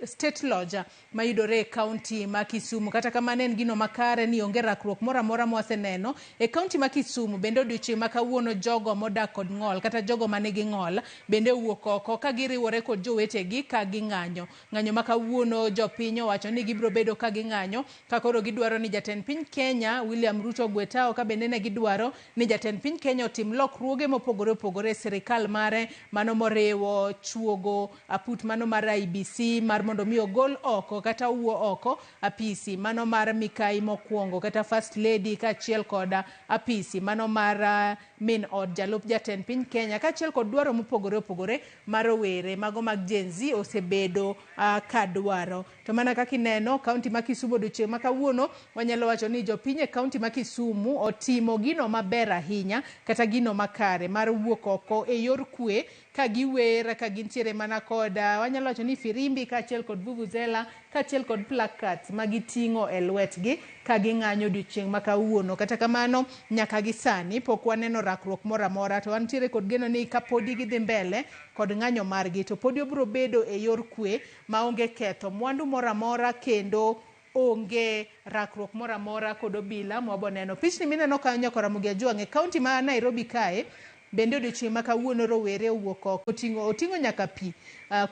Speaker 17: State Lodge mayudore e kaunti ma Kisumu. Kata kamano en gino makare ni onge rakruok moro amora mwaseneno e kaunti ma Kisumu. Bende odiochieng' ma kawuono jogo modak kod ng'ol kata jogo manigi ng'ol bende owuok oko ka giriwore kod jowetegi ka ging'anyo. Ng'anyo ma kawuono jopiny owacho ni gibiro bedo ka ging'anyo ka koro gidwaro ni jatend piny Kenya William Ruto ogwe tao, ka bende ne gidwaro ni jatend piny Kenya otim lokruoge mopogore opogore e sirikal mare, mano moriwo chuogo aput mano mar IEBC mar mondo mi ogol oko kata owuo oko apisi mano mar mikai mokwongo kata First Lady, kaachiel kod apisi mano mar min od jalup jatend piny Kenya, kaachiel kod dwaro mopogore opogore mar rowere mago mag Gen Z osebedo ka dwaro. To mana kaka ineno kaunti ma Kisumu odiochieng' ma kawuono, wanyalo wacho ni jopiny e kaunti ma Kisumu otimo gino maber ahinya kata gino makare mar wuok oko e yor kwe ka giwer ka gintiere mana kod wanyalo wacho ni firimbi kaachiel kod vuvuzela kaachiel kod placards ma giting'o e lwetgi ka ging'anyo odiochieng' ma kawuono. Kata kamano nyaka gi sani pok waneno rakruok moro amora, to wantiere kod geno ni kapodi gidhi mbele kod ng'anyo margi to podi obiro bedo e yor kwe maonge ketho mwandu moro amora kendo onge rakruok moro amora kod obila mwaboneno. Pichni mineno kanyo Ramogi Ajwang' e kaunti ma Nairobi kae bende odiochieng' ma kawuono rowere owuok oko oting'o nyaka pi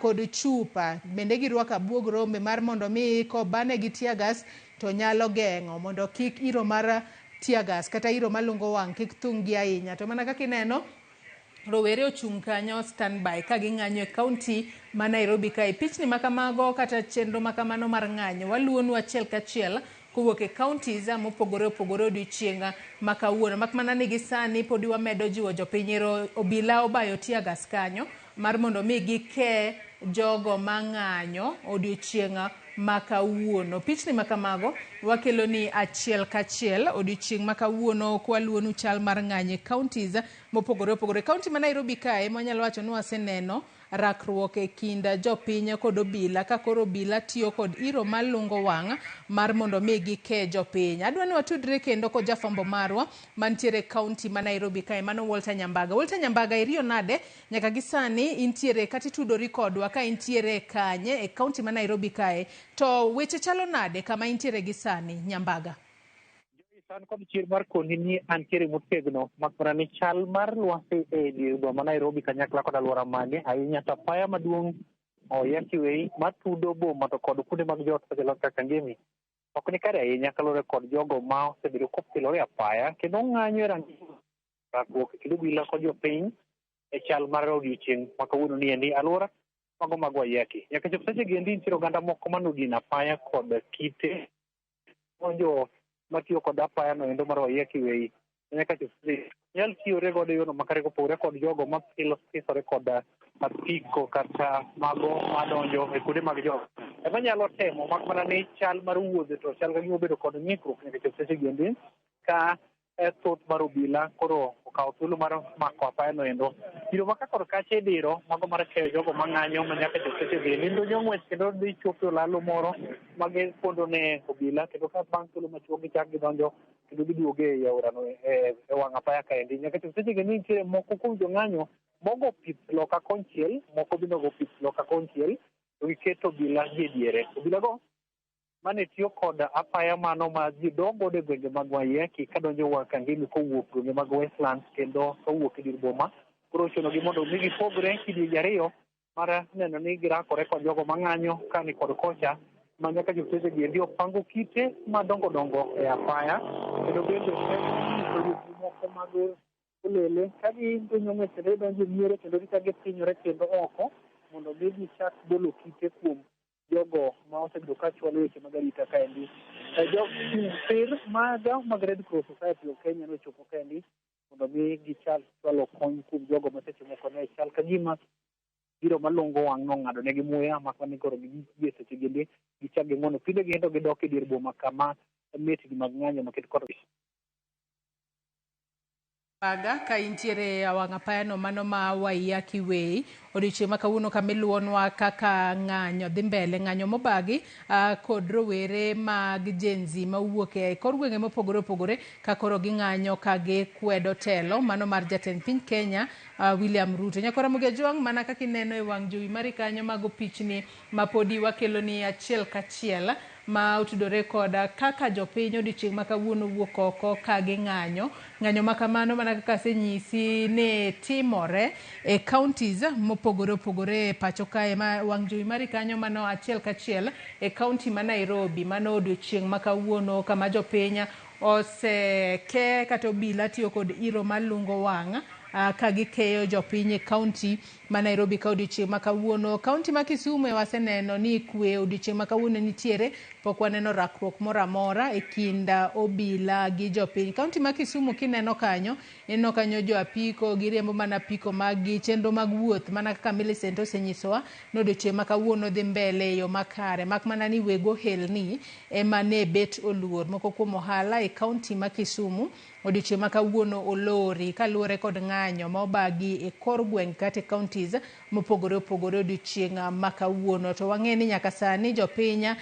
Speaker 17: kod chupa, bende girwako abuog rombe mar mondo mi kobanegi tear gas to nyalo geng'o mondo kik iro mar tear gas kata iro malungo wang' kik thung' gi ahinya. To mana kaka ineno rowere ochung' kanyo standby ka ging'anyo e kaunti ma Nairobi kae. Pichni makamago kata chenro makamano mar ng'anyo waluwonu achiel kachiel kowuok e counties mopogore opogore odiochieng' ma kawuono. Mak mana ni gi sani podi wamedo jiwo jopiny ero obila obayo tear gas kanyo mar mondo mi gike jogo mang'anyo odiochieng' ma kawuono. Pichni makamago wakelo ni achiel kachiel odiochieng' ma kawuono kwaluwonu chal mar ng'anyo e counties mopogore opogore. Kaunti ma Nairobi kae mwanyalo wacho ni waseneno rakruok e kind jopiny kod obila ka koro obila tiyo kod iro malungo wang' mar mondo mi gike jopiny. Adwa ni watudre kendo kod jafwambo marwa mantiere e kaunti ma Nairobi kae, mano Walter Nyambaga. Walter Nyambaga, iriyo nade nyaka gi sani intiere kata itudori kodwa ka intiere kanye e kaunti ma Nairobi kae, to weche chalo nade kama intiere gi sani, Nyambaga?
Speaker 4: An kod chir mar koni ni antiere motegno, mak mana ni chal mar lwasi e dier boma ma Nairobi kanyakla kod alwora mage, ahinya to apaya maduong' Waiyaki Way matudo boma to kod kuonde mag jot machalo kaka Kangemi ok ni kare ahinya kaluwore kod jogo ma osebedo kopilore apaya kendo ng'anyo e rang'i rakruok e kind obila kod jopiny e chal mar odiochieng' ma kawuono ni endi alwora mago mag Waiyaki. Nyaka chop seche gi endi nitiere oganda moko manodino apaya kod kite monjo matiyo kod apaya no endo mar Waiyaki Way nyaka chop nyal tiyore godo e yorno makare kopogore kod jogo mapilo pisore kod apiko kata mago madonjo e kuonde mag jot ema nyalo temo, mak mana ni chal mar wuodhe to chal ka gima obedo kod ng'ikruok nyaka chop seche gi endi ka thoth mar obila koro okawo thuolo mar mako apaya no endo. Iro ma ka kor kacha idiro mago mar keyo jogo mang'anyo ma nyaka chop seche gi endi donjo ng'wech kendo dhi chopo e olalo moro ma gipondo ne obila, kendo ka bang' thuolo machuok gichak gidonjo kendo giduogo e aorano e wang' apaya kaendi. Nyaka chop seche gi endi nitiere moko kuom jong'anyo mogo pith loka konchiel, moko bende ogo pith loka konchiel, to giketo obila gi e diere. Obila go mane tiyo kod apaya mano ma ji dok godo e gwenge mag Waiyaki kadonjo Kangemi kowuok gwenge mag Westlands kendo kowuok e dier boma. Koro ochunogi mondo mi gipogre kidienje ariyo mar neno ni girakore kod jogo mang'anyo kani kod kocha ma nyaka chop seche gi endi opango kite madongo dongo e apaya, kendo bende nyiso moko mag olele ka gidonjo ng'wech kendo gidonjo e miere kendo gichak githinyore kendo oko mondo mi gichak golo kite kuom jogo ma osebedo ka chwalo weche mag arita kaendi. Jok sir maga mag Red Cross Society of Kenya nochopo kaendi mondo mi gichal chwalo kony kuom jogo ma seche moko ne chal ka gima giro malungo wang' nong'ado negi muya mak mana ni koro gi seche gi endi gichak ging'uono pinde gi kendo gidok e dier boma kama metni mag ng'anyo maket kod
Speaker 17: Aga ka intiere e wang' apayano mano ma Waiyaki Way odiochieng' ma kawuono kama iluwonwa kaka ng'anyo dhi mbele ng'anyo mobagi kod rowere mag Gen Z mawuok e kor gwenge mopogore opogore ka koro ging'anyo ka gikwedo telo mano mar jatend piny Kenya William Ruto. Nyakora Ramogi Ajwang' mana kaka ineno e wang' jowi mari kanyo mago pichni ma podi wakeloni achiel kachiel ma otudore koda kaka jopiny odiochieng' ma kawuono wuok oko ka ging'anyo. Ng'anyo ma kamano mana kaka asenyisi ni timore e counties mopogore opogore e pacho kae ma wang' jowi mari kanyo mano achiel kachiel e county ma Nairobi mano odiochieng' ma kawuono kama jopiny oseke kata obila tiyo kod iro malungo wang' ka gikeyo jopiny e county ma Nairobi ka odiochieng' ma kawuono. County ma Kisumu e waseneno ni kwe odiochieng' ma kawuono nitiere, pok waneno rakruok moro amora e kind obila gi jopiny. County ma Kisumu kineno kanyo, ineno kanyo jo apiko giriembo mana apiko mag gi chenro mag wuoth mana kaka Millicent osenyisowa ni odiochieng' ma kawuono dhi mbele e yo makare mak mana ni weg ohelni ema ne bet oluor. Moko kuom ohala e county ma Kisumu odiochieng' ma kawuono olori kaluwore kod ng'anyo ma obagi e kor gweng' kata e counties mopogore opogore odiochieng' ma kawuono. To wang'e ni nyaka sani jopiny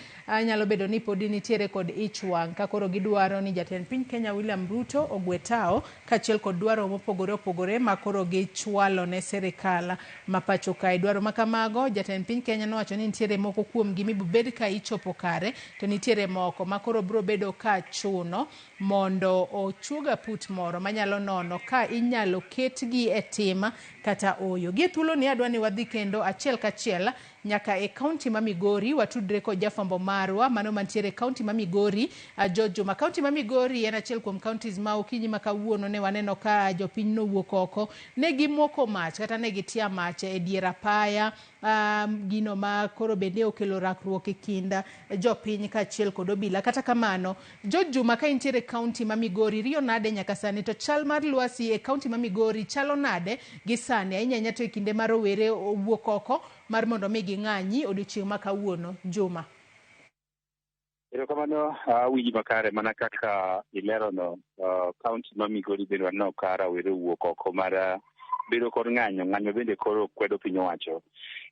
Speaker 17: nyalo bedo ni podi nitiere kod ich wang' ka koro gidwaro ni jatend piny Kenya William Ruto ogwe tao kaachiel kod dwaro mopogore opogore ma koro gichwalo ne sirikal ma pacho kae. Dwaro ma kamago jatend piny Kenya nowacho ni nitiere moko kuomgi mibobed ka ichopo kare to nitiere moko ma koro biro bedo ka chuno mondo ochuog aput moro manyalo nono ka inyalo ketgi e tim kata oyo. Gi e thuolo ni adwa ni wadhi kendo achiel kachiel nyaka e kaunti ma Migori watudre kod jafwambo marwa mano mantiere e kaunti ma Migori George Juma. Kaunti ma Migori en achiel kuom counties ma okinyi ma kawuono ne waneno ka jopiny nowuok oko ne gimoko mach kata ne gitia mach e dier apaya gino ma koro bende okelo rakruok e kind jopiny kaachiel kod obila. Kata kamano George Juma ka intiere e kaunti ma Migori riyo nade nyaka sani to chal mar lwasi e kaunti ma Migori chalo nade gi sani ahinya ahinya to e kinde ma rowere owuok oko mar mondo mi ging'anyi odiochieng' ma kawuono. Juma.
Speaker 3: Erokamano awinji makare mana kaka ilerono kaunti ma Migori bende waneno ka rawere owuok oko mar bedo kod ng'anyo. Ng'anyo bende koro kwedo piny owacho.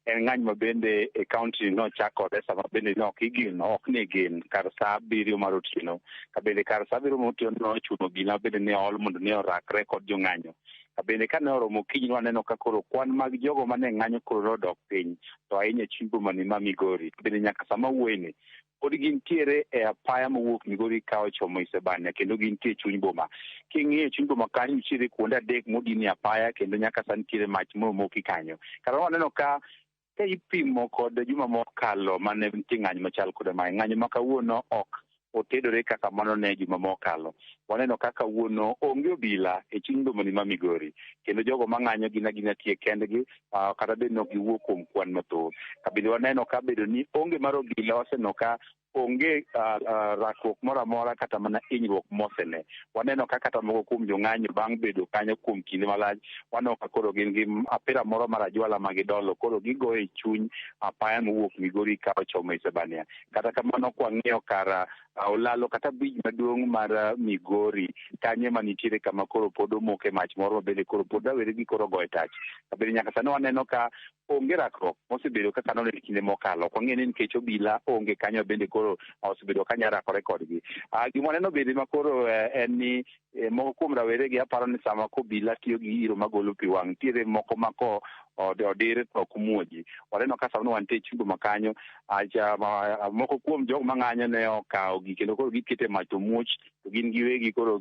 Speaker 3: En ng'anyo ma bende e kaunti nochak kode sama bende ne ok igeno, ok ne gen kar saa 7 mar otieno. Ka bende kar saa 7 mar otieno nochuno obila bende ne ool mondo ne orakre kod jong'anyo. Ka bende kane oromo okinyi waneno ka koro kwan mag jogo mane ng'anyo koro nodok piny, to ahinya e chuny boma ni ma Migori. Bende nyaka sama wuoyeni pod gintiere e apaya mowuok Migori ka ochomo Isebania kendo gintie e chuny boma. King'iyo chuny boma kanyo nitiere kuonde 3 modin e apaya kendo nyaka sani nitiere mach momoki kanyo. Kar waneno ka ipimo kod juma mokalo mane nitie ng'anyo machal koda mae, ng'anyo ma kawuono ok otedore kaka mano ne juma mokalo. Waneno ka kawuono onge obila e chuny boma ni ma Migori kendo jogo mang'anyo gin agina tie kendgi kata bed ni ok giwuok kuom kwan mathoth. Ka bende waneno ka bedo ni onge mar obila waseneno ka onge rakruok moro amora kata mana hinyruok mosene. Waneno ka kata moko kuom jong'anyo bang' bedo kanyo kuom kinde malach, waneno ka koro gin gi apira moro mar ajwala ma gidolo, koro gigoyo e chuny apaya mowuok Migori ka ochomo Isebania. Kata kamano kwang'iyo kar olalo kata bridge maduong' mar Migori kanyo ema nitiere kama koro pod omoke mach moro ma bende koro pod rawere gi koro goye tach. Ka bende nyaka sani waneno ka onge rakruok mosebedo kaka noneno e kinde mokalo. Ok wang'e ni nikech obila onge kanyo bende koro osebedo ka nyalo rakore kodgi. Gima waneno bende ma koro en ni moko kuom rawere gi aparo ni sama kobila tiyo gi iro magolo pi wang' nitiere moko ma ko odir to ok muoji. Waneno ka sani wantie e chuny boma kanyo, moko kuom jogo mang'anyo ne okawo gi kendo koro gikete mach to muoch to gin giwegi koro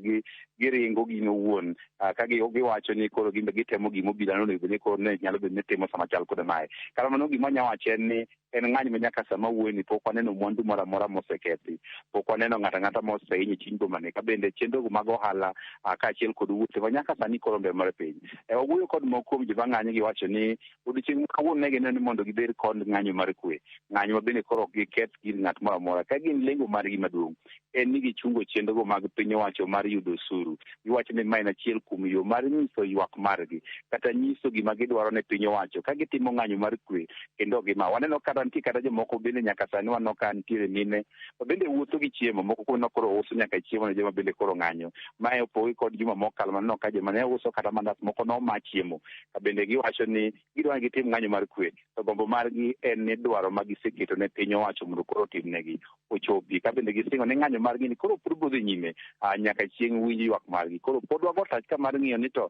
Speaker 3: giringo gin owuon ka giwacho ni koro gin be gitemo gima obila nonego bed ni koro ne nyalo bedo ni timo sama chal koda mae. Kata kamano gima anyalo wacho en ni en ng'anyo ma nyaka sama wuoyeni pok waneno mwandu moro amora mosekethi, pok waneno ng'ato ang'ata mosehiny e chuny bomani, ka bende chenro mag ohala kaachiel kod wuothe ma nyaka sani koro mbele mar piny. Wawuoyo kod moko kuom joma ng'anyo giwacho ni Odiochieng' ma kawuono ne gineno ni mondo gibed kod ng'anyo mar kwe, ng'anyo ma bende koro ok giketh gir ng'at moro amora. Ka gin lengo margi maduong' en ni gichungo chenrogo mag piny owacho mar yudo osuru. Giwacho ni ma en achiel kuom yo mar nyiso ywak margi kata nyiso gima gidwaro ne piny owacho ka gitimo ng'anyo mar kwe kendo ok gima. Waneno kata nitie kata jomoko bende nyaka sani waneno ka nitiere mine ma bende wuotho gi chiemo, moko kuom koro uso nyaka chiemo ne joma bende koro ng'anyo. Mae opogi kod juma mokalo maneno ka joma ne uso kata mandas moko noma chiemo. Ka bende giwacho ni gidwa ni gitim ng'anyo mar kwe, to gombo margi en ni dwaro ma giseketo ne piny owacho mondo koro otimnegi ochopi. Ka bende gisingo ni ng'anyo margi ni koro pod biro dhi nyime nyaka chieng' winj ywak margi. Koro pod wago tach ka mar ng'iyo ni to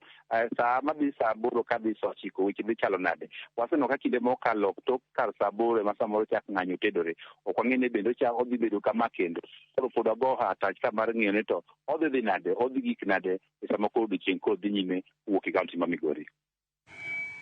Speaker 3: saa madhi saa 8 kadhi saa 9 weche dhi chalo nade. Waseneno ka kinde mokalo tok kar saa 8 ema samoro chak ng'anyo tedore. Ok wang'e ni bende ochak odhi bedo kama kendo. Koro pod wago tach ka mar ng'iyo ni to odhi dhi nade, odhi gik nade e sama koro odiochieng' koro dhi nyime wuok e kaunti ma Migori.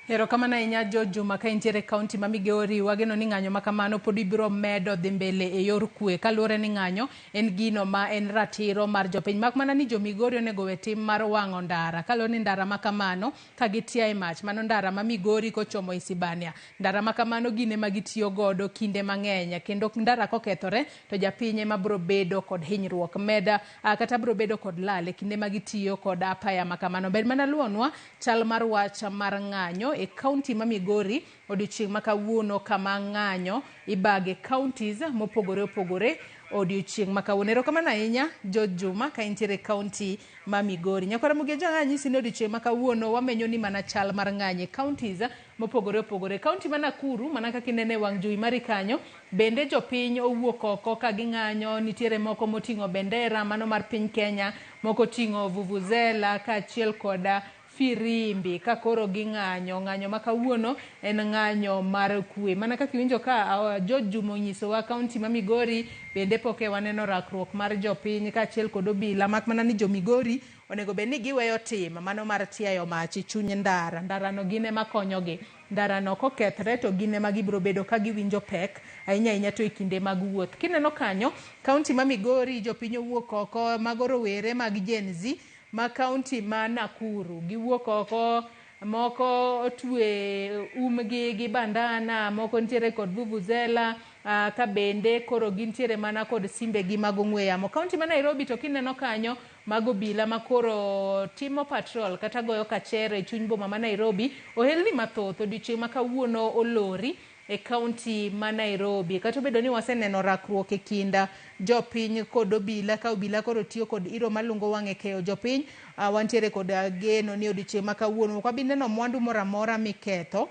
Speaker 17: Erokamano ahinya George Juma ka intiere e kaunti ma Migori. Wageno ni ng'anyo ma kamano pod ibiro medo dhi mbele e yor kwe kaluwore ni ng'anyo en gino ma en ratiro mar jopiny. Mak mana ni jo Migori onego we tim mar wang'o ndara kaluwore ni ndara ma kamano ka gitiaye mach mano ndara ma Migori kochomo Isibania. Ndara ma kamano gin ema gitiyo godo kinde mang'eny kendo ndara kokethore to japiny ema biro bedo kod hinyruok meda kata biro bedo kod lal e kinde ma gitiyo kod apaya ma kamano. Ber mana luonwa chal mar wach mar ng'anyo e kaunti ma Migori odiochieng' ma kawuono kama ng'anyo ibage counties mopogore opogore odiochieng' ma kawuono. Erokamano ahinya George Juma ka intiere e kaunti ma Migori. Nyakwara Mugejo anyisi ni odiochieng' ma kawuono wamenyo ni mana chal mar ng'anyo e counties mopogore opogore. Kaunti ma Nakuru mana kaka inene e wang' jowi mari kanyo bende jopiny owuok oko ka ging'anyo, nitiere moko moting'o bendera mano mar piny Kenya, moko oting'o vuvuzela kaachiel koda firimbi ka koro ging'anyo. Ng'anyo ma kawuono en ng'anyo mar kwe. Mana kaka iwinjo ka George Juma onyisowa kaunti ma Migori bende pok e waneno rakruok mar jopiny kaachiel kod obila mak mana ni jo Migori onego bed ni giweyo tim mano mar tiayo mach e chuny ndara. Ndarano gin ema konyogi. Ndarano kokethre to gin ema gibiro bedo ka giwinjo pek ahinya ahinya to e kinde mag wuoth. Kineno kanyo kaunti ma Migori jopiny owuok oko mago rowere mag Gen Z ma kaunti ma Nakuru giwuok oko moko otwe umgi gi bandana, moko nitiere kod vuvuzela ka bende koro gintiere mana kod simbegi mag ong'we yamo. Kaunti ma Nairobi to kineno kanyo mago obila ma koro timo patrol kata goyo kachere e chuny boma ma Nairobi. Ohelni mathoth odiochieng' ma kawuono olori e kaunti ma Nairobi. Kata obedo ni waseneno rakruok e kind jopiny kod obila ka obila koro tiyo kod iro malungo wang' e keyo jopiny, wantiere kod geno ni odiochieng' ma kawuono ok wabi neno mwandu moro amora miketho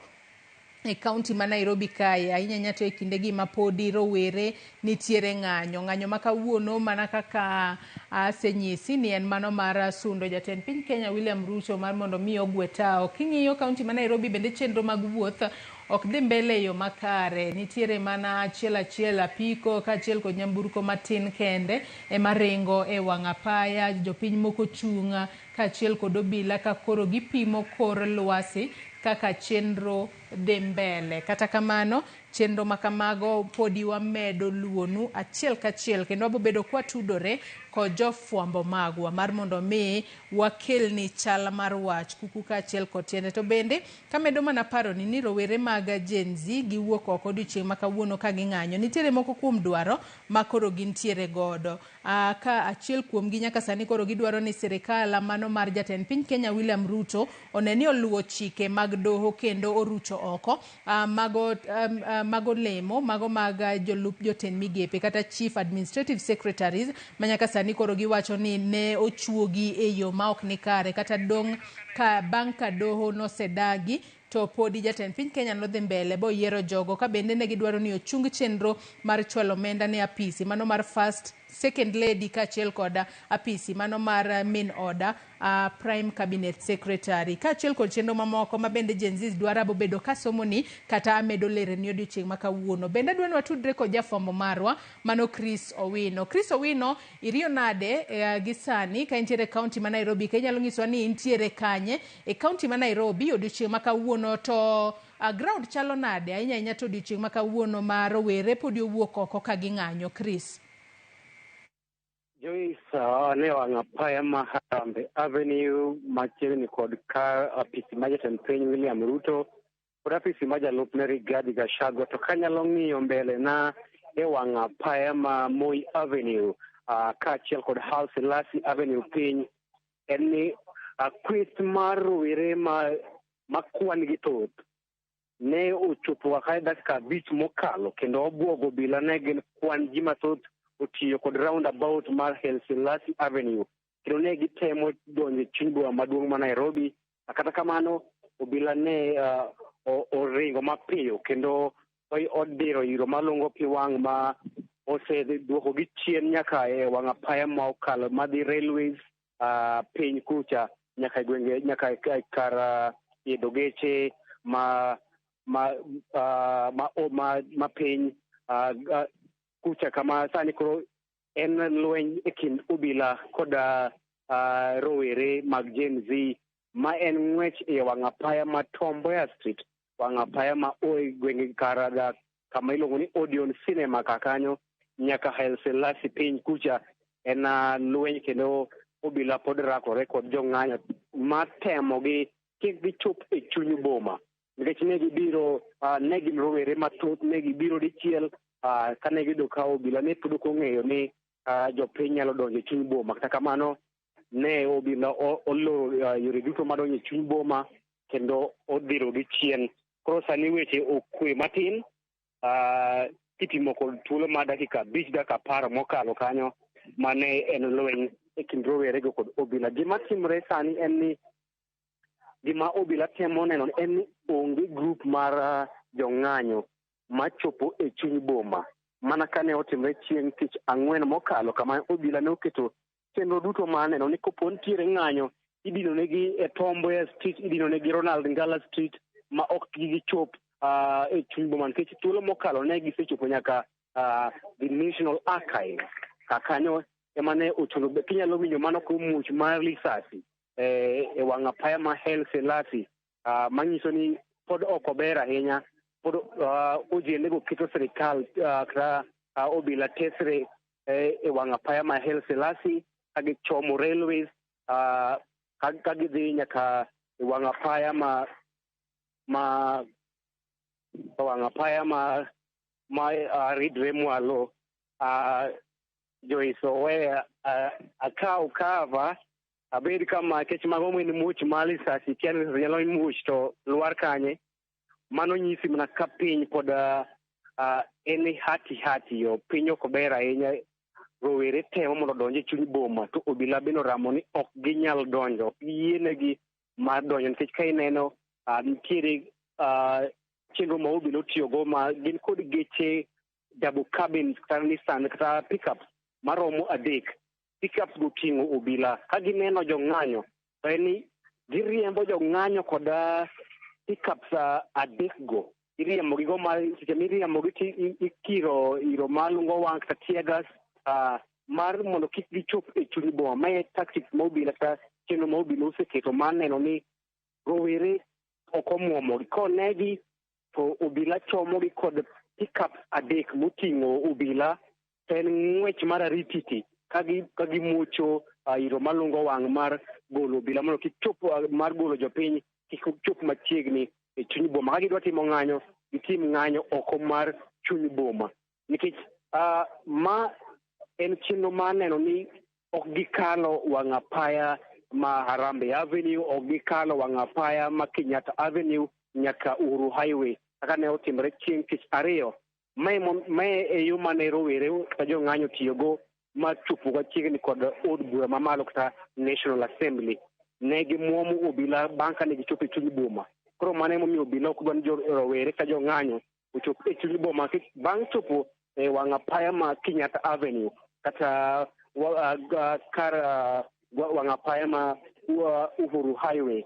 Speaker 17: e kaunti ma Nairobi kae, ahinya ahinya to e kindegi ma podi rowere nitiere ng'anyo. Ng'anyo ma kawuono mana kaka asenyisi ni en mano mar sundo jatend piny Kenya William Ruto mar mondo mi ogwe tao. King'iyo kaunti ma Nairobi bende chenro mag wuoth ok dhi mbele e yo makare. Nitiere mana achiel achiel apiko kaachiel kod nyamburko matin kende ema ringo e wang' apaya. Jopiny moko chung' kaachiel kod obila ka koro gipimo kor lwasi kaka chenro dhi mbele. Kata kamano, chenro ma kamago podi wamedo luonu achiel kachiel kendo wabobedo kwatudore kod jofwambo magwa mar mondo mi wakelni chal mar wach kuku kaachiel kod tiende. To bende kamedo mana paroni ni rowere mag Gen Z giwuok oko odiochieng' ma kawuono ka ging'anyo. Nitiere moko kuom dwaro ma koro gintiere godo. Ka achiel kuomgi nyaka sani koro gidwaro ni sirikal mano mar jatend piny Kenya William Ruto one ni oluwo chike mag doho kendo orucho oko mago lemo mago mag jolup jotend migepe kata chief administrative secretaries ma nyaka sani koro giwacho ni ne ochuogi e yo ma ok nikare kata dong' ka bang' ka doho nosedagi to podi jatend piny Kenya nodhi mbele boyiero jogo ka bende ne gidwaro ni ochung chenro mar chwalo omenda ne apisi mano mar first second lady kaachiel kod apisi mano mar min oda prime cabinet secretary kaachiel kod chenro mamoko ma bende Gen Z dwaro abobedo kasomoni kata amedo lereni odiochieng' ma kawuono. Bende adwa ni watudre kod jafwambo marwa mano Chris Owino. Chris Owino, iriyo nade gi sani ka intiere e kaunti ma Nairobi? Ka inyalo nyisowa ni intiere kanye e kaunti ma Nairobi odiochieng' ma kawuono to ground chalo nade ahinya ahinya to odiochieng' ma kawuono ma rowere podi owuok oko ka ging'anyo? Chris.
Speaker 6: Joyce, ne wang' apaya ma Harambee Avenue machiegni kod ka apisi mar jatend piny William Ruto. kod apisi ma jalupne Rigathi Gachagua. To kanyalo ng'iyo mbele na e wang' apaya ma Moi Avenue kaachiel kod Haile Selassie Avenue piny, en ni kweth mar rowere ma kwan gi thoth ne ochopo kaka dakika 5 mokalo kendo obwogo obila. Ne gin kwan ji mathoth otiyo kod roundabout mar Haile Selassie Avenue kendo ne gitemo donjo e chuny boma maduong' ma Nairobi. Kata kamano obila ne oringo mapiyo kendo odiro iro malungo pi wang' ma oseduokogi chien nyaka e wang' apaya ma okalo madhi railways piny kucha nyaka e gwenge nyaka e kar idho geche ma ma ma ma ma piny kucha kama sani koro en lweny e kind obila koda rowere mag Gen Z ma en ng'wech e wang' apaya ma Tom Mboya Street, wang' apaya ma e gwenge kar kama iluongo ni Odeon Cinema kakanyo nyaka Haile Selassie piny kucha. En lweny kendo obila pod rakore kod jong'anyo matemogi kik gichop e chuny boma nikech ne gibiro ne gin rowere mathoth, ne gibiro dichiel kane giyudo ka obila ne pod ok ong'eyo ni jopiny nyalo donjo e chuny boma. Kata kamano ne obila oloro yore duto madonjo e chuny boma kendo odhirogi chien. Koro sani weche okwe matin kitimo kod thuolo mar dakika 5 dakika 10 mokalo kanyo mane en lweny e kind rowerego kod obila. Gima timore sani en ni gima obila temo neno en ni onge grup mar jong'anyo machopo e chuny boma mana kane otimore chieng' tich ang'wen mokalo kama obila ne oketo chenro duto mar neno ni kopo nitiere ng'anyo idino negi e Tom Mboya Street, idino negi Ronald Ngala Street ma ok gichop e chuny boma nikech thuolo mokalo ne gisechopo nyaka the National Archive kakanyo ema ne ochuno. Kinyalo winjo mano komuoch mar lisasi e wang' apaya ma Haile Selassie manyiso ni pod ok ober ahinya, pod ojende go keto sirikal kata obila tesre e wang' apaya ma Haile Selassie ka gichomo railways ka gidhi nyaka e wang' apaya ma wang' apaya ma ridre mwalo. Joyce oweya akaw cover abed kama nikech mago en muoch mar lisasi, kia ni lisasi nyalo muoch to lwar kanye. Mano nyisi mana ka piny pod en hati hati yo piny ok ober ahinya. Rowere temo mondo odonj e chuny boma to obila bende oramo ni ok ginyal donjo, ok giyienegi mar donjo nikech ka ineno nitiere chenro ma obila otiyogo ma gin kod geche double cabins kata Nissan kata pickups maromo 3. Pickups go oting'o obila ka gineno jong'anyo to en ni giriembo jong'anyo kod pickups 3 go iriembo gigo ma seche miriembogi to ikiro iro malungo wang' kata tear gas mar mondo kik gichop e chuny boma. Mae tactics ma obila kata chenro ma obila oseketo mar neno ni rowere ok omuomogi. Konegi to obila chomogi kod pickups 3 moting'o obila to en ng'wech mar arititi ka gimuocho iro malungo wang' mar golo obila mondo kik chop mar golo jopiny kik chop machiegni e chuny boma. Ka gidwa timo ng'anyo, gitim ng'anyo oko mar chuny boma nikech ma en chenro mar neno ni ok gikalo wang' apaya ma Harambee Avenue, ok gikalo wang' apaya ma Kenyatta Avenue nyaka Uhuru Highway kaka ne otimore chieng' tich ariyo. Mae e yo mane rowere kata jong'anyo tiyogo mar chopo machiegni kod od bura mamalo kata National Assembly. Ne gimuomo obila bang' kane gichopo e chuny boma. Koro mano emomiyo obila ok dwa ni rowere kata jong'anyo ochop e chuny boma bang' chopo e wang' apaya ma Kenyatta Avenue kata kar wang' apaya ma Uhuru Highway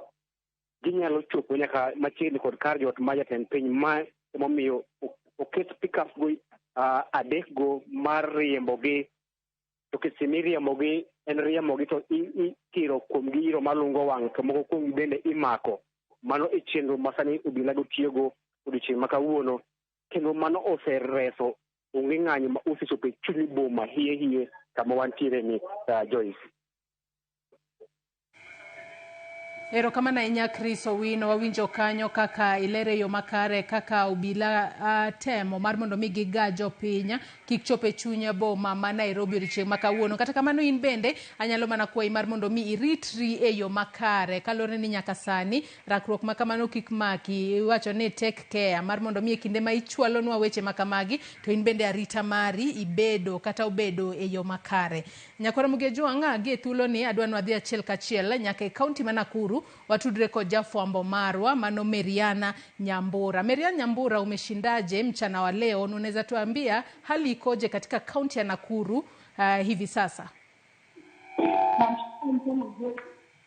Speaker 6: ginyalo chopo nyaka machiegni kod kar jot ma jatend piny. Ma emomiyo oket pickups go 3 go mar riembogi. To seche miriembogi en riembogi to ikiro kuomgi iro malungo wang' to moko kuomgi bende imako. Mano e chenro ma sani obila go tiyogo odiochieng' ma kawuono kendo mano osereso onge ng'anyo ma osechopo e chuny boma hie hie kama wantiere ni Joyce.
Speaker 17: Erokamano ahinya Chris Owino, wawinjo kanyo kaka ilere yo makare kaka obila temo mar mondo mi giga jopiny kik chop e chuny boma ma Nairobi odiochieng' ma kawuono. Kata kamano in bende anyalo mana kwayi mar mondo mi iritri e yo makare kaluwore ni nyaka sani rakruok ma kamano kik maki. Iwacho ni take care mar mondo mi e kinde ma ichwalonwa weche ma kamagi to in bende arita mari ibedo kata obedo e yo makare. Nyakwara Mugia Jwang' gi e thuoloni adwa ni wadhi achiel kachiel nyaka e kaunti ma Nakuru watudre kod jafwambo marwa mano Meriana Nyambura. Meriana Nyambura, umeshindaje mchana wa leo? Unaweza tuambia hali ikoje katika kaunti ya Nakuru hivi sasa?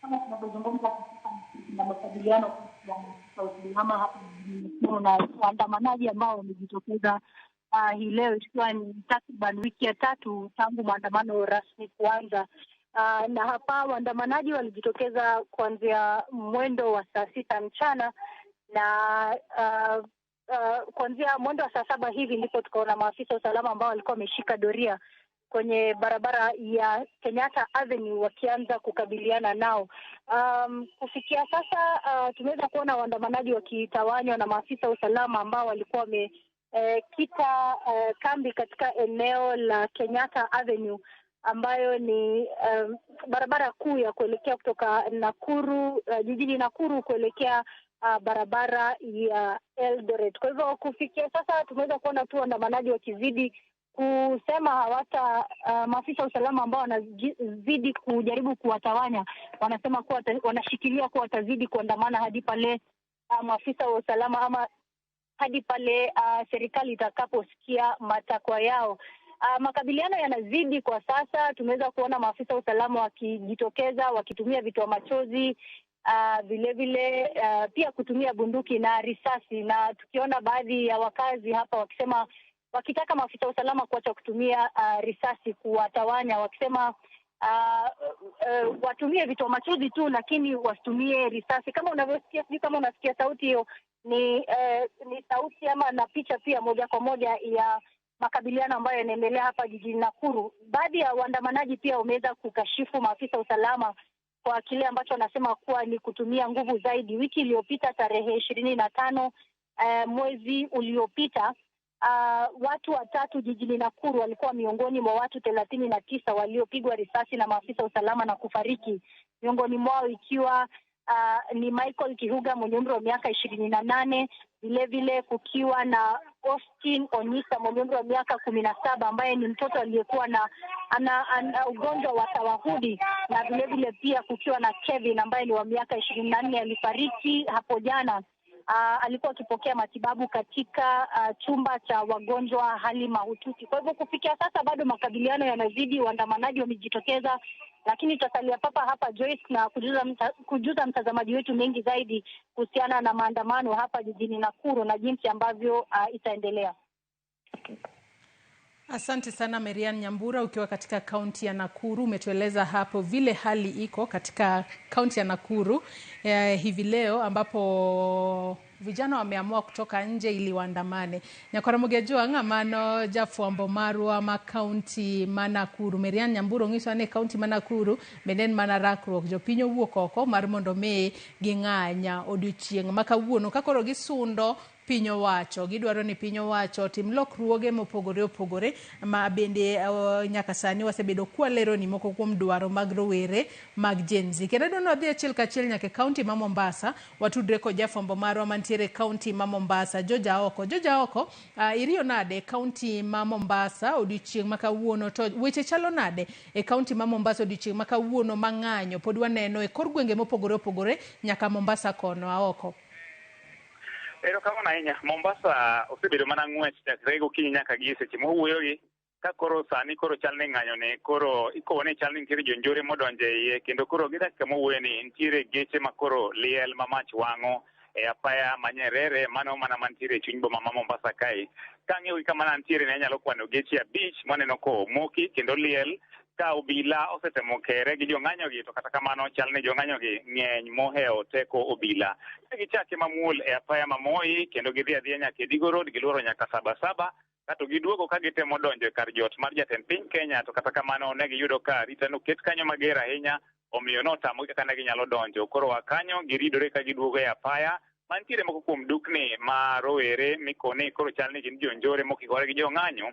Speaker 11: Kama tunavyozungumza na makabiliano ya usalama hapa na waandamanaji ambao wamejitokeza hii leo ikiwa ni takriban wiki ya tatu tangu maandamano rasmi kuanza. Na hapa waandamanaji walijitokeza kuanzia mwendo wa saa 6 mchana na kuanzia mwendo wa saa 7 hivi ndipo tukaona maafisa usalama ambao walikuwa wameshika doria kwenye barabara ya Kenyatta Avenue wakianza kukabiliana nao. Kufikia sasa tumeweza kuona waandamanaji wakitawanywa na maafisa usalama ambao walikuwa wamekita kambi katika eneo la Kenyatta Avenue ambayo ni barabara kuu ya kuelekea kutoka Nakuru, jijini Nakuru kuelekea barabara ya Eldoret. Kwa hivyo kufikia sasa tumeweza kuona tu waandamanaji wakizidi kusema hawata maafisa usalama ambao wanazidi kujaribu kuwatawanya, wanasema kuwa wanashikilia kuwa watazidi kuandamana hadi pale maafisa wa usalama ama hadi pale serikali itakaposikia matakwa yao. Makabiliano yanazidi kwa sasa. Tumeweza kuona maafisa usalama wakijitokeza wakitumia vitoa machozi, vile vile pia kutumia bunduki na risasi, na tukiona baadhi ya wakazi hapa wakisema wakitaka maafisa usalama kuacha kutumia risasi kuwatawanya, wakisema watumie vitoa machozi tu lakini wasitumie risasi. Kama unavyosikia, sijui kama unasikia sauti hiyo, ni sauti ama na picha pia moja kwa moja ya makabiliano ambayo yanaendelea hapa jijini Nakuru. Baadhi ya waandamanaji pia wameweza kukashifu maafisa usalama kwa kile ambacho wanasema kuwa ni kutumia nguvu zaidi. Wiki iliyopita tarehe 25 mwezi uliopita, watu watatu jijini Nakuru walikuwa miongoni mwa watu 39 waliopigwa risasi na maafisa usalama na kufariki. Miongoni mwao ikiwa ni Michael Kihuga mwenye umri wa miaka 28, vile vile kukiwa na Austin Onisa mwenye umri wa miaka 17 ambaye ni mtoto aliyekuwa na ana ugonjwa wa tawahudi, na vile vile pia kukiwa na Kevin ambaye ni wa miaka 24 alifariki hapo jana. Alikuwa akipokea matibabu katika chumba cha wagonjwa hali mahututi. Kwa hivyo kufikia sasa bado makabiliano yanazidi, waandamanaji wamejitokeza, lakini tutasalia papa hapa Joyce na kujuza mtazamaji wetu mengi zaidi kuhusiana na maandamano hapa jijini Nakuru na jinsi ambavyo itaendelea.
Speaker 17: Asante sana Marian Nyambura ukiwa katika kaunti ya Nakuru. Umetueleza hapo vile hali iko katika kaunti ya Nakuru hivi leo ambapo vijana wameamua kutoka nje ili waandamane. Nyakwara Mugia mano jafwambo marwa ma kaunti ma Nakuru. Marian Nyambura onyiso ni kaunti ma Nakuru bende en mana rakruok. Jopiny owuok oko mar mondo mi ging'anya odiochieng' ma kawuono ka koro gisundo piny owacho. Gidwaro ni piny owacho tim lokruoge mopogore opogore ma bende nyaka sani wasebedo kwalero ni moko kuom dwaro mag rowere mag Gen Z. Kendo adwa ni wadhi achiel kachiel nyaka e kaunti ma Mombasa, watudre kod jafwambo marwa mantiere kaunti ma Mombasa, George Aoko. George Aoko, iriyo nade kaunti ma Mombasa odiochieng' ma kawuono, to weche chalo nade e kaunti ma Mombasa odiochieng' ma kawuono ma ng'anyo pod waneno e kor gwenge mopogore opogore nyaka Mombasa kono? Aoko.
Speaker 4: Erokamano ahinya. Mombasa osebedo mana ng'wech chakre gokinyi nyaka gi seche mowuoyogi, ka koro sani koro chal ni ng'anyo ni koro ikone chal ni nitiere jonjore modonjo e iye, kendo koro gi dakika mowuoyo ni nitiere geche ma koro liel ma mach wang'o e apaya ma Nyerere, mano mana mantiere e chuny boma ma Mombasa kae. Kang'iyo gi kama nantiere ne anyalo kwano geche 5 maneno komoki kendo liel, ka obila osetemo kere gi jong'anyo gi, to kata kamano chal ni jong'anyo gi ng'eny mohewo teko obila. Ne gichake mamuol e apaya ma Moi kendo gidhi adhiya nyaka e Digo Road, giluoro nyaka Sabasaba, kato giduogo ka gitemo donjo e kar jot mar jatend piny Kenya, to kata kamano ne giyudo ka arita noket kanyo mager ahinya. Omiyo notamogi kaka ne ginyalo donjo. Koro wa kanyo giridore ka giduogo e apaya. Mantiere moko kuom dukni ma rowere mikoni koro chal ni gin jonjore mokikore gi jong'anyo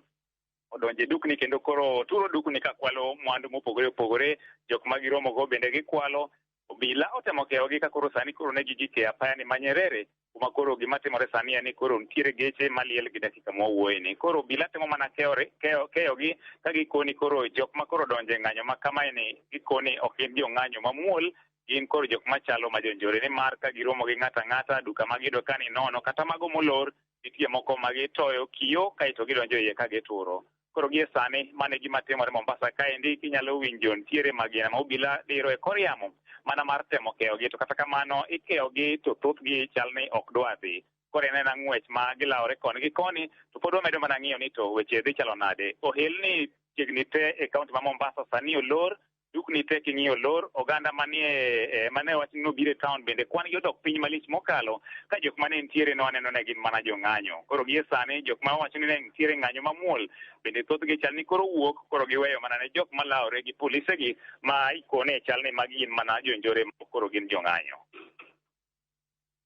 Speaker 4: odonje dukni kendo koro turo dukni ka kwalo mwandu mopogore opogore. Jok ma giromogo bende gikwalo. Obila otemo keyogi ka koro sani koro ne gigik e apaya ni ma Nyerere, kuma koro gima timore sani en ni koro nitiere geche maliel gi dakika mwawuoyeni. Koro obila temo mana keyogi ka gikoni koro jok ma koro donje ng'anyo ma kamae ni gikoni ok gin jong'anyo mamuol, gin koro jok machalo ma jonjore, nimar ka giromo gi ng'ato ang'ata, duka ma giyudo ka ni nono kata mago molor, nitie moko ma gitoyo kiyo kaeto gidonjo iye ka gituro. Koro gie sani mano e gima timore Mombasa kaendi. Kinyalo winjo nitiere magina ma obila diro e kor yamo mana mar temo keyogi, to kata kamano ikeyogi to thothgi chal ni ok dwa dhi. Koro en ena ng'wech ma gilawore koni gi koni, to pod wamedo mana ng'iyo ni to weche dhi chalo nade. Ohelni chiegni te e kaunti ma Mombasa sani olor, dukni te king'iyo olor, oganda manie mane wach ni nobiro e town bende kwan gi odok piny malich mokalo ka jok mane nitiere no aneno ne gin mana jong'anyo. Koro gie sani jok ma wacho ni ne nitiere ng'anyo mamuol bende thothgi chal ni koro wuok, koro giweyo mana ne jok malawore gi polise gi ma ikone chal ni magi gin mana jonjore koro gin jong'anyo.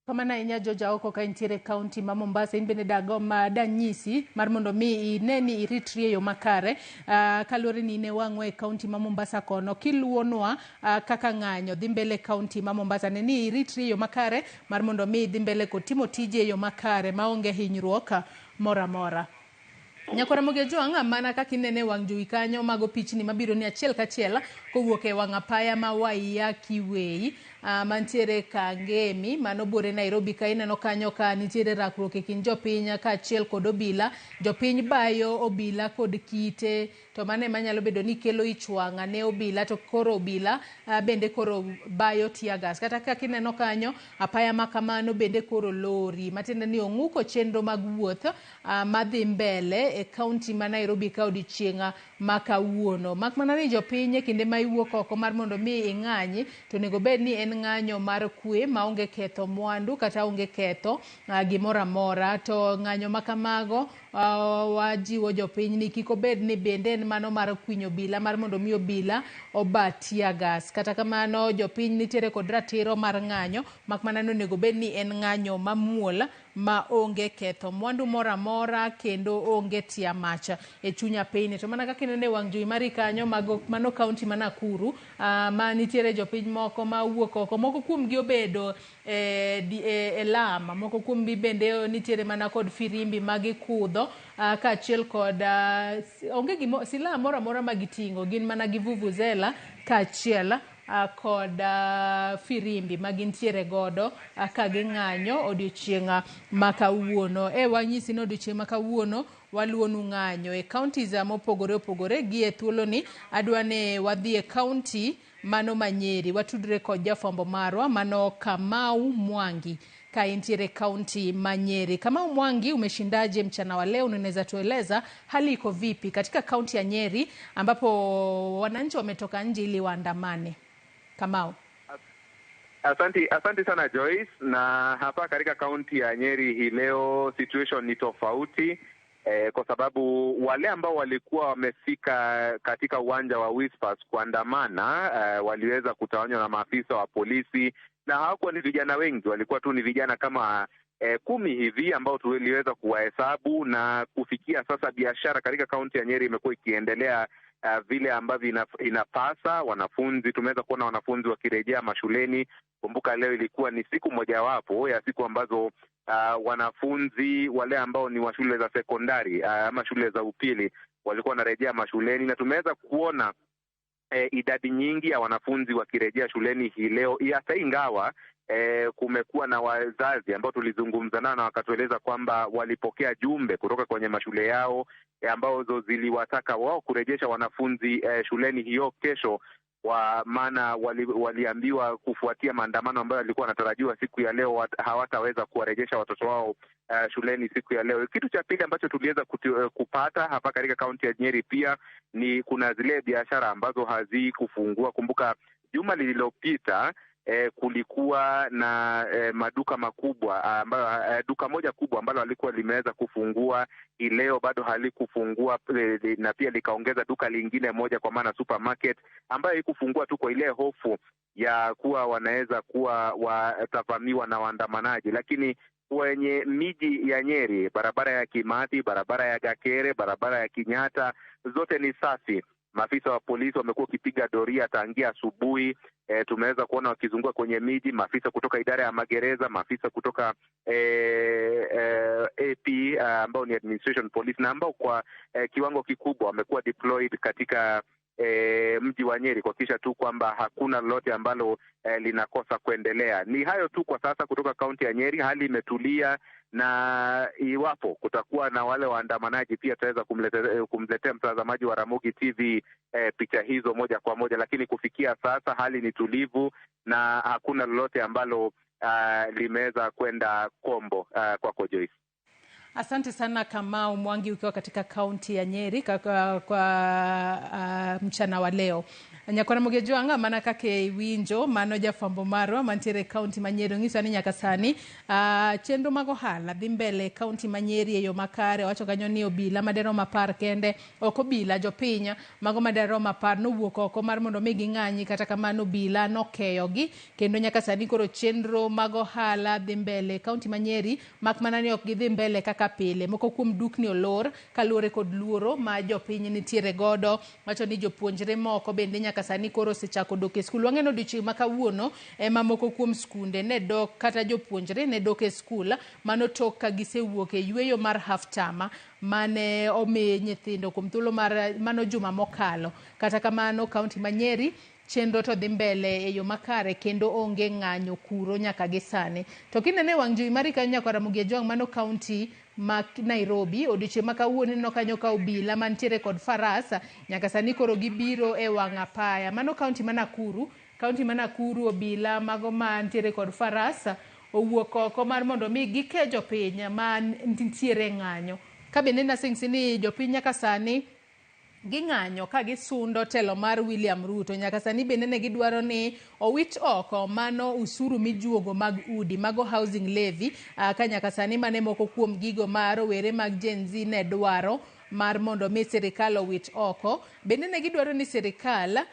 Speaker 17: Kamano ahinya George Aoko ka intiere kaunti ma Mombasa, in bende dagomba danyisi mar mondo mi ine ni iritri e yo makare kaluwore ni in e wang'wa e kaunti ma Mombasa kono kiluwonwa kaka ng'anyo dhi mbele e kaunti ma Mombasa, ne ni iritri e yo makare mar mondo mi idhi mbele kod timo tiji e yo makare maonge hinyruok moro amora. Nyakwara Ramogi Ojwang', mana kaka inene e wang' jowi kanyo, mago pichni mabiro ni achiel kachiel kowuok e wang' apaya ma Waiyaki Way mantiere Kangemi mano buore Nairobi. Ka ineno kanyo ka nitiere rakruok e kind jopiny kaachiel kod obila. Jopiny bayo obila kod kite, to mano ema nyalo bedo ni kelo ich wang' ne obila, to koro obila bende koro bayo tear gas. Kata kaka ineno kanyo, apaya ma kamano bende koro lori, matiende ni ong'uko chenro mag wuoth madhi mbele e kaunti ma Nairobi ka odiochieng' ma kawuono. Mak mana ni jopiny e kinde ma iwuok oko mar mondo mi ing'anyi, to onego bed ni en ng'anyo mar kwe maonge ketho mwandu kata onge ketho gimoro amora. To ng'anyo ma kamago wajiwo jopiny ni kik obed ni bende en mano mar kwinyo obila mar mondo mi obila oba tear gas. Kata kamano jopiny nitiere kod ratiro mar ng'anyo, mak mana ni onego bed ni en ng'anyo mamuol ma onge ketho mwandu moro amora kendo onge tia mach e chuny apiny. To mana kaka ineno e wang' jowi mari kanyo, mano kaunti ma Nakuru ma nitiere jopiny moko ma owuok oko, moko kuomgi obedo e lam, moko kuomgi bende nitiere mana kod firimbi ma gikudho kaachiel kod onge gimo silaha moro amora ma giting'o, gin mana gi vuvuzela kaachiel kod firimbi ma gintiere godo ka ging'anyo odiochieng' ma kawuono. Wanyisi ni odiochieng' ma kawuono waluwonu ng'anyo e counties mopogore opogore. Gi e thuoloni adwa ni wadhi e county mano ma Nyeri, watudre kod jafwambo marwa mano Kamau Mwangi ka intiere kaunti ma Nyeri. Kamau Mwangi, umeshindaje mchana wa leo? Unaweza tueleza hali iko vipi katika kaunti ya Nyeri ambapo wananchi wametoka nje ili waandamane? Kamau.
Speaker 12: Asante sana Joyce. Na hapa katika kaunti ya Nyeri hii leo situation ni tofauti kwa sababu wale ambao walikuwa wamefika katika uwanja wa Whispers kuandamana waliweza kutawanywa na maafisa wa polisi, na hawakuwa ni vijana wengi, walikuwa tu ni vijana kama 10 hivi ambao tuliweza kuwahesabu. Na kufikia sasa biashara katika kaunti ya Nyeri imekuwa ikiendelea vile ambavyo inapasa. Wanafunzi, tumeweza kuona wanafunzi wakirejea mashuleni. Kumbuka leo ilikuwa ni siku mojawapo ya siku ambazo wanafunzi wale ambao ni wa shule za sekondari ama shule za upili walikuwa wanarejea mashuleni, na tumeweza kuona idadi nyingi ya wanafunzi wakirejea shuleni hii leo, hata ingawa kumekuwa na wazazi ambao tulizungumza nao na wakatueleza kwamba walipokea jumbe kutoka kwenye mashule yao ambazo ziliwataka wao kurejesha wanafunzi shuleni hiyo kesho, kwa maana waliambiwa kufuatia maandamano ambayo yalikuwa yanatarajiwa siku ya leo hawataweza kuwarejesha watoto wao shuleni siku ya leo. Kitu cha pili ambacho tuliweza kupata hapa katika kaunti ya Nyeri pia ni kuna zile biashara ambazo hazikufungua. Kumbuka juma lililopita Kulikuwa na maduka makubwa ambayo duka moja kubwa ambalo halikuwa limeweza kufungua leo, bado halikufungua, na pia likaongeza duka lingine moja, kwa maana supermarket ambayo haikufungua tu kwa ile hofu ya kuwa wanaweza kuwa watavamiwa na waandamanaji. Lakini kwenye miji ya Nyeri, barabara ya Kimathi, barabara ya Gakere, barabara ya Kenyatta, zote ni safi. Maafisa wa polisi wamekuwa wakipiga doria tangia asubuhi. Tumeweza kuona wakizunguka kwenye miji, maafisa kutoka idara ya magereza, maafisa kutoka AP ambao ni administration police, na ambao kwa kiwango kikubwa wamekuwa deployed katika mji wa Nyeri kuhakikisha tu kwamba hakuna lolote ambalo linakosa kuendelea. Ni hayo tu kwa sasa kutoka kaunti ya Nyeri. Hali imetulia, na iwapo kutakuwa na wale waandamanaji pia tutaweza kumletea mtazamaji wa Ramogi TV picha hizo moja kwa moja, lakini kufikia sasa hali ni tulivu na hakuna lolote ambalo limeweza kwenda kombo. Kwako Joyce.
Speaker 17: Asante sana Kamau Mwangi ukiwa katika kaunti ya Nyeri kwa mchana wa leo. Nyakwana Mogejwanga mana kake iwinjo mano jafwambo marwa mantiere kaunti ma Nyeri onyiso ni nyaka sani chenro mag ohala dhi mbele kaunti ma Nyeri e yo makare. Owacho kanyo ni obila maderom 10 kende ok obila jopiny mago maderom 10 nowuok oko mar mondo mi ging'anyi, kata kamano obila nokeyogi kendo nyaka sani koro chenro mag ohala dhi mbele kaunti ma Nyeri, mak mana ni ok gidhi mbele kaka pile. Moko kuom dukni olor kaluwore kod luoro ma jopiny nitiere godo. Wacho ni jopuonjre moko bende nyaka sani koro osechako dok e skul. Wang'eno odiochieng' ma kawuono ema moko kuom skunde ne dok kata jopuonjre ne dok e skul, mano tok ka gisewuok e yweyo mar half term mane omi nyithindo kuom thuolo mar mano juma mokalo. Kata kamano kaunti ma Nyeri chenro to dhi mbele e yo makare kendo onge ng'anyo kuro nyaka gi sani. To kinene wang' jowi mari kanyo nyaka Ramogi Ojwang' mano kaunti ma Nairobi odiochieng' ma kawuono ineno kanyo ka obila mantiere kod faras nyaka sani koro gibiro e wang' apaya. Mano kaunti ma Nakuru, kaunti ma Nakuru obila mago mantiere kod faras owuok oko mar mondo mi gike jopiny ma nitiere ng'anyo. Ka bende nasingsi ni jopiny nyaka sani ging'anyo ka gisundo telo mar William Ruto. Nyaka sani bende ne gidwaro ni owit oko mano usuru mijuogo mag udi, mago housing levy, ka nyaka sani mane moko kuom gigo ma rowere mag Gen Z ne dwaro mar mondo mi sirikal owit oko. Bende ne gidwaro ni sirikal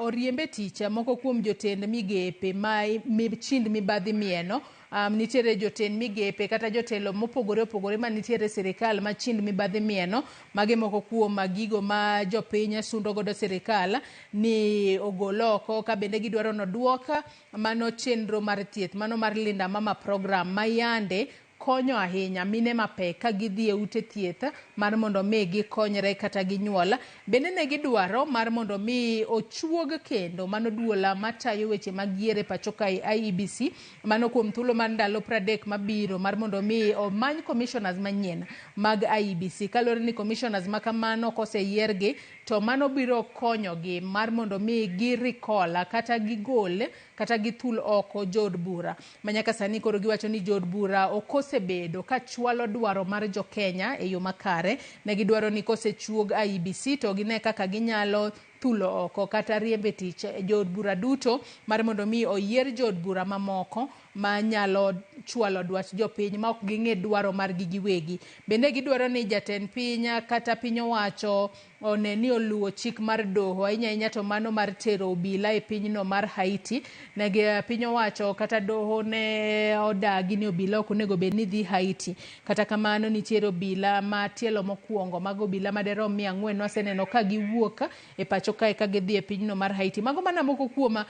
Speaker 17: oriembe tich moko kuom jotend migepe ma chind mibadhi mieno. Nitiere jotend migepe kata jotelo mopogore opogore ma nitiere sirikal ma chind mibadhi mieno. Mage moko kuom gigo ma jopiny sundo godo sirikal ni ogol oko, ka bende gidwaro noduok mano chenro mar thieth, mano mar Linda Mama program ma yande konyo ahinya mine mapek ka gidhi e ute thieth mar mondo mi gikonyre kata ginyuol. Bende ne gidwaro mar mondo mi ochuog kendo mano duola matayo weche mag yiero e pacho kae IEBC, mano kuom thuolo mar ndalo 30 mabiro mar mondo mi omany commissioners manyien mag IEBC. Kaluwore ni commissioners ma kamano koseyiergi to mano biro konyogi mar mondo mi girikola kata gigol kata githul oko jood bura. Ma nyaka sani koro giwacho ni jood bura okosebedo ka chwalo dwaro mar jokenya e yo makare. Ne gidwaro ni kosechuog IEBC to gine kaka ginyalo thulo oko kata riembe tich jood bura duto mar mondo mi oyier jood bura mamoko manyalo chwalo dwach jopiny ma ok ging'e dwaro margi giwegi. Bende gidwaro ni jatend piny kata piny owacho one ni oluwo chik mar doho ahinya ahinya to mano mar tero obila e pinyno mar Haiti. Negi piny owacho kata doho ne odagi ni obila ok onego bed ni dhi Haiti. Kata kamano nitiere obila ma tielo mokwongo mago obila maderom 400 waseneno ka giwuok e pacho kae ka gidhi e pinyno mar Haiti. Mago mana moko kuom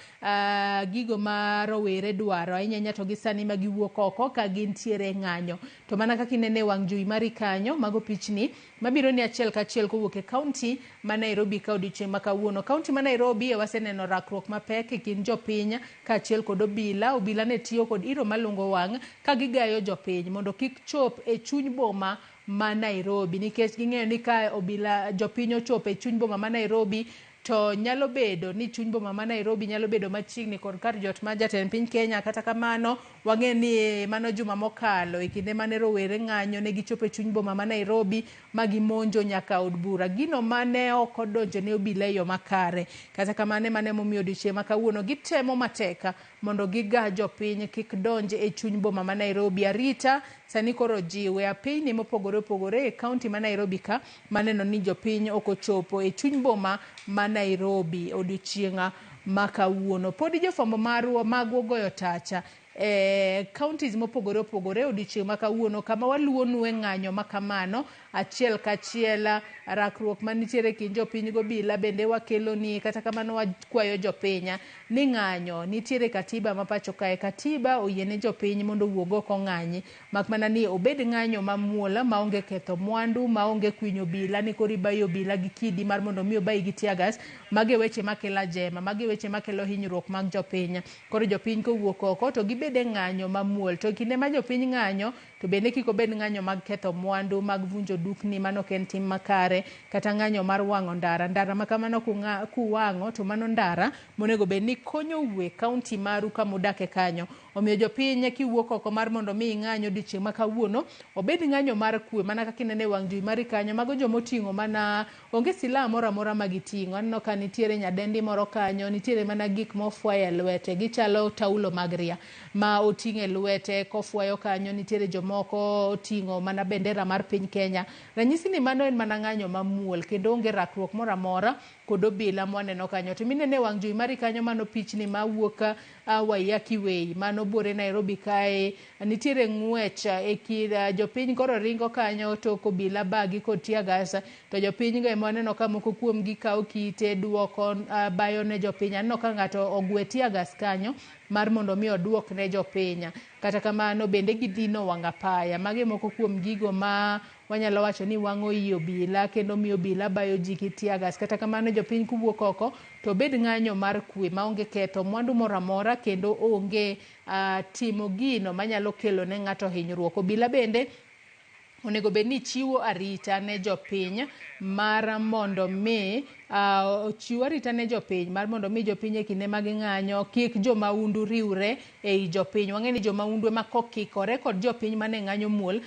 Speaker 17: gigo ma rowere dwaro ahinya ahinya to gi sani ma giwuok oko ka gintiere ng'anyo. To mana kaka inene wang' jowi mari kanyo, mago pichni mabiro ni achiel kachiel kowuok e kaunti ma Nairobi ka odiochieng' ma kawuono. Kaunti ma Nairobi waseneno rakruok mapek e kind jopiny kaachiel kod obila. Obila ne tiyo kod iro malungo wang' ka gigayo jopiny mondo kik chop e chuny boma ma Nairobi, nikech ging'eyo ni ka obila jopiny ochopo e chuny boma ma Nairobi To nyalo bedo ni chuny boma ma Nairobi nyalo bedo machiegni kod kar jot mar jatend piny Kenya. Kata kamano, wang'e ni mano juma mokalo e kinde mane rowere ng'anyo ne gichopo e chuny boma ma Nairobi ma gimonjo nyaka od bura. Gino mane ok odonjo ne obila e yo makare. Kata kamano ema ne momiyo odiochieng' ma kawuono gitemo matek mondo giga jopiny kik donj e chuny boma ma Nairobi. Arita sani koro jiwe apeyni mopogore opogore e kaunti ma Nairobi ka maneno ni jopiny ok ochopo e chuny boma ma Nairobi odiochieng' ma kawuono. Podi jofwambo marwa magwa goyo tacha e counties mopogore opogore odiochieng' ma kawuono kama waluwonu e ng'anyo ma kamano achiel kachiel. Rakruok manitiere e kind jopiny gobila bende wakeloni. Kata kamano wakwayo jopiny ni ng'anyo nitiere katiba ma pacho kae. Katiba oyiene jopiny mondo owuog oko ong'anyi, mak mana ni obed ng'anyo mamuol maonge ketho mwandu, maonge kwinyo obila ni koro ibayo obila gi kidi mar mondo mi obayi gi tear gas. Magi e weche makelo ajema, magi e weche makelo hinyruok mag jopiny. Koro jopiny kowuok oko to gibed e ng'anyo mamuol. To kinde ma jopiny ng'anyo to bende kik obed ng'anyo mag ketho mwandu, mag vunjo dukni, mano ok en tim makare, kata ng'anyo mar wang'o ndara. Ndara ma kamano kuwang'o to mano ndara monego bed ni konyou e kaunti maru kama udake kanyo. Omiyo jopiny kiwuok oko mar mondo mi ing'any odiochieng' ma kawuono, obed ng'anyo mar kwe mana kaka ineno e wang' jowi mari kanyo. Mago jomoting'o mana onge silaha moro amora ma giting'o. Aneno ka nitiere nyadendi moro kanyo, nitiere mana gik mofwayo e lwete, gichalo taulo mag ria ma oting'o e lwete kofwayo kanyo. Nitiere jomoko oting'o mana bendera mar piny Kenya. Ranyisi ni mano en mana ng'anyo mamuol kendo onge rakruok moro amora kod obila mwaneno kanyo. To minene e wang' jowi mari kanyo mano pichni mawuok Waiyaki Way mano buore Nairobi kae. Nitiere ng'wech e kind jopiny koro ringo kanyo tok obila bagi kod tear gas. To jopiny go ema waneno ka moko kuom gi kawo kite duoko bayo ne jopiny. Aneno ka ng'ato ogwe tear gas kanyo mar mondo mi oduok ne jopiny. Kata kamano bende gidino wang' apaya. Magi moko kuom gigo ma wanyalo wacho ni wang'o i obila kendo miyo obila bayo ji gi tear gas. Kata kamano jopiny kowuok oko to obed ng'anyo mar kwe maonge ketho mwandu moro amora kendo onge timo gino manyalo kelo ne ng'ato hinyruok. Obila bende onego bed ni chiwo arita ne jopiny mar mondo mi ochiw arita ne jopiny mar mondo mi jopiny e kinde ma ging'anyo kik jomaundu riwre ei jopiny. Wang'e ni jomaundu ema kokikore kod jopiny mane ng'anyo muol,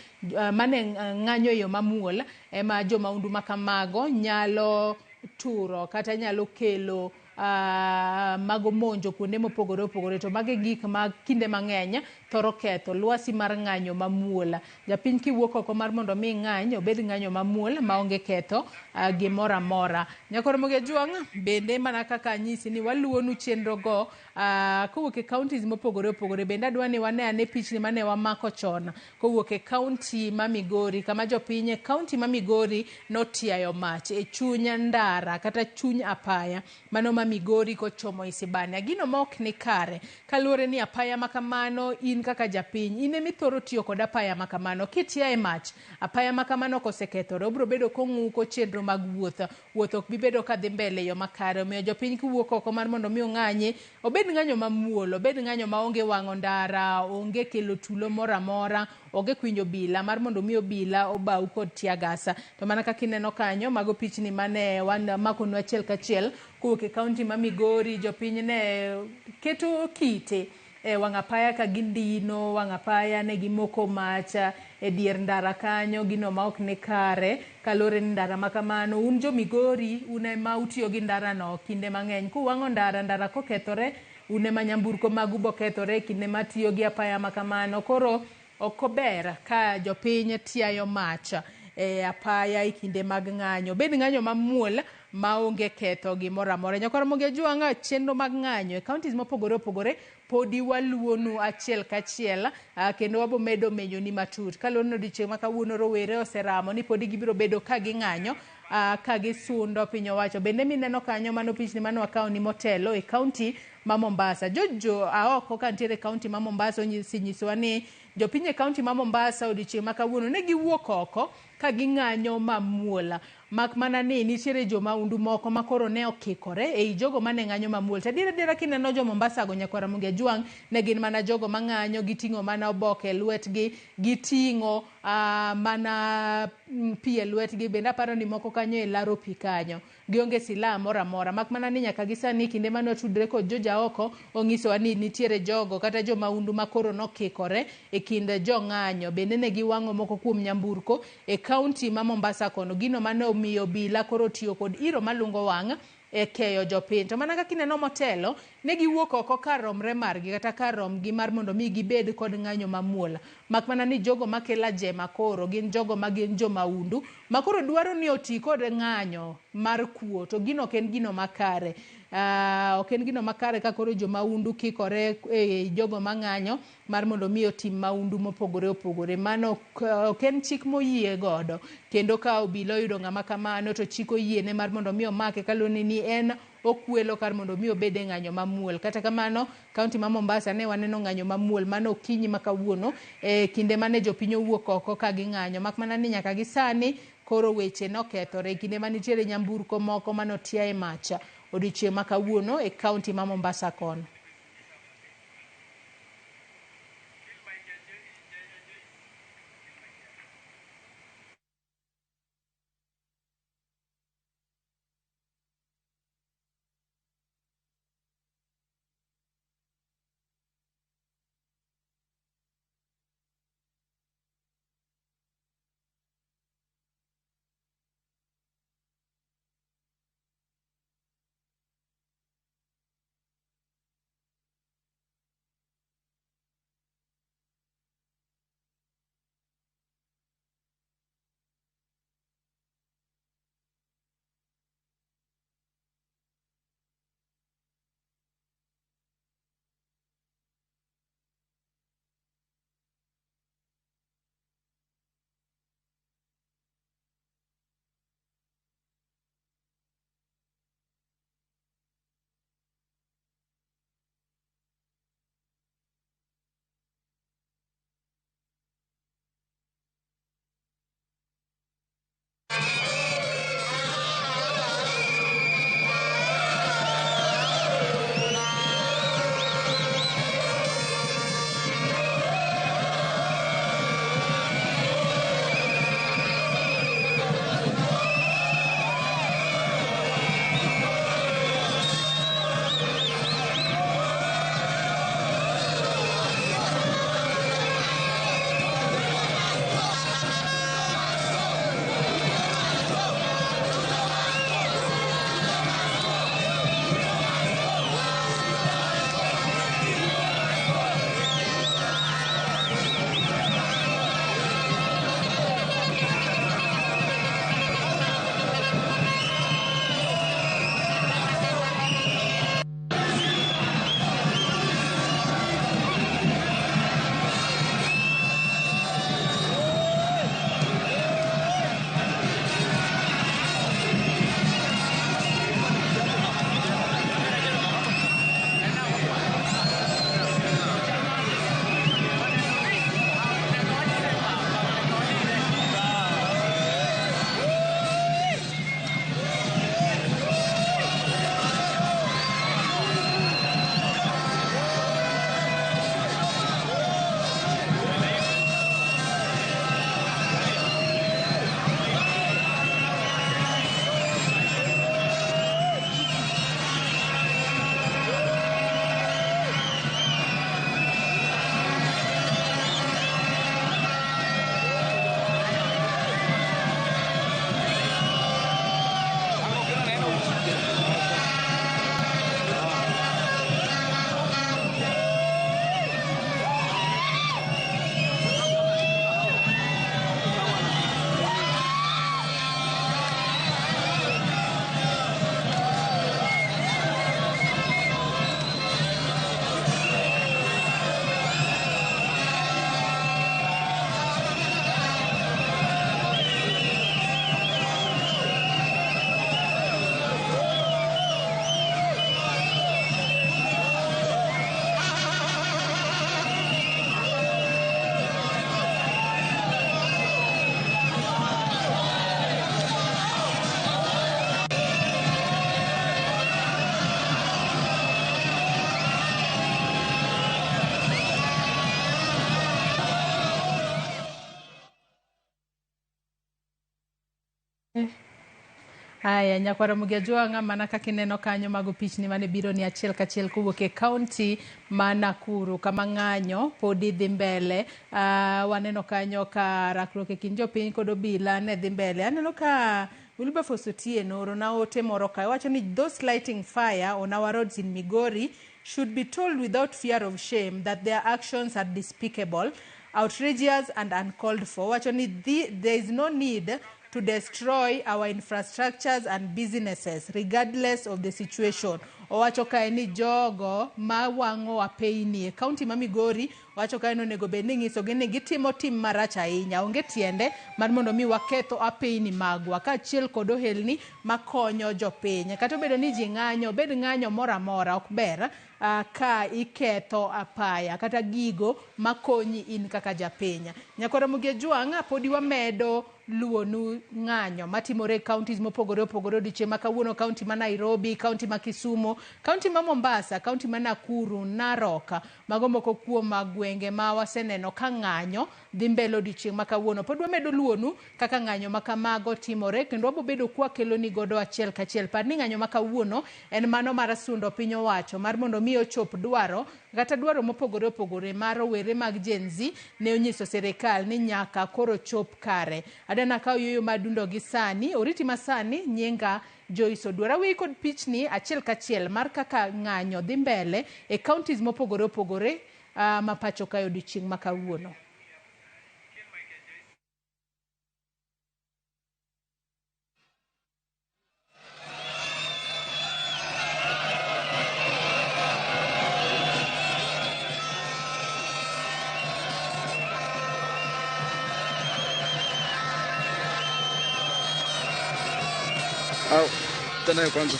Speaker 17: mane ng'anyo e yo mamuol, ema jomaundu ma kamago nyalo turo kata nyalo kelo mago monjo kuonde mopogore opogore. To magi gik ma kinde mang'eny thoro ketho lwasi mar ng'anyo mamuol. Japiny kiwuok oko mar mondo mi ng'any, obed ng'anyo mamuol maonge ketho gimoro amora. Nyakor Mogi Ajwang' bende mana kaka anyisi ni waluwonu chenro go kowuok e counties mopogore opogore. Bende adwa ni wane ane pichni mane wamako chon kowuok e county ma Migori, kama jopiny e county ma Migori notiayo mach e chuny ndara kata chuny apaya mano ma Migori kochomo Isibania. Gino ma ok ni kare kaluwore ni apaya ma kamano in kaka japiny in emithoro tiyo kod apaya ma kamano. Kitiaye mach, apaya ma kamano kosekethore obiro bedo kong'uko chenro mag wuoth. Wuoth ok bi bedo kadhi mbele e yo makare. Omiyo jopiny kiwuok oko mar mondo mi ong'anyi, obed ng'anyo mamuol, obed ng'anyo maonge wang'o ndara, onge kelo tulo moro amora, onge kwinyo obila mar mondo mi obila obau kod tear gas. To mana kaka ineno kanyo, mago pichni mane wan makonu achiel kachiel kowuok e kaunti ma Migori. Jopiny ne keto kite e wang' apaya ka gindino wang' apaya, ne gimoko mach e dier ndara kanyo, gino ma ok ni kare kaluwore ni ndara ma kamano un jo Migori un ema utiyo gi ndara no kinde mang'eny. Kuwang'o ndara, ndara kokethore un ema nyamburko magu bokethore kinde matiyo gi apaya ma kamano. Koro ok ober ka jopiny tiayo mach e apaya e kinde mag ng'anyo. Obed ng'anyo mamuol maonge ketho gimoro amora. Nyakwar Mogi Ajwang', chenro mag ng'anyo e counties mopogore opogore podi waluwonu achiel kachiel, kendo wabo medo menyoni matut. Kaluwore ni odiochieng' ma kawuono rowere oseramo ni podi gibiro bedo ka ging'anyo, ka gisundo piny owacho. Bende mineno kanyo mano pichni mane wakawo ni motelo e county ma Mombasa. Jojo aoko ka nitiere e county ma Mombasa osenyisowa ni jopiny e county ma Mombasa odiochieng' ma kawuono ne giwuok oko ka ging'anyo mamuol. Mak mana ni nitiere jomaundu moko ma koro ne okikore ei jogo mane ng'anyo mamuol. To adier adiera kineno jo Mombasa go nyakwar Ramogi Ajwang' ne gin mana jogo mang'anyo, giting'o mana oboke e lwetgi, giting'o mana pi e lwetgi, bende aparo ni moko kanyo e laro pi kanyo. Gionge silaha moro amora. Mak mana ni nyaka gi sani kinde mane watudre kod jojaoko onyisowa ni nitiere jogo kata jomaundu ma koro nokikore e kind jong'anyo. Bende ne giwang'o moko kuom nyamburko e kaunti ma Mombasa kono. Gino mane omiyo obila koro tiyo kod iro malungo wang' e keyo jopiny. To mana kaka ineno motelo, ne giwuok oko kar romre margi kata kar romgi mar mondo mi gibed kod ng'anyo mamuol. Mak mana ni jogo makelo ajema koro gin jogo ma gin jomaundu ma koro dwaro ni oti kod ng'anyo mar kuo to gino ok en gino makare. Ok en gino makare ka koro jomaundu kikore e jogo mang'anyo mar mondo mi otim maundu mopogore opogore. Mano ok en chik moyie godo. Kendo ka obila oyudo ng'ama kamano to chik oyiene mar mondo mi omake kaluwore ni en okwelo kar mondo mi obed e ng'anyo mamuol. Kata kamano, kaunti ma Mombasa ne waneno ng'anyo mamuol mano okinyi ma kawuono e kinde mane jopiny owuok oko ka ging'anyo. Mak mana ni nyaka gi sani koro weche nokethore e kinde manitiere nyamburko moko manotia e mach odiochieng' ma kawuono e kaunti ma Mombasa kono. Haya, nyakwara Mugia mana kaka ineno kanyo mago pichni mane biro ni achiel kachiel kowuok e kaunti ma Nakuru kama ng'anyo podi dhi mbele. Waneno kanyo ka rakruok e kind jopiny kod obila ne dhi mbele. Aneno ka Wilberforce Otieno orona ote moro kae wacho ni those lighting fire on our roads in Migori should be told without fear of shame that their actions are despicable, outrageous and uncalled for. Wacho ni there is no need to destroy our infrastructures and businesses regardless of the situation. Owacho kae ni jogo ma wang'o apeyni e kaunti ma Migori, owacho kae ni onego bed ni ng'isogi ni gitimo tim marach ahinya. Onge tiende mar mondo mi waketho apeyni magwa kaachiel kod ohelni makonyo jopiny. Kata obedo ni ji ng'anyo, obed ng'anyo moro amora, ok ber ka iketho apaya kata gigo makonyi in kaka japiny. Nyakwara Mugia Jwang', podi wamedo luwonu ng'anyo matimore e counties mopogore opogore odiochieng' ma kawuono, kaunti ma Nairobi, kaunti ma Kisumu, kaunti ma Mombasa, kaunti ma Nakuru, Narok. Mago moko kuom gwenge ma waseneno ka ng'anyo dhi mbele odiochieng' ma kawuono. Pod wamedo luwonu kaka ng'anyo ma kamago timore kendo wabobedo kwakeloni godo achiel kachiel. Par ni ng'anyo ma kawuono en mano mar sundo piny owacho mar mondo mi ochop dwaro kata dwaro mopogore opogore mar rowere mag Gen Z ne onyiso sirikal ni nyaka koro chop kare. Adana kaw yueyo madundo gi sani, oriti masani nyinga Joyce Oduor. Aweyi kod pichni achiel kachiel mar kaka ng'anyo dhi mbele e counties mopogore opogore ma pacho kae odiochieng' ma kawuono.
Speaker 5: Au, tena kwanza.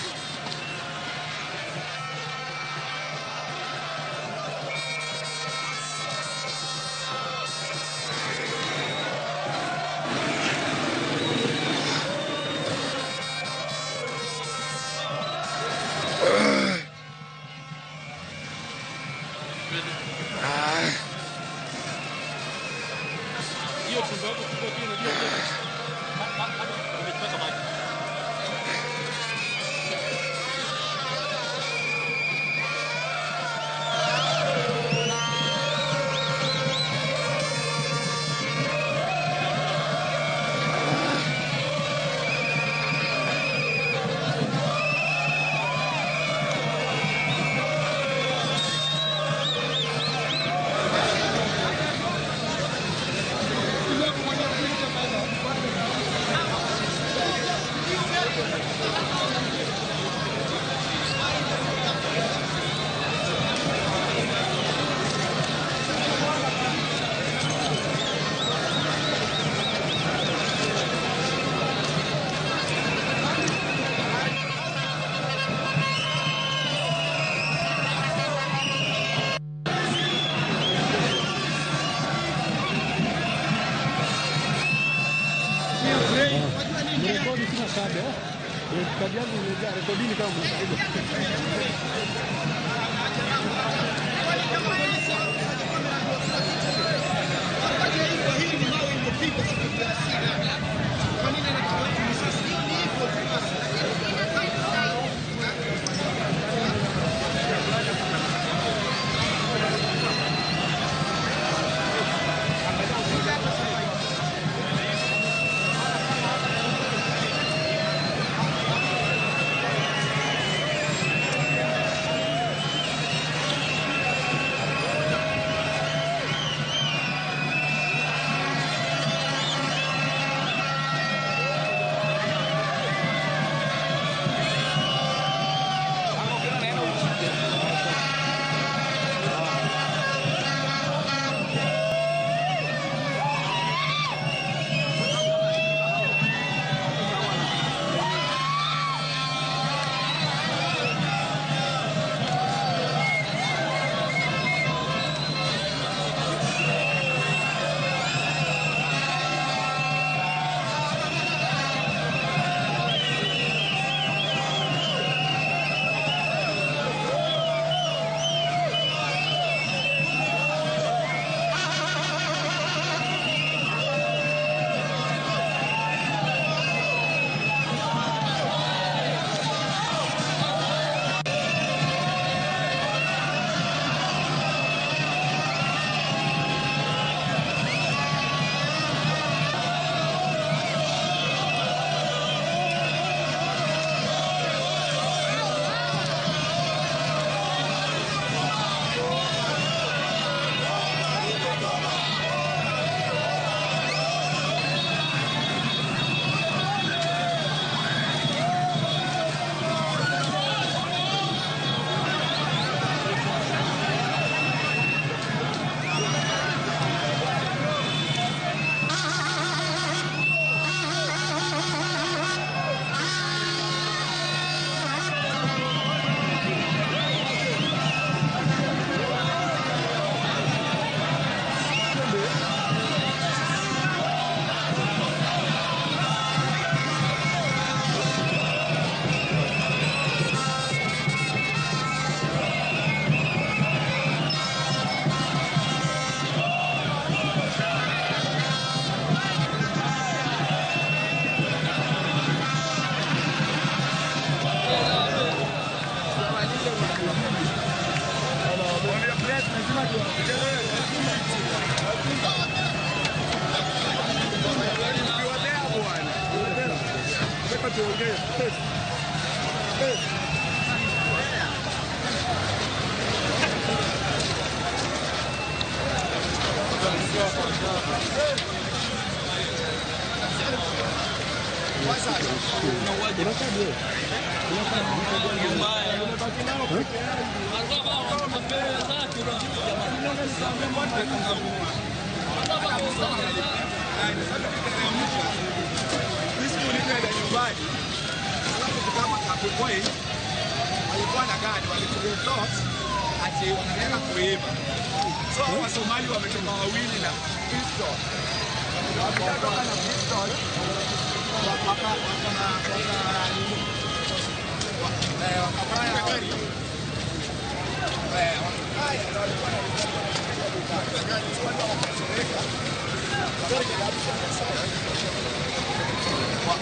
Speaker 9: Walikuwa na gari walikuwa ati wanataka kuiba. So Wasomali wametoka wawili na pistol. Wametoka na pistol.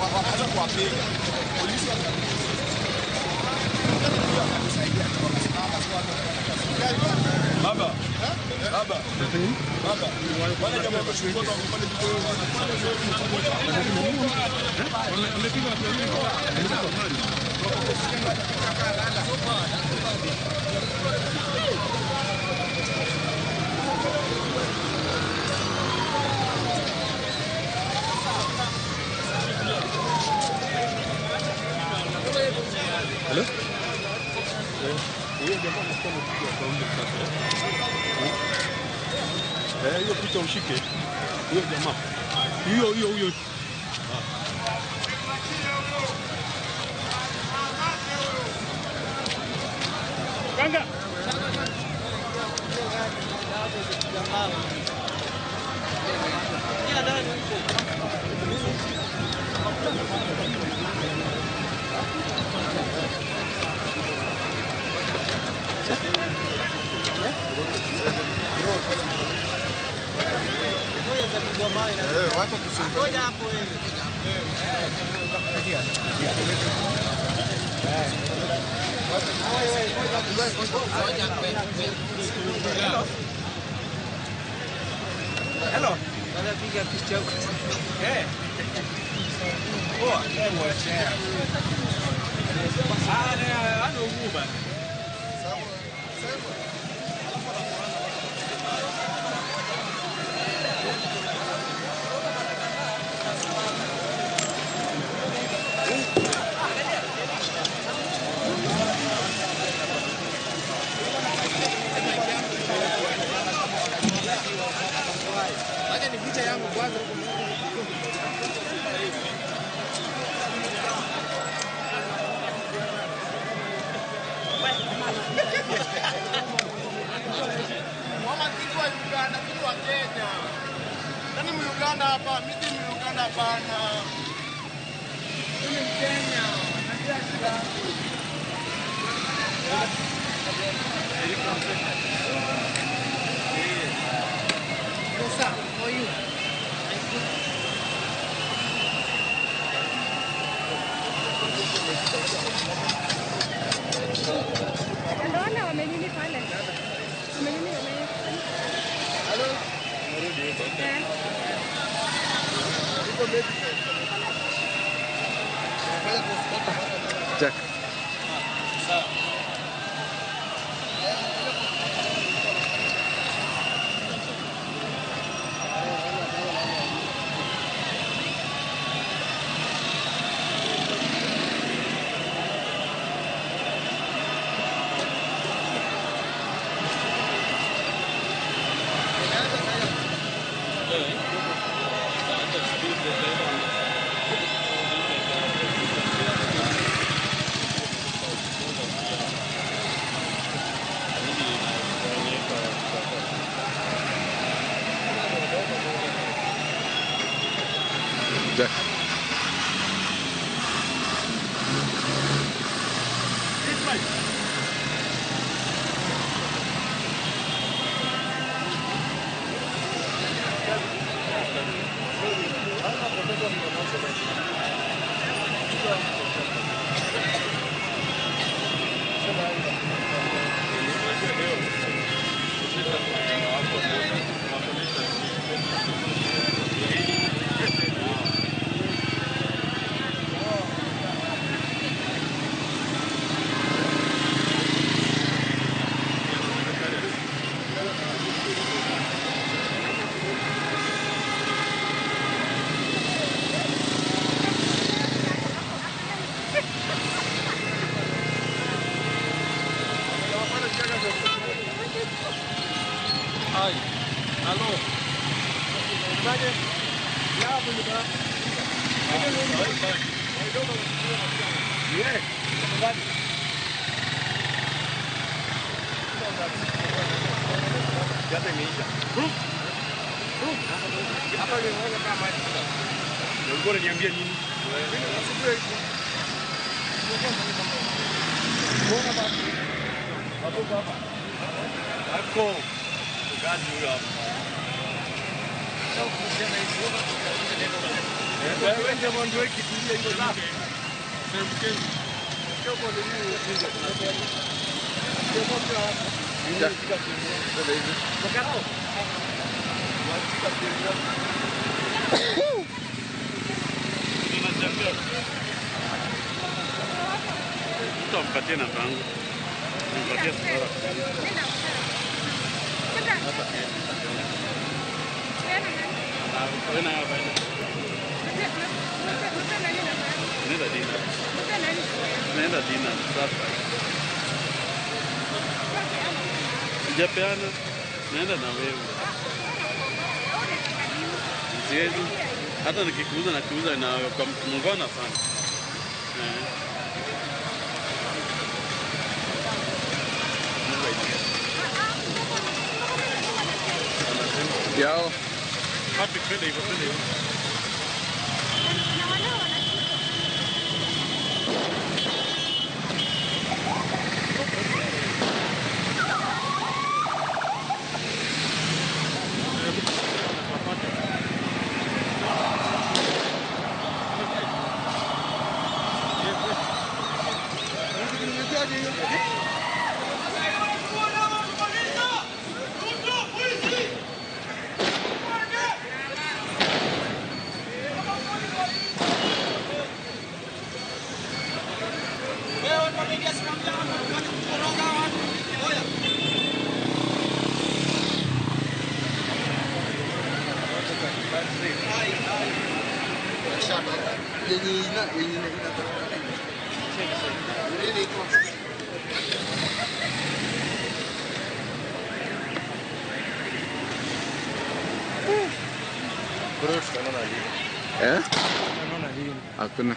Speaker 9: Wakaanza kuwapiga. Polisi Baba, baba, baba, wale jamaa wamechukua kwa pale
Speaker 19: Hello? Huyo jamaa anasema amepiga kauli sasa. Eh, hiyo picha ushike. Huyo jamaa. Hiyo hiyo huyo.
Speaker 4: Kanga.
Speaker 9: Hello. Eh. Poa. Ah, ano uba.
Speaker 13: Acha ni picha yangu kwanza.
Speaker 9: Mama kitu wa Uganda, kitu wa Kenya. Nani Uganda hapa? Mimi si Uganda hapana. Mimi Mkenya. Najua shida.
Speaker 13: Rosa, for you.
Speaker 21: Naona wamenini pale. Wamenini wamenini.
Speaker 9: Hello.
Speaker 12: Jack.
Speaker 9: Sawa.
Speaker 19: Ulikuwa unaniambia nini? Ako. Gazi huyo hapa. Wewe ndio mwanzo kitulia hiyo zako.
Speaker 2: Mtu ampatie namba yangu. Nimpatie sura. Naenda dina. Naenda dina sasa. Sijapeana. Naenda na wewe. Siwezi. Hata nikikuuza na kuuza na kwa mtu mungwana sana.
Speaker 1: Yao.
Speaker 2: Patrick, twende hivyo, twende hivyo.
Speaker 1: Eh? Hakuna.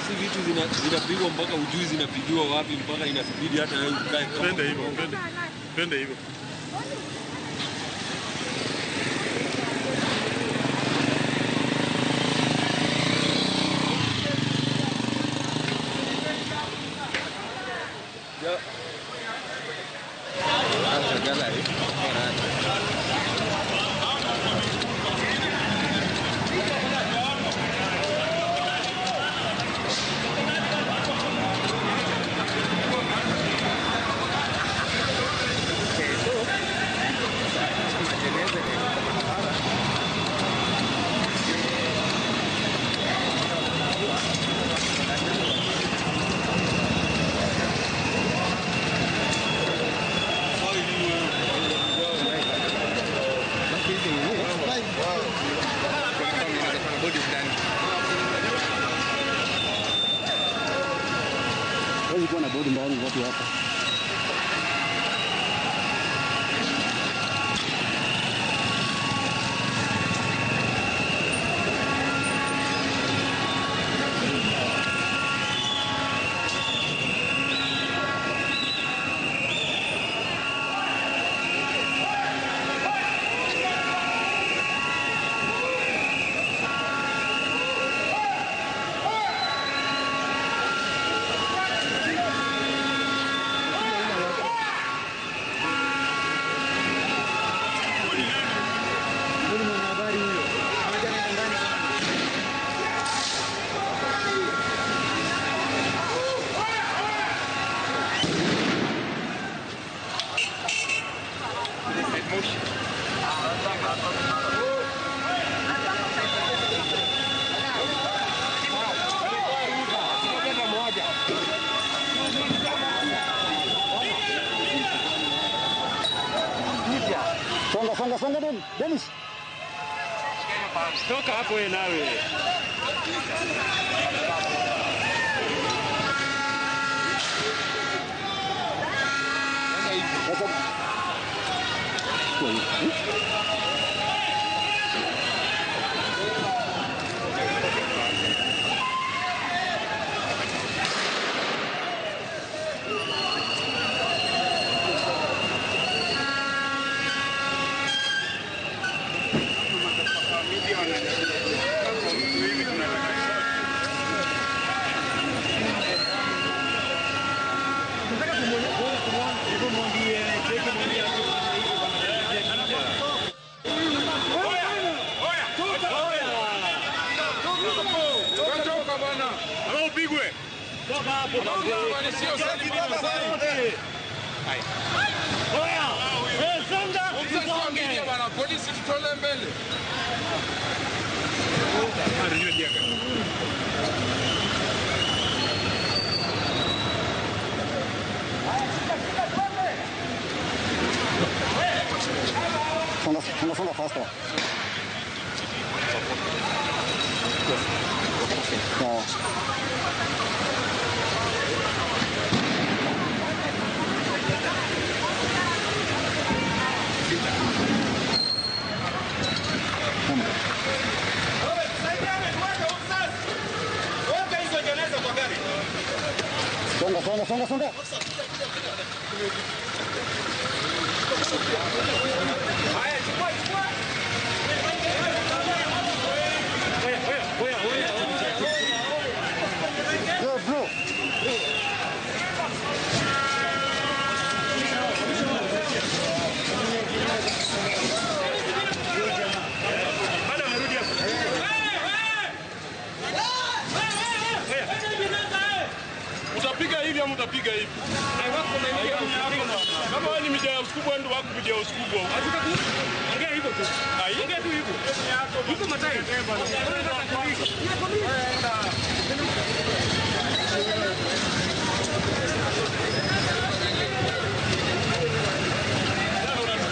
Speaker 19: Si vitu zinapigwa mpaka ujui zinapigiwa wapi mpaka inabidi hata wewe ukae kama.
Speaker 2: Twende hivyo, twende. Twende hivyo.
Speaker 1: Huwezi kuwa na bodi ndani watu hapa.
Speaker 7: songa songa Dennis.
Speaker 2: Toka hapo wewe nawe.
Speaker 1: Polisi tutole mbele.
Speaker 7: Songa, songa, songa faster. Sawa. Songa, songa, songa, songa. Yo, bro.
Speaker 19: Utapiga hivi ama utapiga hivi? Kama wewe ni media house kubwa ndio wako media house kubwa.
Speaker 2: Ongea hivyo tu. Ongea tu hivyo. Iko matai.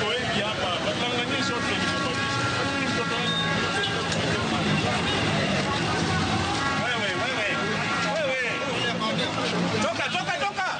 Speaker 19: Wengi hapa. Watanganyie shot na nikubadilisha. Lakini mtoto wangu.
Speaker 2: Wewe wewe. Wewe. Toka toka toka.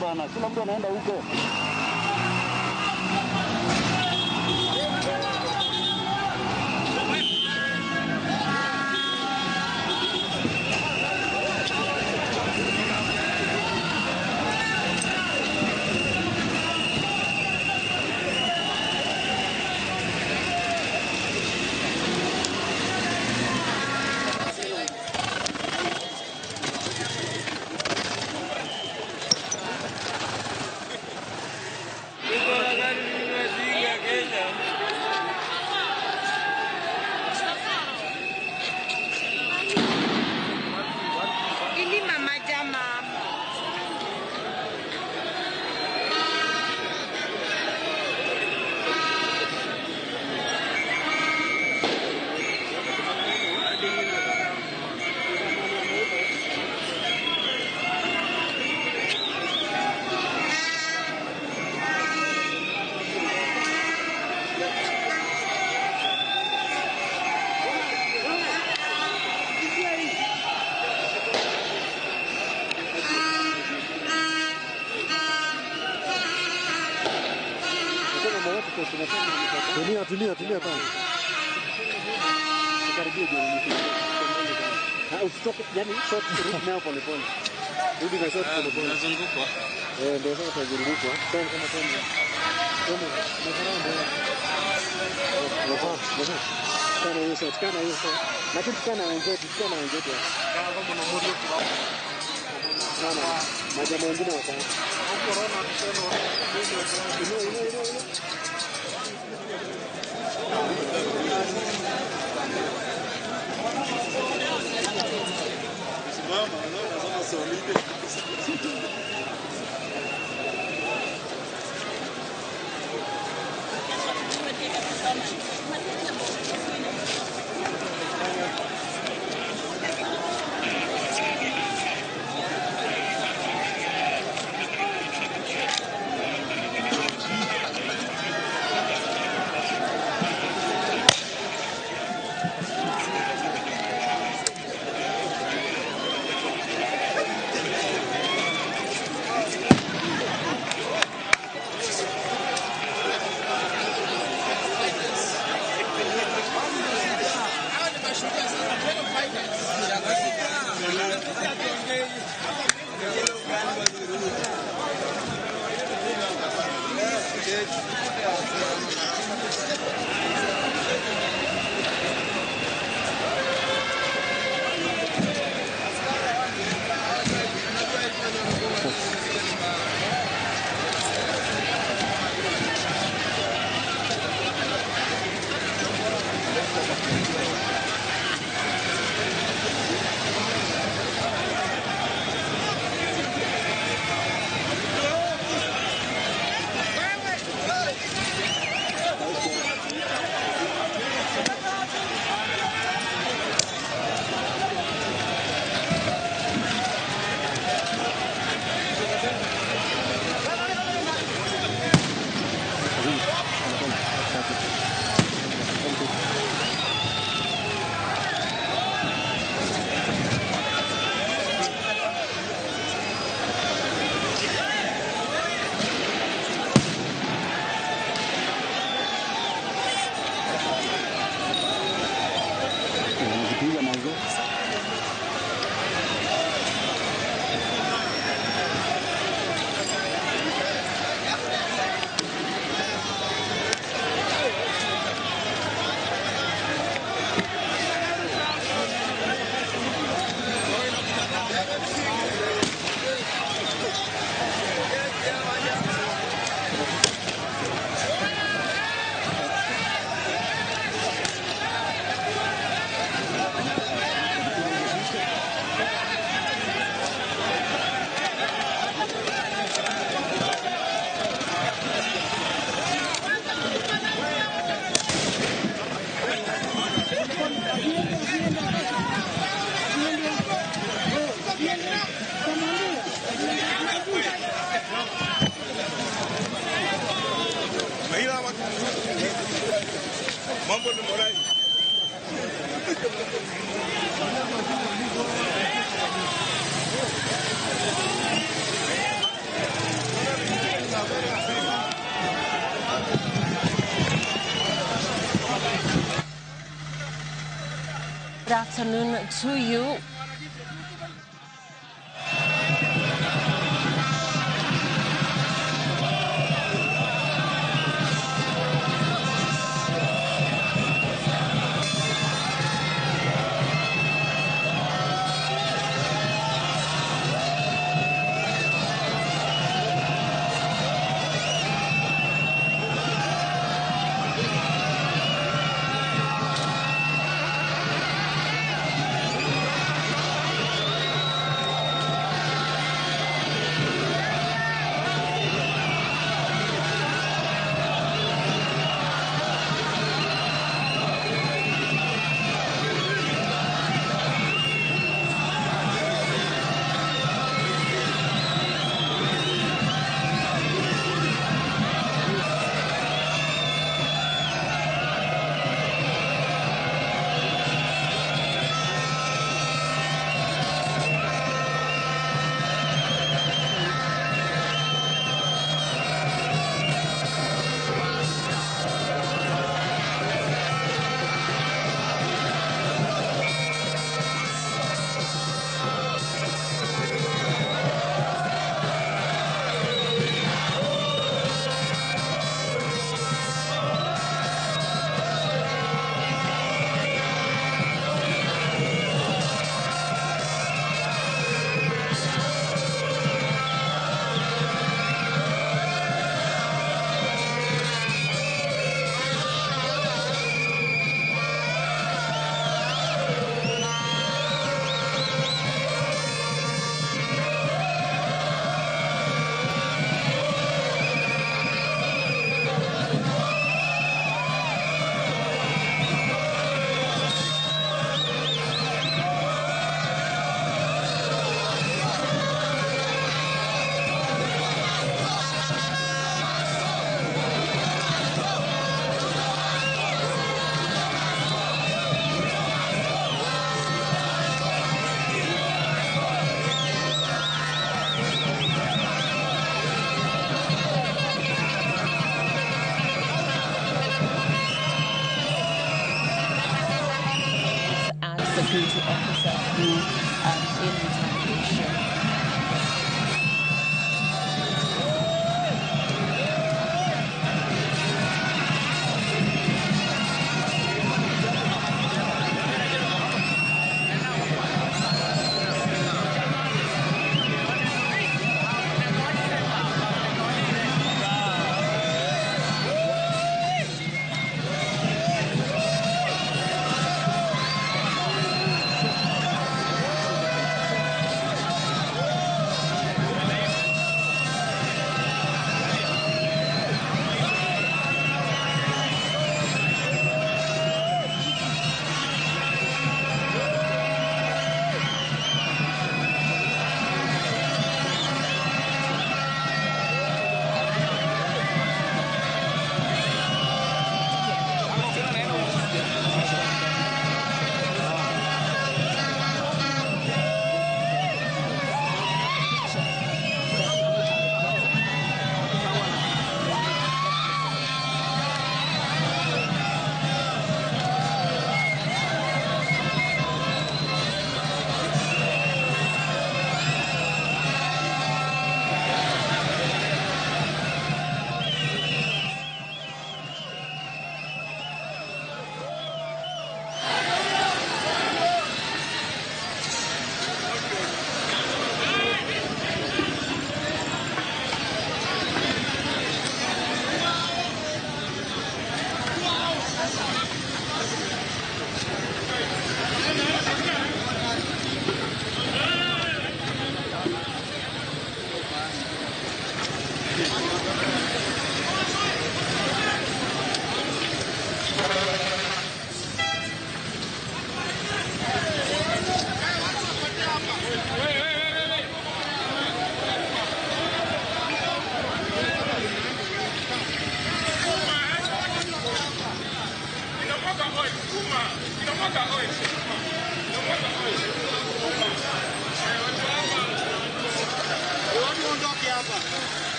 Speaker 7: Bana, kila mtu anaenda huko. Tulia, tulia, tulia kwanza. Tukaribie jioni. Usitoke, yani shot rudi nayo pole pole. Rudi na shot pole pole.
Speaker 1: Nazungukwa.
Speaker 7: Eh, ndio sasa tutazungukwa. Sasa kama kama. Kama makaramba. Nafaa, nafaa. Kana hiyo shot, kana hiyo shot. Lakini kana wenzetu, kana wenzetu. Kana majamaa wengine wako. Ino, ino, ino, ino. Unazipiga mwanzo.
Speaker 9: Mambo ni morai.
Speaker 8: Good afternoon to you.
Speaker 10: security officer through in retaliation.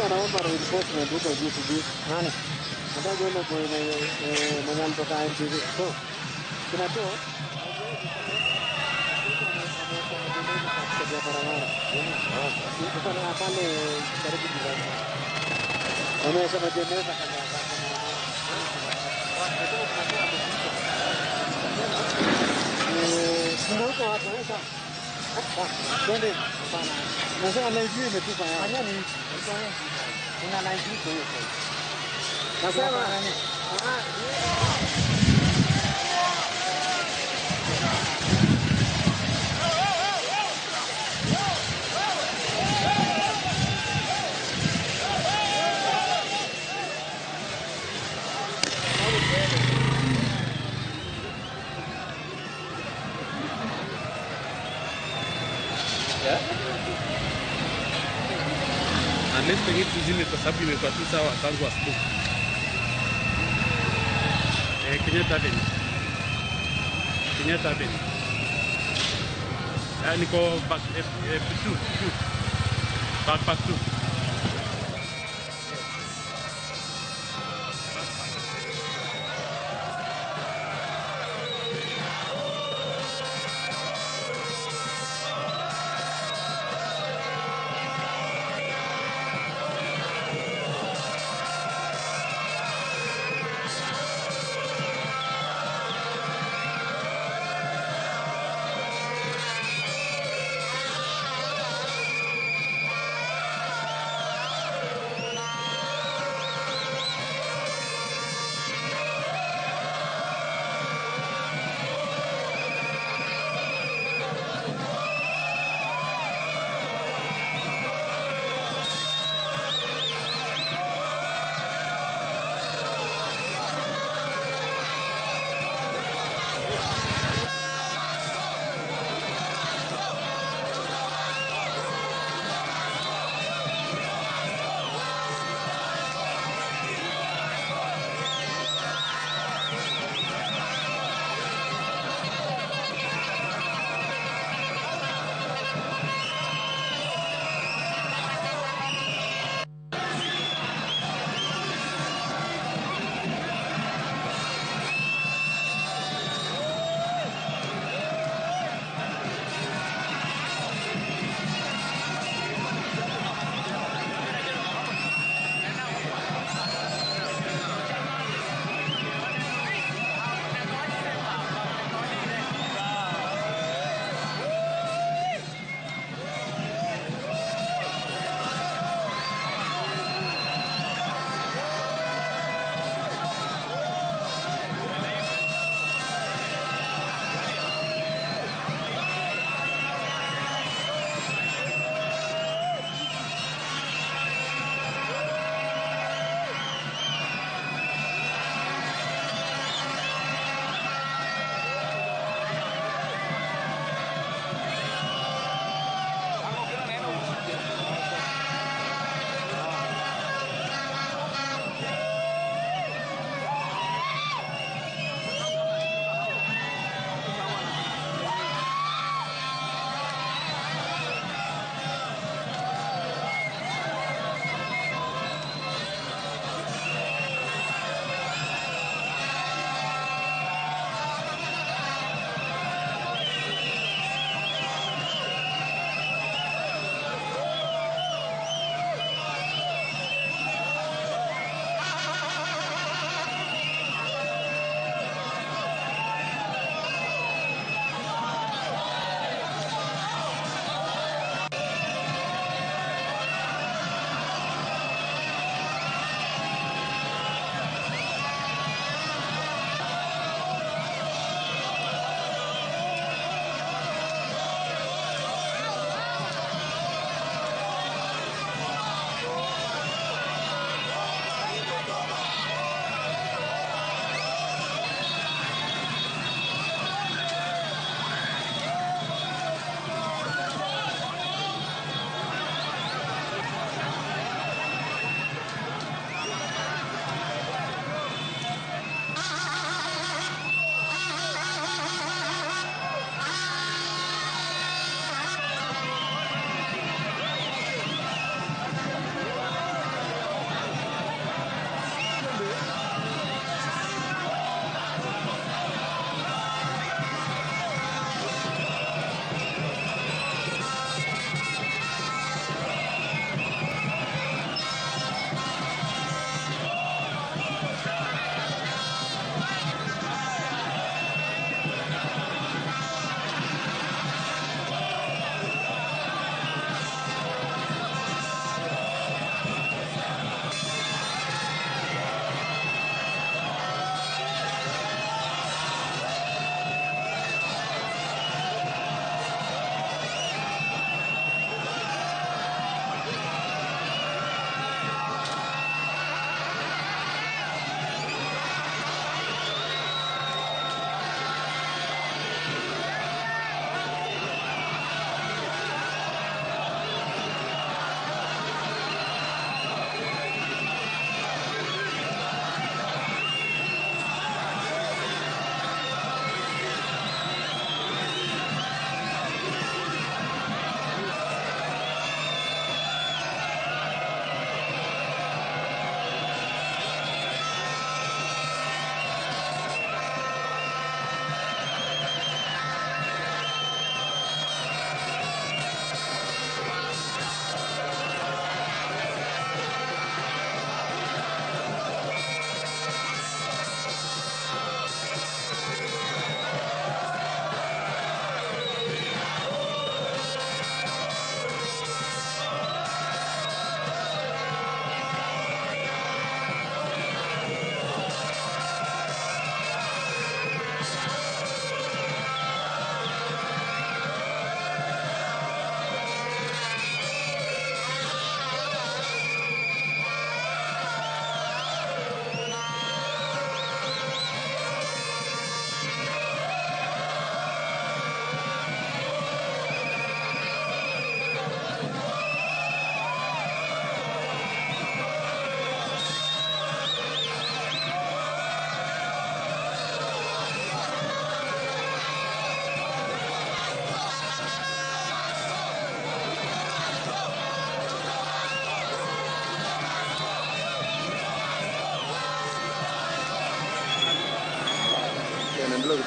Speaker 7: Anaomba reinforcement huko juu sijui. Nani? Nataka yule mwenye alitoka NTV. So, kinatoa katikati ya barabara. Sasa na pale karibu jirani. Wameweka majeneza kando ya barabara. Ndio huko watu sasa. Twende. Hapana. Nasema live imetupa ya. Fanya nini? Kuna live iko hiyo sasa. Nasema
Speaker 19: Unless pengine tuzime kwa sababu imekuwa tu sawa tangu asubuhi. Kenyatta Avenue. Kenyatta Avenue. Niko back F2, 2. Back 2.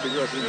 Speaker 1: Nimepigiwa simu.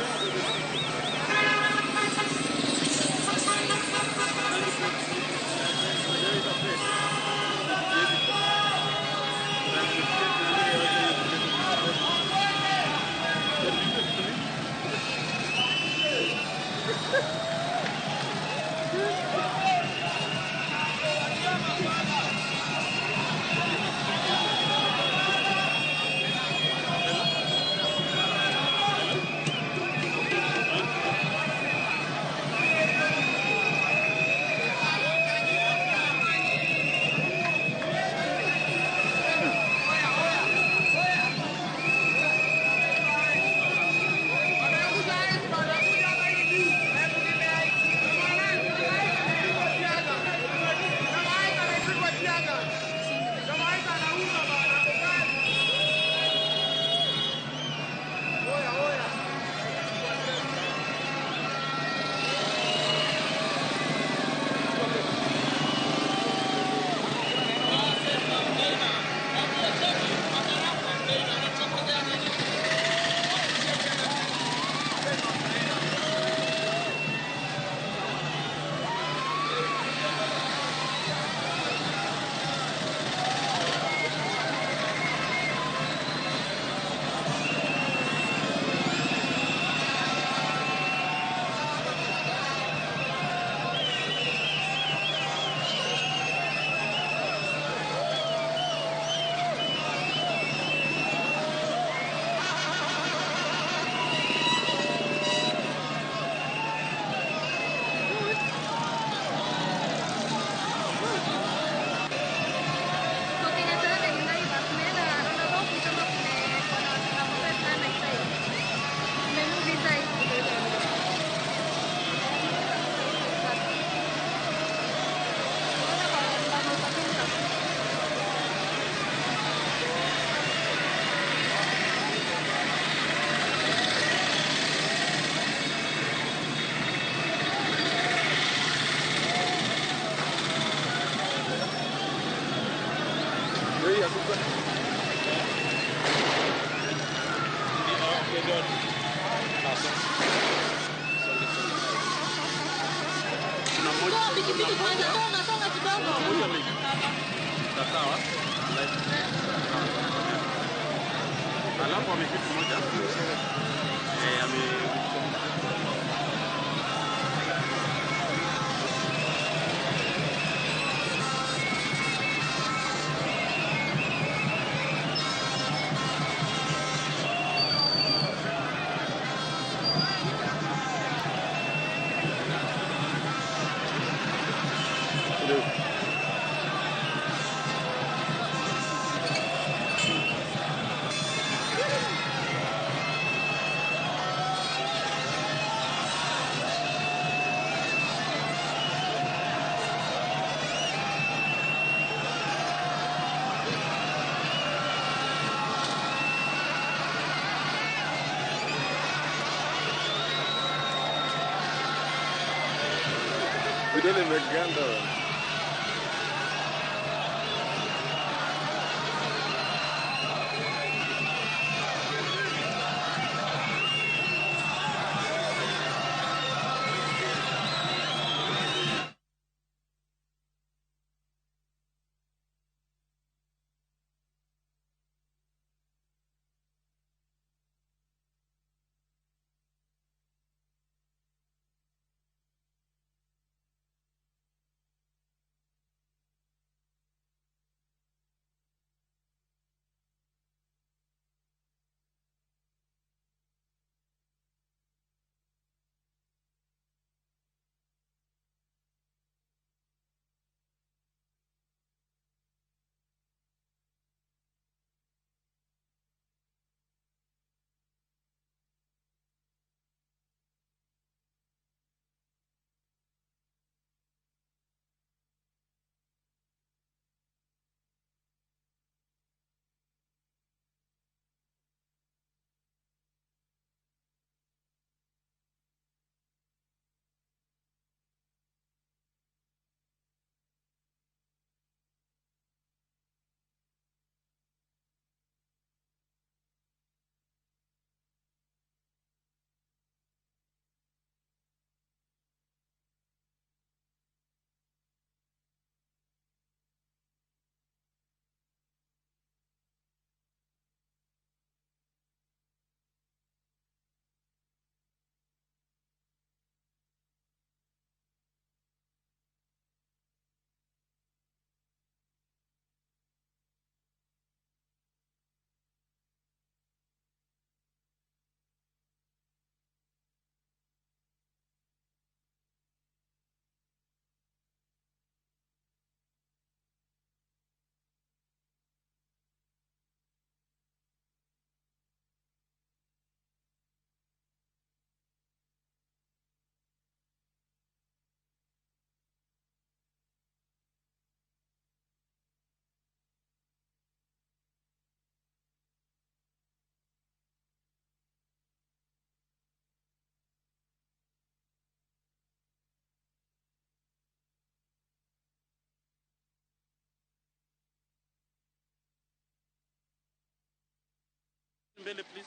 Speaker 19: Alafu ameketi mmoja.
Speaker 1: Vidole imeganda.
Speaker 2: Mbele please.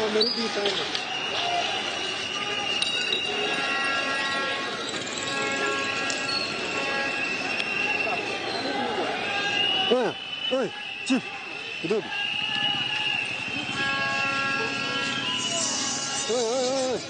Speaker 7: Wamerudi sana. Oya, oi, chief, kidogo. Oi, oi, oi.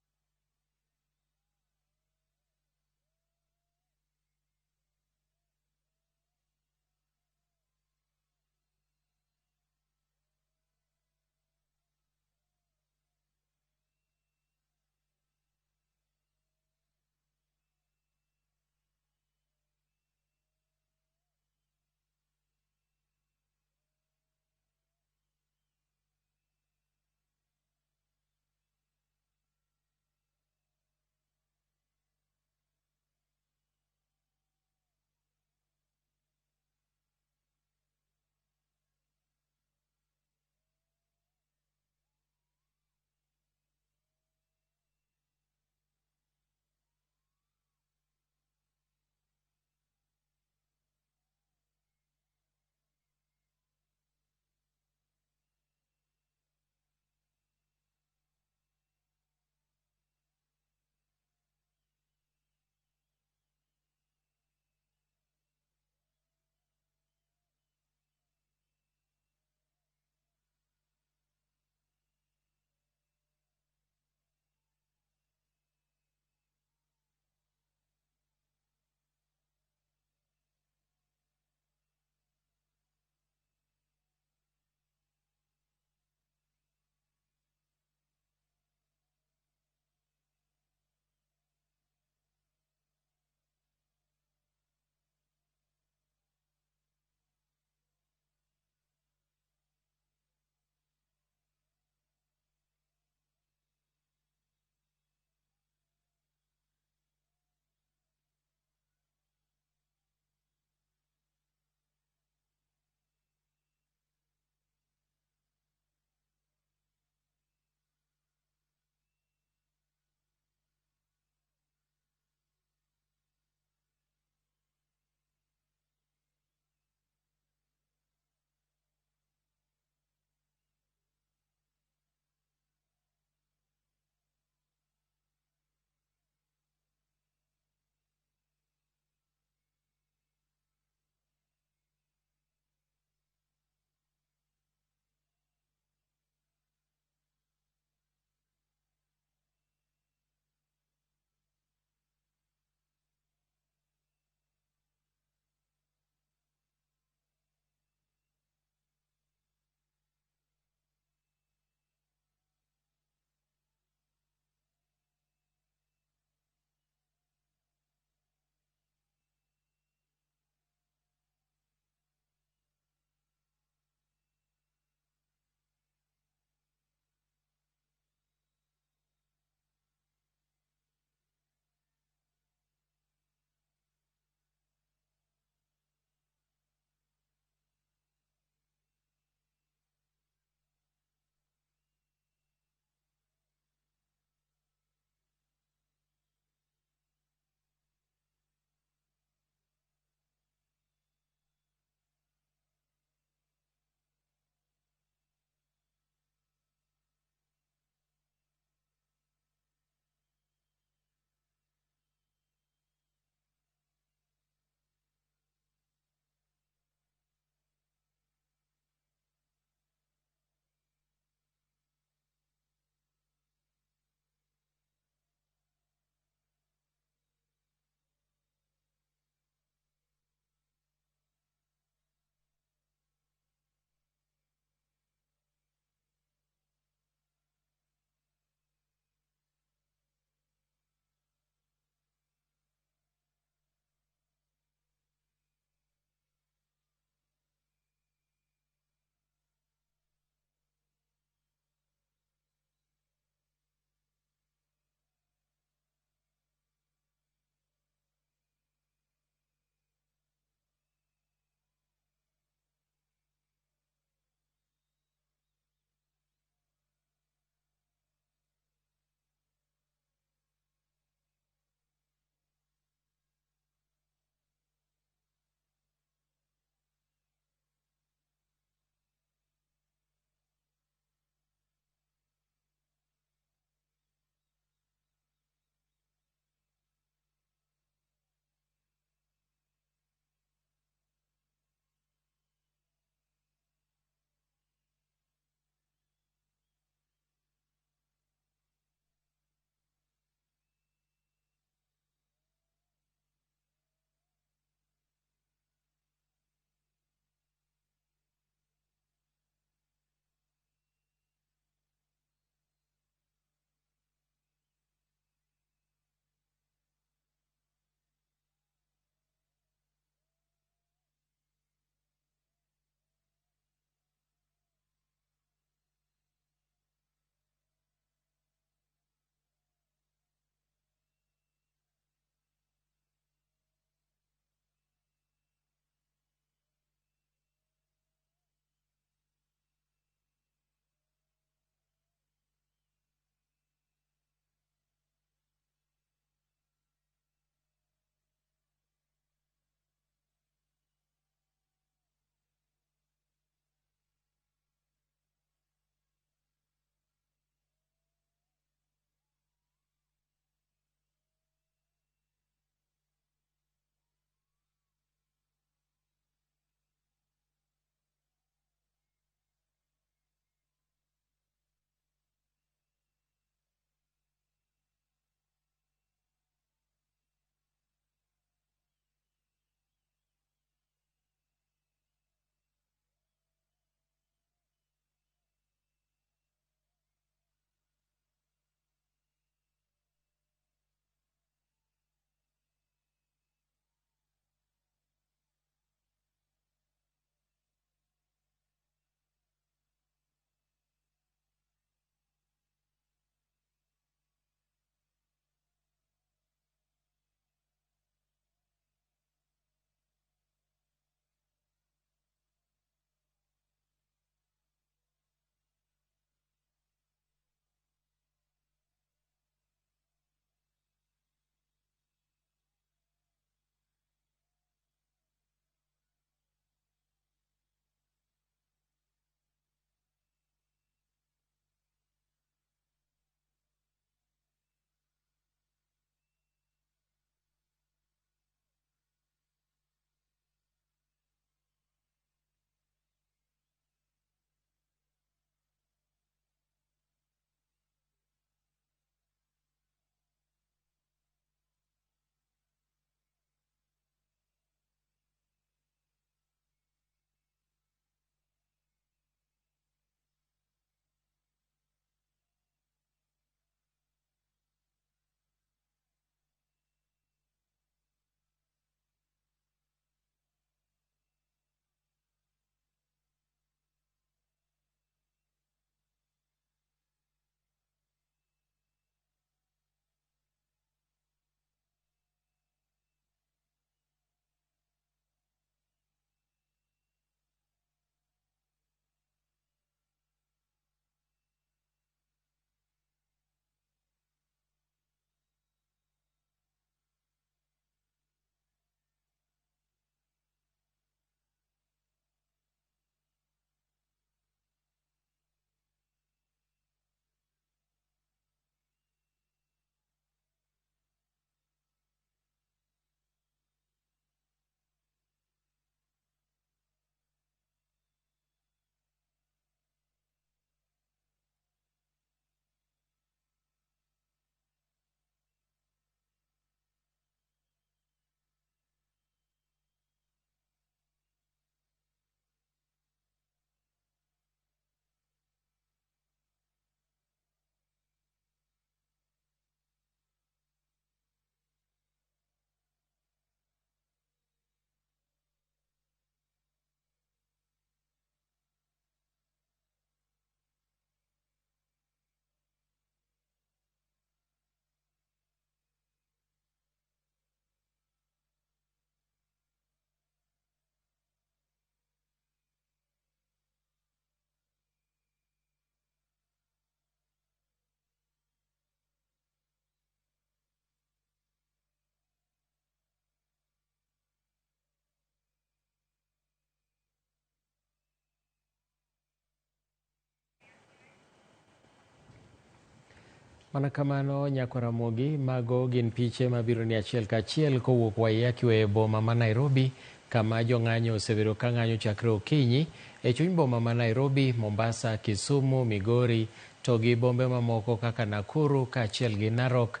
Speaker 15: Mana kamano nyakwa Ramogi, mago gin piche mabiro ni achiel kachiel kowuok Waiyaki e boma ma Nairobi, kama jong'anyo osebedo ka ng'anyo chakre okinyi e chuny boma ma Nairobi, Mombasa, Kisumu, Migori to gi bombe mamoko kaka Nakuru kaachiel gi Narok.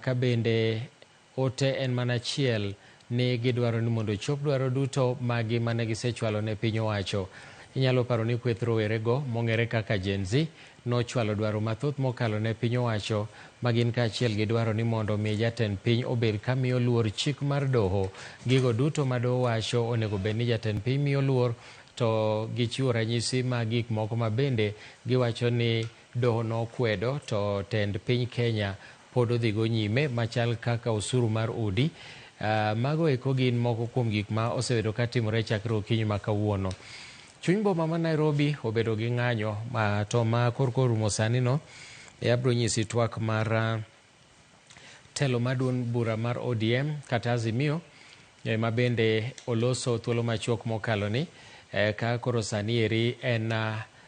Speaker 15: Ka bende ote en mana achiel ni gidwaro ni mondo ochop dwaro duto magi mane gisechwalo ne piny owacho. Inyalo paro ni kweth rowerego mong'ere kaka Gen Z nochwalo dwaro mathoth mokalo ne piny owacho ma gin kaachiel gi dwaro ni mondo mi jatend piny obed ka miyo luor chik mar doho. Gigo duto ma doho wacho onego bed ni jatend piny miyo luor, to gichiwo ranyisi mag gik moko ma bende giwacho ni doho nokwedo to tend piny Kenya pod odhigo nyime machal kaka osuru mar udi. Mago eko gin moko kuom gik ma osebedo ka timore chakre okinyi ma kawuono. Chuny boma ma Nairobi obedo gi ng'anyo ma to ma korka orumo sani no, abiro nyisi twak mar telo mar duond bura mar ODM kata Azimio ma bende oloso thuolo machuok mokalo ni ka koro sani eri en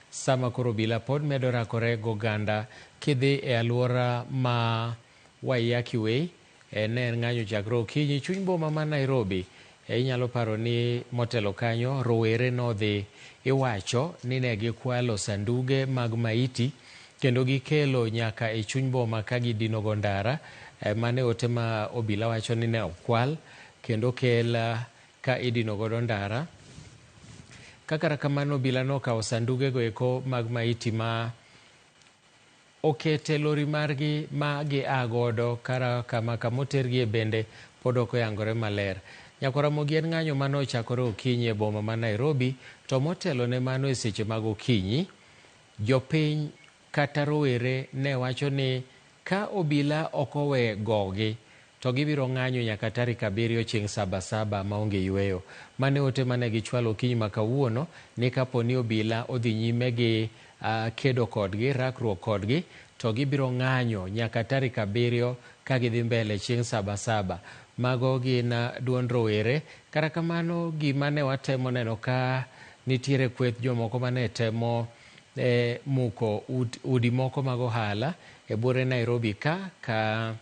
Speaker 15: sama koro obila pod medo rakore goganda kidhi e alwora ma Waiyaki Way ne en ng'anyo chakre okinyi chuny boma ma Nairobi. Inyalo paro ni motelo kanyo rowere nodhi iwacho ni ne gikwalo sanduge mag maiti kendo gikelo nyaka e chuny boma ka gidino go ndara. Mane ote ma obila wacho ni ne okwal kendo kel ka idino godo ndara. Kaka kamano obila nokawo sanduge go eko mag maiti ma okete lori margi ma gia godo kara kama kamotergie bende pod ok oyangore maler. Nyakwa Ramogi en ng'anyo mane ochakore okinyi e boma ma Nairobi, to motelo ne mano e seche mag okinyi, jopiny kata rowere ne wacho ni ka obila ok owe gogi to gibiro ng'anyo nyaka tarik 7 chieng' 7 maonge yweyo. Mane ote mane gichwalo okinyi ma kawuono ni kapo ni obila odhi nyime gi kedo kodgi, rakruok kodgi, to gibiro ng'anyo nyaka tarik 7 ka gidhi mbele chieng' 7. Mago gin duond rowere. Kata kamano gima ne watemo neno ka nitiere kweth jomoko mane temo muko udi moko mag ohala e buore Nairobi ka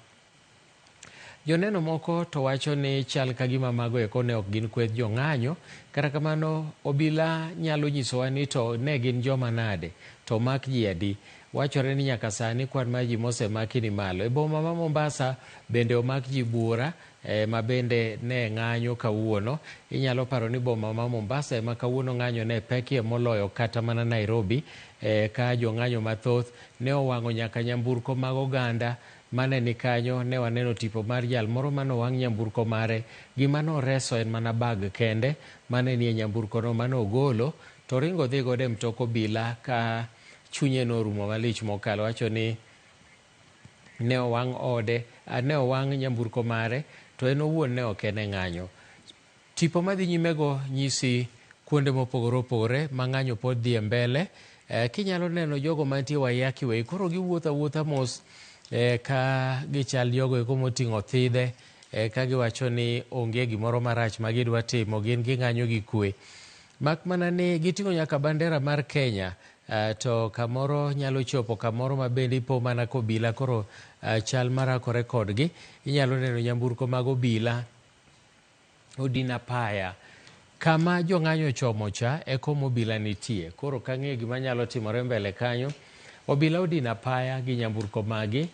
Speaker 15: joneno moko to wacho ni chal ka gima mago eko ne ok gin kweth jong'anyo. Kata kamano obila nyalo nyisowa ni to ne gin joma nade to mak ji adi. Wachore ni nyaka sani kwan mar ji mosemaki ni malo. E boma ma Mombasa bende omak ji buora ma bende ne ng'anyo kawuono. Inyalo paro ni boma ma Mombasa ema kawuono ng'anyo ne pekie moloyo kata mana Nairobi, ka jong'anyo mathoth ne owang'o nyaka nyamburko mag oganda mane ni kanyo. Ne waneno tipo mar jal moro mane owang' nyamburko mare. Gima noreso en mana bag kende mane nie nyamburko no mane ogolo to ringo dhi godo e mtok obila ka chunye norumo malich mokalo. Wacho ni ne owang' ode, ne owang' nyamburko mare to en owuon ne ok en e ng'anyo. Tipo madhi nyimego nyisi kuonde mopogore opogore ma ng'anyo pod dhi e mbele. Kinyalo neno jogo mantie Waiyaki Way koro giwuotho awuotha mos ka gichal jogo eko moting'o thidhe ka giwacho ni onge gimoro marach ma gidwa timo, gin ging'anyo gi kwe. Mak mana ni giting'o nyaka bandera mar Kenya, to kamoro nyalo chopo kamoro ma bende ipo mana kobila koro chal marakore kodgi. Inyalo neno nyamburko mag obila odin apaya kama jong'anyo ochomo cha e koma obila nitie. Koro kang'eyo gima nyalo timore mbele kanyo, obila odin apaya gi nyamburko magi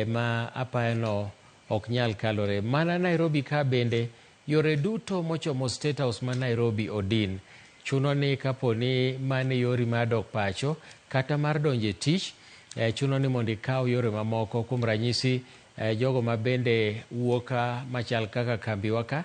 Speaker 15: ma apaya no ok nyal kalore. Mana Nairobi ka bende yore duto mochomo State House ma Nairobi odin. Chuno ni kapo ni mane yori mar dok pacho kata mar donjo e tich, chuno ni mondo ikaw yore mamoko. Kuom ranyisi jogo ma bende wuok machal kaka kambiwa ka,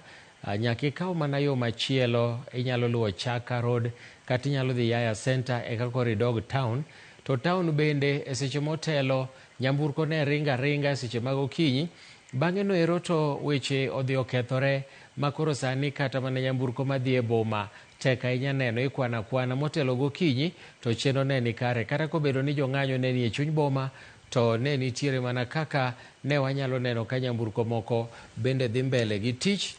Speaker 15: nyaka ikaw mana yo machielo. Inyalo luwo Chaka Road kata inyalo dhi Yaya Center eka koro idog town. To town bende e seche motelo nyamburko ne ringa ringa e seche mag okinyi. Bang'e no ero to weche odhi okethore ma koro sani kata mana nyamburko madhi e boma tek ahinya neno, ikwano akwana motelo gokinyi to chenro ne ni kare. Kata kobedo ni jong'anyo ne ni e chuny boma to ne nitiere mana kaka ne wanyalo neno ka nyamburko moko bende dhi mbele gi tich.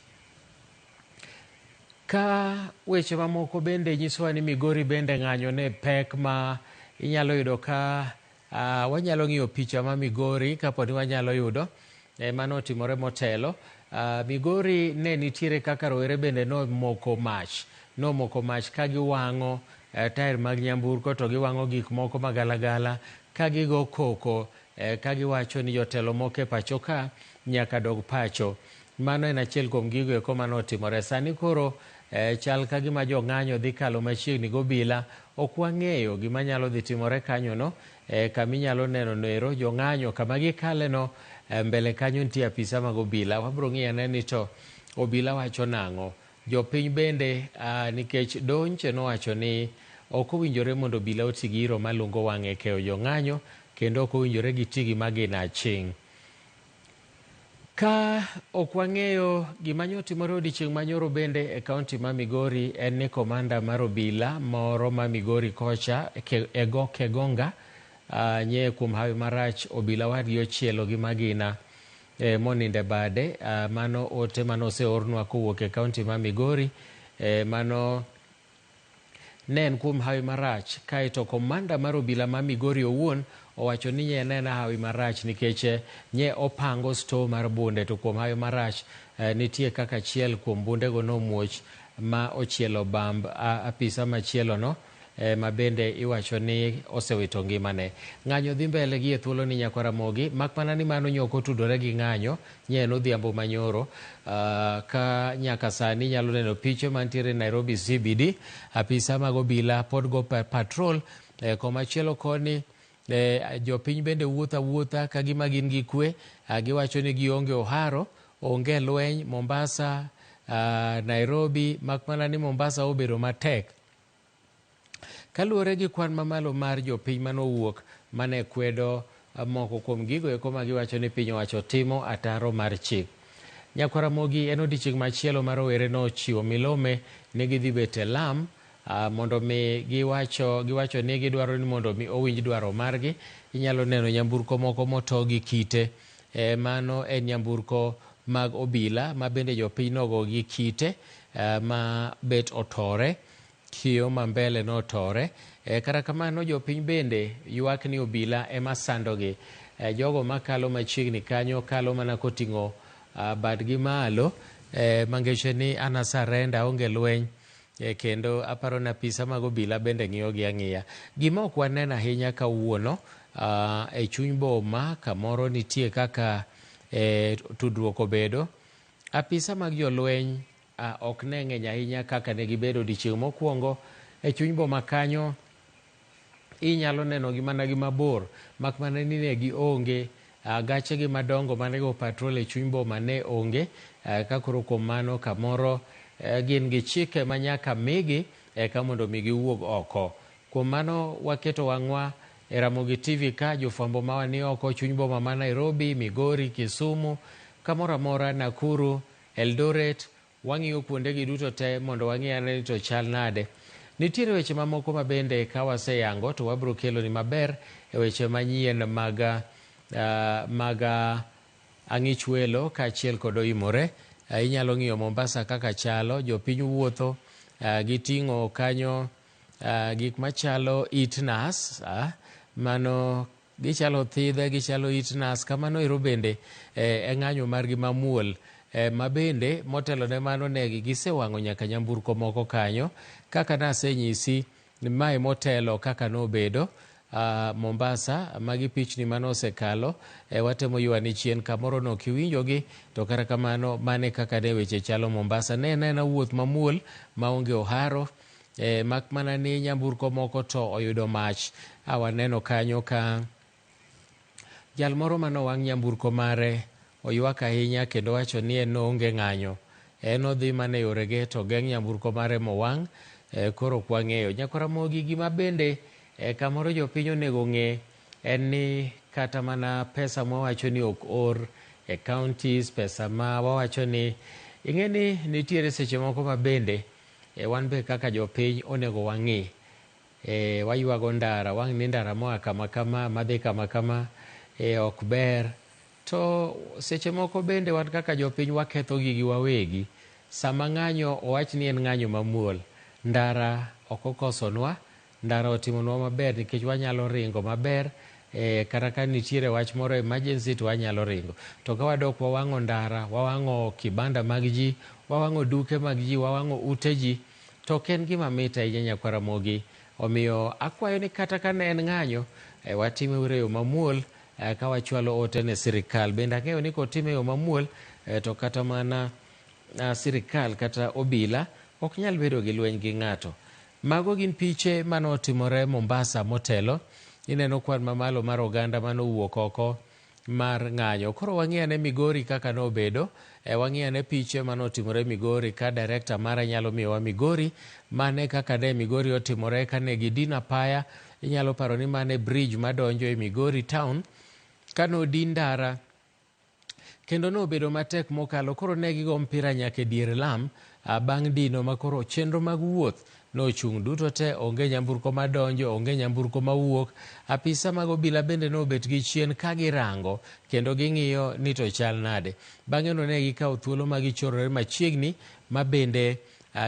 Speaker 15: Ka weche mamoko bende nyisowa ni Migori bende ng'anyo ne pek ma inyalo yudo ka Wanyalo ng'iyo picha ma Migori kapo ni wanyalo yudo mano otimore motelo. Migori ne nitiere kaka rowere bende nomoko mach. Nomoko mach ka giwang'o tair mag nyamburko to giwang'o gik moko magalagala ka gigo koko ka giwacho ni jotelo moko e pacho ka nyaka dog pacho. Mano en achiel kuom gigo eko mane otimore. Sani koro chal ka gima jong'anyo dhi kalo machiegni gobila. Ok wang'eyo gima nyalo dhi timore kanyono. Kama inyalo neno noero jong'anyo kama gikaleno mbele kanyo nitie apisa mag obila. Wabiro ng'iyo ane ni to obila wacho nang'o. Jopiny bende nikech Donche nowacho ni ok owinjore mondo obila oti gi iro malungo wang' e keyo jong'anyo kendo ok owinjore giti gi magina aching'. Ka ok wang'eyo gima nyo timore odiechieng' manyoro bende e kaunti ma Migori en ni komanda mar obila moro ma Migori kocha Ego Kegonga nye kuom hawi marach obila wadgi ochielo gi magina moninde bade. Mano ote mane oseornwa kowuok e kaunti ma Migori. Mano ne en kuom hawi marach. Kaeto komanda mar obila ma Migori owuon owacho ni nye en hawi marach nikech nye opango store mar bunde to kuom hawi marach nitie kaka achiel kuom bundego nomuoch ma ochielo bamb apisa machielo no ma bende iwacho ni osewito ngimane. Ng'anyo dhi mbele gi e thuolo ni nyakwa Ramogi, mak mana ni mano nyoko otudore gi ng'anyo nye en odhiambo manyoro. Ka nyaka sani nyalo neno piche mantiere Nairobi CBD, apisa mag obila pod go patrol. Komachielo koni jopiny bende wuotho awuotha ka gima gin gi kwe. Giwacho ni gionge oharo, onge lweny Mombasa, Nairobi, mak mana ni Mombasa obedo matek. Kaluwore gi kwan mamalo mar jopiny manowuok mane kwedo moko kuom gigo eko ma giwacho ni piny owacho timo ataro mar chik. Nyakwa Ramogi en odiechieng' machielo ma rowere nochiwo milome ni gidhi bet e lam mondo mi giwacho ni gidwaro ni mondo mi owinj dwaro margi. Inyalo neno nyamburko moko moto gi kite. Mano en nyamburko mag obila ma bende jopiny nogo gi kite ma bet otore. Kio ma mbele notore. Kata kamano jopiny bende ywak ni obila ema sandogi. Jogo makalo machiegni kanyo kalo mana koting'o badgi malo mangeche ni ana sarenda onge lweny. Kendo aparo ni apisa mag obila bende ng'iyogi ang'iya. Gima ok waneno ahinya kawuono e chuny boma kamoro nitie kaka tudruok obedo. Apisa mag jolweny ok ne ng'eny ahinya kaka ne gibedo odiechieng' mokwongo. E chuny boma kanyo inyalo neno gi mana gi mabor, mak mana ni ne gionge. Gachegi madongo mane go patrol e chuny boma ne onge. Ka koro kuom mano kamoro gin gi chike ma nyaka migi eka mondo mi giwuog oko. Kuom mano waketo wang'wa e Ramogi TV ka jofwambo mawa ni oko chuny boma ma Nairobi, Migori, Kisumu, kamoro amora, Nakuru, Eldoret. Wang'iyo kuondegi duto te mondo wang'i ane ni to chal nade. Nitiere weche mamoko ma bende ka waseyango to wabiro keloni maber e weche manyien mag ang'ich welo kaachiel kod oimore. Inyalo ng'iyo Mombasa kaka chalo, jopiny wuotho giting'o kanyo gik machalo it nas, mano gichalo thidhe, gichalo it nas. Kamano ero bende e ng'anyo margi mamuol. Ma bende motelo ne mano ne gisewang'o nyaka nyamburko moko kanyo. Kaka nasenyisi mae motelo kaka nobedo Mombasa, magi pichni mane osekalo. Watemo ywani chien kamoro no kiwinjogi, to kata kamano mane kaka ne weche chalo Mombasa. Ne en aena wuoth mamuol maonge oharo, mak mana ni nyamburko moko to oyudo mach. Waneno kanyo ka jal moro manowang' nyamburko mare oywak ahinya kendo wacho ni en onge ng'anyo. En odhi mana e yorege to geng' nyamburko mare mowang'. Koro ok wang'eyo. Nyakwa Ramogi, gima bende kamoro jopiny onego ng'e en ni kata mana pesa mwawacho ni ok or e counties, pesa ma wawacho ni ing'e ni nitiere seche moko ma bende wan be kaka jopiny onego wang'i. Waywago ndara, wang' ni ndara moa kama kama madhi kama kama ok ber. To seche moko bende wan kaka jopiny waketho gigi wawegi. Sama ng'anyo owach ni en ng'anyo mamuol, ndara ok okosonwa, ndara otimonwa maber nikech wanyalo ringo maber. Kata ka nitiere wach moro emergency to wanyalo ringo. To ka wadok wawang'o ndara, wawang'o kibanda mag ji, wawang'o duke mag ji, wawang'o ute ji, to ok en gima mit ahinya nyakwar Ramogi. Omiyo akwayo ni kata ka ne en ng'anyo, watime uru e yo mamuol ka wachwalo ote ne sirikal. Bende ang'eyo ni kotime e yo mamuol to kata mana sirikal kata obila ok nyal bedo gi lweny gi ng'ato. Mago gin piche mane otimore Mombasa motelo. Ineno kwan mamalo mar oganda mane owuok oko mar ng'anyo. Koro wang'i ane Migori kaka nobedo. Wang'i ane piche mane otimore Migori ka director mara nyalo miyowa Migori. Mane kaka ne Migori otimore kane gidino apaya. Inyalo paro ni mane bridge madonjo e Migori town. Kane odin ndara kendo nobedo matek mokalo. Koro ne gigo mpira nyaka e dier lam bang' dino ma koro chenro mag wuoth nochung' duto te, onge nyamburko madonjo, onge nyamburko mawuok. Apisa mag obila bende nobet gi chien ka girango kendo ging'iyo ni to chal nade. Bang'e no ne gikawo thuolo ma gichorore machiegni ma bende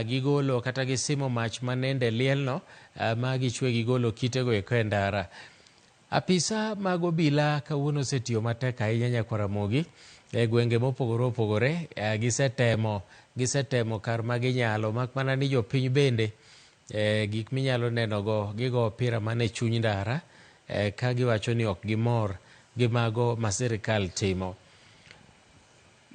Speaker 15: gigolo kata gisimo mach manende lielno ma gichwe gigolo kitego eko e ndara. Apisa mag obila kawuono osetiyo matek ahinya nyakwar Ramogi e gwenge mopogore opogore. Gisetemo kar ma ginyalo, mak mana ni jopiny bende gik minyalo nenogo gigo opira mana e chuny ndara ka giwacho ni ok gimor gi mago ma sirikal timo.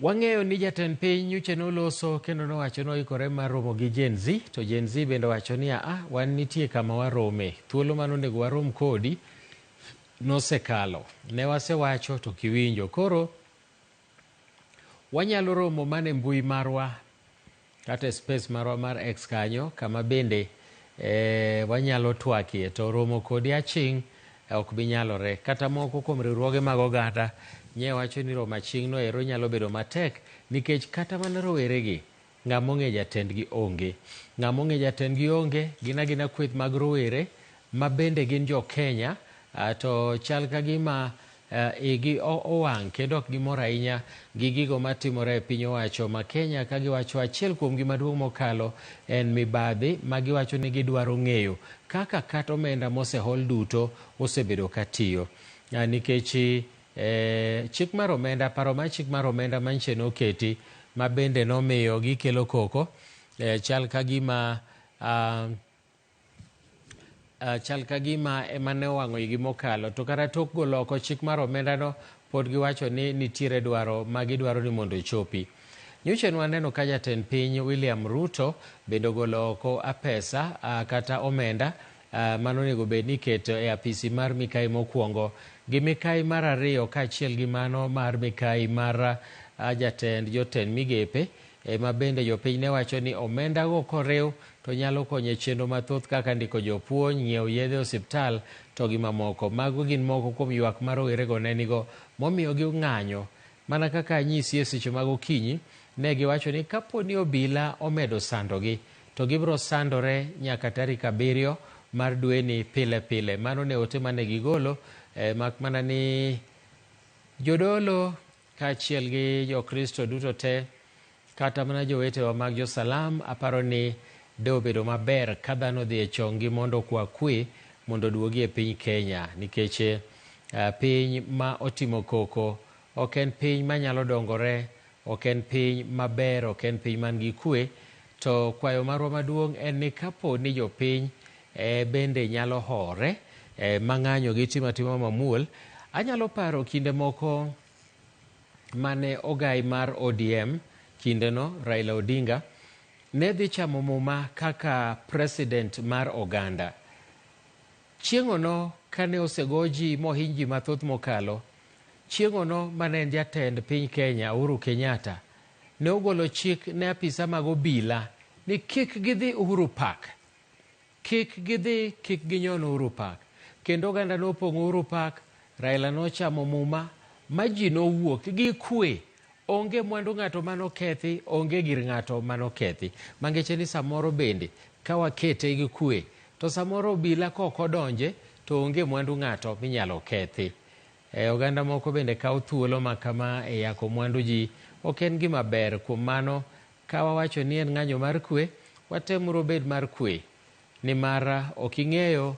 Speaker 15: Wang'eyo ni jatend piny nyocha noloso kendo nowacho ni oikore mar romo gi Gen Z, to Gen Z bende owacho ni aa, wan nitie kama warome, thuolo mane onego warom kodi nosekalo, ne wasewacho to kiwinjo. Koro wanyalo romo mana e mbui marwa kata e space marwa mar X kanyo kama bende wanyalo twakie, to romo kodi aching' ok bi nyalore. Kata moko kuom riwruoge mag oganda nye wacho ni romo aching' no ero nyalo bedo matek nikech kata mana roweregi ng'ama ong'e jatendgi onge. Ng'ama ong'e jatendgi onge, gin agina kweth mag rowere ma bende gin jo Kenya, to chal ka gima igi owang' kendo ok gimor ahinya gi gigo matimore e piny owacho ma Kenya, ka giwacho achiel kuom gima duong' mokalo en mibadhi ma giwacho ni gidwaro ng'eyo kaka kata omenda mosehol duto osebedo ka tiyo. Nikech chik mar omenda, paro mar chik mar omenda manyiche noketi ma bende nomiyo gikelo koko, chal ka gima ema ne owang'o igi mokalo. To kata tok golo oko chik mar omenda no, pod giwacho ni nitiere dwaro ma gidwaro ni mondo ochopi. Nyocha waneno ka jatend piny William Ruto bende ogolo oko pesa kata omenda mano onego bed ni iketo e apisi mar mikai mokwongo gi mikai mar ariyo kaachiel gi mano mar mikai mar jatend jotend migepe, ma bende jopiny ne wacho ni omenda go koriw to nyalo konyo e chenro mathoth kaka ndiko jopuonj, ng'iewo yedhe e osiptal to gi mamoko. Mago gin moko kuom ywak ma rowerego ne nigo momiyo ging'anyo. Mana kaka anyisi e seche mag okinyi, ne giwacho ni kapo ni obila omedo sandogi to gibiro sandore nyaka tarik 7 mar dweni pile pile. Mano ne ote mane gigolo, mak mana ni jodolo kaachiel gi jokristo duto te kata mana jowetewa mag josalam, aparo ni de obedo maber ka dhano odhi e chonggi mondo okwa kwe mondo oduogi e piny Kenya, nikech piny ma otimo koko ok en piny manyalo dongore, ok en piny maber, ok en piny man gi kwe. To kwayo marwa maduong' en ni kapo ni jopiny bende nyalo hore ma ng'anyo gitimo atima mamuol. Anyalo paro kinde moko mane ogai mar ODM kindeno Raila Odinga ne dhi chamo muma kaka president mar oganda. Chieng'ono kane osego ji mohiny ji mathoth mokalo, chieng'ono mane en jatend piny Kenya Uhuru Kenyatta ne ogolo chik ne apisa mag obila ni kik gidhi Uhuru Park, kik gidhi, kik ginyon Uhuru Park. Kendo oganda nopong'o Uhuru Park, Raila nochamo muma ma ji nowuok gi kwe. Onge mwandu ng'ato manokethi, onge gir ng'ato manokethi. Mangeche ni samoro bende ka wakete gi kwe, to samoro obila kok odonje to onge mwandu ng'ato minyalo kethi. Oganda moko bende kawo thuolo ma kama e yako mwandu ji, ok en gima ber. Kuom mano, ka wawacho ni en ng'anyo mar kwe, watemuru bed mar kwe, nimar ok ing'eyo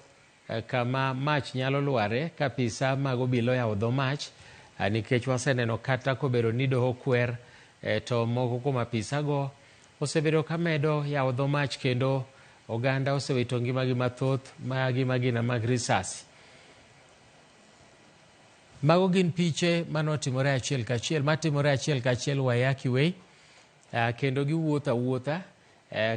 Speaker 15: kama mach nyalo lware ka apisa mag obila oyawo dho mach, nikech waseneno kata kobedo ni doho kwer, to moko kuom apisago osebedo ka medo yawo dho mach kendo oganda osewito ngimagi mathoth magi magina mag risasi. Mago gin piche manotimore achiel kachiel, matimore achiel kachiel Waiyaki Way, kendo giwuotho awuotha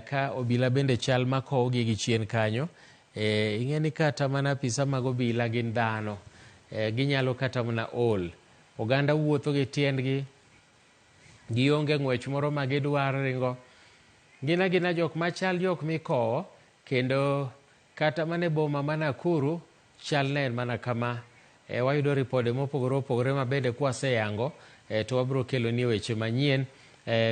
Speaker 15: ka obila bende chal makowogi gi chien kanyo. Ing'e ni kata mana apisa mag obila gin dhano, ginyalo kata mana ol. Oganda wuotho gi tiendgi, gionge ng'wech moro ma gidwaro ringo. Gin agina jok machal jok mikowo, kendo kata mana e boma ma Nakuru chal ne en mana kama. Wayudo ripode mopogore opogore ma bende kwaseyango, to wabiro keloni weche manyien,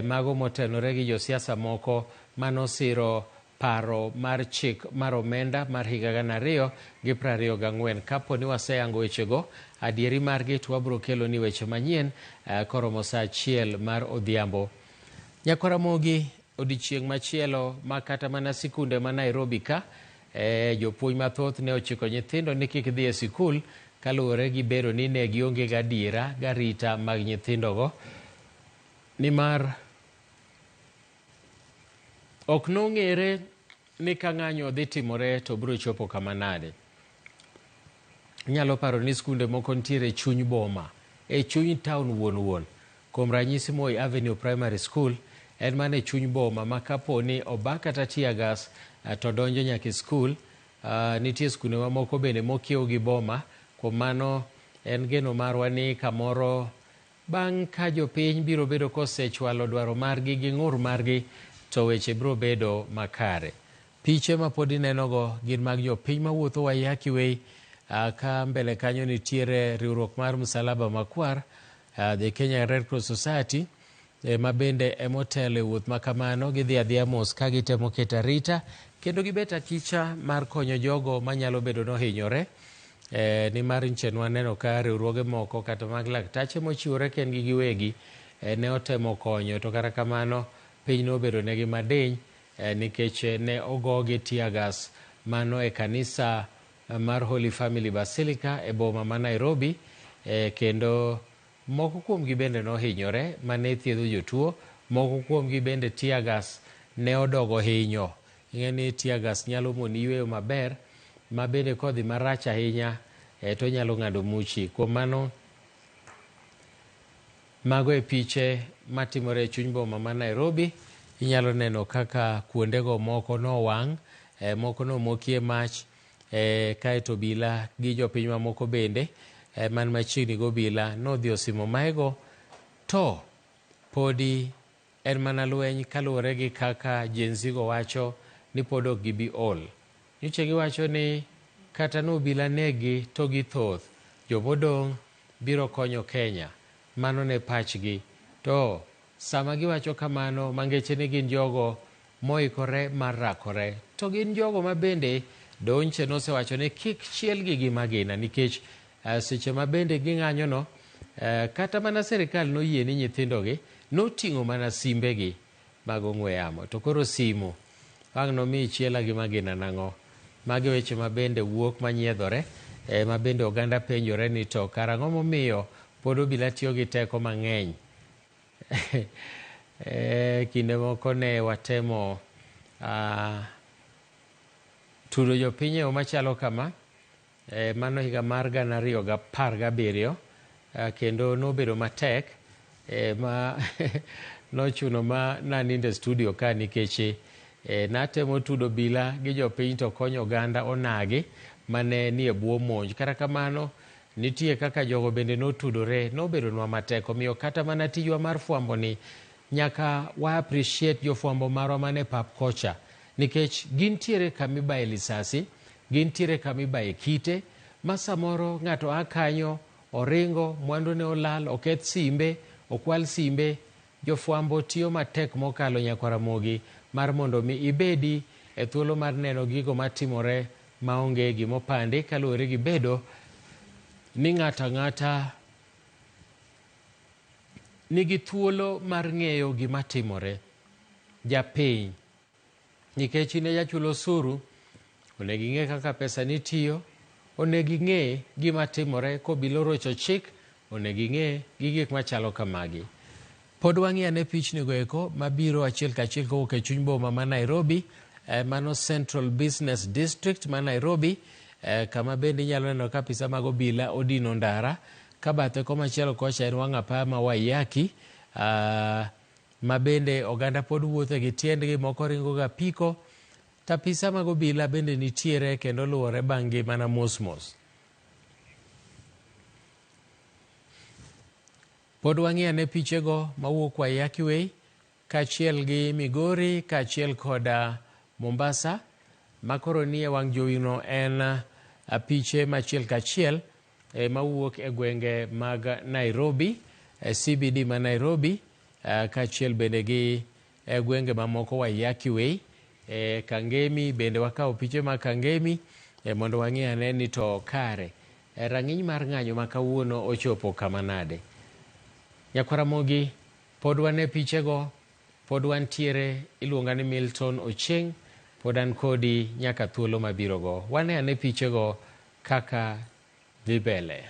Speaker 15: mago motenore gi josiasa moko manosiro paro mar chik mar omenda mar higa 2024. Kapo ni waseyango wechego, adieri margi, to wabiro keloni weche manyien koromo saa 1 mar odhiambo. Nyakwar Ramogi, odiochieng' machielo ma kata mana sikunde ma Nairobi ka, jopuonj mathoth ne ochiko nyithindo ni kik dhi e sikul kaluwore gi bedo ni ne gionge gadiera garita mag nyithindogo, nimar ok nong'ere ni ka ng'anyo dhi timore to biro chopo kama nade. Inyalo paro ni skunde moko nitiere e chuny boma, e chuny town wuon wuon. Kuom ranyisi Moi Avenue Primary School en mana e chuny boma ma kapo ni oba kata tear gas to donjo nyaka e skul. Nitie skunde mamoko bende mokiewo gi boma. Kuom mano en geno marwa ni kamoro bang' ka jopiny biro bedo kosechwalo dwaro margi gi ng'ur margi to weche biro bedo makare. Piche ma pod inenogo gin mag jopiny mawuotho Waiyaki Way, ka mbele kanyo nitiere riwruok mar Msalaba Makwar, the Kenya Red Cross Society, ma bende emotelo e wuoth ma kamano. Gidhi adhiya mos ka gitemo keto arita kendo gibet akicha mar konyo jogo manyalo bedo nohinyore, nimar nche nwaneno ka riwruoge moko kata mag laktache mochiwore kendgi giwegi, ne otemo konyo, to kata kamano piny nobedo negi madiny, nikech ne ogogi tear gas mano e kanisa mar Holy Family Basilica e boma ma Nairobi, kendo moko kuomgi bende nohinyore mane thiedho jotuo, moko kuomgi bende tear gas ne odogo hinyo. Ing'e ni tear gas nyalo moni yweyo maber, ma bende kodhi marach ahinya, to nyalo ng'ado muchi. Kuom mano mago e piche matimore e chuny boma ma Nairobi. Inyalo neno kaka kuondego moko nowang', moko nomokie mach, kaeto obila gi jopiny mamoko bende, man machiegni gi obila nodhi osimo maego, to podi en mana lweny kaluwore gi kaka Gen Z go wacho ni pod ok gibi ol. Nyocha giwacho ni kata no obila negi to githoth, jomodong' biro konyo Kenya. Mano ne pachgi. To sama giwacho kamano, mangeche ni gin jogo moikore mar rakore. To gin jogo ma bende Donche nosewacho ni kik chielgi gi magina, nikech seche ma bende ging'anyono, kata mana sirikal noyie ni nyithindogi noting'o mana simbegi mag ong'we yamo. To koro simu wang' nomi chiela gi magina nang'o? Magi weche ma bende wuok manyiedhore, ma bende oganda penjore ni to karang'o momiyo pod obila tiyo gi teko mang'eny. Kinde moko ne watemo tudo jopiny e yo machalo kama, mano higa mar 2017, kendo nobedo matek, ma nochuno ma nanindo e studio ka nikech natemo tudo obila gi jopiny to konyo oganda onagi mane nie bwo monj. Kata kamano nitie kaka jogo bende notudore, nobedonwa matek. Omiyo kata mana tijwa mar fwambo ni nyaka wa appreciate jofwambo marwa mane pap kocha, nikech gintiere kamibaye lisasi, gintiere kamibaye kite, ma samoro ng'ato a kanyo oringo, mwandune olal, oketh simbe, okwal simbe. Jofwambo tiyo matek mokalo Nyakwar Ramogi mar mondo mi ibedi e thuolo mar neno gigo matimore maonge gimopandi, kaluwore gi bedo ni ng'ato ang'ata nigi thuolo mar ng'eyo gima timore. Japiny, nikech in e jachul osuru, Onego ing'e kaka pesa ni tiyo, onego ing'e gima timore kobilo rocho chik, onego ing'e gi gik machalo kamagi. Pod wang'i ane pichni go eko mabiro achiel kachiel kowuok e chuny boma ma Nairobi, mano Central Business District ma Nairobi, kama bende inyalo neno ka apisa mag obila odino ndara. Ka bathe komachielo kocha en wang' apaya ma Waiyaki, ma bende oganda pod wuothe gi tiendgi, moko ringo gi apiko. To apisa mag obila bende nitiere kendo luwore bang' gi mana mos mos. Pod wang'i ane pichego mawuok Waiyaki Way, kaachiel gi Migori, kaachiel koda Mombasa. Makoro nie wang' jowino en piche machiel kachiel mawuok e gwenge mag Nairobi, CBD ma Nairobi, kaachiel bende gi gwenge mamoko Waiyaki Way, Kangemi bende wakawo piche mag Kangemi mondo wang'i ane ni to kare rang'iny mar ng'anyo ma kawuono ochopo kama nade. Nyakwaramogi, pod wane pichego, pod wantiere, iluonga ni Milton Ochieng', pod an kodi nyaka thuolo mabiro go. Wane ane pichego kaka dhi mbele.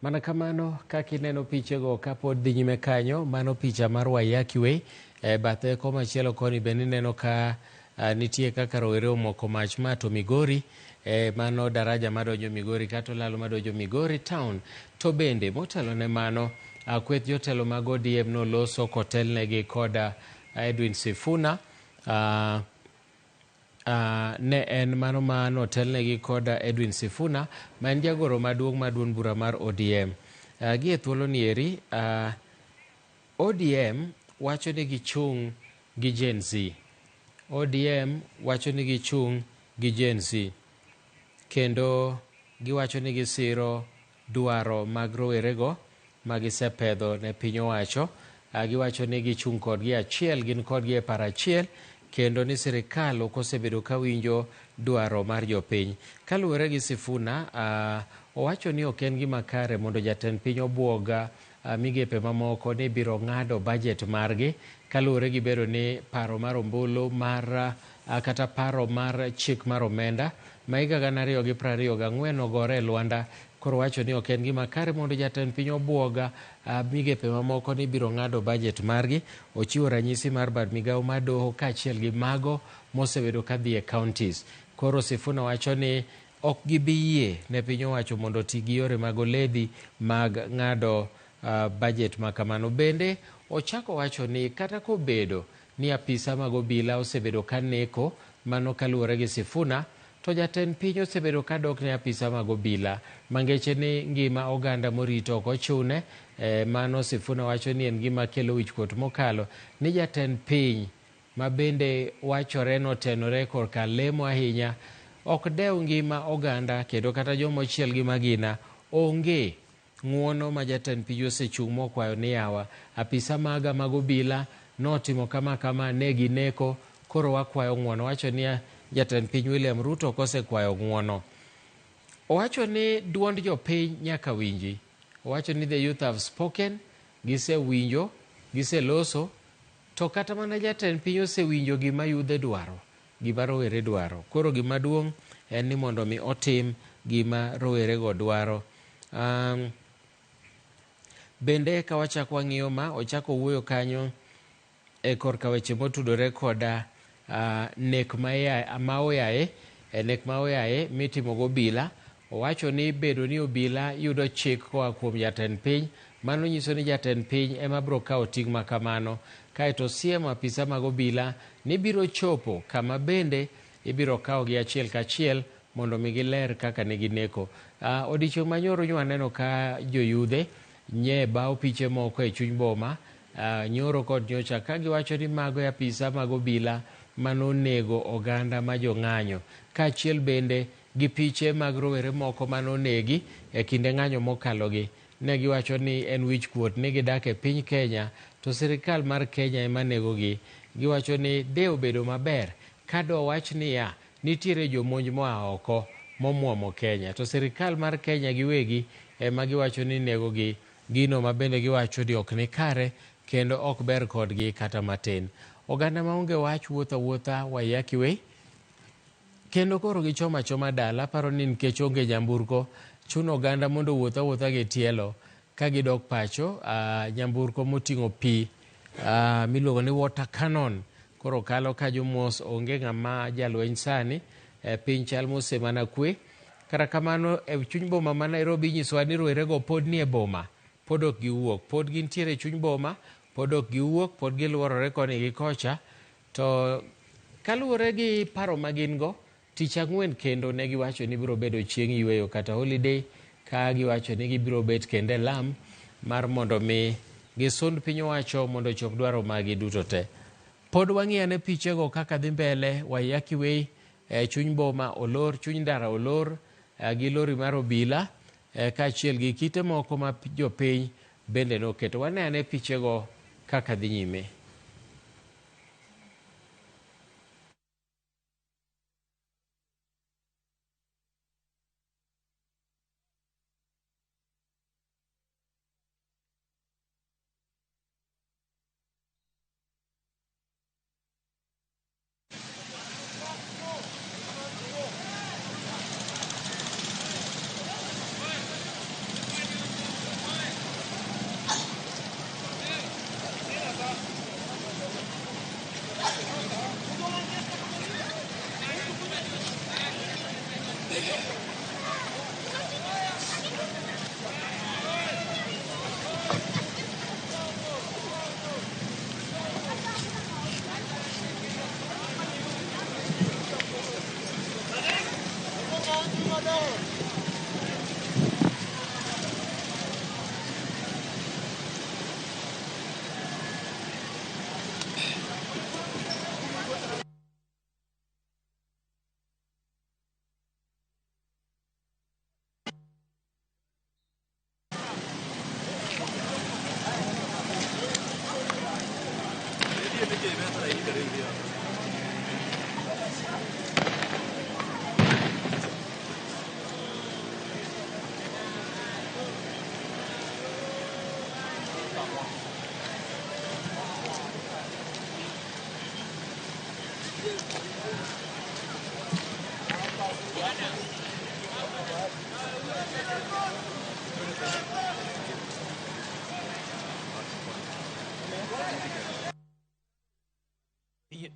Speaker 15: Mana kamano kaka ineno pichego kapod dhi nyime kanyo, mano picha mar Waiyaki Way. E bathe komachielo koni bende ineno ka nitie kaka rowere omoko mach ma to Migori, mano daraja madonjo Migori kata olalo madonjo Migori town. To bende motelo ne mano, kweth jotelo mag ODM noloso kotelnegi koda Edwin Sifuna. Ne en mano ma notelnegi koda Edwin Sifuna ma en jagoro maduong' mar duond bura mar ODM. Gi e thuolo ni eri, ODM wacho ni gichung' gi Gen Z. ODM wacho ni gichung' gi Gen Z. Kendo giwacho ni gisiro dwaro mag rowerego ma gisepedho ne piny owacho. Giwacho ni gichung' kodgi achiel, gin kodgi e paro achiel, kendo ni sirikal ok osebedo ka winjo dwaro mar jopiny. Kaluwore gi Sifuna, owacho ni ok en gima kare mondo jatend piny obuog migepe mamoko ni biro ng'ado budget margi kaluwore gi bedo ni paro mar ombulu mar kata paro mar chik mar omenda ma higa 2024 ogore e lwanda. Koro wacho ni ok en gima kare mondo jatend piny obuog migepe mamoko ni biro ng'ado budget margi. Ochiwo ranyisi mar bad migawo mar doho kaachiel gi mago mosebedo ka dhi e counties. Koro Sifuna wacho ni ok gibi yie ne piny owacho mondo oti gi yore mag oledhi mag ng'ado budget ma kamano. Bende ochako wacho ni kata kobedo ni apisa mag obila osebedo ka neko, mano kaluwore gi Sifuna, to jatend piny osebedo ka dok ne apisa mag obila mangeche ni ngima oganda morito ok ochune. Mano Sifuna wacho ni en gima kelo wichkuot mokalo ni jatend piny ma bende wachore notenore korka lemo ahinya ok dew ngima oganda kendo kata joma ochiel gi magina onge ng'uono ma jatend piny osechung' mokwayo ni yawa apisa maga mag obila notimo kama kama ne gineko koro wakwayo ng'uono. Wacho ni jatend piny William Ruto ok osekwayo ng'uono. Owacho ni duond jopiny nyaka winji. Owacho ni the youth have spoken, gisewinjo, giseloso, to kata mana jatend piny osewinjo gima yudhe dwaro, gima rowere dwaro. Koro gima duong' en ni mondo mi otim gima rowerego dwaro. Bende ka wachako wang'iyo ma, ochako wuoyo kanyo e korka weche motudore koda nek ma oyaye, nek ma oyaye mitimo go obila. Owacho ni bedo ni obila yudo chik koa kuom jatend piny, mano nyiso ni jatend piny ema biro kawo ting' ma kamano. Kaeto siemo apisa mag obila ni biro chopo kama bende ibiro kawogi achiel kachiel mondo mi giler kaka ne gineko. Odiochieng' manyoro nyo aneno ka joyudhe nye bao piche moko e chuny boma, nyoro kod nyocha, ka giwacho ni mago e apisa mag obila manonego oganda ma jong'anyo, kaachiel bende gi piche mag rowere moko manonegi e kinde ng'anyo mokalogi. Ne giwacho ni en wichkuot ni gidak e piny Kenya to sirikal mar Kenya ema negogi. Giwacho ni de obedo maber ka dowach niya nitiere jomonj moa oko momuomo Kenya to sirikal mar Kenya giwegi ema giwacho ni negogi, gino ma bende giwacho ni ok ni kare kendo ok ber kodgi kata matin. Oganda maonge wach wuotho awuotha Waiyaki Way kendo koro gichomo achoma dala. Aparo ni nikech onge nyamburko chuno oganda mondo owuoth awuotha gi tielo ka gidok pacho. Nyamburko moting'o pi miluongo ni water cannon koro kalo ka jomos, onge ng'ama jalweny sani. Piny chal mosemana kwe. Kata kamano e chuny boma ma Nairobi inyisowa ni rowerego pod nie boma, pod ok giwuok, pod gintiere e chuny boma, pod ok giwuok, pod giluorore koni gi kocha. To kaluwore gi paro ma gin go, tich ang'wen kendo ne giwacho ni biro bedo chieng' yweyo kata holiday, ka giwacho ni gibiro bet kendo e lam mar mondo mi gisund piny owacho mondo ochop dwaro magi duto te. Pod wang'iyo ane pichego kaka dhi mbele Waiyaki Way, chuny boma olor, chuny ndara olor gi lori mar obila kaachiel gi kite moko ma jopiny bende noketo. Wane ane pichego kaka dhi nyime.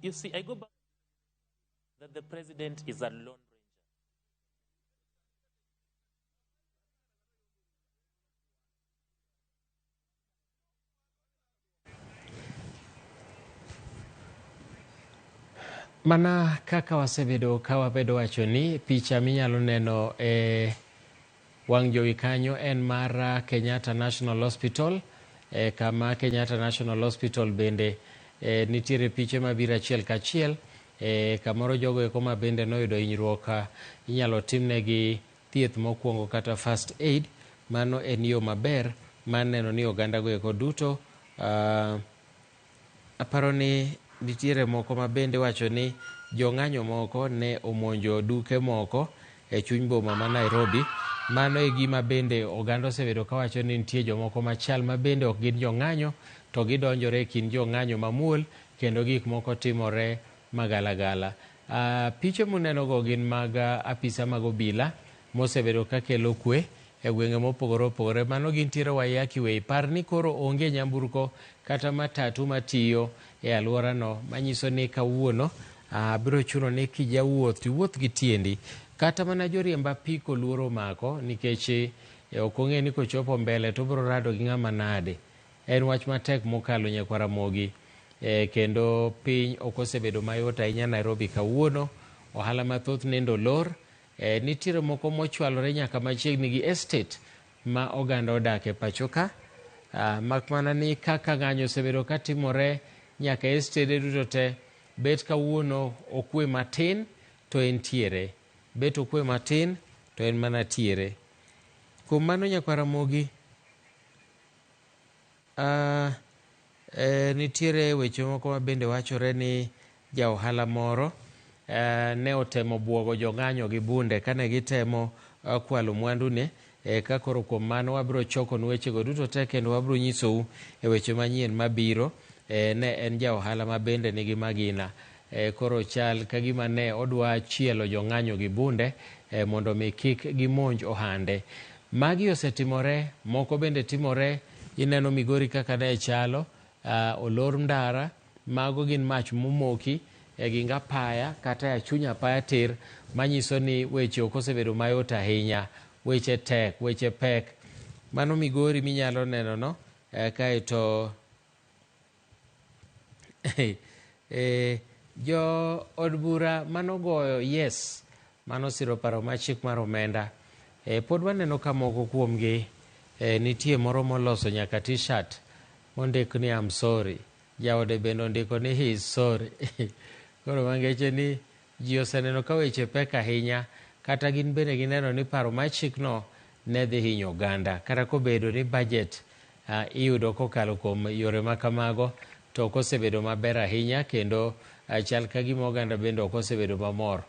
Speaker 18: You see, I go back that the president is a lone ranger.
Speaker 15: Mana kaka wasebedo ka wabedo wacho ni picha minyalo neno e wang' jowi kanyo en mar Kenyatta National Hospital, kama Kenyatta National Hospital bende nitiere piche mabiro achiel kachiel, kamoro jogo eko ma bende noyudo hinyruok inyalo timnegi thieth mokwongo kata first aid. Mano en yo maber mar neno ni oganda go eko duto. Aparo ni nitiere moko ma bende wacho ni jong'anyo moko ne omonjo duke moko e chuny boma ma Nairobi. Mano e gima bende oganda osebedo kawacho ni nitie jomoko machal ma bende ok gin jong'anyo to gidonjore e kind jong'anyo mamuol kendo gik moko timore magalagala. Piche munenogo gin mag apisa mag obila mosebedo kakelo kwe e gwenge mopogore opogore. Mano gintiere Waiyaki Way. Par ni koro onge nyamburko kata matatu matiyo e alworano, manyiso ni kawuono biro chuno ni kijawuoth tiwuoth gi tiendi. Kata mana joriemb apiko luoro mako nikech ok ong'e ni kochopo mbele to obiro rado gi ng'ama nade. En wach matek mokalo nyakwar Ramogi, kendo piny ok osebedo mayot ahinya Nairobi kawuono. Ohala mathoth nendo lor. Nitiere moko mochwalore nyaka machiegni gi estate ma oganda odak e pacho ka. Mak mana ni kaka ng'anyo osebedo katimore nyaka estede duto te, bet kawuono okwe matin to entiere, bet okwe matin to en mana tiere. Kuom mano nyakwar Ramogi, nitiere weche moko ma bende wachore ni ja ohala moro ne otemo buogo jong'anyo gi bunde kane gitemo kwalo mwandune. Ka koro kuom mano wabiro chokonu wechego duto te kendo wabiro nyisou e weche manyien mabiro. Ne en ja ohala ma bende nigi magina. Koro chal ka gima ne odwa chielo jong'anyo gi bunde mondo mi kik gimonj ohande. Magi osetimore, moko bende timore. Ineno Migori kaka ne chalo, olor ndara, mago gin mach momoki e ging apaya kata e achuny apaya tir, manyiso ni weche ok osebedo mayot ahinya, weche tek, weche pek. Mano Migori minyalo neno no, kaeto jo od bura manogoyo yes, mano siro paro ma chik mar omenda. Pod waneno ka moko kuomgi nitie moro moloso nyaka t-shirt mondik ni I'm sorry, jaode bende ondiko ni he is sorry. Koro mangeche ni ji oseneno ka weche pek ahinya, kata gin bende gineno ni paro mar chikno ne dhi hinyo oganda. Kata kobedo ni budget iyudo kokalo kuom yore ma kamago, to ok osebedo maber ahinya, kendo chal ka gima oganda bende ok osebedo mamor.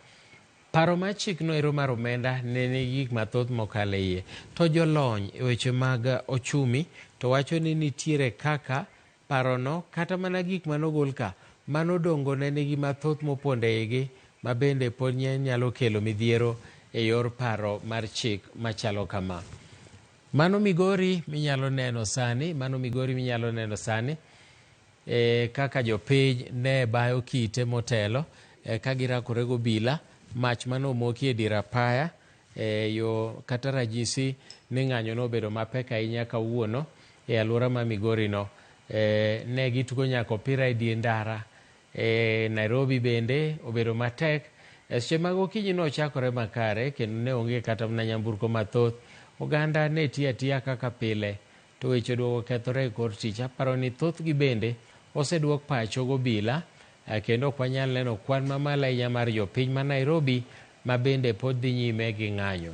Speaker 15: Paro mar chikno ero mar omenda ne nigi gik mathoth mokalo e iye. To jolony e weche mag ochumi to wacho ni nitiere kaka parono kata mana gik manogol ka manodongo ne nigi mathoth mopondo e igi ma bende pod nyalo kelo midhiero e yor paro mar chik machalo kama. Mano Migori minyalo neno sani, mano Migori minyalo neno sani, kaka jopiny ne bayo kite motelo, ka girakore gobila, mach manomoki e dir apaya, yo kata ranyisi ni ng'anyo nobedo mapek ahinya kawuono e alwora ma Migori no. Ne gitugo nyaka opira e dier ndara. Nairobi bende obedo matek. Seche mag okinyi nochakore makare kendo ne onge kata mana nyamburko mathoth. Oganda ne tiyo atiya kaka pile, to weche oduogo kethore e kor tich. Aparo ni thothgi bende oseduok pacho gobila, kendo ok wanyal neno kwan mamalo ahinya mar jopiny ma Nairobi ma bende pod dhi nyime gi ng'anyo.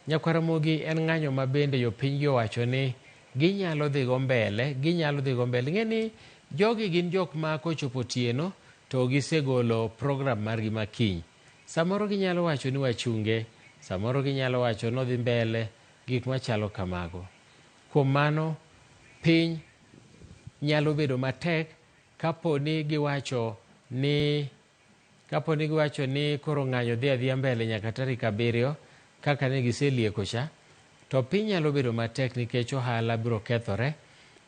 Speaker 15: Nyakwar Ramogi en ng'anyo ma bende jopiny gi owacho ni ginyalo dhigo mbele, ginyalo dhigo mbele. Ing'e ni Jogi gin jok ma kochopo otieno to gisegolo program margi ma kiny. Samoro ginyalo wacho ni wachunge, samoro ginyalo wacho ni odhi mbele, gik machalo kamago. Kuom mano, piny nyalo bedo matek kapo ni giwacho ni koro ng'anyo dhi adhiya mbele nyaka tarik 7 kaka ne giselieko cha, to piny nyalo bedo matek nikech ohala biro kethore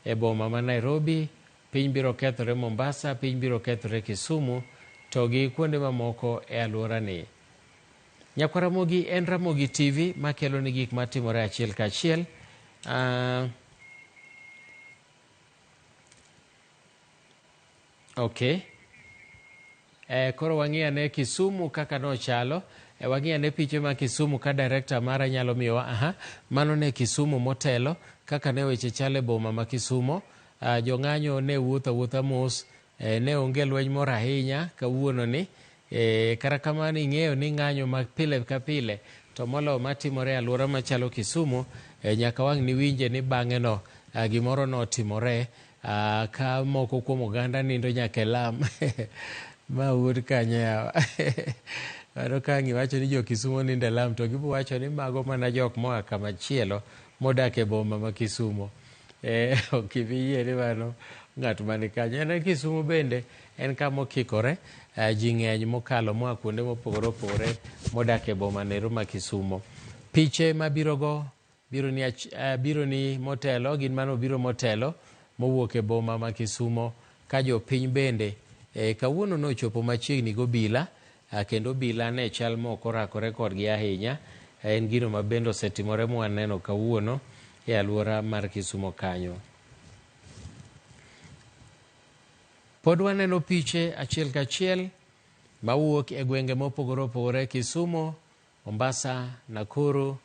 Speaker 15: e boma ma Nairobi, piny biro kethore Mombasa, piny biro kethore Kisumu, to gi kuonde mamoko e alwora ni. Nyakwar Ramogi en Ramogi TV makelo ni gik matimore achiel kachiel. Okay. Koro wang'i ane Kisumu kaka nochalo. Wang'i ane piche ma Kisumu ka director mara nyalo miyowa. Aha, mano ne Kisumu motelo kaka ne weche chalo e boma ma Kisumu. Jong'anyo ne wuotho awuotha mos, ne onge lweny moro ahinya kawuono ni. Kata kamano ing'eyo ni ng'anyo ma pile ka pile to moloyo matimore e alwora machalo Kisumu, nyaka wang' niwinje ni bang'e no gimoro notimore, ka moko kuom oganda nindo nyaka e lam. Ma wuod kanye yawa. Mano ka ang' iwacho ni jo Kisumu nindo e lam to gibo wacho ni mago mana jok moa kama chielo modak e boma ma Kisumu. Ok ibi yie ni mano ng'at mani kanyo. En Kisumu bende en kama okikore, ji ng'eny mokalo moa kuonde mopogore opogore modak e boma nero ma Kisumu. Piche mabirogo biro ni motelo, gin mano biro motelo mowuok e boma ma Kisumu ka jopiny bende kawuono nochopo machiegni gi obila, kendo obila ne chal mok orakore kodgi ahinya. En gino ma bende osetimore mwaneno kawuono e alwora mar Kisumu kanyo. Pod waneno piche achiel kachiel mawuok e gwenge mopogore opogore: Kisumu, Mombasa, Nakuru,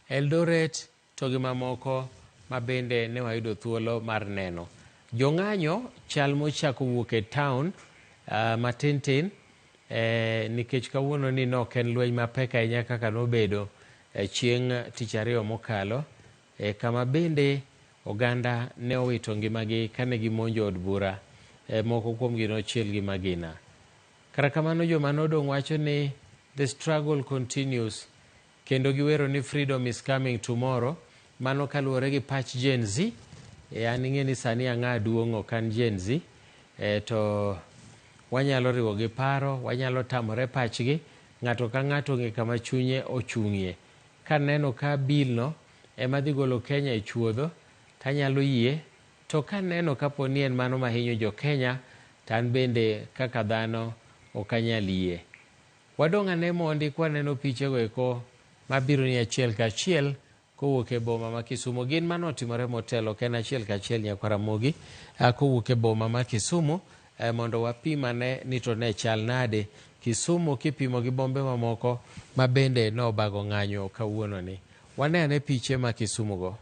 Speaker 15: Eldoret to gi mamoko ma bende ne wayudo thuolo mar neno. Jong'anyo chal mochako wuok e town matin tin, nikech kawuono ni nok en lweny mapek ahinya kaka nobedo chieng' tich ariyo mokalo, kama bende oganda ne owito ngimagi kane gimonjo od bura. Moko kuomgi nochiel gi magina. Kata kamano joma nodong' wacho ni the struggle continues, kendo giwero ni freedom is coming tomorrow. Mano kaluwore gi pach Gen Z. An ing'e ni sani ang'a duong' ok an Gen Z, to wanyalo riwo gi paro, wanyalo tamore pachgi. Ng'ato ka ng'ato ong'e kama chunye ochung'ie. Kaneno ka bill no ema dhi golo Kenya e chuodho, tanyalo yie. To kaneno kapo ni en mano mahinyo jo Kenya, to an bende kaka dhano ok anyal yie. Wadong' ane mondi kwaneno pichego eko mabiro ni achiel kachiel kowuok e boma ma Kisumu. Gin mano otimore motelo, ok en achiel kachiel nyakwar Ramogi, kowuok e boma ma Kisumu, mondo wapim ane ni to ne chal nade Kisumu kipimo gi bombe mamoko ma bende nobago ng'anyo kawuono ni. Wane ane piche ma Kisumu go.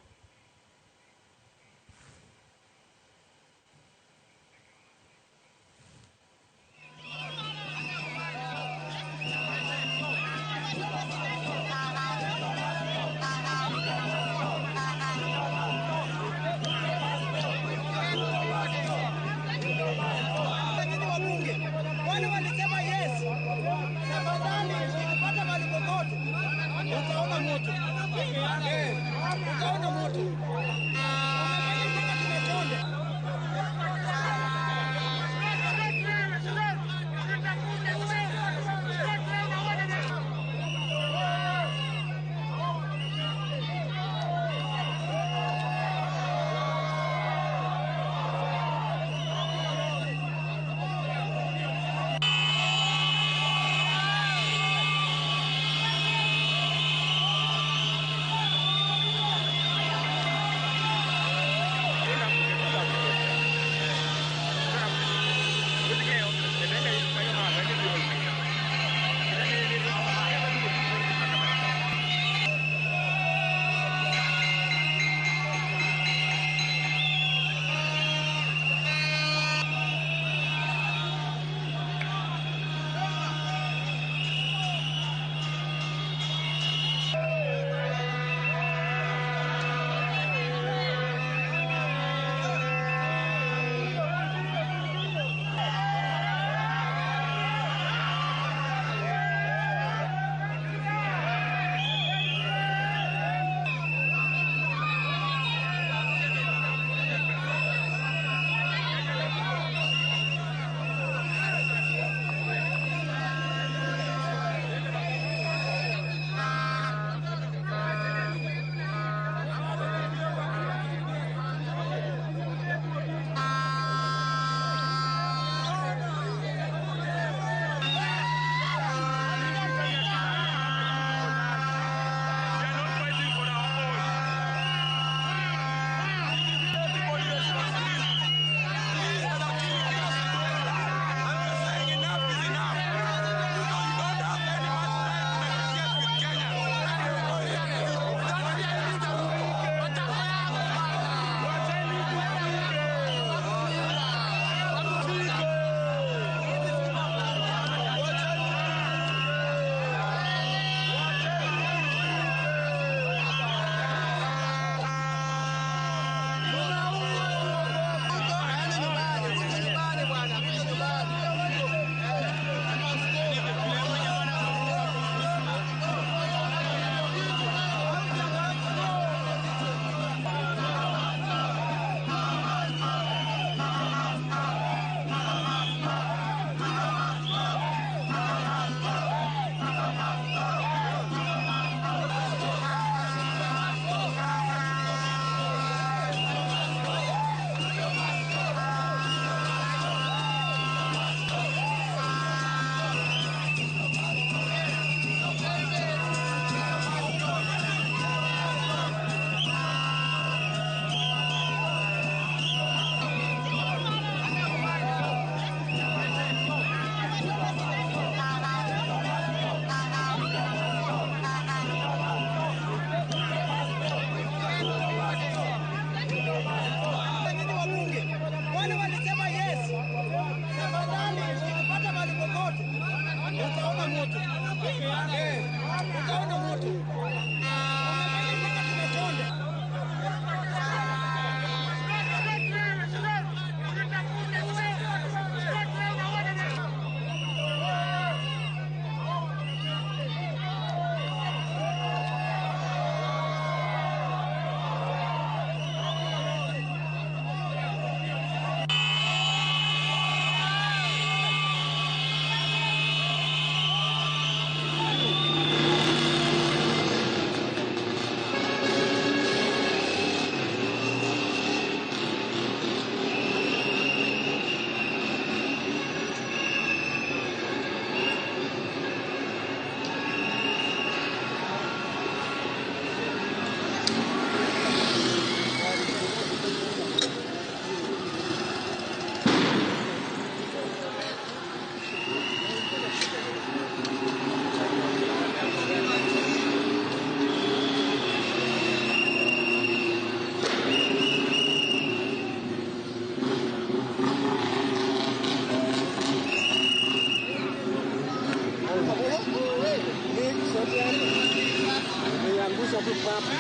Speaker 9: Utaona moto. Utaona moto.
Speaker 7: Niangusha tu papa.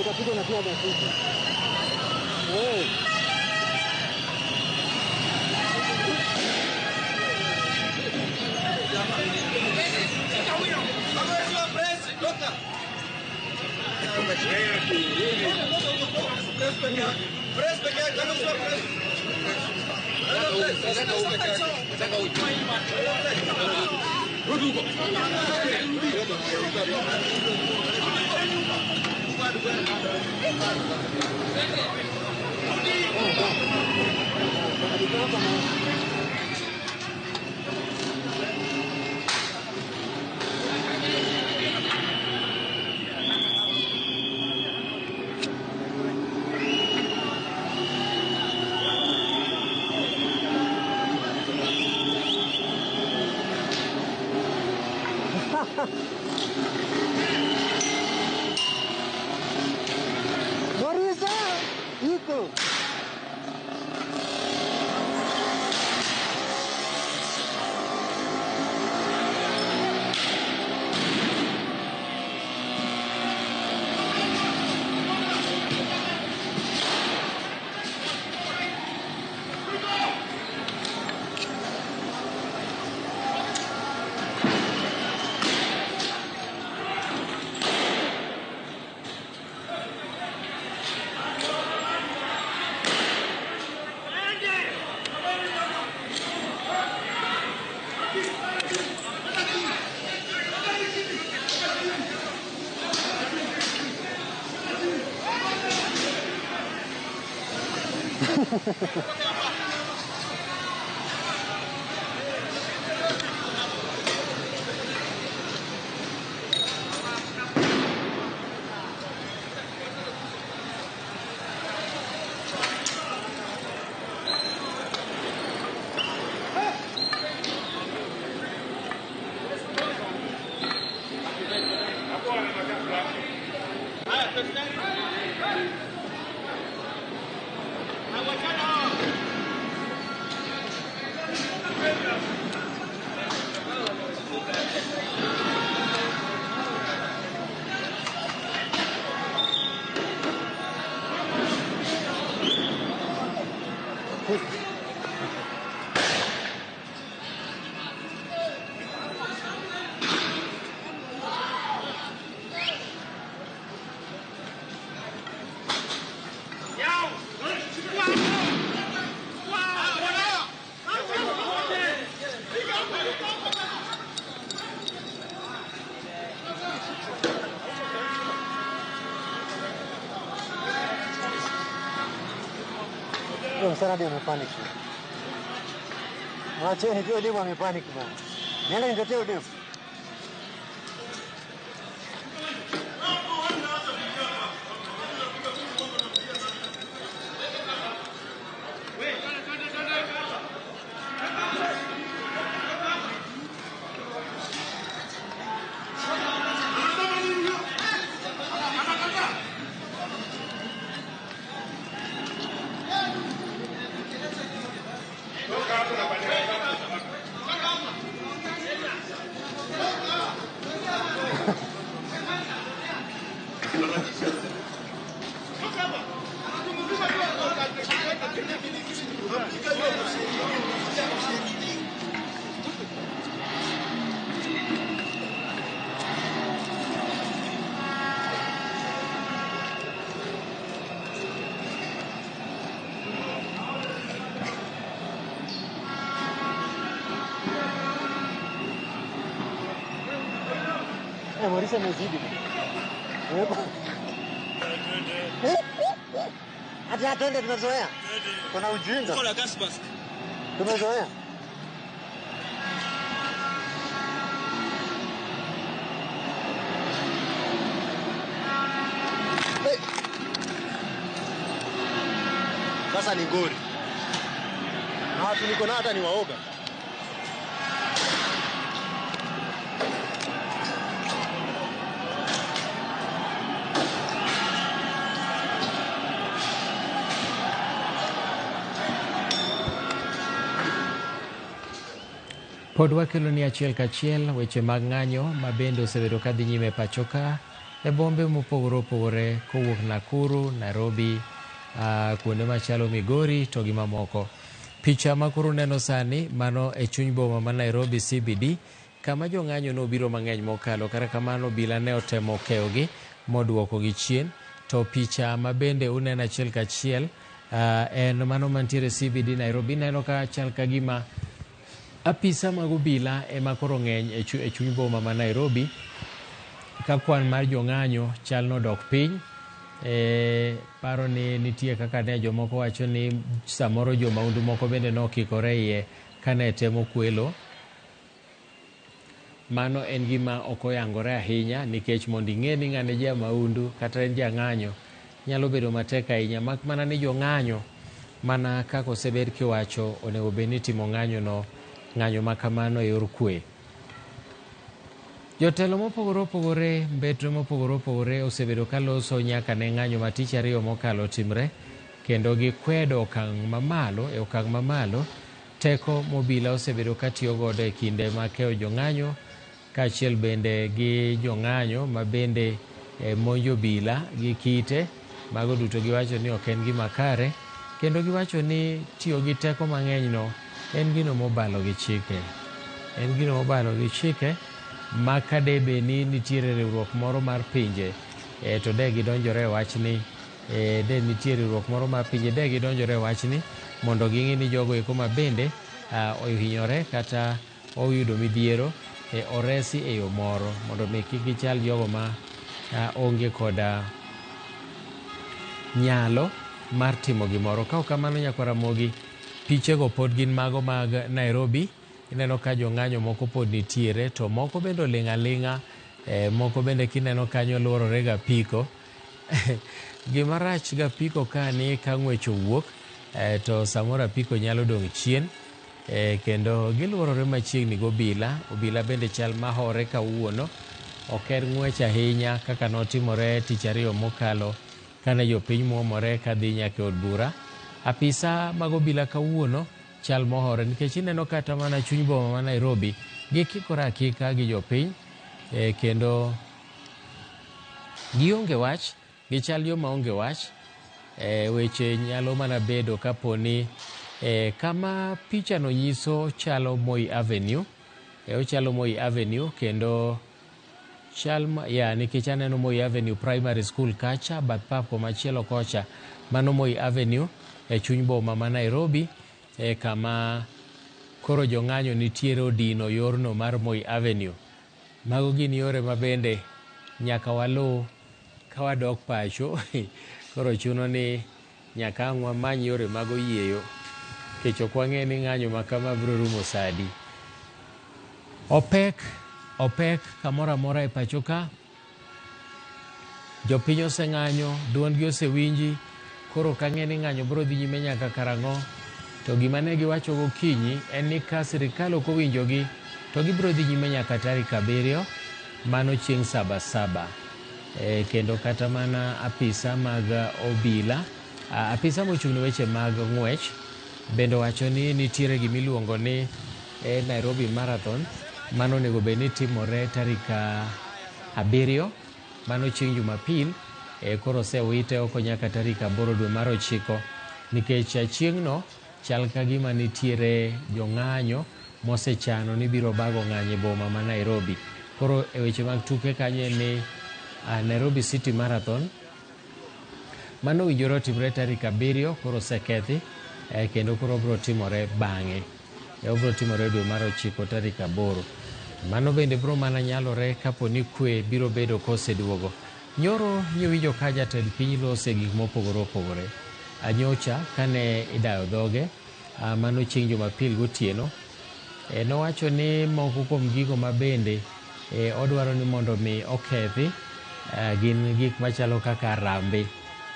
Speaker 7: Utapigwa na pia basi. Eh. Morisa, iko. Huyo msana hadi amepanic. Mwacheni tu demu amepanic bana. Niende nitetee demu. Maurice amezidi. Hata twende tumezoea. Kuna ujinga.
Speaker 2: Kuna gas mask.
Speaker 7: Tumezoea.
Speaker 9: Sasa ni ngori. Na watu niko nao hata ni waoga.
Speaker 15: Pod wakelo ni achiel kachiel weche mag ng'anyo ma bende osebedo ka dhi nyime pacho ka e bombe mopogore opogore kowuok Nakuru, Nairobi, kuonde machalo Migori to gi mamoko. Picha ma koro uneno sani mano e chuny boma ma Nairobi CBD kama jong'anyo nobiro mang'eny mokalo. Kata kamano obila ne otemo keyogi moduokogi chien. To picha ma bende uneno achiel kachiel en mano mantiere CBD Nairobi. Ineno ka chal ka gima apisa mag obila ema koro ng'eny e chuny boma ma Nairobi ka kwan mar jong'anyo chal nodok piny. Paro ni nitie kaka ne jomoko wacho ni samoro jomaundu moko bende nokikore iye kane temo kwelo. Mano en gima ok oyangore ahinya nikech mondo ing'e ni ng'ane ja maundu kata en jang'anyo nyalo bedo matek ahinya, mak mana ni jong'anyo mana kaka osebed kiwacho onego bed ni itimo ng'anyono ng'anyo ma kamano e yor kwe. Jotelo mopogore opogore, mbetre mopogore opogore osebedo ka loso nyaka ne ng'anyo ma tich ariyo mokalo timre kendo gikwedo okang' mamalo e okang' mamalo teko mobila osebedo ka tiyo godo e kinde ma keyo jong'anyo kaachiel bende gi jong'anyo ma bende monjo obila gi kite. Mago duto giwacho ni ok en gima kare kendo giwacho ni tiyo gi teko mang'eny no en gino mobalo gi chike. En gino mobalo gi chike ma ka de bed ni nitiere riwruok moro mar pinje to de gidonjore e wachni, de nitie riwruok moro mar pinje de gidonjore e wachni mondo ging'i ni jogo eko ma bende ohinyore kata oyudo midhiero oresi e yo moro mondo mi kik gichal jogo ma onge koda nyalo mar timo gimoro. Ka ok kamano nyakwar Ramogi, pichego pod gin mago mag Nairobi. Ineno ka jong'anyo moko pod nitiere to moko bende oling' aling'a, moko bende kineno kanyo luorore gapiko. Gima rach gapiko ka ni ka ng'wech owuok to samoro apiko nyalo dong' chien, kendo giluorore machiegni gobila. Obila bende chal mahore kawuono, ok en ng'wech ahinya kaka notimore tich ariyo mokalo kane jopiny muomore kadhi nyaka e od bura. Apisa mag obila kawuono chal mohore nikech ineno kata mana chuny boma ma Nairobi gikikore akika gi jopiny, kendo gionge wach, gichal joma onge wach. Weche nyalo mana bedo kaponi kama pichano nyiso chalo Moi Avenue, ochalo Moi Avenue kendo chal ya nikech aneno Moi Avenue Primary School kacha bath pap komachielo kocha, mano Moi Avenue e chuny boma ma Nairobi, kama koro jong'anyo nitiere odino yorno mar Moi Avenue. Mago gin yore ma bende nyaka waluw ka wadok pacho. Koro chuno ni Nyaka ang' wamany yore mag oyieyo nikech ok wang'e ni ng'anyo ma kama biro rumo sa adi. Opek, opek kamoro amora e pacho ka. Jopiny oseng'anyo, duondgi osewinji, koro ok ang'e ni ng'anyo biro dhi nyime nyaka karang'o. To gima ne giwacho gokinyi en ni ka sirikal ok owinjogi to gibiro dhi nyime nyaka tarik 7 mano chieng' Sabasaba. Kendo kata mana apisa mag obila, apisa mochung' ne weche mag ng'wech bende owacho ni nitiere gima iluongo ni Nairobi Marathon mano onego bed ni timore tarik 7 mano chieng' Jumapil. Koro osewite oko nyaka tarik 8 dwe mar 9 nikech chieng'no chal ka gima nitiere jong'anyo mosechano ni biro bago ng'anyo e boma ma Nairobi. Koro e weche mag tuke kanyo en ni Nairobi City Marathon mano owinjore otimre tarik 7 koro osekethi kendo koro obiro timore bang'e. Obiro timore dwe mar 9 tarik 8. Mano bende biro mana nyalore kapo ni kwe biro bedo koseduogo. Nyoro nyiwinjo ka jatend piny lose gik mopogore opogore. Nyocha kane idayo dhoge mano chieng' Jumapil gotieno, nowacho ni moko kuom gigo mabende odwaro ni mondo mi okethi gin gik machalo kaka arambe.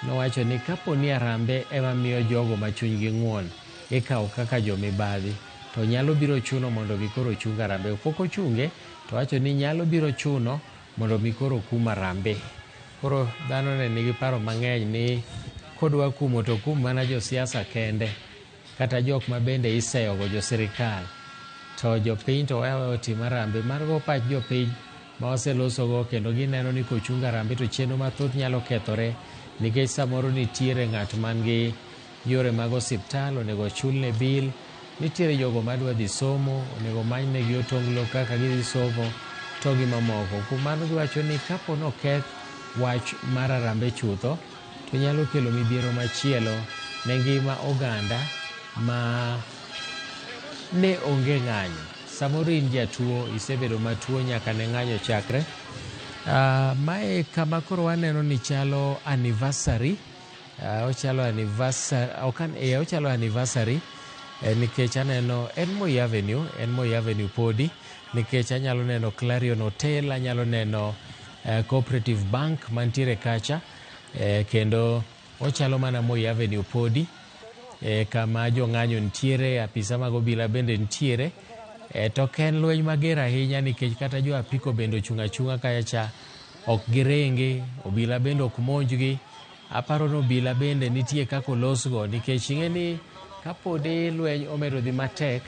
Speaker 15: Nowacho ni kapo ni arambe ema miyo jogo ma chunygi ng'won ikawo kaka jomibadhi, to nyalo biro chuno mondo mi koro chung arambe. Pok ochunge to wacho ni nyalo biro chuno mondo mi koro kum arambe. Koro dhano ne nigi paro mang'eny ni kodwa kumo to kum mana josiasa kende kata jok ma bende iseyogo jo sirikal, to jopiny to wewe otim arambe mar go pach jopiny ma oselosogo, kendo gineno ni kochung arambe to chenro mathoth nyalo kethore nikech samoro nitiere ng'at man gi yore mag osiptal onego ochulne bil, nitiere jogo madwa dhi somo onego manynegi otonglo kaka gidhi somo to gi mamoko. Kuom mano giwacho ni kapo noketh wach mar arambe chutho to nyalo kelo midhiero machielo ne ngima oganda ma ne onge ng'anyo. Samoro in jatuo, isebedo matuo nyaka ne ng'anyo chakre. Mae kama koro waneno ni chalo anniversary. Ochalo anniversary, ochalo anniversary nikech aneno en Moi Avenue, en Moi Avenue podi nikech anyalo neno Clarion Hotel, anyalo neno Cooperative Bank mantiere kacha, kendo ochalo mana Moi Avenue podi kama jong'anyo nitiere, apisa mag obila bende nitiere. To ok en lweny mager ahinya nikech kata jo apiko bende ochung' achung'a kacha cha, ok giringi, obila bende ok monjgi. Aparo ni obila bende nitie kaka olosgo nikech ing'e ni kapodi lweny omedo dhi matek,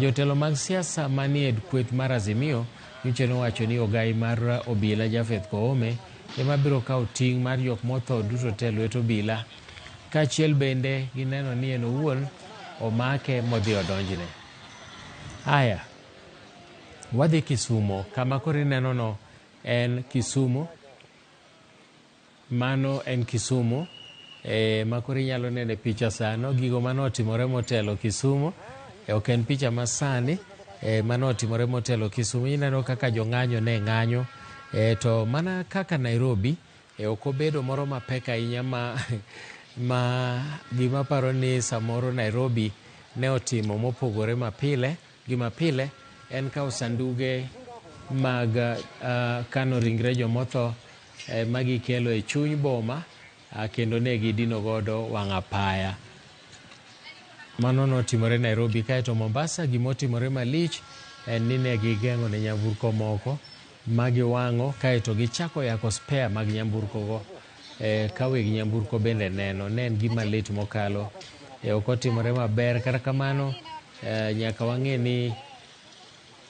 Speaker 15: jotelo mag siasa manie kweth mar Azimio nyocha nowacho ni ogai mar obila Japheth Koome ema biro kawo ting' mar jok motho duto te lwet obila. Kaachiel bende gineno ni en owuon omake modhi odonjne. Aya, wadhi Kisumo, kama koro ineno no en Kisumu. Mano en Kisumu ma koro inyalo neno e picha sano gigo manotimore motelo Kisumu. Ok en picha masani, manotimore motelo Kisumu. Ineno kaka jong'anyo ne ng'anyo, to mana kaka Nairobi, ok obedo moro mapek ahinya ma gima paro ni samoro Nairobi ne otimo mopogore mapile gi mapile en kawo sanduge mag kano ringre jomotho magikelo e chuny boma, kendo ne gidino godo wang' apaya. Mano notimore Nairobi. Kaeto Mombasa gimotimore malich en ni ne gigeng'o ne nyamburko moko magiwang'o, kaeto gichako yako spare mag nyamburko go. Ka weg nyamburko bende neno, ne en gima lit mokalo. Ok otimore maber. Kata kamano nyaka wang'e ni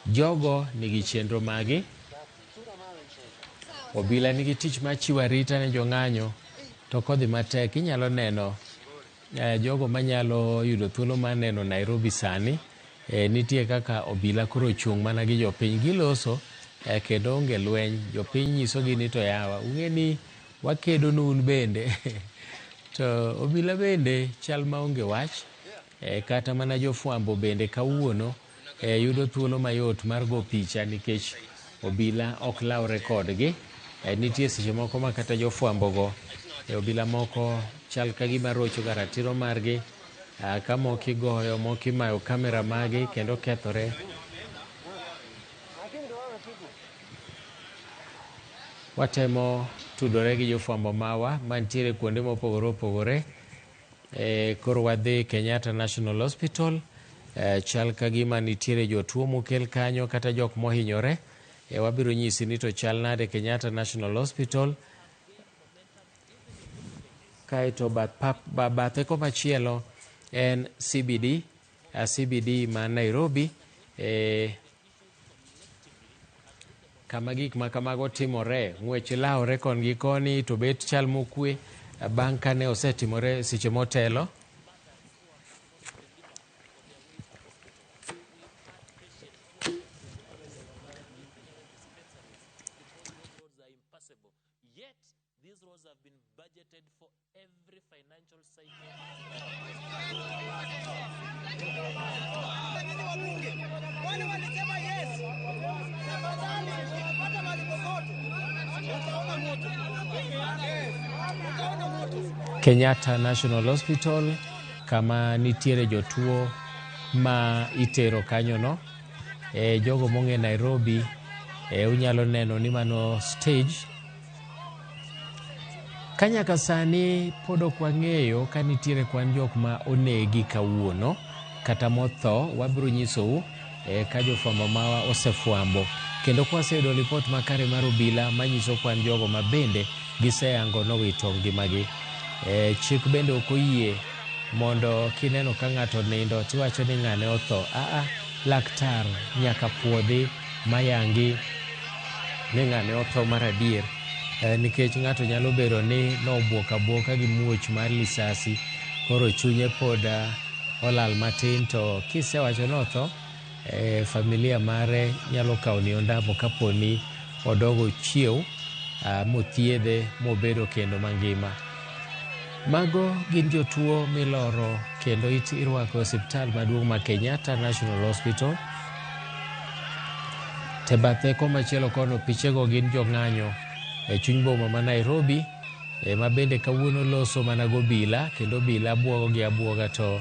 Speaker 15: jogo nigi chenro magi. Obila nigi tich mar chiwo arita ne jong'anyo, to kodhi matek inyalo neno jogo manyalo yudo thuolo mar neno Nairobi sani. Nitie kaka obila koro ochung' mana gi jopiny giloso, kendo onge lweny. Jopiny nyisogi ni to yawa, ung'e ni wakedo nu un bende. To obila bende chal maonge wach. Kata mana jofwambo bende kawuono yudo thuolo mayot mar go picha nikech obila ok lawre kodgi. Nitie seche moko ma kata jofwambo go Obila moko chal ka gima rocho ga ratiro margi, ka moko igoyo, moko imayo kamera magi kendo kethore. Watemo tudore gi jofwambo mawa mantiere kuonde mopogore opogore. Koro wadhi Kenyatta National Hospital. Chal ka gima nitiere jotuo mokel kanyo kata jok mohinyore. Wabiro nyisi ni to chal nade Kenyatta National Hospital. Kaeto bathe komachielo en CBD, CBD ma Nairobi, kama gik ma kamago timore. Ng'wech lawore kon gi koni to bet chal mokwe bang' kane osetimore seche motelo. Kenyatta National Hospital kama nitiere jotuo ma itero kanyono. Jogo mong'e Nairobi, unyalo neno ni mano stage. Ka nyaka sani pod ok wang'eyo ka nitiere kwan jok ma onegi kawuono kata motho, wabiro nyisou ka jofwambo mawa osefwambo. Kendo kwaseyudo ripot makare mar obila manyiso kwan jogo ma bende giseyango nowito ngimagi. Chik bende ok oyie mondo kineno ka ng'ato nindo tiwacho ni ng'ane otho. Aa, laktar nyaka puodhi mayangi ni ng'ane otho mar adier. Nikech ng'ato nyalo bedo ni nobuok abuoka gi muoch mar lisasi, koro chunye pod olal matin, to kisewacho ni otho, familia mare nyalo kawo ni ondamo kaponi odogo chiew mothiedhe mobedo kendo mangima. Mago gin jotuo miloro kendo irwako e osiptal maduong' ma Kenyatta National Hospital. Te bathe komachielo kono pichego gin jong'anyo e chuny boma ma Nairobi, ma bende kawuono loso mana gobila kendo obila buogo gi abuoga to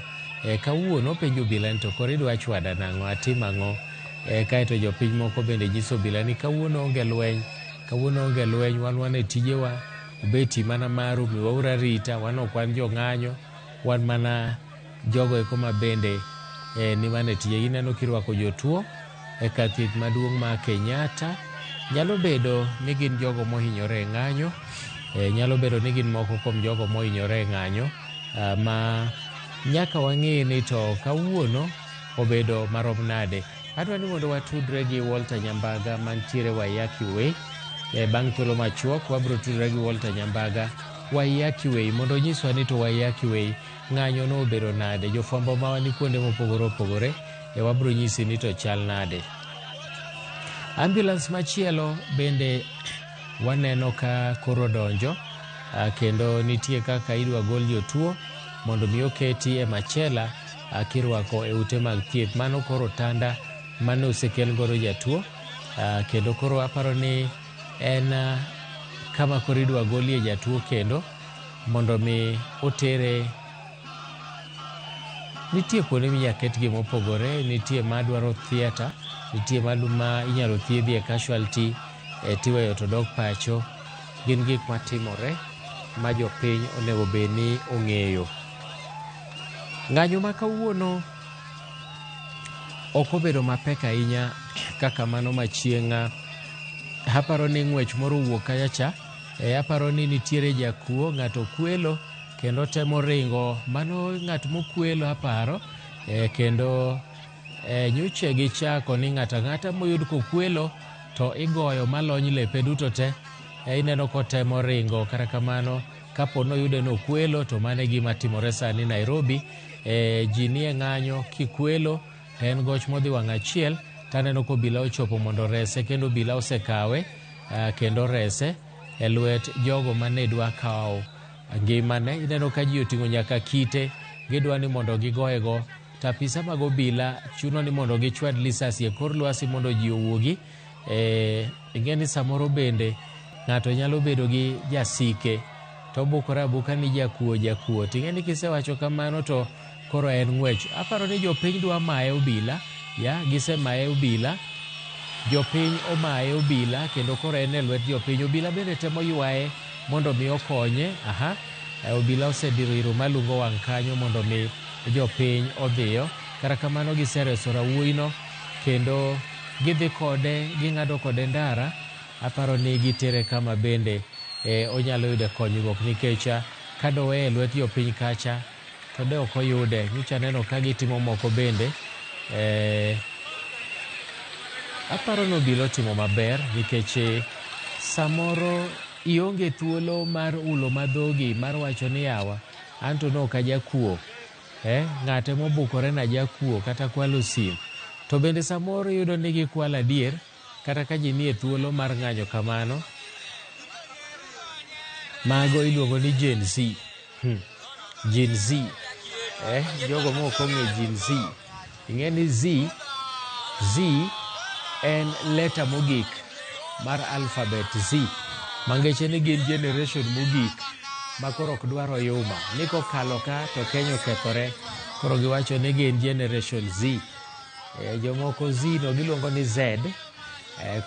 Speaker 15: kawuono penjo obila ni to koro idwa chwada nang'o, atim ang'o? Kaeto jopiny moko bende nyiso obila ni kawuono onge lweny, kawuono onge lweny, wan wan e tijewa, ubeti mana maru, miwauru arita, wan ok wan jong'anyo, wan mana jogo eko ma bende ni mana e tije. Ineno kirwako jotuo e kar thieth maduong' ma Kenyatta. Nyalo bedo ni gin jogo mohinyore e ng'anyo, nyalo bedo ni gin moko kuom jogo mohinyore e ng'anyo, ma nyaka wang'e ni to kawuono obedo marom nade. Adwa ni mondo watudre gi Walter Nyambaga mantiere Waiyaki Way. Bang' thuolo machuok wabiro tudre gi Walter Nyambaga Waiyaki Way mondo onyiswa ni to Waiyaki Way ng'anyo no obedo nade. Jofwambo mawa ni kuonde mopogore opogore, wabiro nyisi ni to chal nade. Ambulance machielo bende waneno ka koro donjo, kendo nitie kaka idwa gol jotuo mondo mi oketi e machela kirwako e ute mag thieth. Mano koro tanda mane osekel godo jatuo, kendo koro aparo ni en kama koro idwa golie jatuo kendo mondo mi otere. Nitie kuonde minyalo ketgi mopogore, nitie madwaro theatre, nitie ma inyalo thiedhi e casualty, tiweyo to dok pacho. Gin gik matimore ma jopiny onego bed ni ong'eyo. Ng'anyo ma kawuono ok obedo mapek ahinya kaka mano machieng'. Aparo ni ng'wech moro owuok kacha cha, aparo ni nitiere jakuo, ng'ato kwelo kendo temo ringo. Mano ng'at mokwelo aparo, kendo nyocha gichako ni ng'ato ang'ata moyud kokwelo to igoyo malony lepe duto te. Ineno kotemo ringo, kata kamano kapo noyude nokwelo to mano e gima timore sani Nairobi. Ji nie ng'anyo, kikwelo to en goch modhi wang' achiel. Taneno ka obila ochopo mondo orese, kendo obila osekawe kendo orese e lwet jogo mane dwa kawo ngimane. Ineno ka ji oting'o nyaka kite, gidwa ni mondo gigoyego. To apisa mag obila chuno ni mondo gichwad lisasi e kor lwasi mondo ji owuogi. Ing'e ni samoro bende ng'ato nyalo bedo gi jasike to To obukore abuka ni jakuo jakuo. Ting'e ni kisewacho kamano to koro en ng'wech. Aparo ni jopiny dwa maye obila, ya gisemaye obila. Jopiny omaye obila kendo koro en e lwet jopiny. Obila bende temo ywaye mondo mi okonye. Aha. Obila osediro iro malungo wang' kanyo mondo mi jopiny odhiyo. Kata kamano gisereso rawuoyino kendo gidhi kode, ging'ado kode ndara. Aparo ni gitere kama bende onyalo yude konyruok nikech kadoweye e lwet jopiny kacha to de ok oyude. Nyocha aneno ka gitimo moko bende. Aparo ni obila otimo maber nikech samoro ionge thuolo mar ulo madhogi mar wacho ni yawa anto ne ok ajakuo. Ng'ate mobukore na jakuo kata kwalo sim. To bende samoro iyudo ni gikwalo adier kata ka ji nie thuolo mar ng'anyo kamano. Mago iluongo ni Gen Z. Gen Z. Jogo ma ok ong'eyo Gen Z. Ing'e ni Z en leta mogik mar alphabet Z. Mangeche ni gin generation mogik ma koro ok dwar oyuma. Ni kokalo ka to Kenya okethore. Koro giwacho ni gin generation Z. Jomoko Z no giluongo ni Z.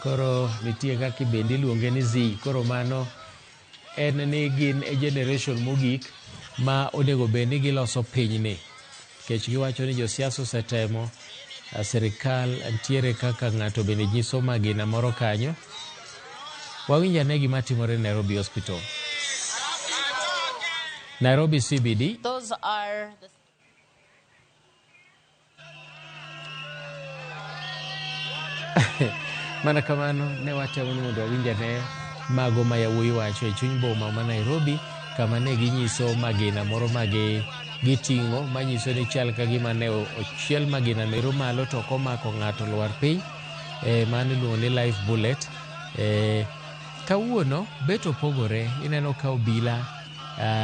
Speaker 15: Koro nitie kaka bende iluonge ni Z. Koro mano en ni gin e generation mogik ma onego bed ni giloso pinyni. Nikech giwacho ni josiasa osetemo, sirikal ntiere kaka ng'ato bende nyiso magina moro kanyo. Wawinj ane gima timore Nairobi Hospital. Nairobi CBD.
Speaker 10: Those are the
Speaker 15: Mana kamano ne watemo ni mondo wawinj ane mago ma yawuoyi wacho e chuny boma ma Nairobi kama ne ginyiso magina moro ma giting'o manyiso ni chal ka gima ne ochiel magina no ero malo to ok omako ng'ato lwar piny. Mano iluongo ni live bullet. Kawuono bet opogore, ineno ka obila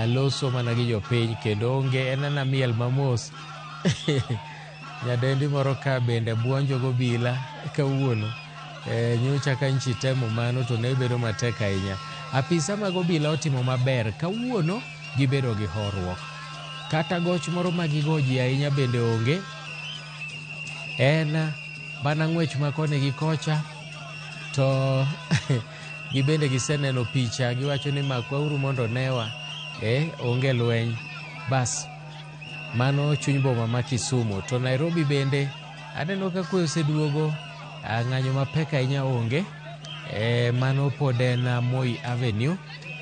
Speaker 15: loso mana gi jopiny kendo onge en ana miel mamos. Nyadendi moro ka bende buonjo gobila kawuono. Nyocha ka nchi temo mano to ne bedo matek ahinya. Apisa mag obila otimo maber kawuono gibedo gi horuok. Kata goch moro ma gigo ji ahinya bende onge. En mana ng'wech ma koni gi kocha to gibende giseneno picha giwacho ni makwauru mondo newa. Onge lweny. Bas mano chuny boma ma Kisumu. To Nairobi bende aneno ka kwe oseduogo. Ng'anyo mapek ahinya onge. Mano pod en Moi Avenue.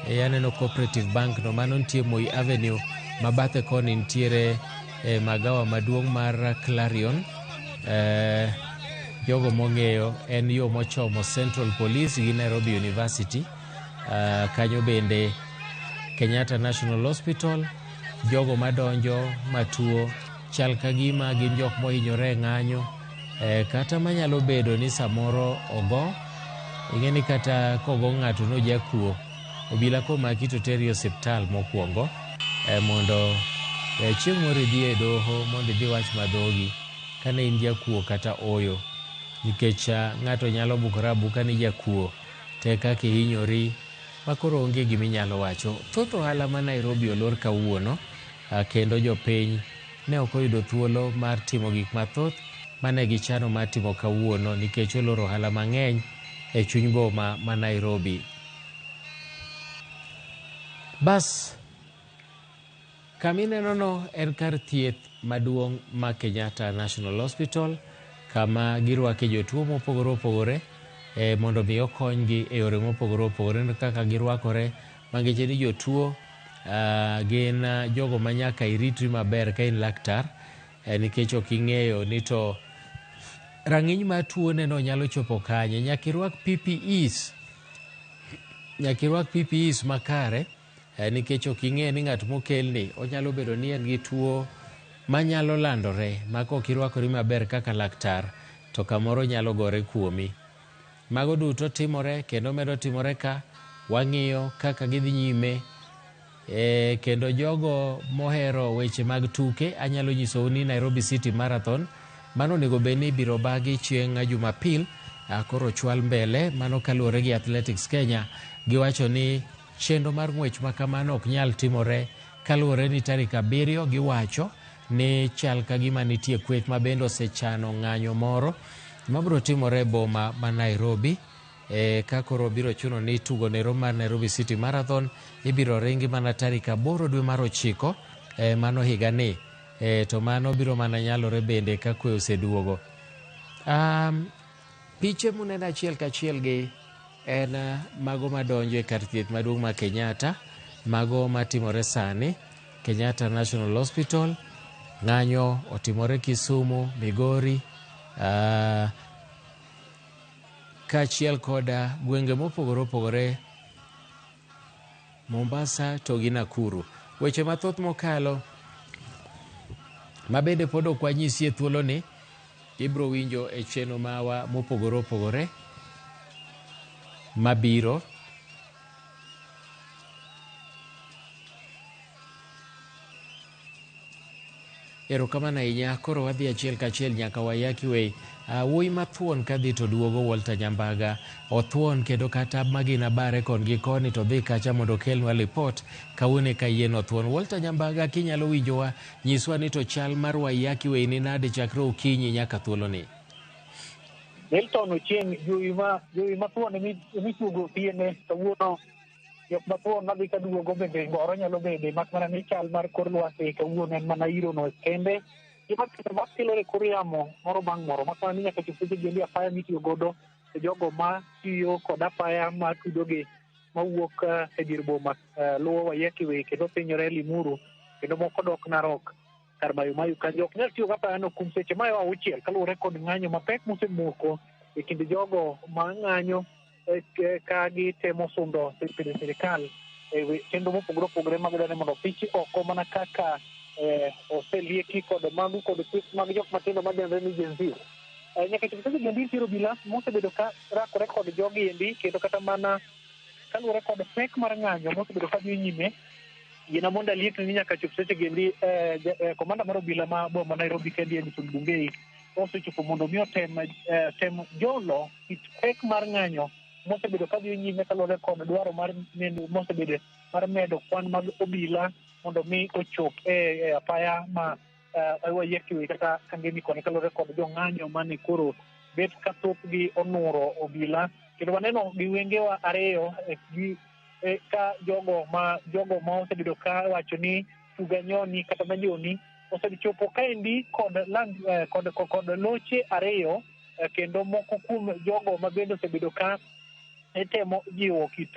Speaker 15: Aneno Cooperative Bank no mano nitie Moi Avenue. Ma bathe koni nitiere magawa maduong' mar Clarion. Jogo mong'eyo en yo mochomo Central Police gi Nairobi University. Kanyo bende Kenyatta National Hospital. Jogo madonjo matuo chal ka gima gin jok mohinyore e ng'anyo. Kata manyalo bedo ni samoro ogo. Ing'e ni kata kogo ng'ato nojakuo. Obila komaki to teri e osiptal mokwongo mondo chieng' moro idhi e doho mondo idhi wach madhogi kane in jakuo kata oyo. Nikech ng'ato nyalo bukore abuka ni jakuo te kaka ihinyori ma koro onge giminyalo wacho. Thoth ohala ma Nairobi olor kawuono kendo jopiny ne ok oyudo thuolo mar timo gik mathoth mane gichano mar timo kawuono nikech oloro ohala mang'eny e chuny boma ma Nairobi. Bas, kama ineno en kar thieth maduong' ma Kenyatta National Hospital kama girwake jotuo mopogore opogore mondo mi okonygi e yore mopogore opogore kaka girwakore mangeche ni jotuo gin jogo ma nyaka iritri maber ka in laktar nikech ok ing'eyo ni to rang'iny mar tuo neno nyalo chopo kanye. Nyaka irwak PPEs. Nyaka irwak PPEs makare nikech ok ing'e ni ng'at mokelni onyalo bedo ni en gi tuo manyalo landore ma kok irwakori maber kaka laktar to kamoro nyalo gore kuomi. Mago duto timore kendo medo timore ka wang'iyo kaka gidhi nyime. Kendo jogo mohero weche mag tuke anyalo nyisou ni Nairobi City Marathon mano onego bed ni ibiro bagi chieng' Jumapil koro ochwal mbele mano kaluwore gi Athletics Kenya giwacho ni Chenro mar ng'wech ma kamano ok nyal timore kaluwore ni tarik 7 giwacho ni chal ka gima nitie kweth ma bende osechano ng'anyo moro mabiro timore e boma ma Nairobi. Ka koro biro chuno ni tugo nero mar Nairobi City Marathon ibiro ringi mana tarik 8 dwe mar 9 mano higani. To mano biro mana nyalore bende ka kwe oseduogo. Piche muneno achiel kachiel gi en mago madonjo e kar thieth maduong' ma Kenyatta, mago matimore sani Kenyatta National Hospital. Ng'anyo otimore Kisumu, Migori, kaachiel koda gwenge mopogore opogore, Mombasa to gi Nakuru. Weche mathoth mokalo mabende pod ok wanyisi e thuoloni ibiro winjo e chenro mawa mopogore opogore mabiro. Erokamano ahinya. Koro wadhi achiel kachiel nyaka Waiyaki Way. Wuoyi mathuon kadhi to duogo Walter Nyambaga othuon kendo kata magina bare kon gi koni to dhi kacha mondo okelnwa lipot kawuono eka yien othuon. Walter Nyambaga, kinyalo winjowa, nyiswa ni to chal mar Waiyaki Way ni nade chakre okinyi nyaka thuoloni.
Speaker 4: Milton Ochieng, jowi mathuon emichuogo piene kawuono. Jok mathuon madhi kaduogo bende goro nyalo bede, mak mana ni chal mar kor lwasi kawuono en mana irono kende. Gima kelore kor yamo moro bang' moro, mak mana ni nyaka chop seche gi apaya mitiyo godo e jogo ma tiyo kod apaya ma tudogi mawuok e dier boma luwo Waiyaki Way kendo pinyore Limuru kendo moko dok Narok kar Mayu Mayu kanyo. Ok nyal tiyo gi apayano kuom seche mayo 6 kaluwore kod ng'anyo mapek mosemoko e kind jogo ma ng'anyo ka gitemo sundo sirikal e chenro mopogore opogore magidwaro ni mondo opichi oko mana kaka oselieki kod mago kod kweth mag jok matindo madendore ni Gen Z. Nyaka chop seche endi nitiere obila mosebedo ka rakore kod jogi endi kendo kata mana kaluwore kod pek mar ng'anyo mosebedo ka dhi nyime. Yiena mondo aliekni ni nyaka chop seche endi komanda mar obila ma boma Nairobi Kennedy Edison Bungei osechopo mondo mi otem tem jolo kit pek mar ng'anyo mosebedo ka dhi nyime kaluwore kod dwaro mar mosebedo mar medo kwan mag obila mondo mi ochop e apaya ma Waiyaki Way kata Kangemi koni kaluwore kod jong'anyo mane koro bet ka thothgi onuro obila kendo waneno gi wengewa ariyo ka jogo ma osebedo ka wacho ni tuganyoni kata majoni osechopo kaendi kod loche ariyo kendo moko kuom jogo ma bende osebedo ka itemo jiwo kit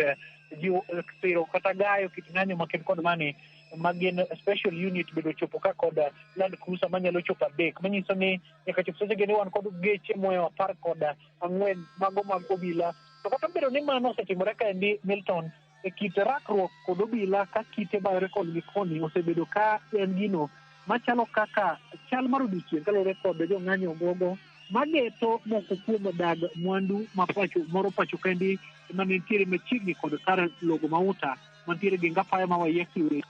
Speaker 4: jiwo siro kata gayo kit ng'anyo maken kod mani magin special unit bedo chopo ka kod Land Cruiser manyalo chopo 3 manyiso ni nyaka chop seche ni wan kod geche moyo 14 mago mag obila. To kata obedo ni mano osetimore kaendi Milton, e kit rakruok kod obila ka kite bayore kod gi koni osebedo ka en gino machalo kaka chal mar odiochieng' kaluwore kod jong'anyo gogo mageto moko kuom dag mwandu ma pacho moro pacho kendi mane nitiere machiegni kod kar logo mauta mantiere gi apaya ma Waiyaki Way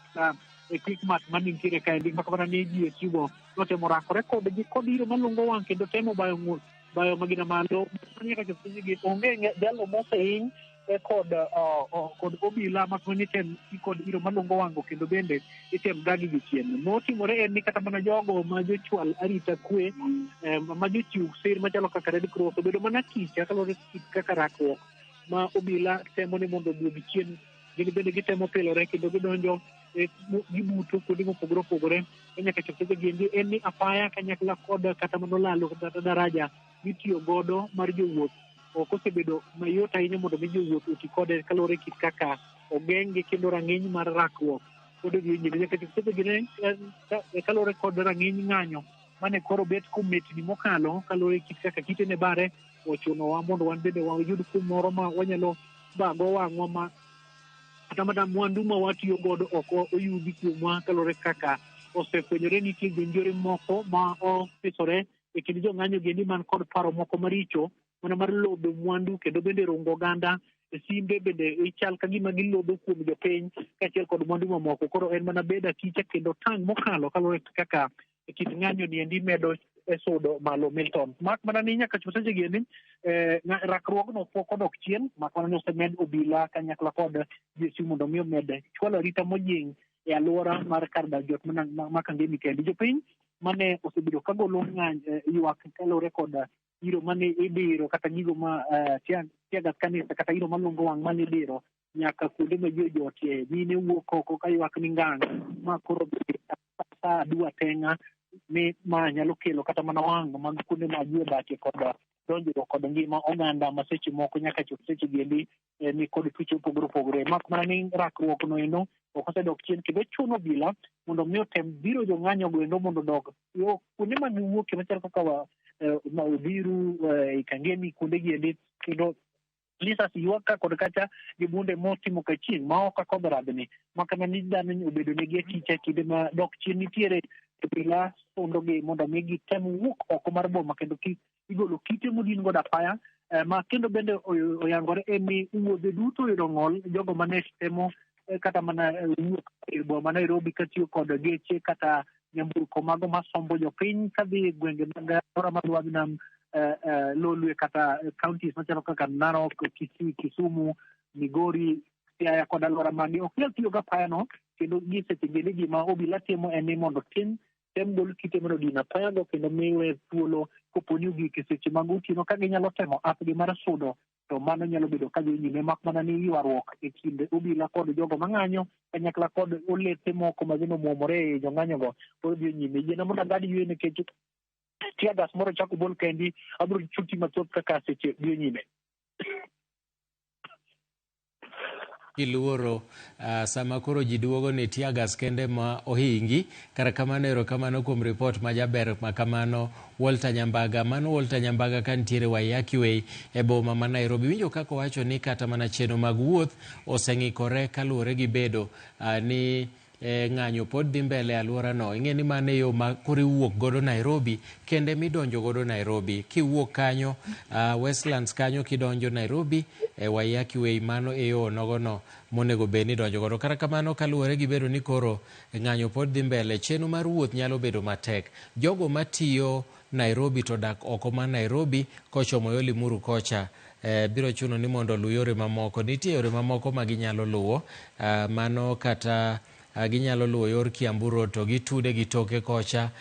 Speaker 4: e Quickmart mane nitiere kaendi mak mana ni GSU go notemo rakore kodgi kod iro malungo wang' kendo temo bayo magina malo nyaka chop seche gi onge jalo mosehiny kod obila mak mana item kod iro malungo wang'o kendo bende item gagi gi chien. Motimore en ni kata mana jogo ma jochwal arita kwe ma jochiw sir machalo kaka Red Cross obedo mana kicha kaluwore kaka rakruok ma obila temo ni mondo oduog chien. Gin bende gitemo pilore kendo gidonjo gibuto kuonde mopogore opogore nyaka chop seche gi endi en ni apaya kanyakla kod kata mana olalo kata daraja mitiyo godo mar jowuoth ok osebedo mayot ahinya mondo mi jowuoth oti kode kaluwore kit kaka ogeng'gi kendo rang'iny mar rakruok pod dhi nyime nyaka chop seche gi kaluwore kod rang'iny ng'anyo mane koro bet kometni mokalo kaluwore kit kaka kite ne bare ochunowa mondo wan bende wayud kumoro ma wanyalo bago wang'wa ma kata mana mwandu ma watiyo godo ok oyudi kuomwa kaluwore kaka osefwenyore ni nitie jonjore moko ma ofisore e kind jong'anyo gendi man kod paro moko maricho mana mar lodo mwandu kendo bende rungo oganda e simbe bende ichal ka gima gilodho kuom jopiny kaachiel kod mwandu mamoko. Koro en mana bedo akicha kendo tang' mokalo kaluwore kaka e kit ng'anyo ni endi medo e sudo malo Milton. Mak mana ni nyaka chop seche gi endi rakruogno pok odok chien, mak mana ni osemed obila kanyakla kod GSU mondo mi omed chwalo arita mojing' e alwora mar kar dak jot ma Kangemi kendi. Jopiny mane osebedo ka golo ng'any ywak kaluwore kod iro mane idiro kata gigo ma teargas canister kata iro malungo wang' mane idiro nyaka kuonde ma ji ojotie, mine wuok oko ka ywak ni ngang' ma koro sa adua teng'a ni ma nyalo kelo kata mana wang' mag kuonde ma ji odakie kod donjruok kod ngima oganda ma seche moko nyaka chop seche gi endi ni kod tuoche mopogore opogore. Mak mana ni rakruok no endo ok osedok chien kendo chuno obila mondo mi otem biro jong'anyo go endo mondo odog yo kuonde ma giwuokie machalo kaka Uthiru, Kangemi kuonde gi endi, kendo lisasi ywak ka kod kacha gi bunde motimo ka chieng' ma ok akodho radhni makana ni dhano obedo negi achicha kinde ma dok chien nitiere obila sundo gi mondo mi gitem wuok oko mar boma kendo kik igolo kite modin godo apaya ma kendo bende oyangore en ni wuodhe duto oyudo ng'ol jogo mane temo kata mana wuok e boma ma Nairobi katiyo kod geche kata nyamburko mago masombo jopiny kadhi e gwenge mag alwora mar dho nam Lolwe kata counties machalo kaka Narok, Kisii, Kisumu, Migori, Siaya kod alwora magi ok nyal tiyo gi apaya no kendo gi seche gi gima obila timo en ni mondo tim tem gol kite mondo odin apaya go kendo miwe thuolo kopo ni ogik e seche mag otieno ka ginyalo temo apgi mar sudo to mano nyalo bedo ka dhi nyime mak mana ni ywaruok e kind obila kod jogo mang'anyo kanyakla kod olethe moko ma bende omuomore e jong'anyo go pod dhi nyime. Yiena mondo ang'ad yweyo nikech teargas moro chako bol kendi abiro chuti mathoth kaka seche dhi nyime.
Speaker 15: Giluoro sama koro ji duogo ni teargas kende ma ohingi. Kara kamano, erokamano kuom ripot ma jaber ma kamano Walter Nyambaga. Mano Walter Nyambaga ka nitiere Waiyaki Way e boma ma Nairobi. Winjo kaka owacho ni kata mana chenro mag wuoth oseng'ikore kaluwore gi bedo ni ng'anyo pod dhi mbele e alworano. Ing'e ni mano e yo ma koro iwuok godo Nairobi kende midonjo godo Nairobi. Kiwuok kanyo Westlands kanyo kidonjo Nairobi e Waiyaki Way mano e yo nogono monego bed ni idonjo godo. Kata kamano kaluwore gi bedo ni koro ng'anyo pod dhi mbele, chenro mar wuoth nyalo bedo matek. Jogo matiyo Nairobi to dak oko mar Nairobi kochomo yo Limuru kocha biro chuno ni mondo oluw yore mamoko. Nitie yore mamoko ma ginyalo luwo mano kata ginyalo luwo yor Kiambu Road to gitude gi toke kocha,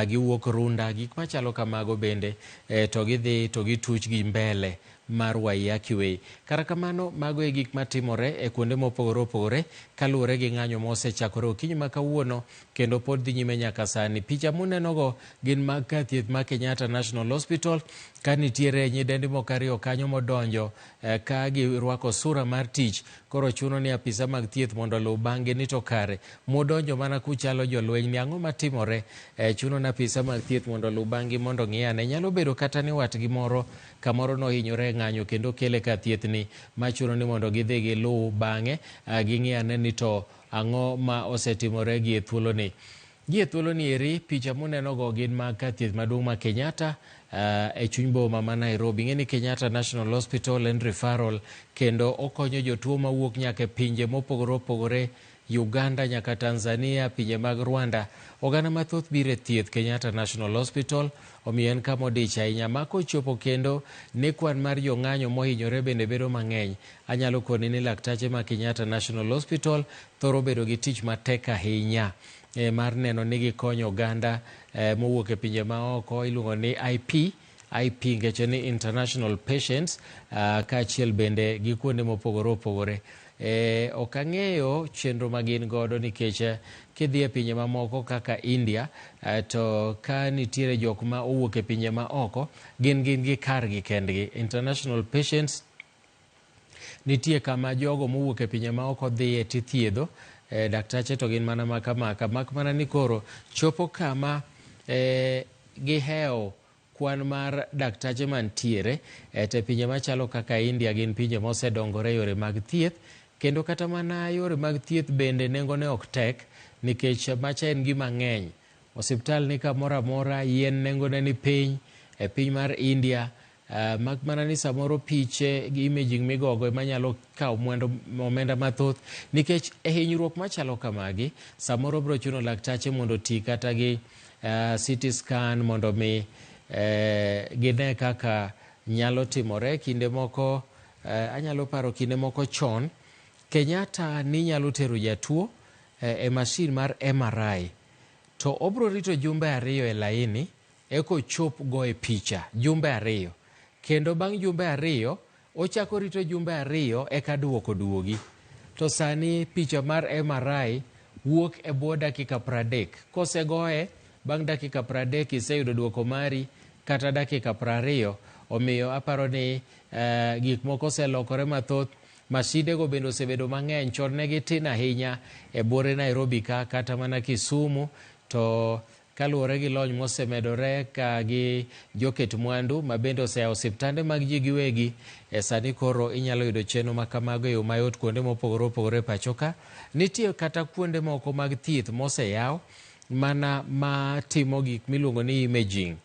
Speaker 15: giwuok Runda, gik machalo kamago bende to gidhi to gituch gi mbele mar Waiyaki Way. Kata kamano mago e gik matimore e kuonde mopogore opogore kaluwore gi ng'anyo mosechakore okinyi ma kawuono kendo pod dhi nyime nyaka sani. Picha munenogo gin mag kar thieth ma Kenyatta National Hospital ka nitiere nyidendi moko ariyo kanyo modonjo ka girwako sura mar tich. Koro chuno ni apisa mag thieth mondo oluw bang'gi ni to kare mudonjo mana kuchalo jolweny ni ang'o matimore. Chuno ni apisa mag thieth mondo oluw bang'gi mondo ng'i ane. Nyalo bedo kata ni watgi moro kamoro nohinyore e ng'anyo kendo kele kar thieth ni machuno ni mondo gidhi giluw bang'e ging'i ane ni to ang'o ma osetimore gi e thuoloni. Gi e thuoloni eri picha munenogo gin mag kar thieth maduong' ma Kenyatta e chuny boma ma Nairobi. Ing'e ni Kenyatta National Hospital en referral kendo okonyo jotuo mawuok nyaka e pinje mopogore opogore, Uganda nyaka Tanzania, pinje mag Rwanda. Oganda mathoth biro e thieth Kenyatta National Hospital, omiyo en kama odich ahinya. Ma kochopo kendo ni kwan mar jong'anyo mohinyore bende bedo mang'eny. Anyalo koni ni laktache ma Kenyatta National Hospital thoro bedo gi tich matek ahinya mar neno ni gikonyo oganda mowuok e pinje maoko iluongo ni IP ngeche ni International Patients, kaachiel bende gi kuonde mopogore opogore. Ok ang'eyo chenro ma gin godo nikech kidhi e pinje mamoko kaka India to ka nitiere jok ma owuok e pinje ma oko gin gi kargi kendgi. International Patients nitie kama jogo mowuok e pinje ma oko dhiye tithiedho, daktache to gin mana makamaka. Mak mana ni koro chopo kama gihewo kwan mar daktache mantiere te pinje machalo kaka India gin pinje mosedongore yore mag thieth kendo kata mana yore mag thieth bende nengone ok tek nikech macha en gima ng'eny. Osiptal ni kamoro amora, yien nengone ni piny e piny mar India. Mak mana ni samoro piche gi imaging migogo ema nyalo kawo mwandu omenda mathoth nikech e hinyruok machalo kamagi samoro biro chuno laktache mondo oti kata gi CT scan mondo mi gine kaka nyalo timore. Kinde moko anyalo paro kinde moko chon Kenyatta ni nyalo tero jatuo e masin mar MRI to obro rito jumbe 2 e laini eko chop goye picha jumbe 2 kendo bang' jumbe 2 ochako rito jumbe 2 eka duoko duogi. To sani picha mar MRI wuok e bwo dakika 30. Kosegoye bang' dakika 30 iseyudo duoko mari kata dakika 20. Omiyo aparo ni gik moko oselokore mathoth. Masinde go bende osebedo mang'eny, chon ne gitin ahinya e buore Nairobi ka kata mana Kisumu, to kaluwore gi lony mosemedore ka gi joket mwandu ma bende oseyawo osiptande mag ji giwegi, e sani koro inyalo yudo chenro ma kamago e yo mayot kuonde mopogore opogore e pacho ka. Nitie kata kuonde moko mag thieth moseyaw mana matimo gik miluongo ni imaging.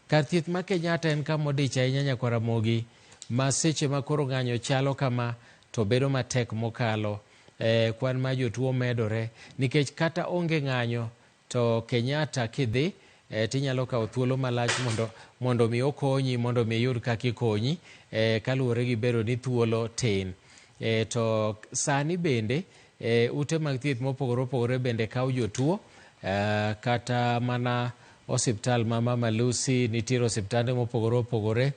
Speaker 15: Kar thieth ma Kenyatta en kama odich ahinya nyakwar Ramogi, ma seche ma koro ng'anyo chalo kama to bedo matek mokalo. Kwan mar jotuo medore nikech kata onge ng'anyo to Kenyatta kidhi tinyalo kawo thuolo malach mondo mi okonyi, mondo mi iyud kaka ikonyi, kaluwore gi bedo ni thuolo tin. To sani bende ute mag thieth mopogore opogore bende kawo jotuo, kata mana osiptal ma Mama Lucy nitiere osiptande mopogore opogore,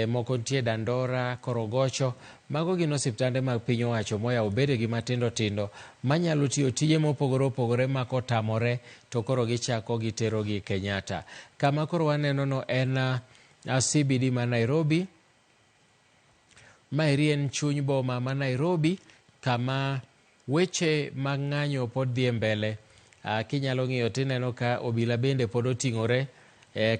Speaker 15: moko nitie Dandora, Korogocho. Mago gin osiptande mag piny owacho moyawo bedegi matindo tindo manyalo tiyo tije mopogore opogore ma kotamore to koro gichako giterogi Kenyatta. Kama koro waneno no en CBD ma Nairobi. Maeri en chuny boma ma Nairobi kama weche mag ng'anyo pod dhi mbele. Kinyalo ng'iyo tineno ka obila bende pod oting'ore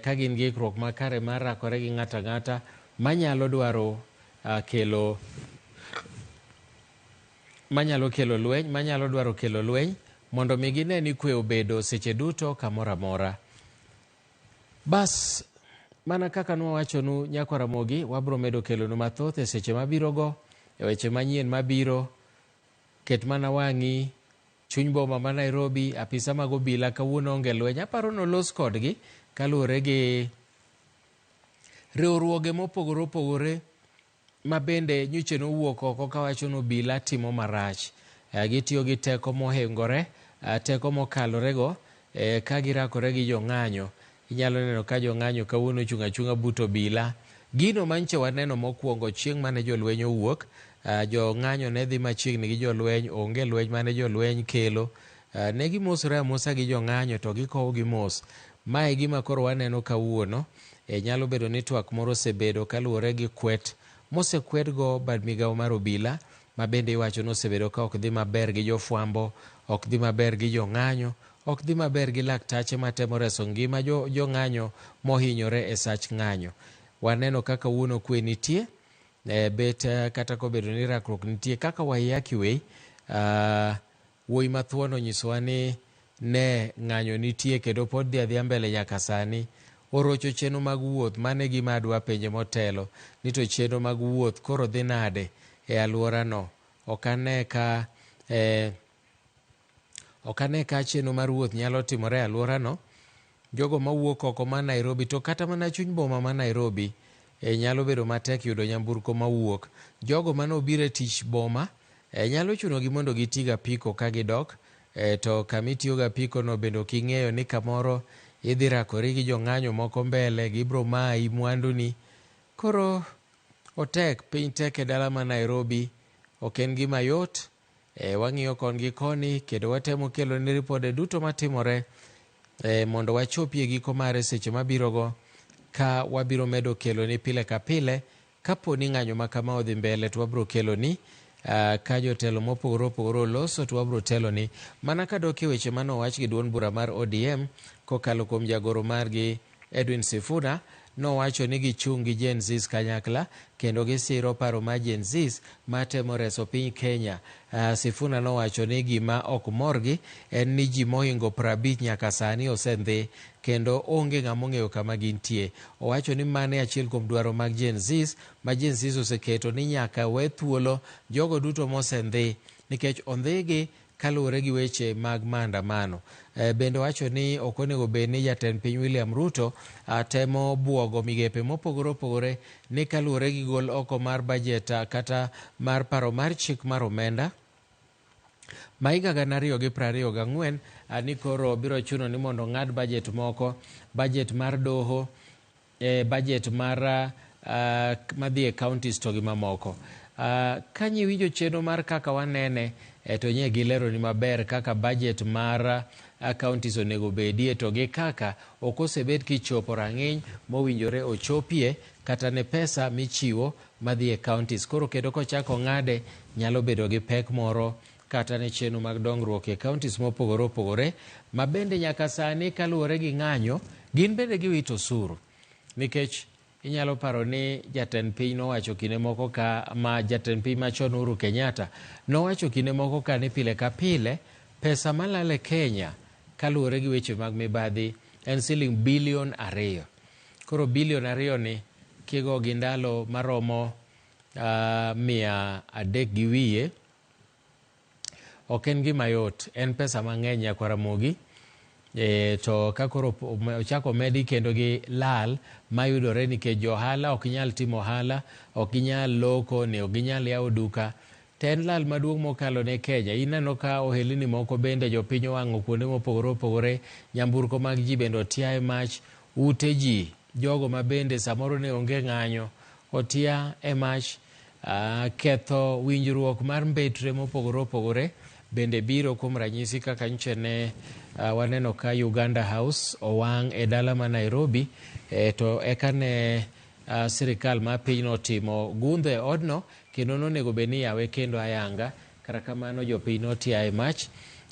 Speaker 15: ka gin gi ikruok makare mar rakore gi ng'ato ang'ata manyalo dwaro kelo manyalo kelo lweny, manyalo dwaro kelo lweny mondo mi gine ni kwe obedo seche duto kamoro amora. Bas, mana kaka nwawachonu nyakwar Ramogi, wabro medo kelonu mathoth e seche mabiro go, e weche manyien mabiro. Ket mana wang'i chuny boma ma Nairobi, apisa mag obila kawuono onge lweny. Aparo nolos kodgi kaluwore gi riwruoge mopogore opogore ma bende nyocha nowuok oko kawacho ni obila timo marach. Gitiyo gi teko mohingore, teko mokalorego, ka girakore gi jong'anyo. Inyalo neno ka jong'anyo kawuono ochung' achung'a but obila. Gino manche waneno mokwongo chieng' mane jolweny owuok, jong'anyo ne dhi machiegni gi jolweny, onge lweny mane jolweny kelo. Ne gimosore amosa gi jong'anyo to gikowo gi mos. Mae gima koro waneno kawuono. Nyalo bedo ni twak moro osebedo kaluwore gi kwet mosekwedgo bad migawo mar obila, ma bende iwacho ni osebedo ka ok dhi maber gi jofwambo, ok dhi maber gi jong'anyo, ok dhi maber gi laktache matemo reso ngima jong'anyo mohinyore e sach ng'anyo. Waneno kaka wuono kwe nitie, bet kata kobedo ni rakruok nitie kaka Waiyaki Way, wuoyi mathuon onyisowa ni ne ng'anyo nitie kendo pod dhi adhiya mbele nyaka sani. Orocho chenro mag wuoth, mano e gima adwa penje motelo, ni to chenro mag wuoth koro dhi nade e alworano. Ok ane ka ok ane ka chenro mar wuoth nyalo timore e alworano. Jogo mawuok oko ma Nairobi to kata mana chuny boma ma Nairobi nyalo bedo matek yudo nyamburko mawuok. Jogo manobiro e tich boma nyalo chunogi mondo giti gi apiko ka gidok, to kama itiyo gi apiko no bende ok ing'eyo ni kamoro idhi rakori gi jong'anyo moko mbele, gibro mayi mwanduni. Koro otek, piny tek e dala ma Nairobi, ok en gima yot. Wang'iyo kon gi koni kendo watemo kelo ni ripode duto matimore mondo wachopie giko mare seche mabirogo, ka wabiro medo kelo ni pile ka pile. Kapo ni ng'anyo ma kama odhi mbele to wabiro kelo ni ka jotelo mopogore opogore oloso to wabiro telo ni. Mana kadok e weche manowach gi duond bura mar ODM kokalo kuom jagoro margi Edwin Sifuna, nowacho ni gichung' gi Gen Zs kanyakla kendo gisiro paro mar Gen Zs matemo reso piny Kenya. Sifuna nowacho ni gima ok morgi en ni ji mohingo 50 nyaka sani osendhi kendo onge ng'ama ong'eyo kama gintie. Owacho ni mano e achiel kuom dwaro mag Gen Zs ma Gen Zs oseketo ni nyaka we thuolo jogo duto mosendhi, nikech ondhigi kaluwore gi weche mag maandamano. Bende owacho ni ok onego bed ni jatend piny William Ruto temo buogo migepe mopogore opogore ni kaluwore gi gol oko mar bajet kata mar paro mar chik mar omenda ma higa 2024 ni koro biro chuno ni mondo ong'ad bajet moko, bajet mar doho, bajet mar madhi e counties to gi mamoko. Ka nyiwinjo chenro mar kaka wanene to nye gileroni maber kaka bajet mar counties onego bedie to gi kaka ok osebed kichopo rang'iny mowinjore ochopie kata ne pesa michiwo madhi e counties. Koro kendo kochako ng'ade nyalo bedo gi pek moro kata ne chenro mag dongruok e counties mopogore opogore ma bende nyaka sani kaluwore gi ng'anyo gin bende giwito osuru nikech inyalo paro ni jatend piny nowacho kinde moko ka ma jatend piny machon Uhuru Kenyatta nowacho kinde moko ka ni pile ka pile pesa malal e Kenya kaluwore gi weche mag mibadhi en siling bilion 2. Koro bilion 2 ni kigo gi ndalo maromo 300 gi wiye ok en gima yot, en pesa mang'eny nyakwar Ramogi. To ka koro ochako medi kendo gi lal mayudore nikech jo ohala ok nyal timo ohala, ok ginyal loko, ne ok ginyal yawo duka, to en lal maduong' mokalo ne Kenya. Ineno ka ohelni moko bende jopiny owang'o kuonde mopogore opogore, nyamburko mag ji bende otia e mach, ute ji jogo ma bende samoro ne onge ng'anyo otia e mach. Ketho winjruok mar mbetre mopogore opogore bende biro kuom ranyisi kaka nyocha ne waneno ka Uganda House owang' e dala ma Nairobi, to eka ne sirikal ma pinyno otimo gundho e odno kendo nonego bed ni yawe kendo ayanga. Kata kamano jopiny notia e mach.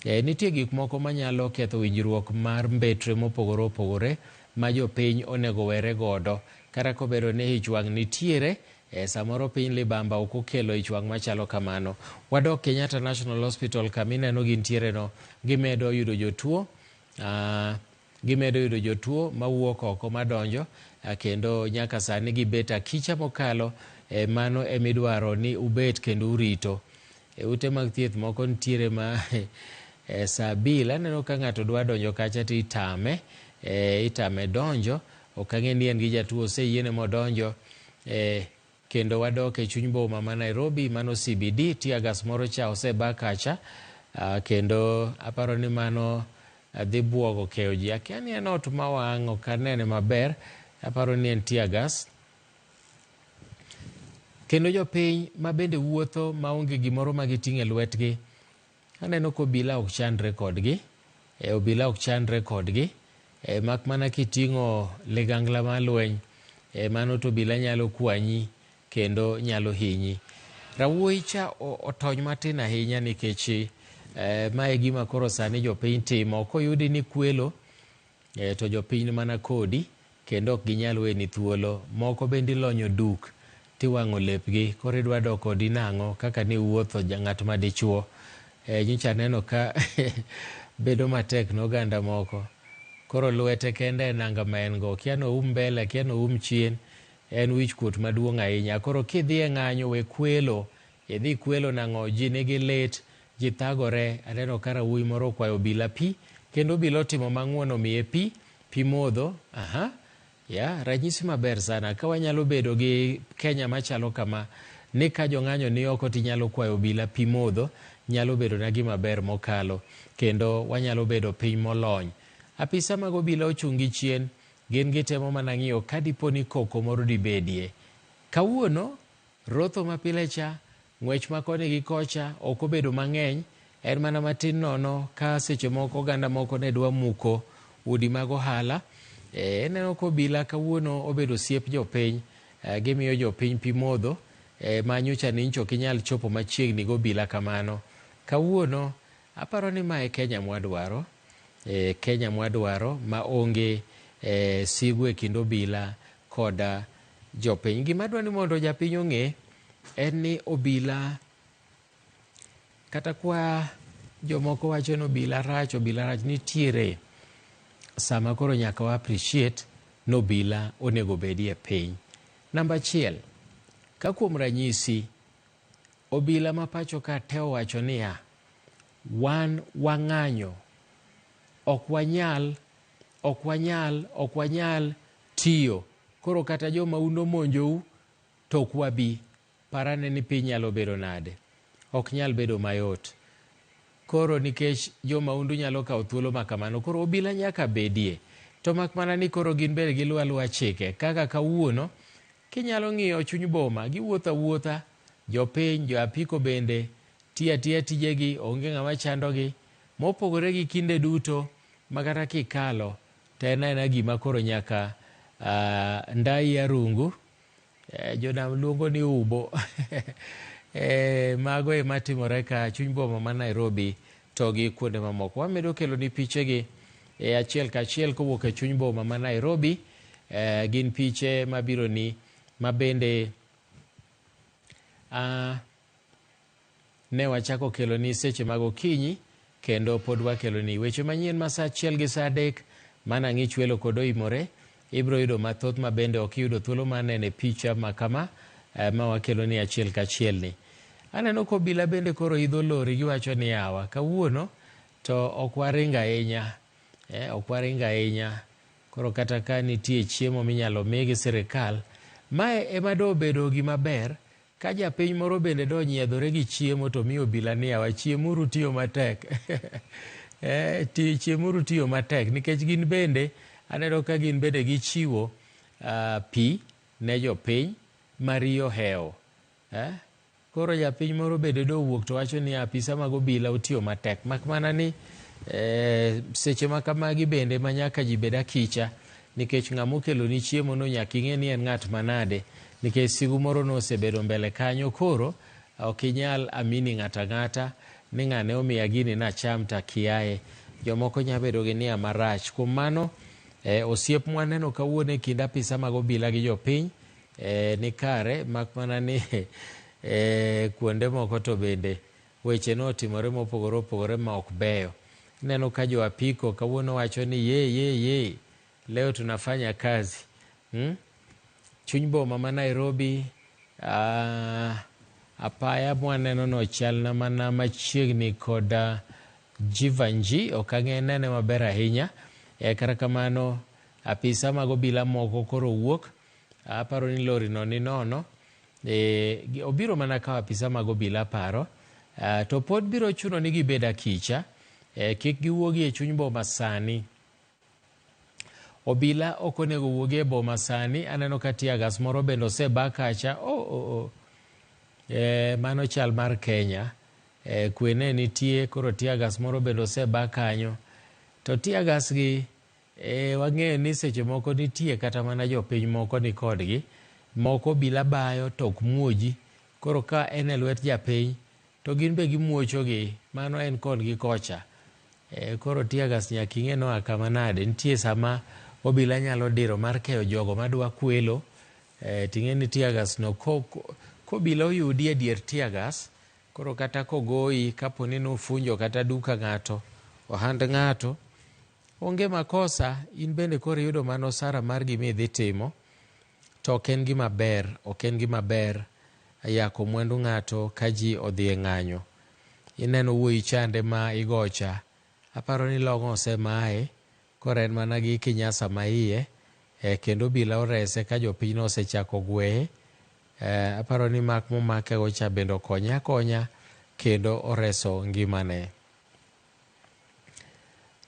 Speaker 15: Nitie gik moko manyalo ketho winjruok mar mbetre mopogore opogore ma jopiny onego were godo. Kata kobedo ni ich wang' nitiere, samoro piny libamba ok okelo ich wang' machalo kamano. Wadok Kenyatta National Hospital kama ineno gintiere no, gimedo yudo jotuo, gimedo yudo jotuo mawuok oko madonjo, kendo nyaka sani gibet akicha mokalo. Mano emidwaro ni ubet kendo urito. Ute mag thieth moko nitiere ma saa bil aneno ka ng'ato dwa donjo kacha to itame, itame donjo. Ok ang'e ni en gi jatuo oseyiene modonjo. Kendo wadok e chuny boma ma Nairobi, mano CBD, tear gas moro cha oseba kacha, kendo aparo ni mano dhi buogo keyo ji. Akia ni en ot mawang', ok anene maber, aparo ni en tear gas. Kendo jopiny ma bende wuotho maonge gimoro ma giting'o e lwetgi, aneno ka obila ok chandre kodgi, obila ok chandre kodgi, mak mana kiting'o ligangla mar lweny, mano to obila nyalo kwanyi kendo nyalo hinyi. Rawuoyi cha otony matin ahinya nikech mae gima koro sani jopiny timo. Koyudi ni kwelo, to jopiny mana kodi kendo ok ginyal weni thuolo. Moko bende ilonyo duk tiwang'o lepgi, koro idwa dok kodi nang'o kaka ni wuotho ng'at ma dichuo. Nyocha aneno ka bedo matek ne oganda moko. Koro lwete kende e nanga ma en go, okia ni oum mbele, akia ni oum chien, en wich kuot maduong' ahinya. Koro kidhi e ng'anyo we kwelo, idhi kwelo nang'o, ji nigi lit, ji thagore. Aneno ka rawuoyi moro okwayo obila pi, kendo obila otimo mang'uon omiye pi, pi modho. Aha, ya ranyisi maber sana. Ka wanyalo bedo gi Kenya machalo kama, ni ka jong'anyo ni oko tinyalo kwayo obila pi modho, nyalo bedo na gima ber mokalo, kendo wanyalo bedo piny molony. Apisa mag obila ochung' gi chien, gin gitemo mana ng'iyo ka dipo ni koko moro dibedie. Kawuono, rotho mapile cha, ng'wech ma koni gi kocha ok obedo mang'eny, en mana matin nono ka seche moko oganda moko ne dwa muko udi mag ohala. Ineno ka obila kawuono obedo osiep jopiny, gimiyo jopiny pi modho, ma nyocha ni nyocha ok inyal chopo machiegni gi obila kamano. Kawuono, aparo ni mae Kenya mwadwaro, Kenya mwadwaro ma onge sigu e kind obila koda jopiny. Gima adwa ni mondo japiny ong'e en ni obila, kata kwa jomoko wacho ni obila rach, obila rach, nitiere sama koro nyaka wa appreciate ni obila onego bedie piny. Namba 1, ka kuom ranyisi obila ma pacho ka te owacho niya, Wan wang'anyo. Ok wanyal, ok wanyal, ok wanyal tiyo. Koro kata jo mahundu omonjou to ok wabi. Parane ni piny nyalo bedo nade? Ok nyal bedo mayot. Koro nikech jo mahundu nyalo kawo thuolo ma kamano, koro obila nyaka bedie. To mak mana ni koro gin bende giluw aluwa chike. Kaka kawuono, kinyalo ng'iyo chuny boma, giwuotho awuotha, jopiny, jo apiko bende tiyo atiya tijegi, onge ng'ama chandogi. Mopogore gi kinde duto ma kata kikalo to en aena gima koro nyaka uh, ndai arungu eh, jonam luongo ni ubo eh, mago ema timore ka chuny boma ma Nairobi to gi kuonde mamoko. Wamedo kelo ni pichegi e achiel kachiel kowuok e chuny boma ma Nairobi. Eh, gin piche mabiro ni mabende ne wachako keloni seche mag okinyi kendo pod wakeloni weche manyien ma saa achiel gi saa adek mana ng'ich welo kod oimore ibiro yudo mathoth ma bende ok iyudo thuolo mar neno e picha ma kama eh, ma wakeloni achiel kachiel ni. Aneno ka obila bende koro idho lori giwacho ni yawa kawuono to ok waring ahinya eh, ok waring ahinya koro kata ka nitie chiemo minyalo mi gi sirikal mae ema do bedo gima ber Ka japiny moro bende do nyiedhore gi chiemo to miyo obila ni yawa chiemuru tiyo matek. eh, ti, chiemuru tiyo matek nikech gin bende aneno ka gin bende gichiwo uh, pi ne jopiny ma riyo hewo. Eh? Koro japiny moro bende do wuok to wacho ni apisa mag obila otiyo matek mak mana ni eh, seche ma kamagi bende ma nyaka ji bed akicha nikech ng'ama okeloni chiemo no nyaka ing'e ni en ng'at manade nikech sigu moro nosebedo mbele kanyo koro ok inyal amini ng'ato ang'ata ni ng'ane omiya gini nacham to akiaye. Jomoko nya bedo gi nia marach. Kuom mano eh, osiep mwaneno kawuono e kind apisa mag obila gi jopiny eh, ni kare mak mana ni eh, kuonde moko to bende weche notimore mopogore opogore ma ok beyo. Ineno ka jo apiko kawuono wacho ni ye ye ye leo tunafanya kazi hmm? Chuny boma ma Nairobi uh, apaya mwaneno no chalna mana machiegni kod uh, Jivanji, ok ang'e nene maber ahinya. E, kata kamano apisa mag obila moko koro wuok, aparo ni lori no ni nono. E, obiro mana kawo apisa mag obila aparo. Uh, to pod biro chuno ni gibed akicha e, kik giwuogi e chuny boma sani. Obila ok onego wuogi e boma sani. Aneno ka teargas moro bende oseba kacha. Oh, oh, oh. E, mano chal mar Kenya. E, kwe ne nitie koro teargas moro bende oseba kanyo. To teargas gi e, wang'eyo ni seche moko nitie kata mana jopiny moko ni kodgi. Moko obila bayo to ok muoji. Koro ka en e lwet japiny to gin be gimuochogi. Mano en kodgi kocha. E, koro teargas nyaka ing'e noa kama nade. Nitie sama obila nyalo diro mar keyo jogo madwa kwelo. E, ting'e ni teargas no kobila oyudi e dier teargas, koro kata kogoyi kapo ni nufunjo kata duka ng'ato, ohand ng'ato, onge makosa, in bende koro iyudo mana osara mar gima idhi timo. To ok en gima ber, ok en gima ber yako mwandu ng'ato ka ji odhi e ng'anyo. Ineno wuoyi chande ma igocha, aparo ni long'o osemaye, koro en mana gi kinyasa ma iye, eh, kendo obila orese ka jopiny nosechako gweye. Eh, aparo ni mak momakego cha bende okonye akonya kendo oreso ngimane.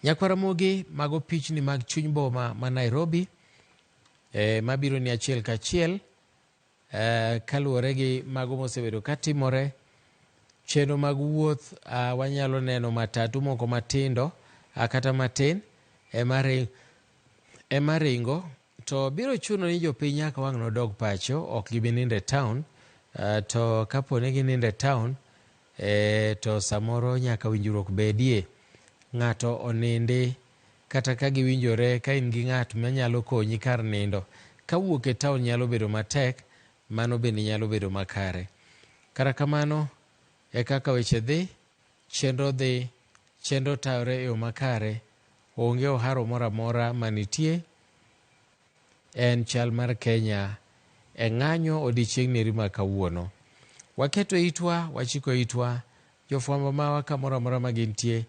Speaker 15: Nyakwar Ramogi, mago pichni mag chuny boma ma Nairobi eh, mabiro ni achiel kachiel eh, kaluwore gi mago mosebedo katimore. Chenro mag wuoth uh, wanyalo neno matatu moko matindo uh, kata matin ema ringo to biro chuno ni jopiny nyaka wang' nodog pacho ok gibi nindo e town uh, to kapo ni ginindo e town eh, to samoro nyaka winjruok bedie ng'ato onindi kata ka giwinjore ka in gi ng'at manyalo konyi kar nindo kawuok e town nyalo bedo matek mano bende nyalo bedo makare. Kata kamano e kaka weche dhi, chenro dhi, chenro tayore e yo makare, onge oharo moro amora manitie. En chal mar Kenya e ng'anyo odiechieng'ni eri ma kawuono. Waketo itwa, wachiko itwa Jofwambo mawa kamoro amora ma gintie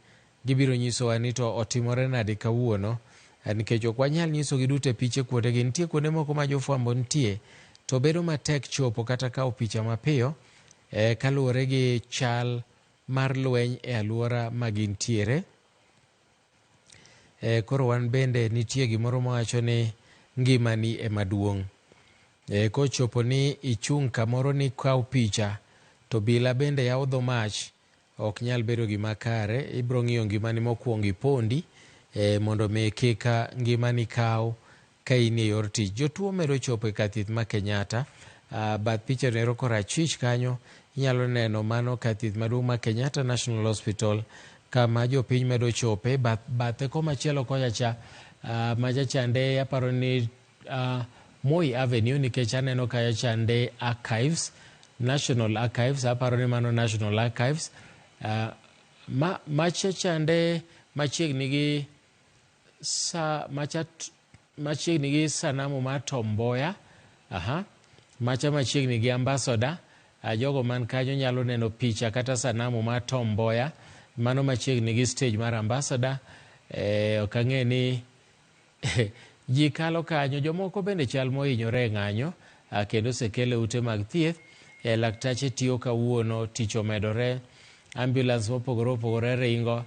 Speaker 15: gibiro nyisowa ni to otimore nade kawuono nikech ok wanyal nyisogi duto e piche kuondegi. Nitie kuonde moko ma jofwambo nitie to bedo matek chopo kata kawo picha mapiyo kaluwore gi chal mar lweny e alwora ma gintiere. Koro wan bende nitie gimoro mawacho ni ngimani ema duong'. Kochopo ni ichung' kamoro ni ikaw picha to obila bende yawo dho mach ok nyal bedo gima kare. Ibiro ng'iyo ngimani mokwongo ipondi mondo mi kik ngimani kaw ka in e yor tich. Jotuo medo chopo e kar thieth ma Kenyatta. Bath picha no ero korachwich kanyo inyalo neno mano kar thieth maduong' ma Kenyatta National Hospital kama jopiny medo chope. Bathe komachielo kocha cha macha chande aparo ni Moi Avenue nikech aneno kacha chande Archives, National Archives, aparo ni mano National Archives. Macha chande machiegni gi sa macha machiegni gi sanamu mar Tom Mboya, macha machiegni gi ambassador, jogo man kanyo nyalo neno picha kata sanamu mar Tom Mboya, mano machiegni gi stage mar ambassador. Ok ang'e ni ji kalo kanyo, jomoko bende chal mohinyore e ng'anyo kendo osekel e ute mag thieth. Laktache tiyo kawuono, tich omedore, ambulance mopogore opogore ringo,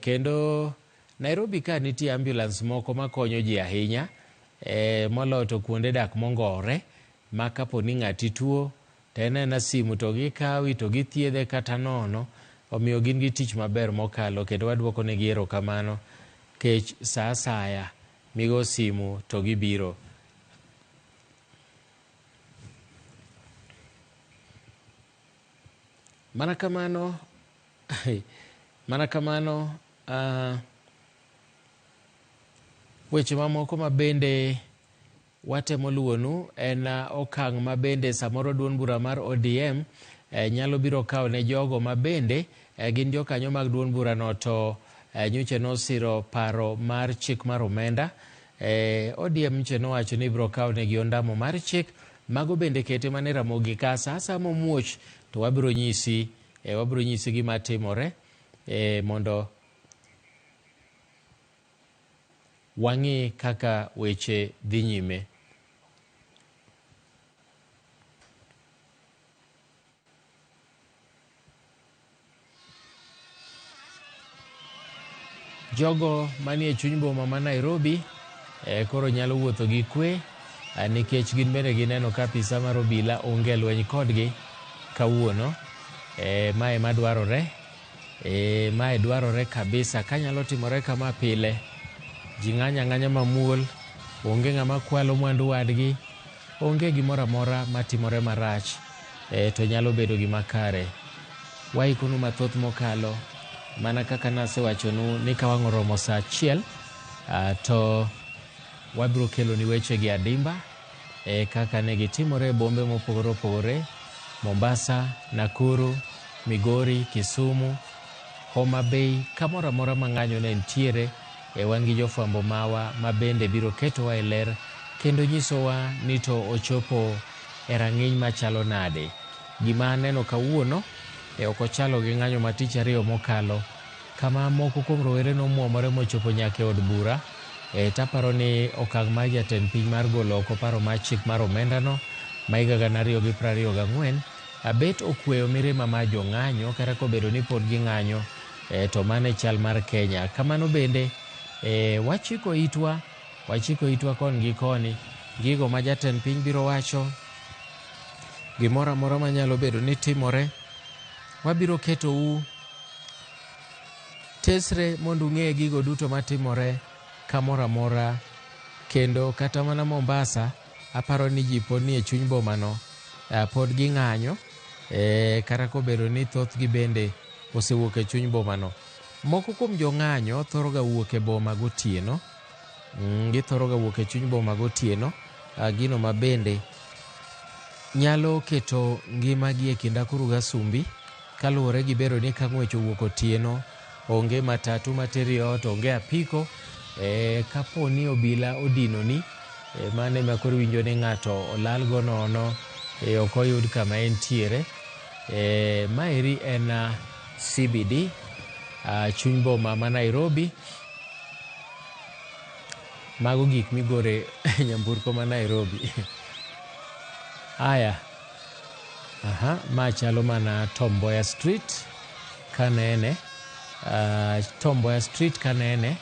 Speaker 15: kendo Nairobi ka nitie ambulance moko makonyo ji ahinya, moloyo to kuonde dak mongore ma kapo ni ng'ati tuo to en aena simu to gikawi to githiedhe kata nono. Omiyo gin gi tich maber mokalo kendo waduoko negi erokamano kech sa asaya migo simu to gibiro. Mana kamano, weche mamoko ma bende watemo luwonu en okang' ma bende samoro duond bura mar ODM nyalo biro kawo ne jogo ma bende gin jokanyo mag duond burano to nyocha nosiro paro mar chik mar omenda. ODM nyocha nowacho ni ibiro kawo negi ondamo mar chik. Mago bende kete mane Ramogi ka sa asaya momuoch to wabiro nyisi gima timore mondo wang'i kaka weche dhi nyime. Jogo manie chuny boma ma Nairobi koro nyalo wuotho gi kwe nikech gin bende gineno ka apisa mar obila onge lweny kodgi kawuono. Mae madwarore, mae dwarore kabisa. Kanyalo timore kama pile, ji ng'anyo ang'anya mamuol, onge ng'ama kwalo mwandu wadgi, onge gimoro amora matimore marach, to nyalo bedo gima kare. Waikonu mathoth mokalo, mana kaka nasewachonu ni ka wang' oromo sa 1 to wabiro keloni weche gi adimba kaka ne gitimore e bombe mopogore opogore: Mombasa, Nakuru, Migori, Kisumu, Homa Bay, kamoro amora ma ng'anyo ne nitiere. Wan gi jofwambo mawa ma bende biro ketowa e ler kendo nyisowa ni to ochopo e rang'iny machalo nade. Gima aneno kawuono ok ochalo gi ng'anyo ma tich ariyo mokalo, kama moko kuom rowere nomuomore mochopo nyaka e od bura. Taparo ni okang' mar jatend piny mar golo oko paro mar chik mar omendano ma higa 2024 abet okweyo mirima mar jong'anyo kata kobedo ni pod ging'anyo, to mano e chal mar Kenya. Kamano bende wachiko itwa koni gi koni, gigo ma jatend piny biro wacho, gimoro amora manyalo bedo ni timore, wabiro ketou tesre mondo ung'e gigo duto matimore kamoro amora. Kendo kata mana Mombasa, aparo ni ji pod nie chuny bomano, pod ging'anyo, kata kobedo ni thothgi bende osewuok e chuny bomano. Moko kuom jong'anyo thoro ga wuok e boma gotieno, githoro ga wuok e chuny boma gotieno, gino ma bende nyalo keto ngimagi e kind akuru gi asumbi, kaluwore gi bedo ni ka ng'wech owuok otieno, onge matatu materi ot, onge apiko. Kapo ni obila odinoni, mano ema koro iwinjo ni ng'ato olal go nono, ok oyud kama entiere. Maeri en CBD, chuny boma ma Nairobi. Mago gik migore nyamburko ma Nairobi. Aya, aha, ma chalo mana Tom Mboya Street kanene. Tom Mboya Street kanene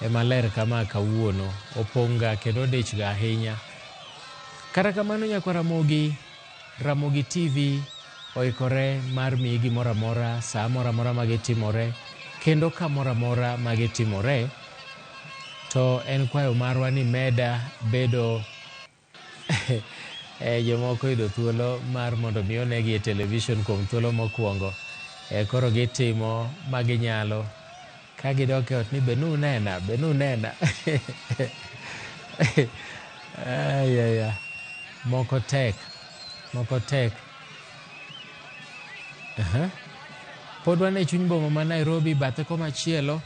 Speaker 15: ema ler kama kawuono. Opong' ga kendo odich ga ahinya. Kata kamano nyakwa Ramogi, Ramogi TV oikore mar miyi gimoro amora, saa moro amora ma gitimore, kendo kamoro amora ma gitimore. To en kwayo marwa ni meda bedo jomoko yudo thuolo mar mondo mi onegi e television kuom thuolo mokwongo. Koro gitimo ma ginyalo. Ka gidok e ot ni be nunena, be nunena. Ayaya. Moko tek, moko tek. Aha. Pod wan e chuny boma ma Nairobi, bathe komachielo,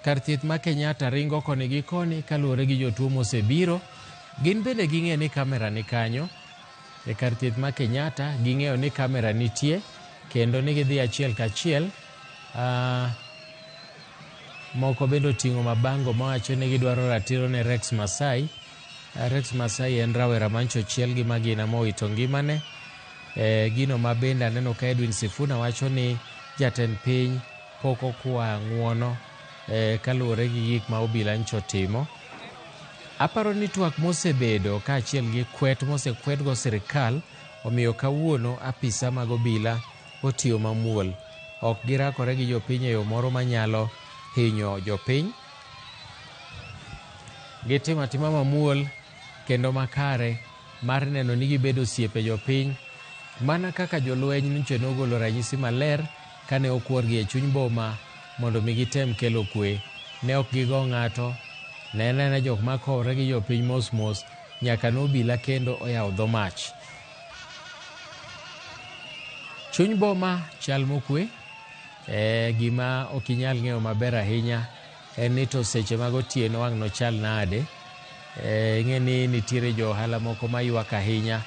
Speaker 15: kar thieth ma Kenyatta ringo koni gi koni kaluwore gi jotuo mosebiro. Gin bende ging'eyo ni kamera ni kanyo. E kar thieth ma Kenyatta ging'eyo ni kamera nitie kendo ni gidhi achiel kachiel. Moko bende oting'o mabango mawacho ni gidwaro ratiro ne Rex Masai. Rex Masai en rawera mancho ochiel gi magina mowito ngimane. Gino ma bende aneno ka Edwin Sifuna wacho ni jatend piny pok okwa ng'uono kaluwore gi gik ma obila ncho timo. Aparo ni twak mosebedo kaachiel gi kwet mosekwedgo sirikal omiyo kawuono apisa mag obila otiyo mamuol. Ok girakore gi jopiny e yo moro manyalo hinyo jopiny. Gitimo atima mamuol kendo makare mar neno ni gibedo osiepe jopiny mana kaka jolweny nyocha nogolo ranyisi maler kane okuorgi e chuny boma mondo mi gitem kelo kwe. Ne ok gigo ng'ato, ne en aena jok makowre gi jopiny mos mos nyaka nobila kendo oyawo dho mach. Chuny boma chal mokwe. Gima ok inyal ng'eyo maber ahinya en ni to seche mag otieno wang' nochal nade. Ing'e ni nitiere jo ohala moko maywak ahinya,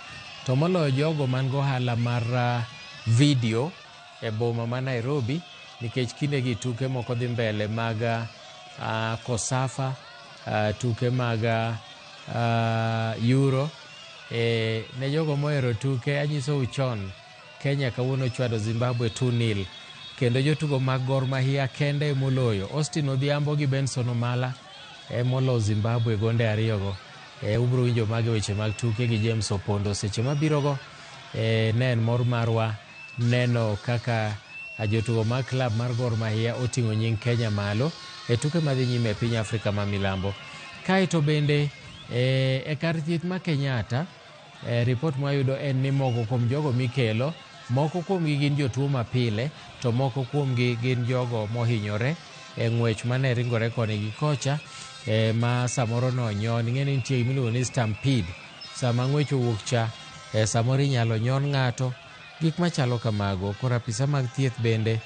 Speaker 15: to moloyo jogo man go ohala mar video e boma ma Nairobi, nikech kindegi tuke moko dhi mbele mag Kosafa, tuke mag Euro. Ne jogo mohero tuke anyisou chon, Kenya kawuono ochwado Zimbabwe 2-0 kendo jotugo mag Gor Mahia kende emoloyo. Austin Odhiambo gi Benson Omala emolo Zimbabwe gonde ariyogo. Ubiro winjo mage weche mag tuke gi James Opondo seche mabirogo. Ne en mor marwa neno kaka jotugo mag klab mar Gor Mahia oting'o nying Kenya malo e tuke madhi nyime e piny Afrika ma milambo. Kaeto bende e kar thieth ma Kenyatta, ripot mwayudo en ni moko kuom jogo mikelo, moko kuomgi gin jotuo mapile, to moko kuomgi gin jogo mohinyore e ng'wech mane ringore koni gi kocha, ma samoro nonyon. Ing'e ni nitie gima iluongo ni stampede. Sama ng'wech owuok cha, samoro inyalo nyon ng'ato, gik machalo kamago. Koro apisa mag thieth bende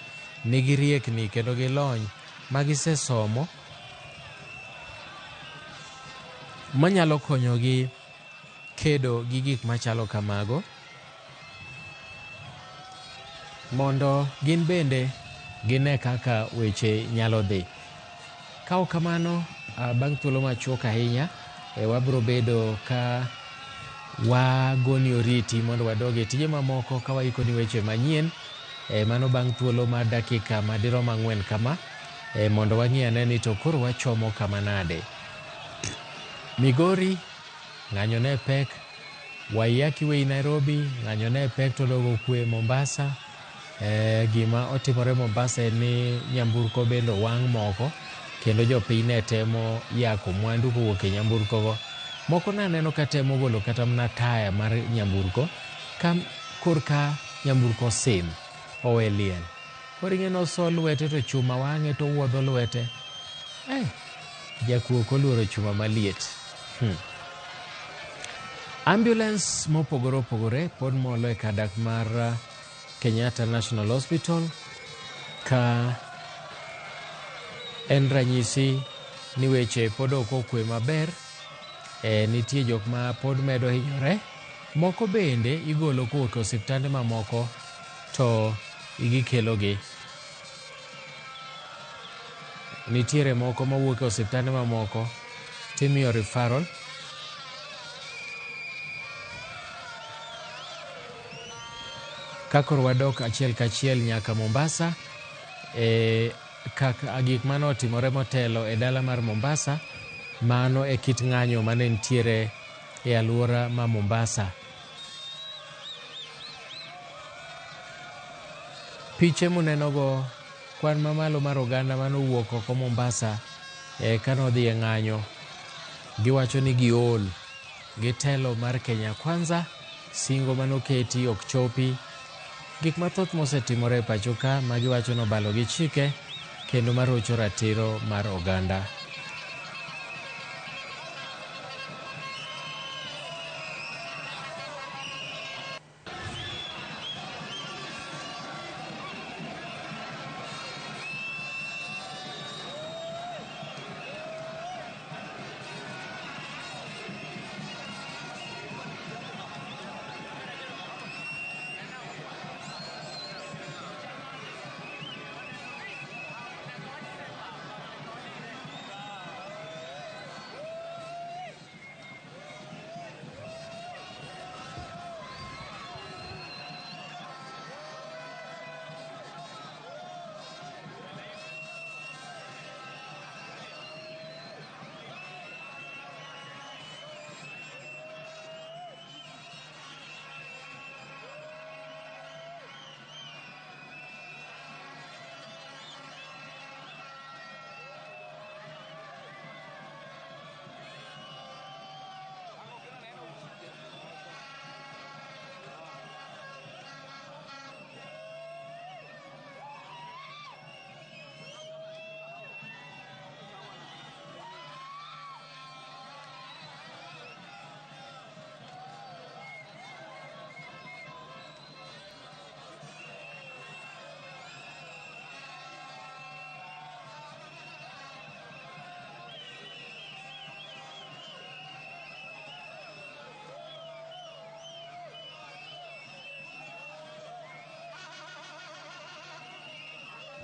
Speaker 15: nigi riekni kendo gilony ma gisesomo manyalo konyogi kedo gi gik machalo kamago mondo gin bende gine kaka weche nyalo dhi. Ka ok kamano, bang' thuolo machuok ahinya, wabiro bedo ka wagoni oriti mondo wadog e tije mamoko ka waikoni weche manyien. Mano bang' thuolo mar dakika madirom 4 kama, mondo wang'i ane ni to koro wachomo kama nade. Migori, ng'anyo ne pek. Waiyaki Way Nairobi, ng'anyo ne pek to dogo kwe Mombasa. Gima otimore Mombasa en ni nyamburko bende owang' moko, kendo jopiny ne temo yako mwandu kowuok e nyamburkogo. Moko naneno ka temo golo kata mana taya mar nyamburko, ka korka nyamburko osim, owe liel. Koro ing'e noso lwete to chuma wang'e to wuodho lwete. Jakuo ok oluoro chuma maliet. Ambulance mopogore opogore pod molo e kar dak mar Kenyatta National Hospital ka en ranyisi ni weche pod ok okwe maber. Nitie jok ma pod medo hinyore, moko bende igolo kowuok e osiptande mamoko to gikelogi. Nitiere moko mawuok e osiptande mamoko timiyo referral. Ka koro wadok achiel kachiel nyaka Mombasa, kaka gik mane otimore motelo e dala mar Mombasa, mano e kit ng'anyo mane nitiere e alwora ma Mombasa. Piche munenogo kwan mamalo mar oganda mane owuok oko Mombasa kane odhi e ng'anyo, giwacho ni giol gi telo mar Kenya Kwanza, singo manoketi ok chopi, gik mathoth mosetimore e pacho ka ma giwacho ni obalo gi chike kendo marocho ratiro mar oganda.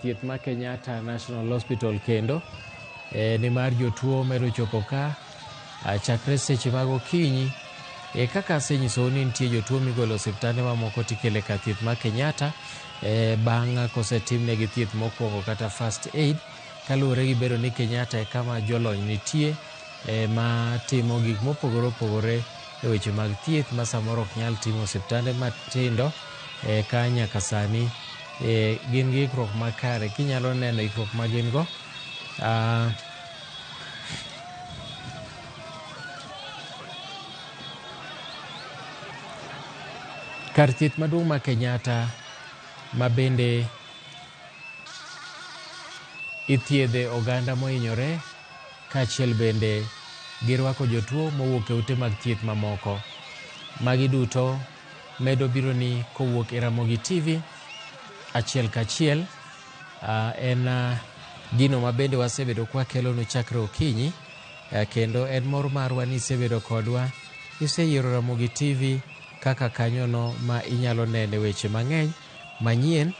Speaker 15: Thieth ma Kenyatta National Hospital kendo nimar jotuo medo chopo ka chakre seche mag okinyi. Kaka asenyisou ni nitie jotuo migolo osiptande mamoko tikele kar thieth ma Kenyatta bang' kosetimnegi thieth mokwongo kata first aid, kaluwore gi bedo ni Kenyatta e kama jolony nitie ma timo gik mopogore opogore e weche mag thieth ma samoro ok nyal timo osiptande matindo. Ka nyaka sani gin gi ikruok makare. Kinyalo neno ikruok ma gin go, kar thieth maduong' ma Kenyatta ma bende ithiedhe oganda mohinyore kaachiel bende girwako jotuo mowuok e ute mag thieth mamoko. Magi duto medo biro ni kowuok e Ramogi TV achiel kachiel. En gino ma bende wasebedo kwakelonu chakre okinyi, kendo en mor marwa ni isebedo kodwa, iseyiero Ramogi TV kaka kanyono ma inyalo nene weche mang'eny manyien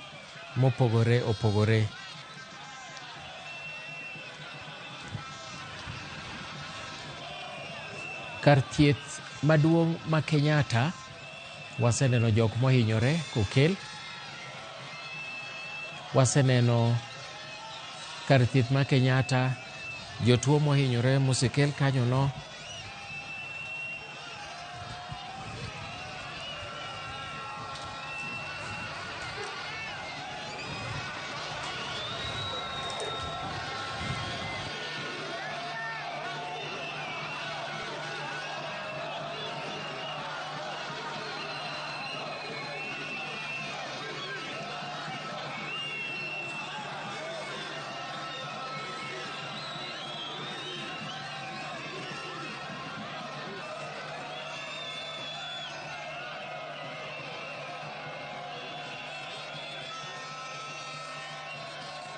Speaker 15: mopogore opogore. Kar thieth maduong' ma Kenyatta waseneno jok mohinyore kokel, waseneno kar thieth ma Kenyatta jotuo mohinyore mosekel kanyono.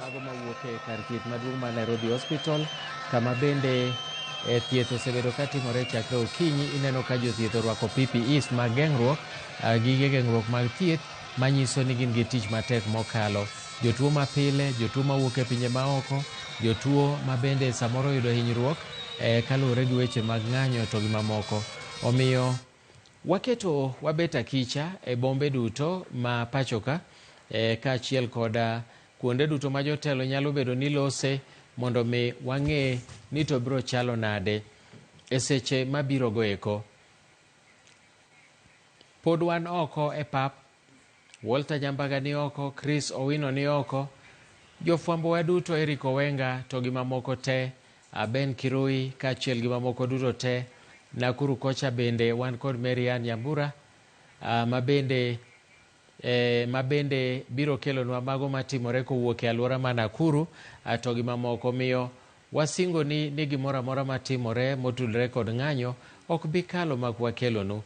Speaker 15: Mago mawuok e kar thieth maduong' ma Nairobi Hospital, kama bende thieth osebedo katimore chakre okinyi. Ineno ka jothieth orwako PPEs mag geng'ruok, gige geng'ruok mag thieth manyiso ni gin gi tich matek mokalo. Jotuo mapile, jotuo mawuok e pinje maoko Jotuo ma bende samoro oyudo hinyruok kaluwore gi weche mag ng'anyo to gi mamoko. Omiyo waketo wabet akicha e bombe duto ma pachoka kaachiel koda kuonde duto ma jotelo nyalo bedo ni lose mondo mi wang'e ni to biro chalo nade e seche mabiro go eko. Pod wan oko e pap, Walter Nyambaga ni oko, Chris Owino ni oko, jofwambo wa duto Eric Owenga to gi mamoko te, Ben Kirui kaachiel gi mamoko duto te. Nakuru kocha bende wan kod Marianne Nyambura ma bende biro kelonwa mago matimore kowuok e alwora ma Nakuru to gi mamoko. Miyo wasingo ni gimoro amora matimore motudore kod ng'anyo ok bi kalo mak wakelonu.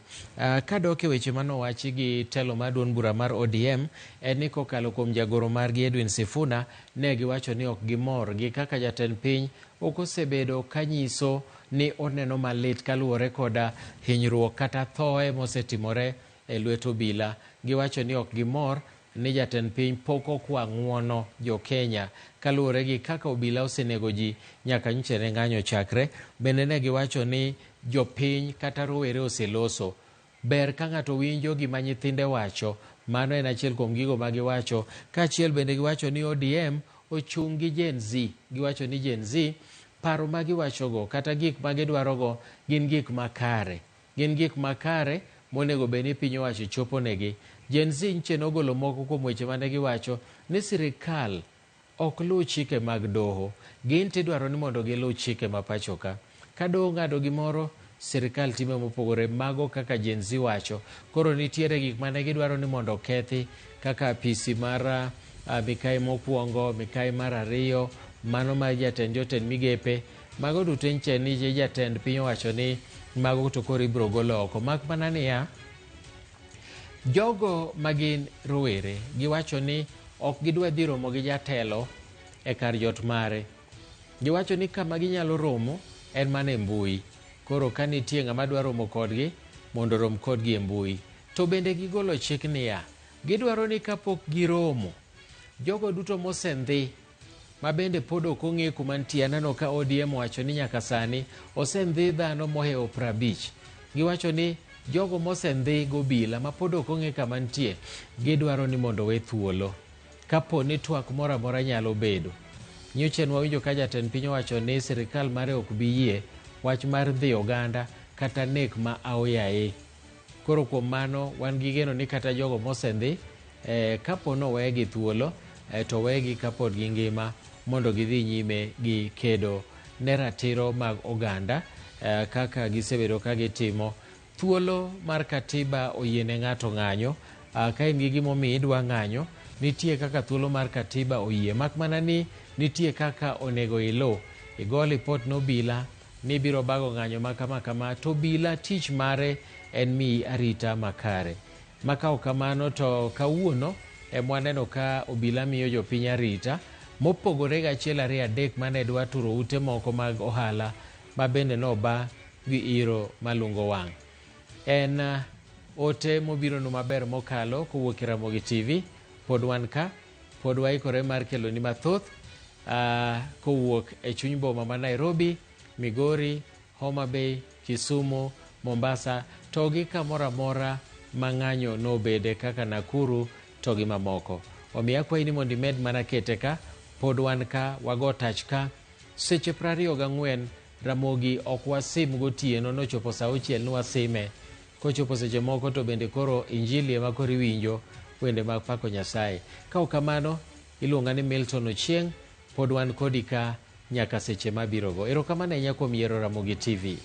Speaker 15: Kadok e weche manowachi gi telo mar duond bura mar ODM, en ni kokalo kuom jagoro margi Edwin Sifuna, ne giwacho ni ok gimor gi kaka jatend piny ok osebedo kanyiso ni oneno malit kaluwore koda hinyruok kata thoe mosetimore e lwet obila. Giwacho ni ok gimor ni jatend piny pok okwa ng'uono jo Kenya kaluwore gi kaka obila osenego ji nyaka nyocha ne ng'anyo chakre. Bende ne giwacho ni jopiny kata rowere oseloso. Ber ka ng'ato winjo gima nyithinde wacho, mano en achiel kuom gigo ma giwacho. Kaachiel bende giwacho ni ODM ochung' gi Gen Z. Giwacho ni Gen Z paro ma giwachogo kata gik ma gidwarogo gin gik makare. Gin gik makare monego bed ni piny owacho chopo negi. Gen Z nche nogolo moko kuom weche mane giwacho ni sirikal ok luw chike mag doho. Gin tidwaro ni mondo giluw chike ma pacho ka. Ka doho ng'ado gimoro, sirikal time mopogore. Mago kaka Gen Z wacho. Koro nitiere gik mane gidwaro ni mondo okethi kaka apisi mar mikai mokwongo, mikai mar ariyo, mano mar jatend jotend migepe. Mago duto nche ni jatend piny owacho ni mago to koro ibiro golo oko. Mak mana niya, jogo magin rowere giwacho ni ok gidwa dhi romo gi jatelo e kar jot mare. Giwacho ni kama ginyalo romo en mana e mbui. Koro ka nitie ng'ama dwa romo kodgi, mondo rom kodgi e mbui. To bende gigolo chik niya, gidwaro ni kapok giromo, jogo duto mosendhi ma bende pod ok ong'e kuma nitie. Aneno ka ODM owacho ni nyaka sani osendhi dhano mohewo 50. Giwacho ni jogo mosendhi gobila ma pod ok ong'e kama nitie, gidwaro ni mondo we thuolo. Kapo ni twak moro amora nyalo bedo. Nyocha wawinjo ka jatend piny owacho ni sirikal mare ok bi yie wach mar dhi oganda kata nek ma aoyaye. Koro kuom mano wan gi geno ni kata jogo mosendhi kapo ni owegi thuolo to wegi kapod gingima mondo gidhi nyime gi kedo ne ratiro mag oganda kaka gisebedo ka gitimo. Thuolo mar katiba oyiene ng'ato ng'anyo. Ka in gi gimomiyo idwa ng'anyo, nitie kaka thuolo mar katiba oyie. Mak mana ni nitie kaka onego iluw. Igo lipot ne obila ni ibiro bago ng'anyo ma kama kama, to obila tich mare en miyi arita makare. Ma ka ok kamano to kawuono emwaneno ka obila miyo jopiny arita mopogore gi 1 2 3 mane dwa turo ute moko mag ohala ma bende noba gi iro malungo wang'. En ote mobironu maber mokalo kowuok e Ramogi TV. Pod wan ka, pod waikore mar keloni mathoth kowuok e chuny boma ma Nairobi, Migori, Homa Bay, Kisumu, Mombasa to gi kamoro amora ma ng'anyo nobede kaka Nakuru to gi mamoko. Omiyo akwayi ni mondo imed mana kete ka, pod wan ka, wago tach ka. Seche 24 Ramogi ok wasim gotieno, nochopo saa 6 ni wasime. Kochopo seche moko to bende koro injili ema koro iwinjo wende mag pako Nyasaye. Ka ok kamano, iluonga ni Milton Ochieng', pod wan kodi ka nyaka seche mabirogo. Erokamano ahinya kuom yiero Ramogi TV.